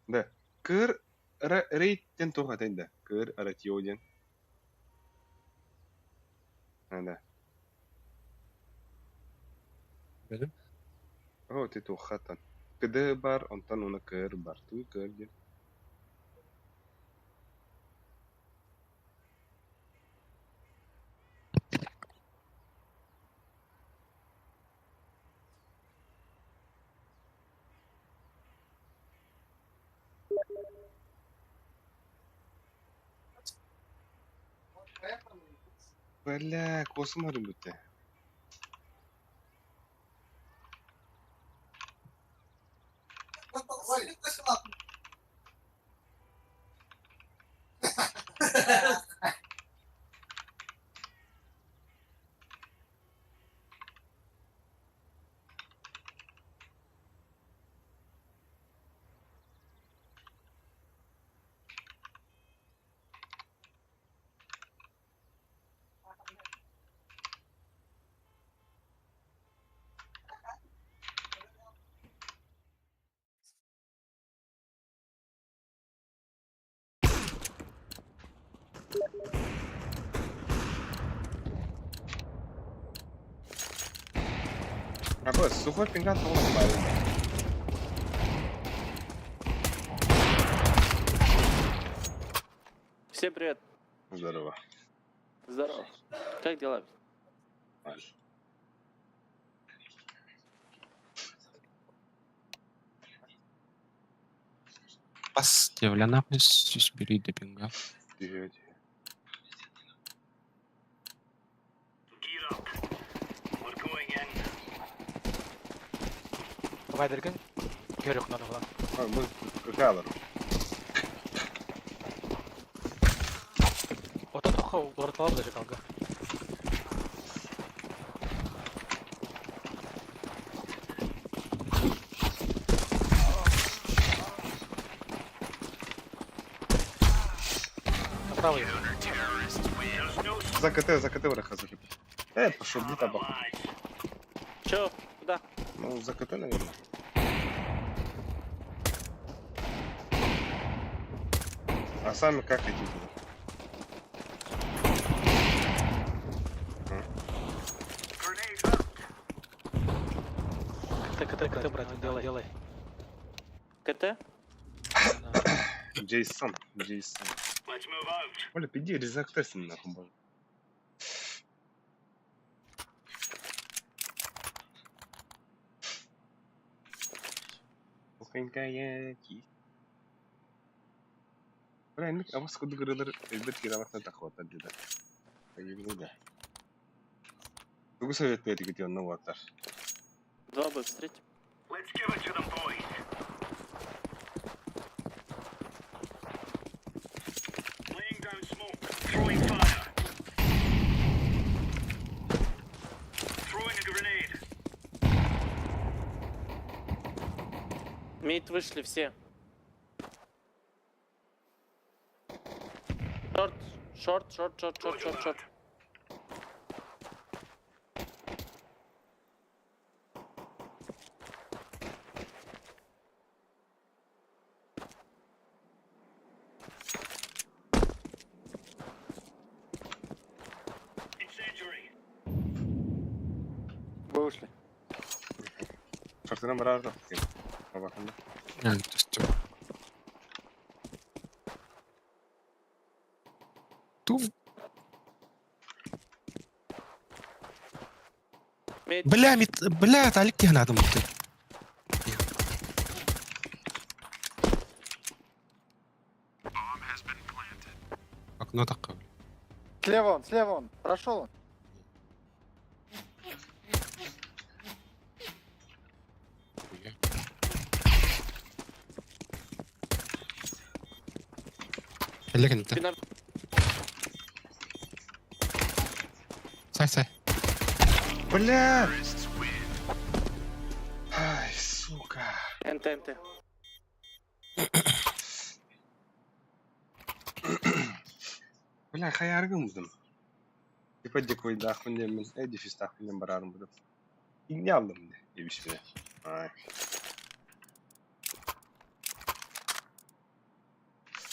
[SPEAKER 1] Да. Кыр рейттен туох этэй да. Кыр ратио диэн. Да.
[SPEAKER 4] Бэлэм?
[SPEAKER 1] Оо, ти туоххаттан. КД бар, онтон уна кыр бар. Туй кыр диэн. Бля, космарым бүтэ. Аба, сухой пинган тоҕо баар.
[SPEAKER 11] Всем привет.
[SPEAKER 1] Здорово.
[SPEAKER 11] Здорово. Как дела?
[SPEAKER 1] Нормально.
[SPEAKER 4] Бас девлянапнес сүүс бири депинга.
[SPEAKER 1] Тихо, тихо.
[SPEAKER 7] Бабайдыргын көрөх надо было.
[SPEAKER 1] А, мы какалар.
[SPEAKER 7] Ото тоха уларыталар даже калга. Правый.
[SPEAKER 1] За КТ, за КТ враха, за КТ. Э, пошел, где табак?
[SPEAKER 11] Чё? Куда?
[SPEAKER 1] Ну, за КТ, наверное. А сами как идти туда?
[SPEAKER 7] КТ, КТ, КТ, брат, делай, делай.
[SPEAKER 11] КТ?
[SPEAKER 1] Джейсон, Джейсон. Оля, иди резак тест нахуй, боже. Пухонькая кисть. Бля, инник абас кудук ырылар элбет киралахна тахуата дида. Тагибилда. Тугу совет беригит онно уаттар.
[SPEAKER 11] Два бы встретим. Мид вышли все. Шорт, шорт, шорт, шорт, шорт, шорт, шорт.
[SPEAKER 10] Вы ушли.
[SPEAKER 1] Шартынан барар да. Абакында.
[SPEAKER 4] Түстүм. Ту.
[SPEAKER 11] Мид.
[SPEAKER 4] Бля, мит, бля, Алик киһи надо мутты. Окно такое.
[SPEAKER 10] Слева он, слева он. Прошел он.
[SPEAKER 4] Элек инде.
[SPEAKER 11] Спина.
[SPEAKER 4] Сай, сай.
[SPEAKER 1] Бля! Ай, сука.
[SPEAKER 11] НТ, НТ.
[SPEAKER 1] Бля, хайаргым уздым. Типа декой дахмын мен, э, дефис дахмын барарым буду. Не алдым де, ебишме. Ай.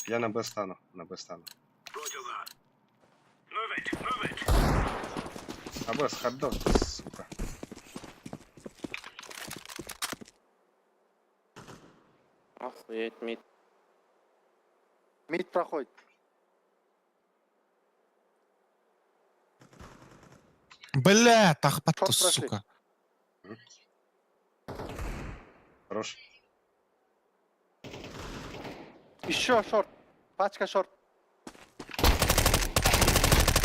[SPEAKER 1] Я на Б стану, на Б стану. А Б с хот сука.
[SPEAKER 11] Охуеть, мид.
[SPEAKER 10] Мид проходит.
[SPEAKER 4] Бля, тахпатты,
[SPEAKER 10] Шорт прошли.
[SPEAKER 4] сука.
[SPEAKER 1] Хорош.
[SPEAKER 10] Еще шорт. Пачка шорт.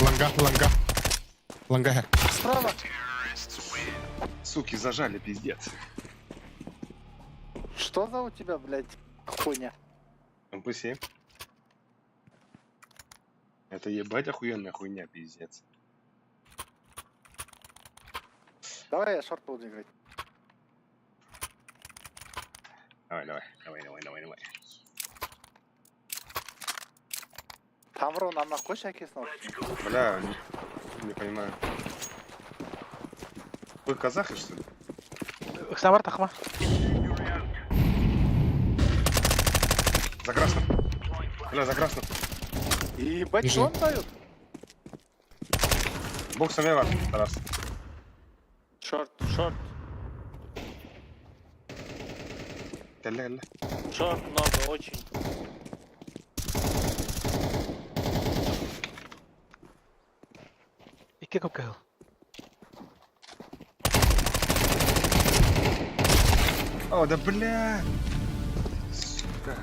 [SPEAKER 4] Ланга, ланга. Ланга.
[SPEAKER 10] Справа.
[SPEAKER 1] Суки, зажали, пиздец.
[SPEAKER 10] Что за у тебя, блядь, хуйня?
[SPEAKER 1] МП-7. Это ебать охуенная хуйня, пиздец.
[SPEAKER 10] Давай я шорт буду играть.
[SPEAKER 1] Давай, давай, давай, давай, давай, давай.
[SPEAKER 10] Тамрон, нам нахуй әкесін алып.
[SPEAKER 1] Бля, не, не понимаю. Вы казахи, что ли?
[SPEAKER 7] Ыкса бар тахма.
[SPEAKER 1] За красным. Бля, за красным.
[SPEAKER 10] Ебать,
[SPEAKER 4] Бежи.
[SPEAKER 10] что он дает?
[SPEAKER 1] Бог самeva, Тарас.
[SPEAKER 11] Шорт, шорт,
[SPEAKER 1] Кэллэ, кэллэ.
[SPEAKER 11] шорт много, очень.
[SPEAKER 7] Икки көп кыһыл.
[SPEAKER 1] О, да бля! Сука.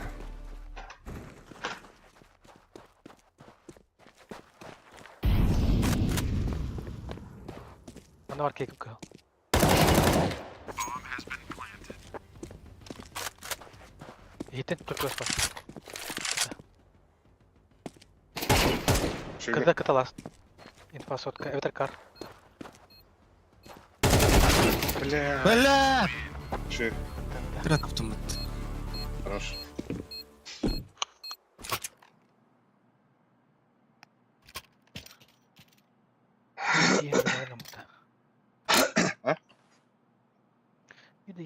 [SPEAKER 7] Аны бар киэ көп кыһыл. Иһиттен төрт бар.
[SPEAKER 1] Шире.
[SPEAKER 7] Кырда кыталас. Инфа сотка. Эветер кар.
[SPEAKER 1] Бля.
[SPEAKER 4] Бля!
[SPEAKER 1] Шире.
[SPEAKER 4] Трат автомат.
[SPEAKER 1] Хорош.
[SPEAKER 7] Иди
[SPEAKER 1] А?
[SPEAKER 7] Иди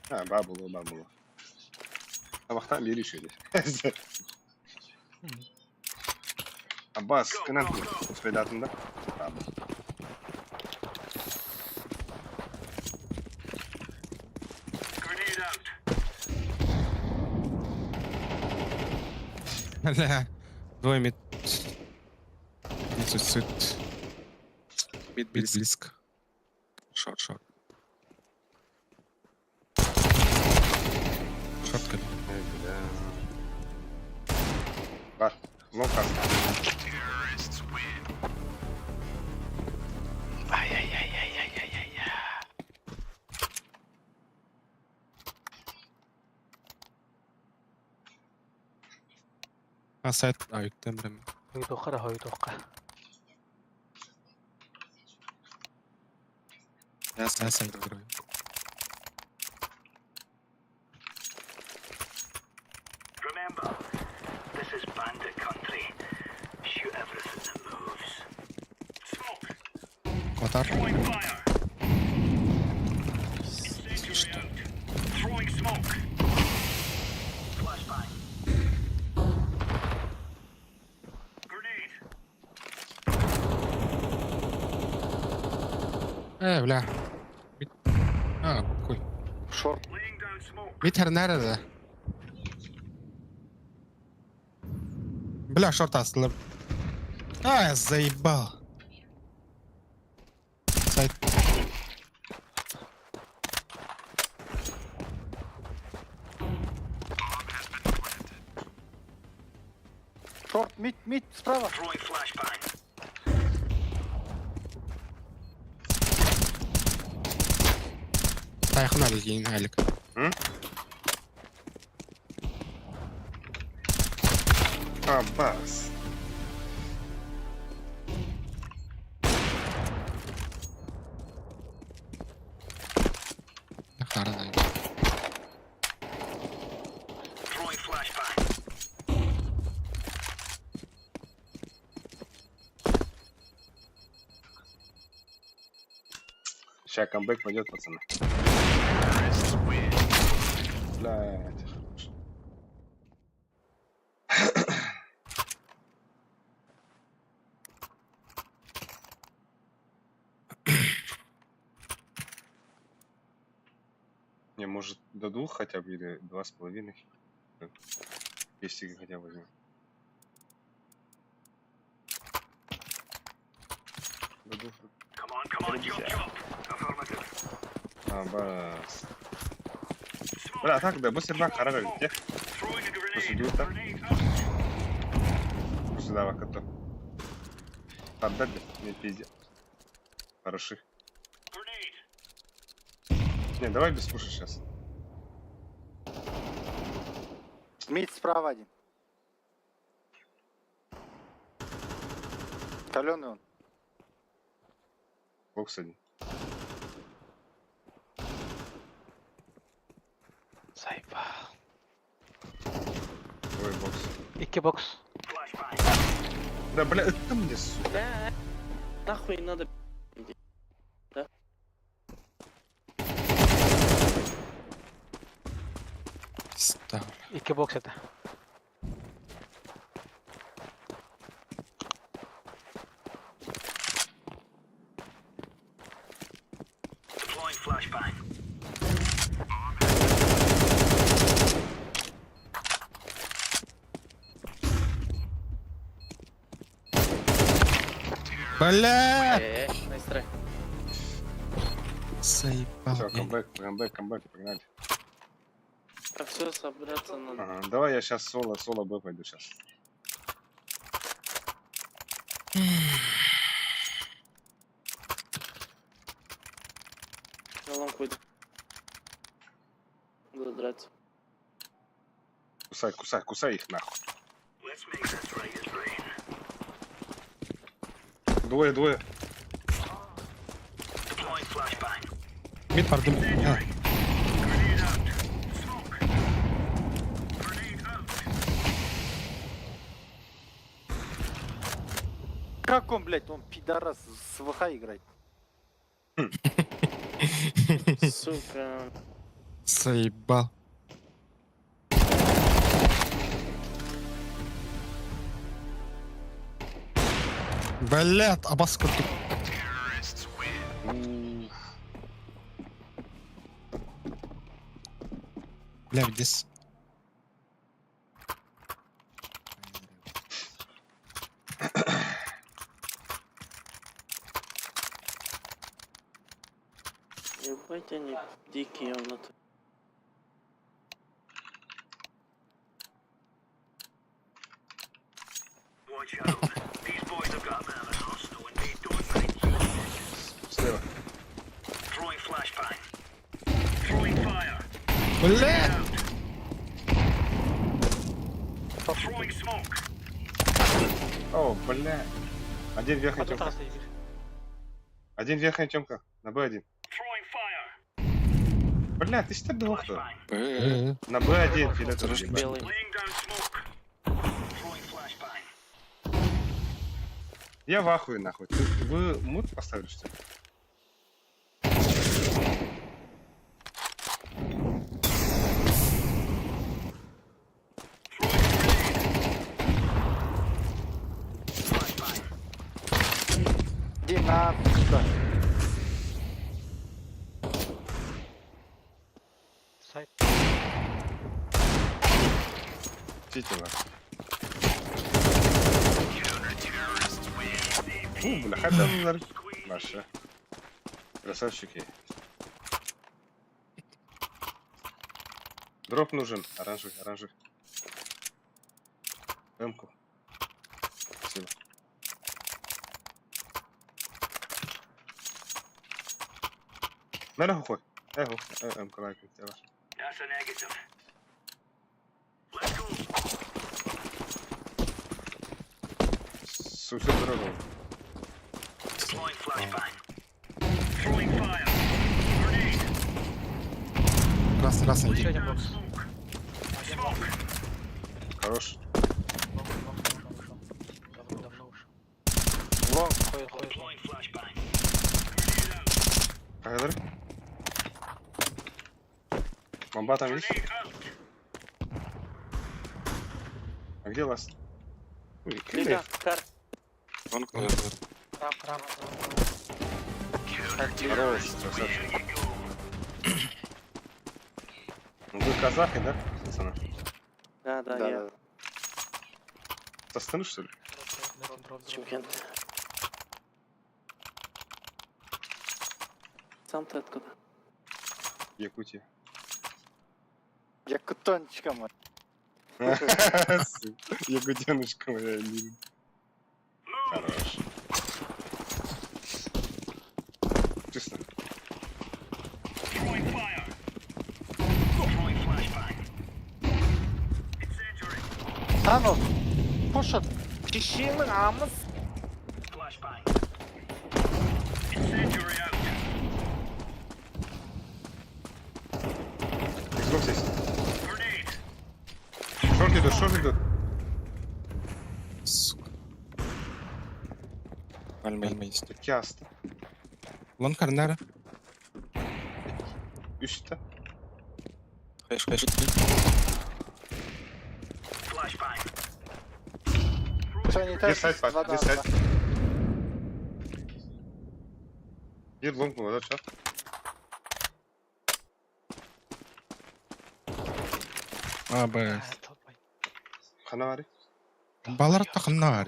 [SPEAKER 1] А, баа буолуо, баа буолуо. Табахтаан биэри үчүгэй. Аббас, кынан успейдатын да?
[SPEAKER 4] Бля. Двое мид. Мид суицид.
[SPEAKER 10] Мид
[SPEAKER 4] Мид
[SPEAKER 10] близко.
[SPEAKER 4] близко. Шорт, шорт. Шорт кэллэ.
[SPEAKER 1] Эй, бля. Бар, лонг хаста.
[SPEAKER 7] Ай-яй-яй-яй-яй-яй-яй.
[SPEAKER 4] А сайт а үттем прям.
[SPEAKER 7] Хойдуохха да хойдуохха.
[SPEAKER 10] Я
[SPEAKER 4] Я
[SPEAKER 10] сайт
[SPEAKER 4] сайт
[SPEAKER 10] открою.
[SPEAKER 4] открою. Кватар. Что? Э, бля. Мид- А, хуй.
[SPEAKER 10] Шорт.
[SPEAKER 4] Мид nerede? Бля, шорт астылар. А, заебал. Сайт.
[SPEAKER 6] Шорт, мид, мид, справа.
[SPEAKER 4] Тайхын Алик, кейін Алик.
[SPEAKER 1] М? Аббас.
[SPEAKER 4] Хара заебал.
[SPEAKER 1] Сейчас камбэк пойдет, пацаны. Блядь, хорош. Не, может до двух хотя бы или 2,5? Если хотя бы возьмем. До двух. Аббас. Бля, так да, бу сербак харар где? Процедура. Сюда вакато. Отдать, не пизде. Хороши. Не, давай без пуша сейчас.
[SPEAKER 6] Мид справа один. Каленый он.
[SPEAKER 1] Бокс один.
[SPEAKER 7] Заебал.
[SPEAKER 1] Ой, бокс.
[SPEAKER 7] Икки бокс.
[SPEAKER 1] Да, бля, это мне, сука.
[SPEAKER 11] Бля, нахуй надо. иди. Да?
[SPEAKER 4] Пизда.
[SPEAKER 7] Икки бокс это.
[SPEAKER 4] Бля!
[SPEAKER 11] Nice try.
[SPEAKER 4] Заебал.
[SPEAKER 1] Все,
[SPEAKER 4] Я-
[SPEAKER 1] камбэк, камбэк, камбэк, погнали.
[SPEAKER 11] А все, собраться надо.
[SPEAKER 1] Ага, давай я сейчас соло, соло Б пойду сейчас.
[SPEAKER 11] На лонг выйду. Буду драться.
[SPEAKER 1] Кусай, кусай, кусай их нахуй. Двое, двое.
[SPEAKER 4] Мид пардон. А,
[SPEAKER 12] Как он, блядь, он пидорас с ВХ играет.
[SPEAKER 11] Сука.
[SPEAKER 4] Заебал. Блядь, абас курдук. Бля, здесь.
[SPEAKER 11] Ебать они дикие в натуре.
[SPEAKER 1] Слева.
[SPEAKER 4] Блядь!
[SPEAKER 1] О, бля. Один верхняя
[SPEAKER 7] Потом
[SPEAKER 1] темка.
[SPEAKER 7] трасса их.
[SPEAKER 1] Один верхняя темка. На Б1. Бля, ты что двух-то?
[SPEAKER 5] Б.
[SPEAKER 1] На Б1 филетовый.
[SPEAKER 5] Осторожно.
[SPEAKER 1] ебать.
[SPEAKER 11] Белый.
[SPEAKER 1] Я в ахуе нахуй. Вы мут поставили что ли?
[SPEAKER 12] Иди на, сука.
[SPEAKER 7] Сайт.
[SPEAKER 1] Идите нахуй. Фу, бля, хотя бы Ваша. Красавчики. Дроп нужен. Оранжевый, оранжевый. Эмку. Спасибо. На хуй. Эхо, эмка лайк, давай. Сусед дорогу.
[SPEAKER 4] Раз, раз,
[SPEAKER 7] Еще
[SPEAKER 4] иди.
[SPEAKER 7] один бокс. Один бокс.
[SPEAKER 1] Хорош.
[SPEAKER 7] Long, long, ушел, ушел. Давно, давно ушел.
[SPEAKER 12] Long.
[SPEAKER 7] Ходит, ходит.
[SPEAKER 1] Кагадыр? Бомба там есть? А где ласт? Ой,
[SPEAKER 11] Лига, кар.
[SPEAKER 5] Long.
[SPEAKER 7] Рам, рам, рам.
[SPEAKER 1] Хорош, красавчик. Ну вы казахи, да, пацаны?
[SPEAKER 11] Да, да,
[SPEAKER 12] Да,
[SPEAKER 11] я.
[SPEAKER 12] да.
[SPEAKER 1] Со Астаны, что ли?
[SPEAKER 7] Drop, drop, drop, drop.
[SPEAKER 11] Чемпион. Сам ты откуда?
[SPEAKER 1] Якутия.
[SPEAKER 12] Якутончика мой.
[SPEAKER 1] Сука, Якутяночка моя, милая. Хорош. Честно.
[SPEAKER 12] Танос. Пушат. Чешиның амыс.
[SPEAKER 1] Xbox есть. Шорт идут, шорт идут.
[SPEAKER 4] Сука.
[SPEAKER 5] Альма.
[SPEAKER 4] Альма есть.
[SPEAKER 1] Икки аста.
[SPEAKER 4] Long корнера.
[SPEAKER 1] Үстэ.
[SPEAKER 5] Хэш, хэш.
[SPEAKER 12] Все, не
[SPEAKER 1] Bir
[SPEAKER 12] так.
[SPEAKER 1] сайт бар,
[SPEAKER 12] Два,
[SPEAKER 1] bir
[SPEAKER 12] два,
[SPEAKER 1] сайт.
[SPEAKER 12] два.
[SPEAKER 1] Bir long mu var çat?
[SPEAKER 4] А, Б.
[SPEAKER 7] Толпай.
[SPEAKER 1] Хана бар.
[SPEAKER 4] Балар тахынна бар.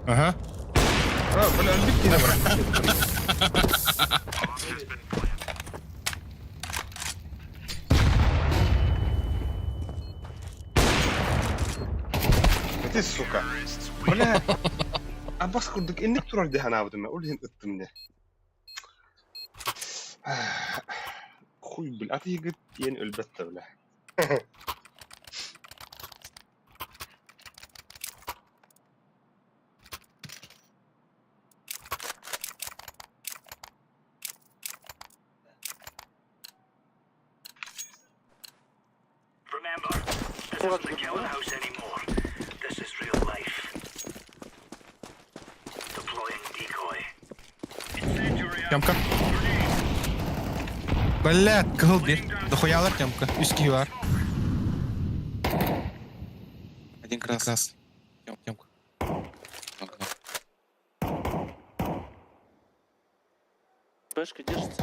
[SPEAKER 4] Ага.
[SPEAKER 1] А, бля, өлбүт диэн бар. Ты сука. Бля. Абас курдук инник турар диһан аабытым ол иһин ыттым не. Хуй бля, аты егит диэн өлбөттө бля.
[SPEAKER 4] Тёмка. Блядь, кыһыл биир. Дохуялар Тёмка. Үс киһи бар. Один красный. Тёмка.
[SPEAKER 11] Пешка держится.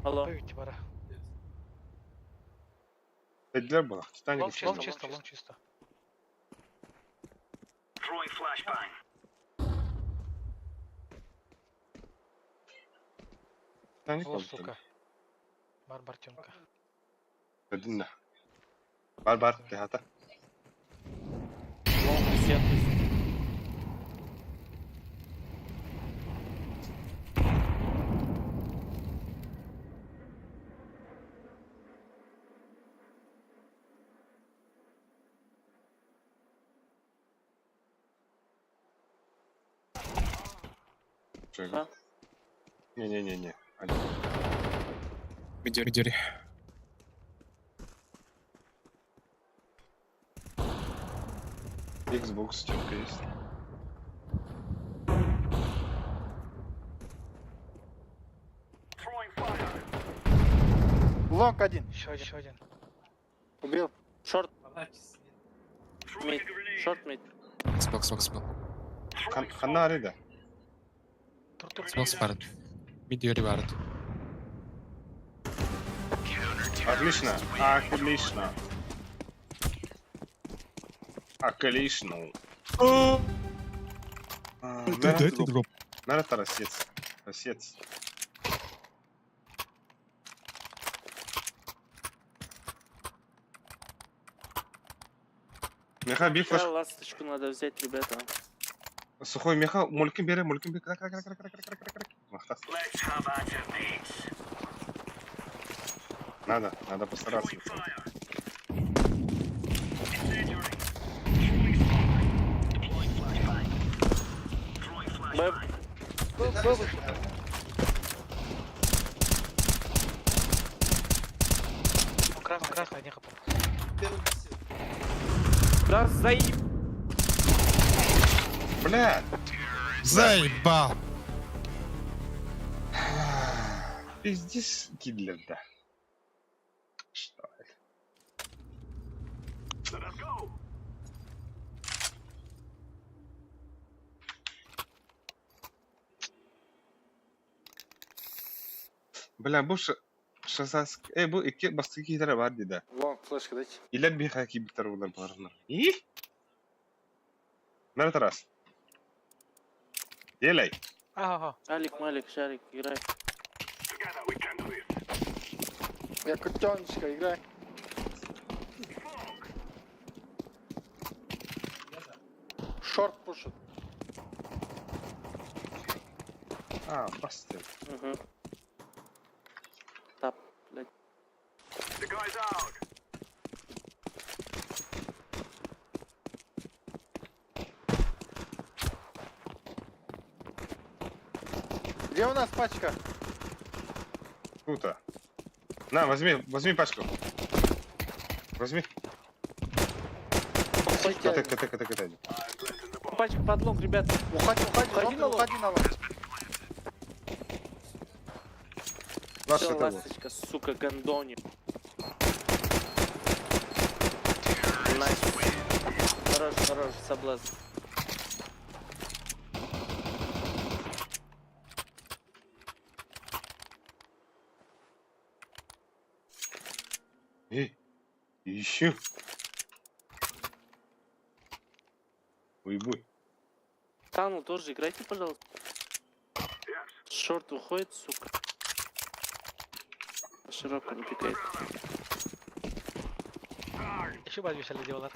[SPEAKER 11] Алло.
[SPEAKER 7] Б бара.
[SPEAKER 1] Dediler bana. Titanic
[SPEAKER 7] Лонг
[SPEAKER 1] içinde.
[SPEAKER 7] чисто, лонг чисто.
[SPEAKER 1] Titanic
[SPEAKER 7] О,
[SPEAKER 1] oldu.
[SPEAKER 7] сука. Бар, бар, Тёмка.
[SPEAKER 1] Dinle. Бар бар tehata.
[SPEAKER 11] Лонг беседует.
[SPEAKER 1] Şöyle.
[SPEAKER 11] А?
[SPEAKER 1] Не не не не. Hadi.
[SPEAKER 4] Видери. Видери.
[SPEAKER 1] Xbox Тёмка есть.
[SPEAKER 12] Long один.
[SPEAKER 7] Еще один, еще один.
[SPEAKER 12] Убил.
[SPEAKER 11] Short mid. Short mid.
[SPEAKER 4] Xbox, Xbox.
[SPEAKER 1] Kan ханна арыда.
[SPEAKER 7] Тур, тур.
[SPEAKER 4] Xbox бар. Видери бар.
[SPEAKER 1] Отлично. Отлично. Отлично. А,
[SPEAKER 4] дроп.
[SPEAKER 1] Наверное, росец. Росец. Меха, би флеш.
[SPEAKER 11] Да, ласточку надо взять, ребята.
[SPEAKER 1] Сухой меха, молькин бере, молькин бере. Крак, крак, крак, крак, крак, крак, крак. Махта. Надо, надо постараться.
[SPEAKER 11] Б.
[SPEAKER 7] Б, Б вышел. Он красный, красный, один хп.
[SPEAKER 11] Да заеб...
[SPEAKER 1] Бля,
[SPEAKER 4] Заебал.
[SPEAKER 1] пиздец киллер, да. Что это? Бля, бу шасас... Э, бу икки бастыки киһилэрэ бар дии да.
[SPEAKER 12] Long флешка дайте.
[SPEAKER 1] Илэр биһиэхэ киирбиттэр буолар баарынар. И? Нара Тарас. Делай.
[SPEAKER 7] Ага,
[SPEAKER 11] Алик, Малик, Шарик, играй.
[SPEAKER 12] Я котеночка, играй. Short пушит.
[SPEAKER 1] А, бастер.
[SPEAKER 11] Угу. Тап, блядь.
[SPEAKER 12] Где у нас пачка?
[SPEAKER 1] Круто. На, возьми, возьми пачку. Возьми.
[SPEAKER 12] Уходите.
[SPEAKER 1] КТ, КТ, КТ, КТ.
[SPEAKER 11] Пачка под long, ребята.
[SPEAKER 12] Уходи, уходи,
[SPEAKER 11] Уходи на
[SPEAKER 12] уходи,
[SPEAKER 11] long.
[SPEAKER 12] уходи на long.
[SPEAKER 1] Лаш
[SPEAKER 11] Всё,
[SPEAKER 1] это был.
[SPEAKER 11] ласточка, сука, гондони. Nice. Хорош, хорош, соблазн.
[SPEAKER 1] Эй, еще. Уйбуй.
[SPEAKER 11] Tunnel тоже играйте, пожалуйста. Short уходит, сука. По широкому пикает.
[SPEAKER 7] Еще бы обещали делать.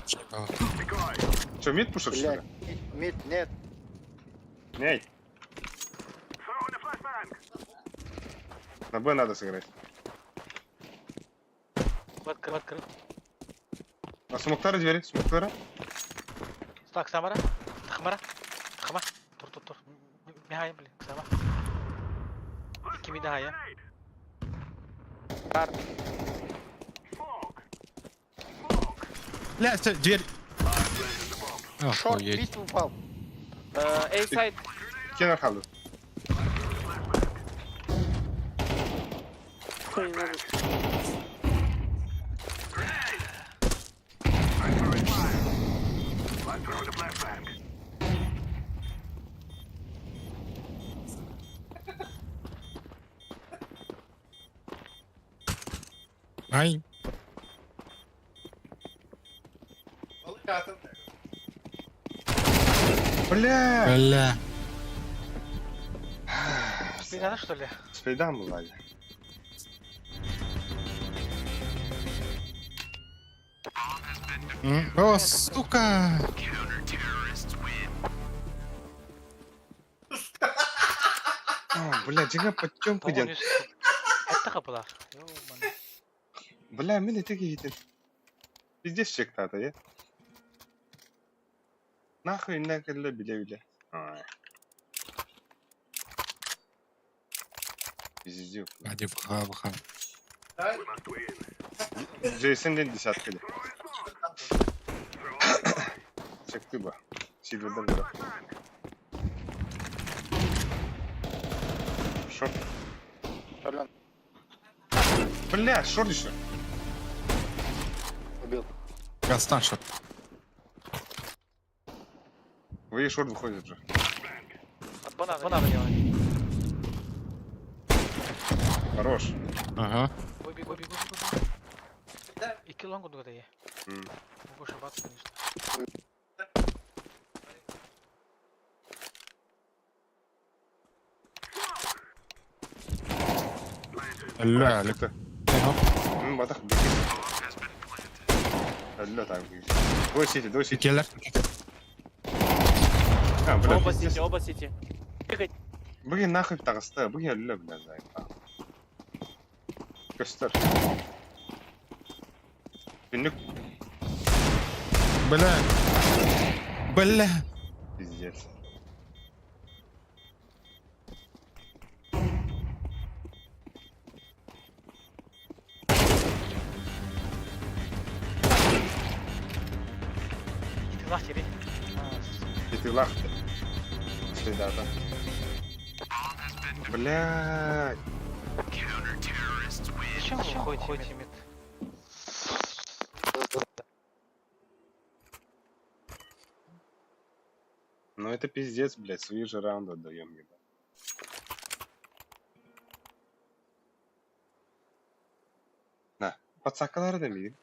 [SPEAKER 4] Заебал.
[SPEAKER 1] Че, mid пушит, что ли?
[SPEAKER 12] Блядь, mid, нет.
[SPEAKER 1] Ней. На Б надо сыграть.
[SPEAKER 7] Открыл, открыл.
[SPEAKER 1] А смоктары двери, смоктары.
[SPEAKER 7] Так, Самара. Тахмара. Тахма. Тур, тур, тур. Михай, блин, Сама. Кими да, я.
[SPEAKER 4] Бля, всё, дверь.
[SPEAKER 12] Шорт
[SPEAKER 4] Охуеть.
[SPEAKER 12] бит упал.
[SPEAKER 11] A side.
[SPEAKER 1] Кенар халды.
[SPEAKER 11] Нахуй не надо.
[SPEAKER 4] Ай.
[SPEAKER 1] Бля!
[SPEAKER 4] Бля.
[SPEAKER 7] Спидана, что ли?
[SPEAKER 1] Спейдан была.
[SPEAKER 4] О, сука.
[SPEAKER 1] А, бля, дьиҥэ подтемку диэн.
[SPEAKER 7] Это капыла. Ё-моё.
[SPEAKER 1] Бля, мин ити киһитин. Пиздец чектата, я. Нахуй инна кэллэ билэ-билэ. Ай. Пиздец.
[SPEAKER 4] Ади ВХ, ВХ.
[SPEAKER 1] Джейсон ден десятка ли. Чекты ба. Сильверден бра. Шорт.
[SPEAKER 12] Толян,
[SPEAKER 1] Бля, шорт еще.
[SPEAKER 12] убил.
[SPEAKER 4] Гастан шот.
[SPEAKER 1] Вы шорт выходит же.
[SPEAKER 7] От банана, банана делай.
[SPEAKER 1] Хорош.
[SPEAKER 4] Ага.
[SPEAKER 7] Бой, бей, бой, бей, бой, бой. Икки лонг угада е. Могу ошибаться, конечно.
[SPEAKER 4] Бля, Алик.
[SPEAKER 1] Это.
[SPEAKER 4] Ага.
[SPEAKER 1] Ну, батах беги. Алло, там. Двое сити, двое сити.
[SPEAKER 4] Келлер.
[SPEAKER 1] А, бля,
[SPEAKER 11] Оба
[SPEAKER 1] пиздец.
[SPEAKER 11] сити, оба сити. Бегать.
[SPEAKER 1] Блин, нахуй таҕыста, блин, алло, бля, заебал. Көстөр. Түннүк
[SPEAKER 4] Бля. Бля.
[SPEAKER 1] пиздец.
[SPEAKER 7] Итилах тери.
[SPEAKER 1] Итилах. Следата. Блядь.
[SPEAKER 7] Зачем вы уходите, мид?
[SPEAKER 1] Ну это пиздец, блядь, свои же раунды отдаем, ебать. На, подсакалар да мигин.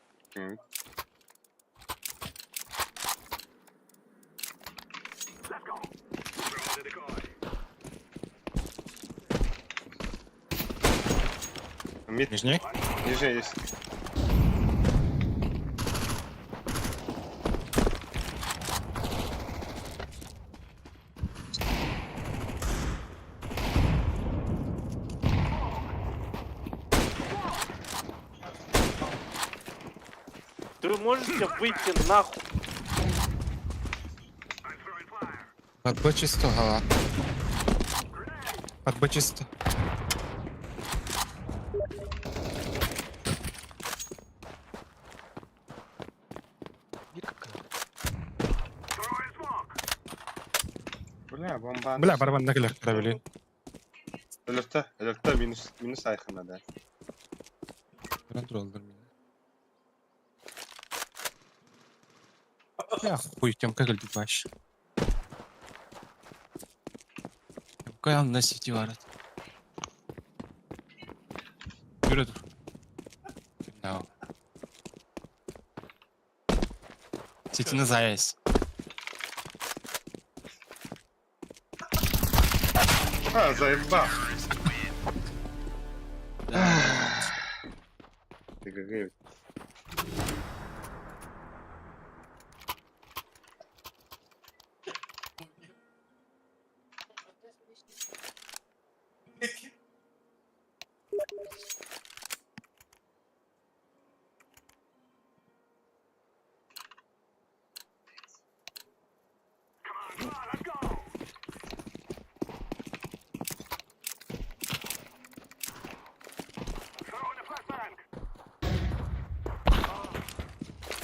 [SPEAKER 1] Мид,
[SPEAKER 4] Нижний.
[SPEAKER 1] нижний есть.
[SPEAKER 11] Ты можете выйти нахуй?
[SPEAKER 4] Под Б чисто, голова. Под Б чисто.
[SPEAKER 7] Мир какая.
[SPEAKER 1] Бля, бомба.
[SPEAKER 4] Бля, барабан на келлер провели.
[SPEAKER 1] Өлөртө, өлөртө минус, минус айхана, да.
[SPEAKER 4] Контроллер меня. Я хуй, Тёмка глядит вообще. Тёмка он на сети варит. Yürü dur. No. Сетini zayaz.
[SPEAKER 1] А, заебал. Ты какая?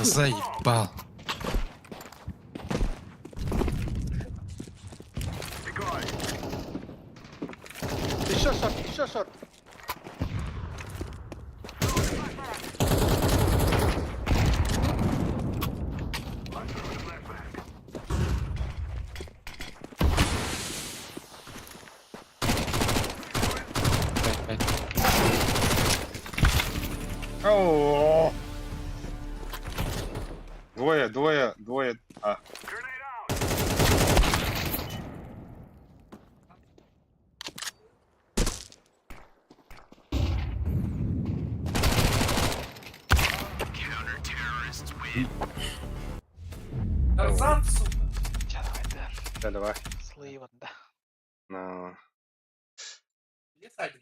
[SPEAKER 4] Заебал.
[SPEAKER 12] Еще short, еще short.
[SPEAKER 1] О! Двое, двое, двое. А.
[SPEAKER 8] Тарзан, сука.
[SPEAKER 7] Ча, давай, да.
[SPEAKER 1] Да, давай.
[SPEAKER 7] Слива, да.
[SPEAKER 1] На.
[SPEAKER 8] Где Садин?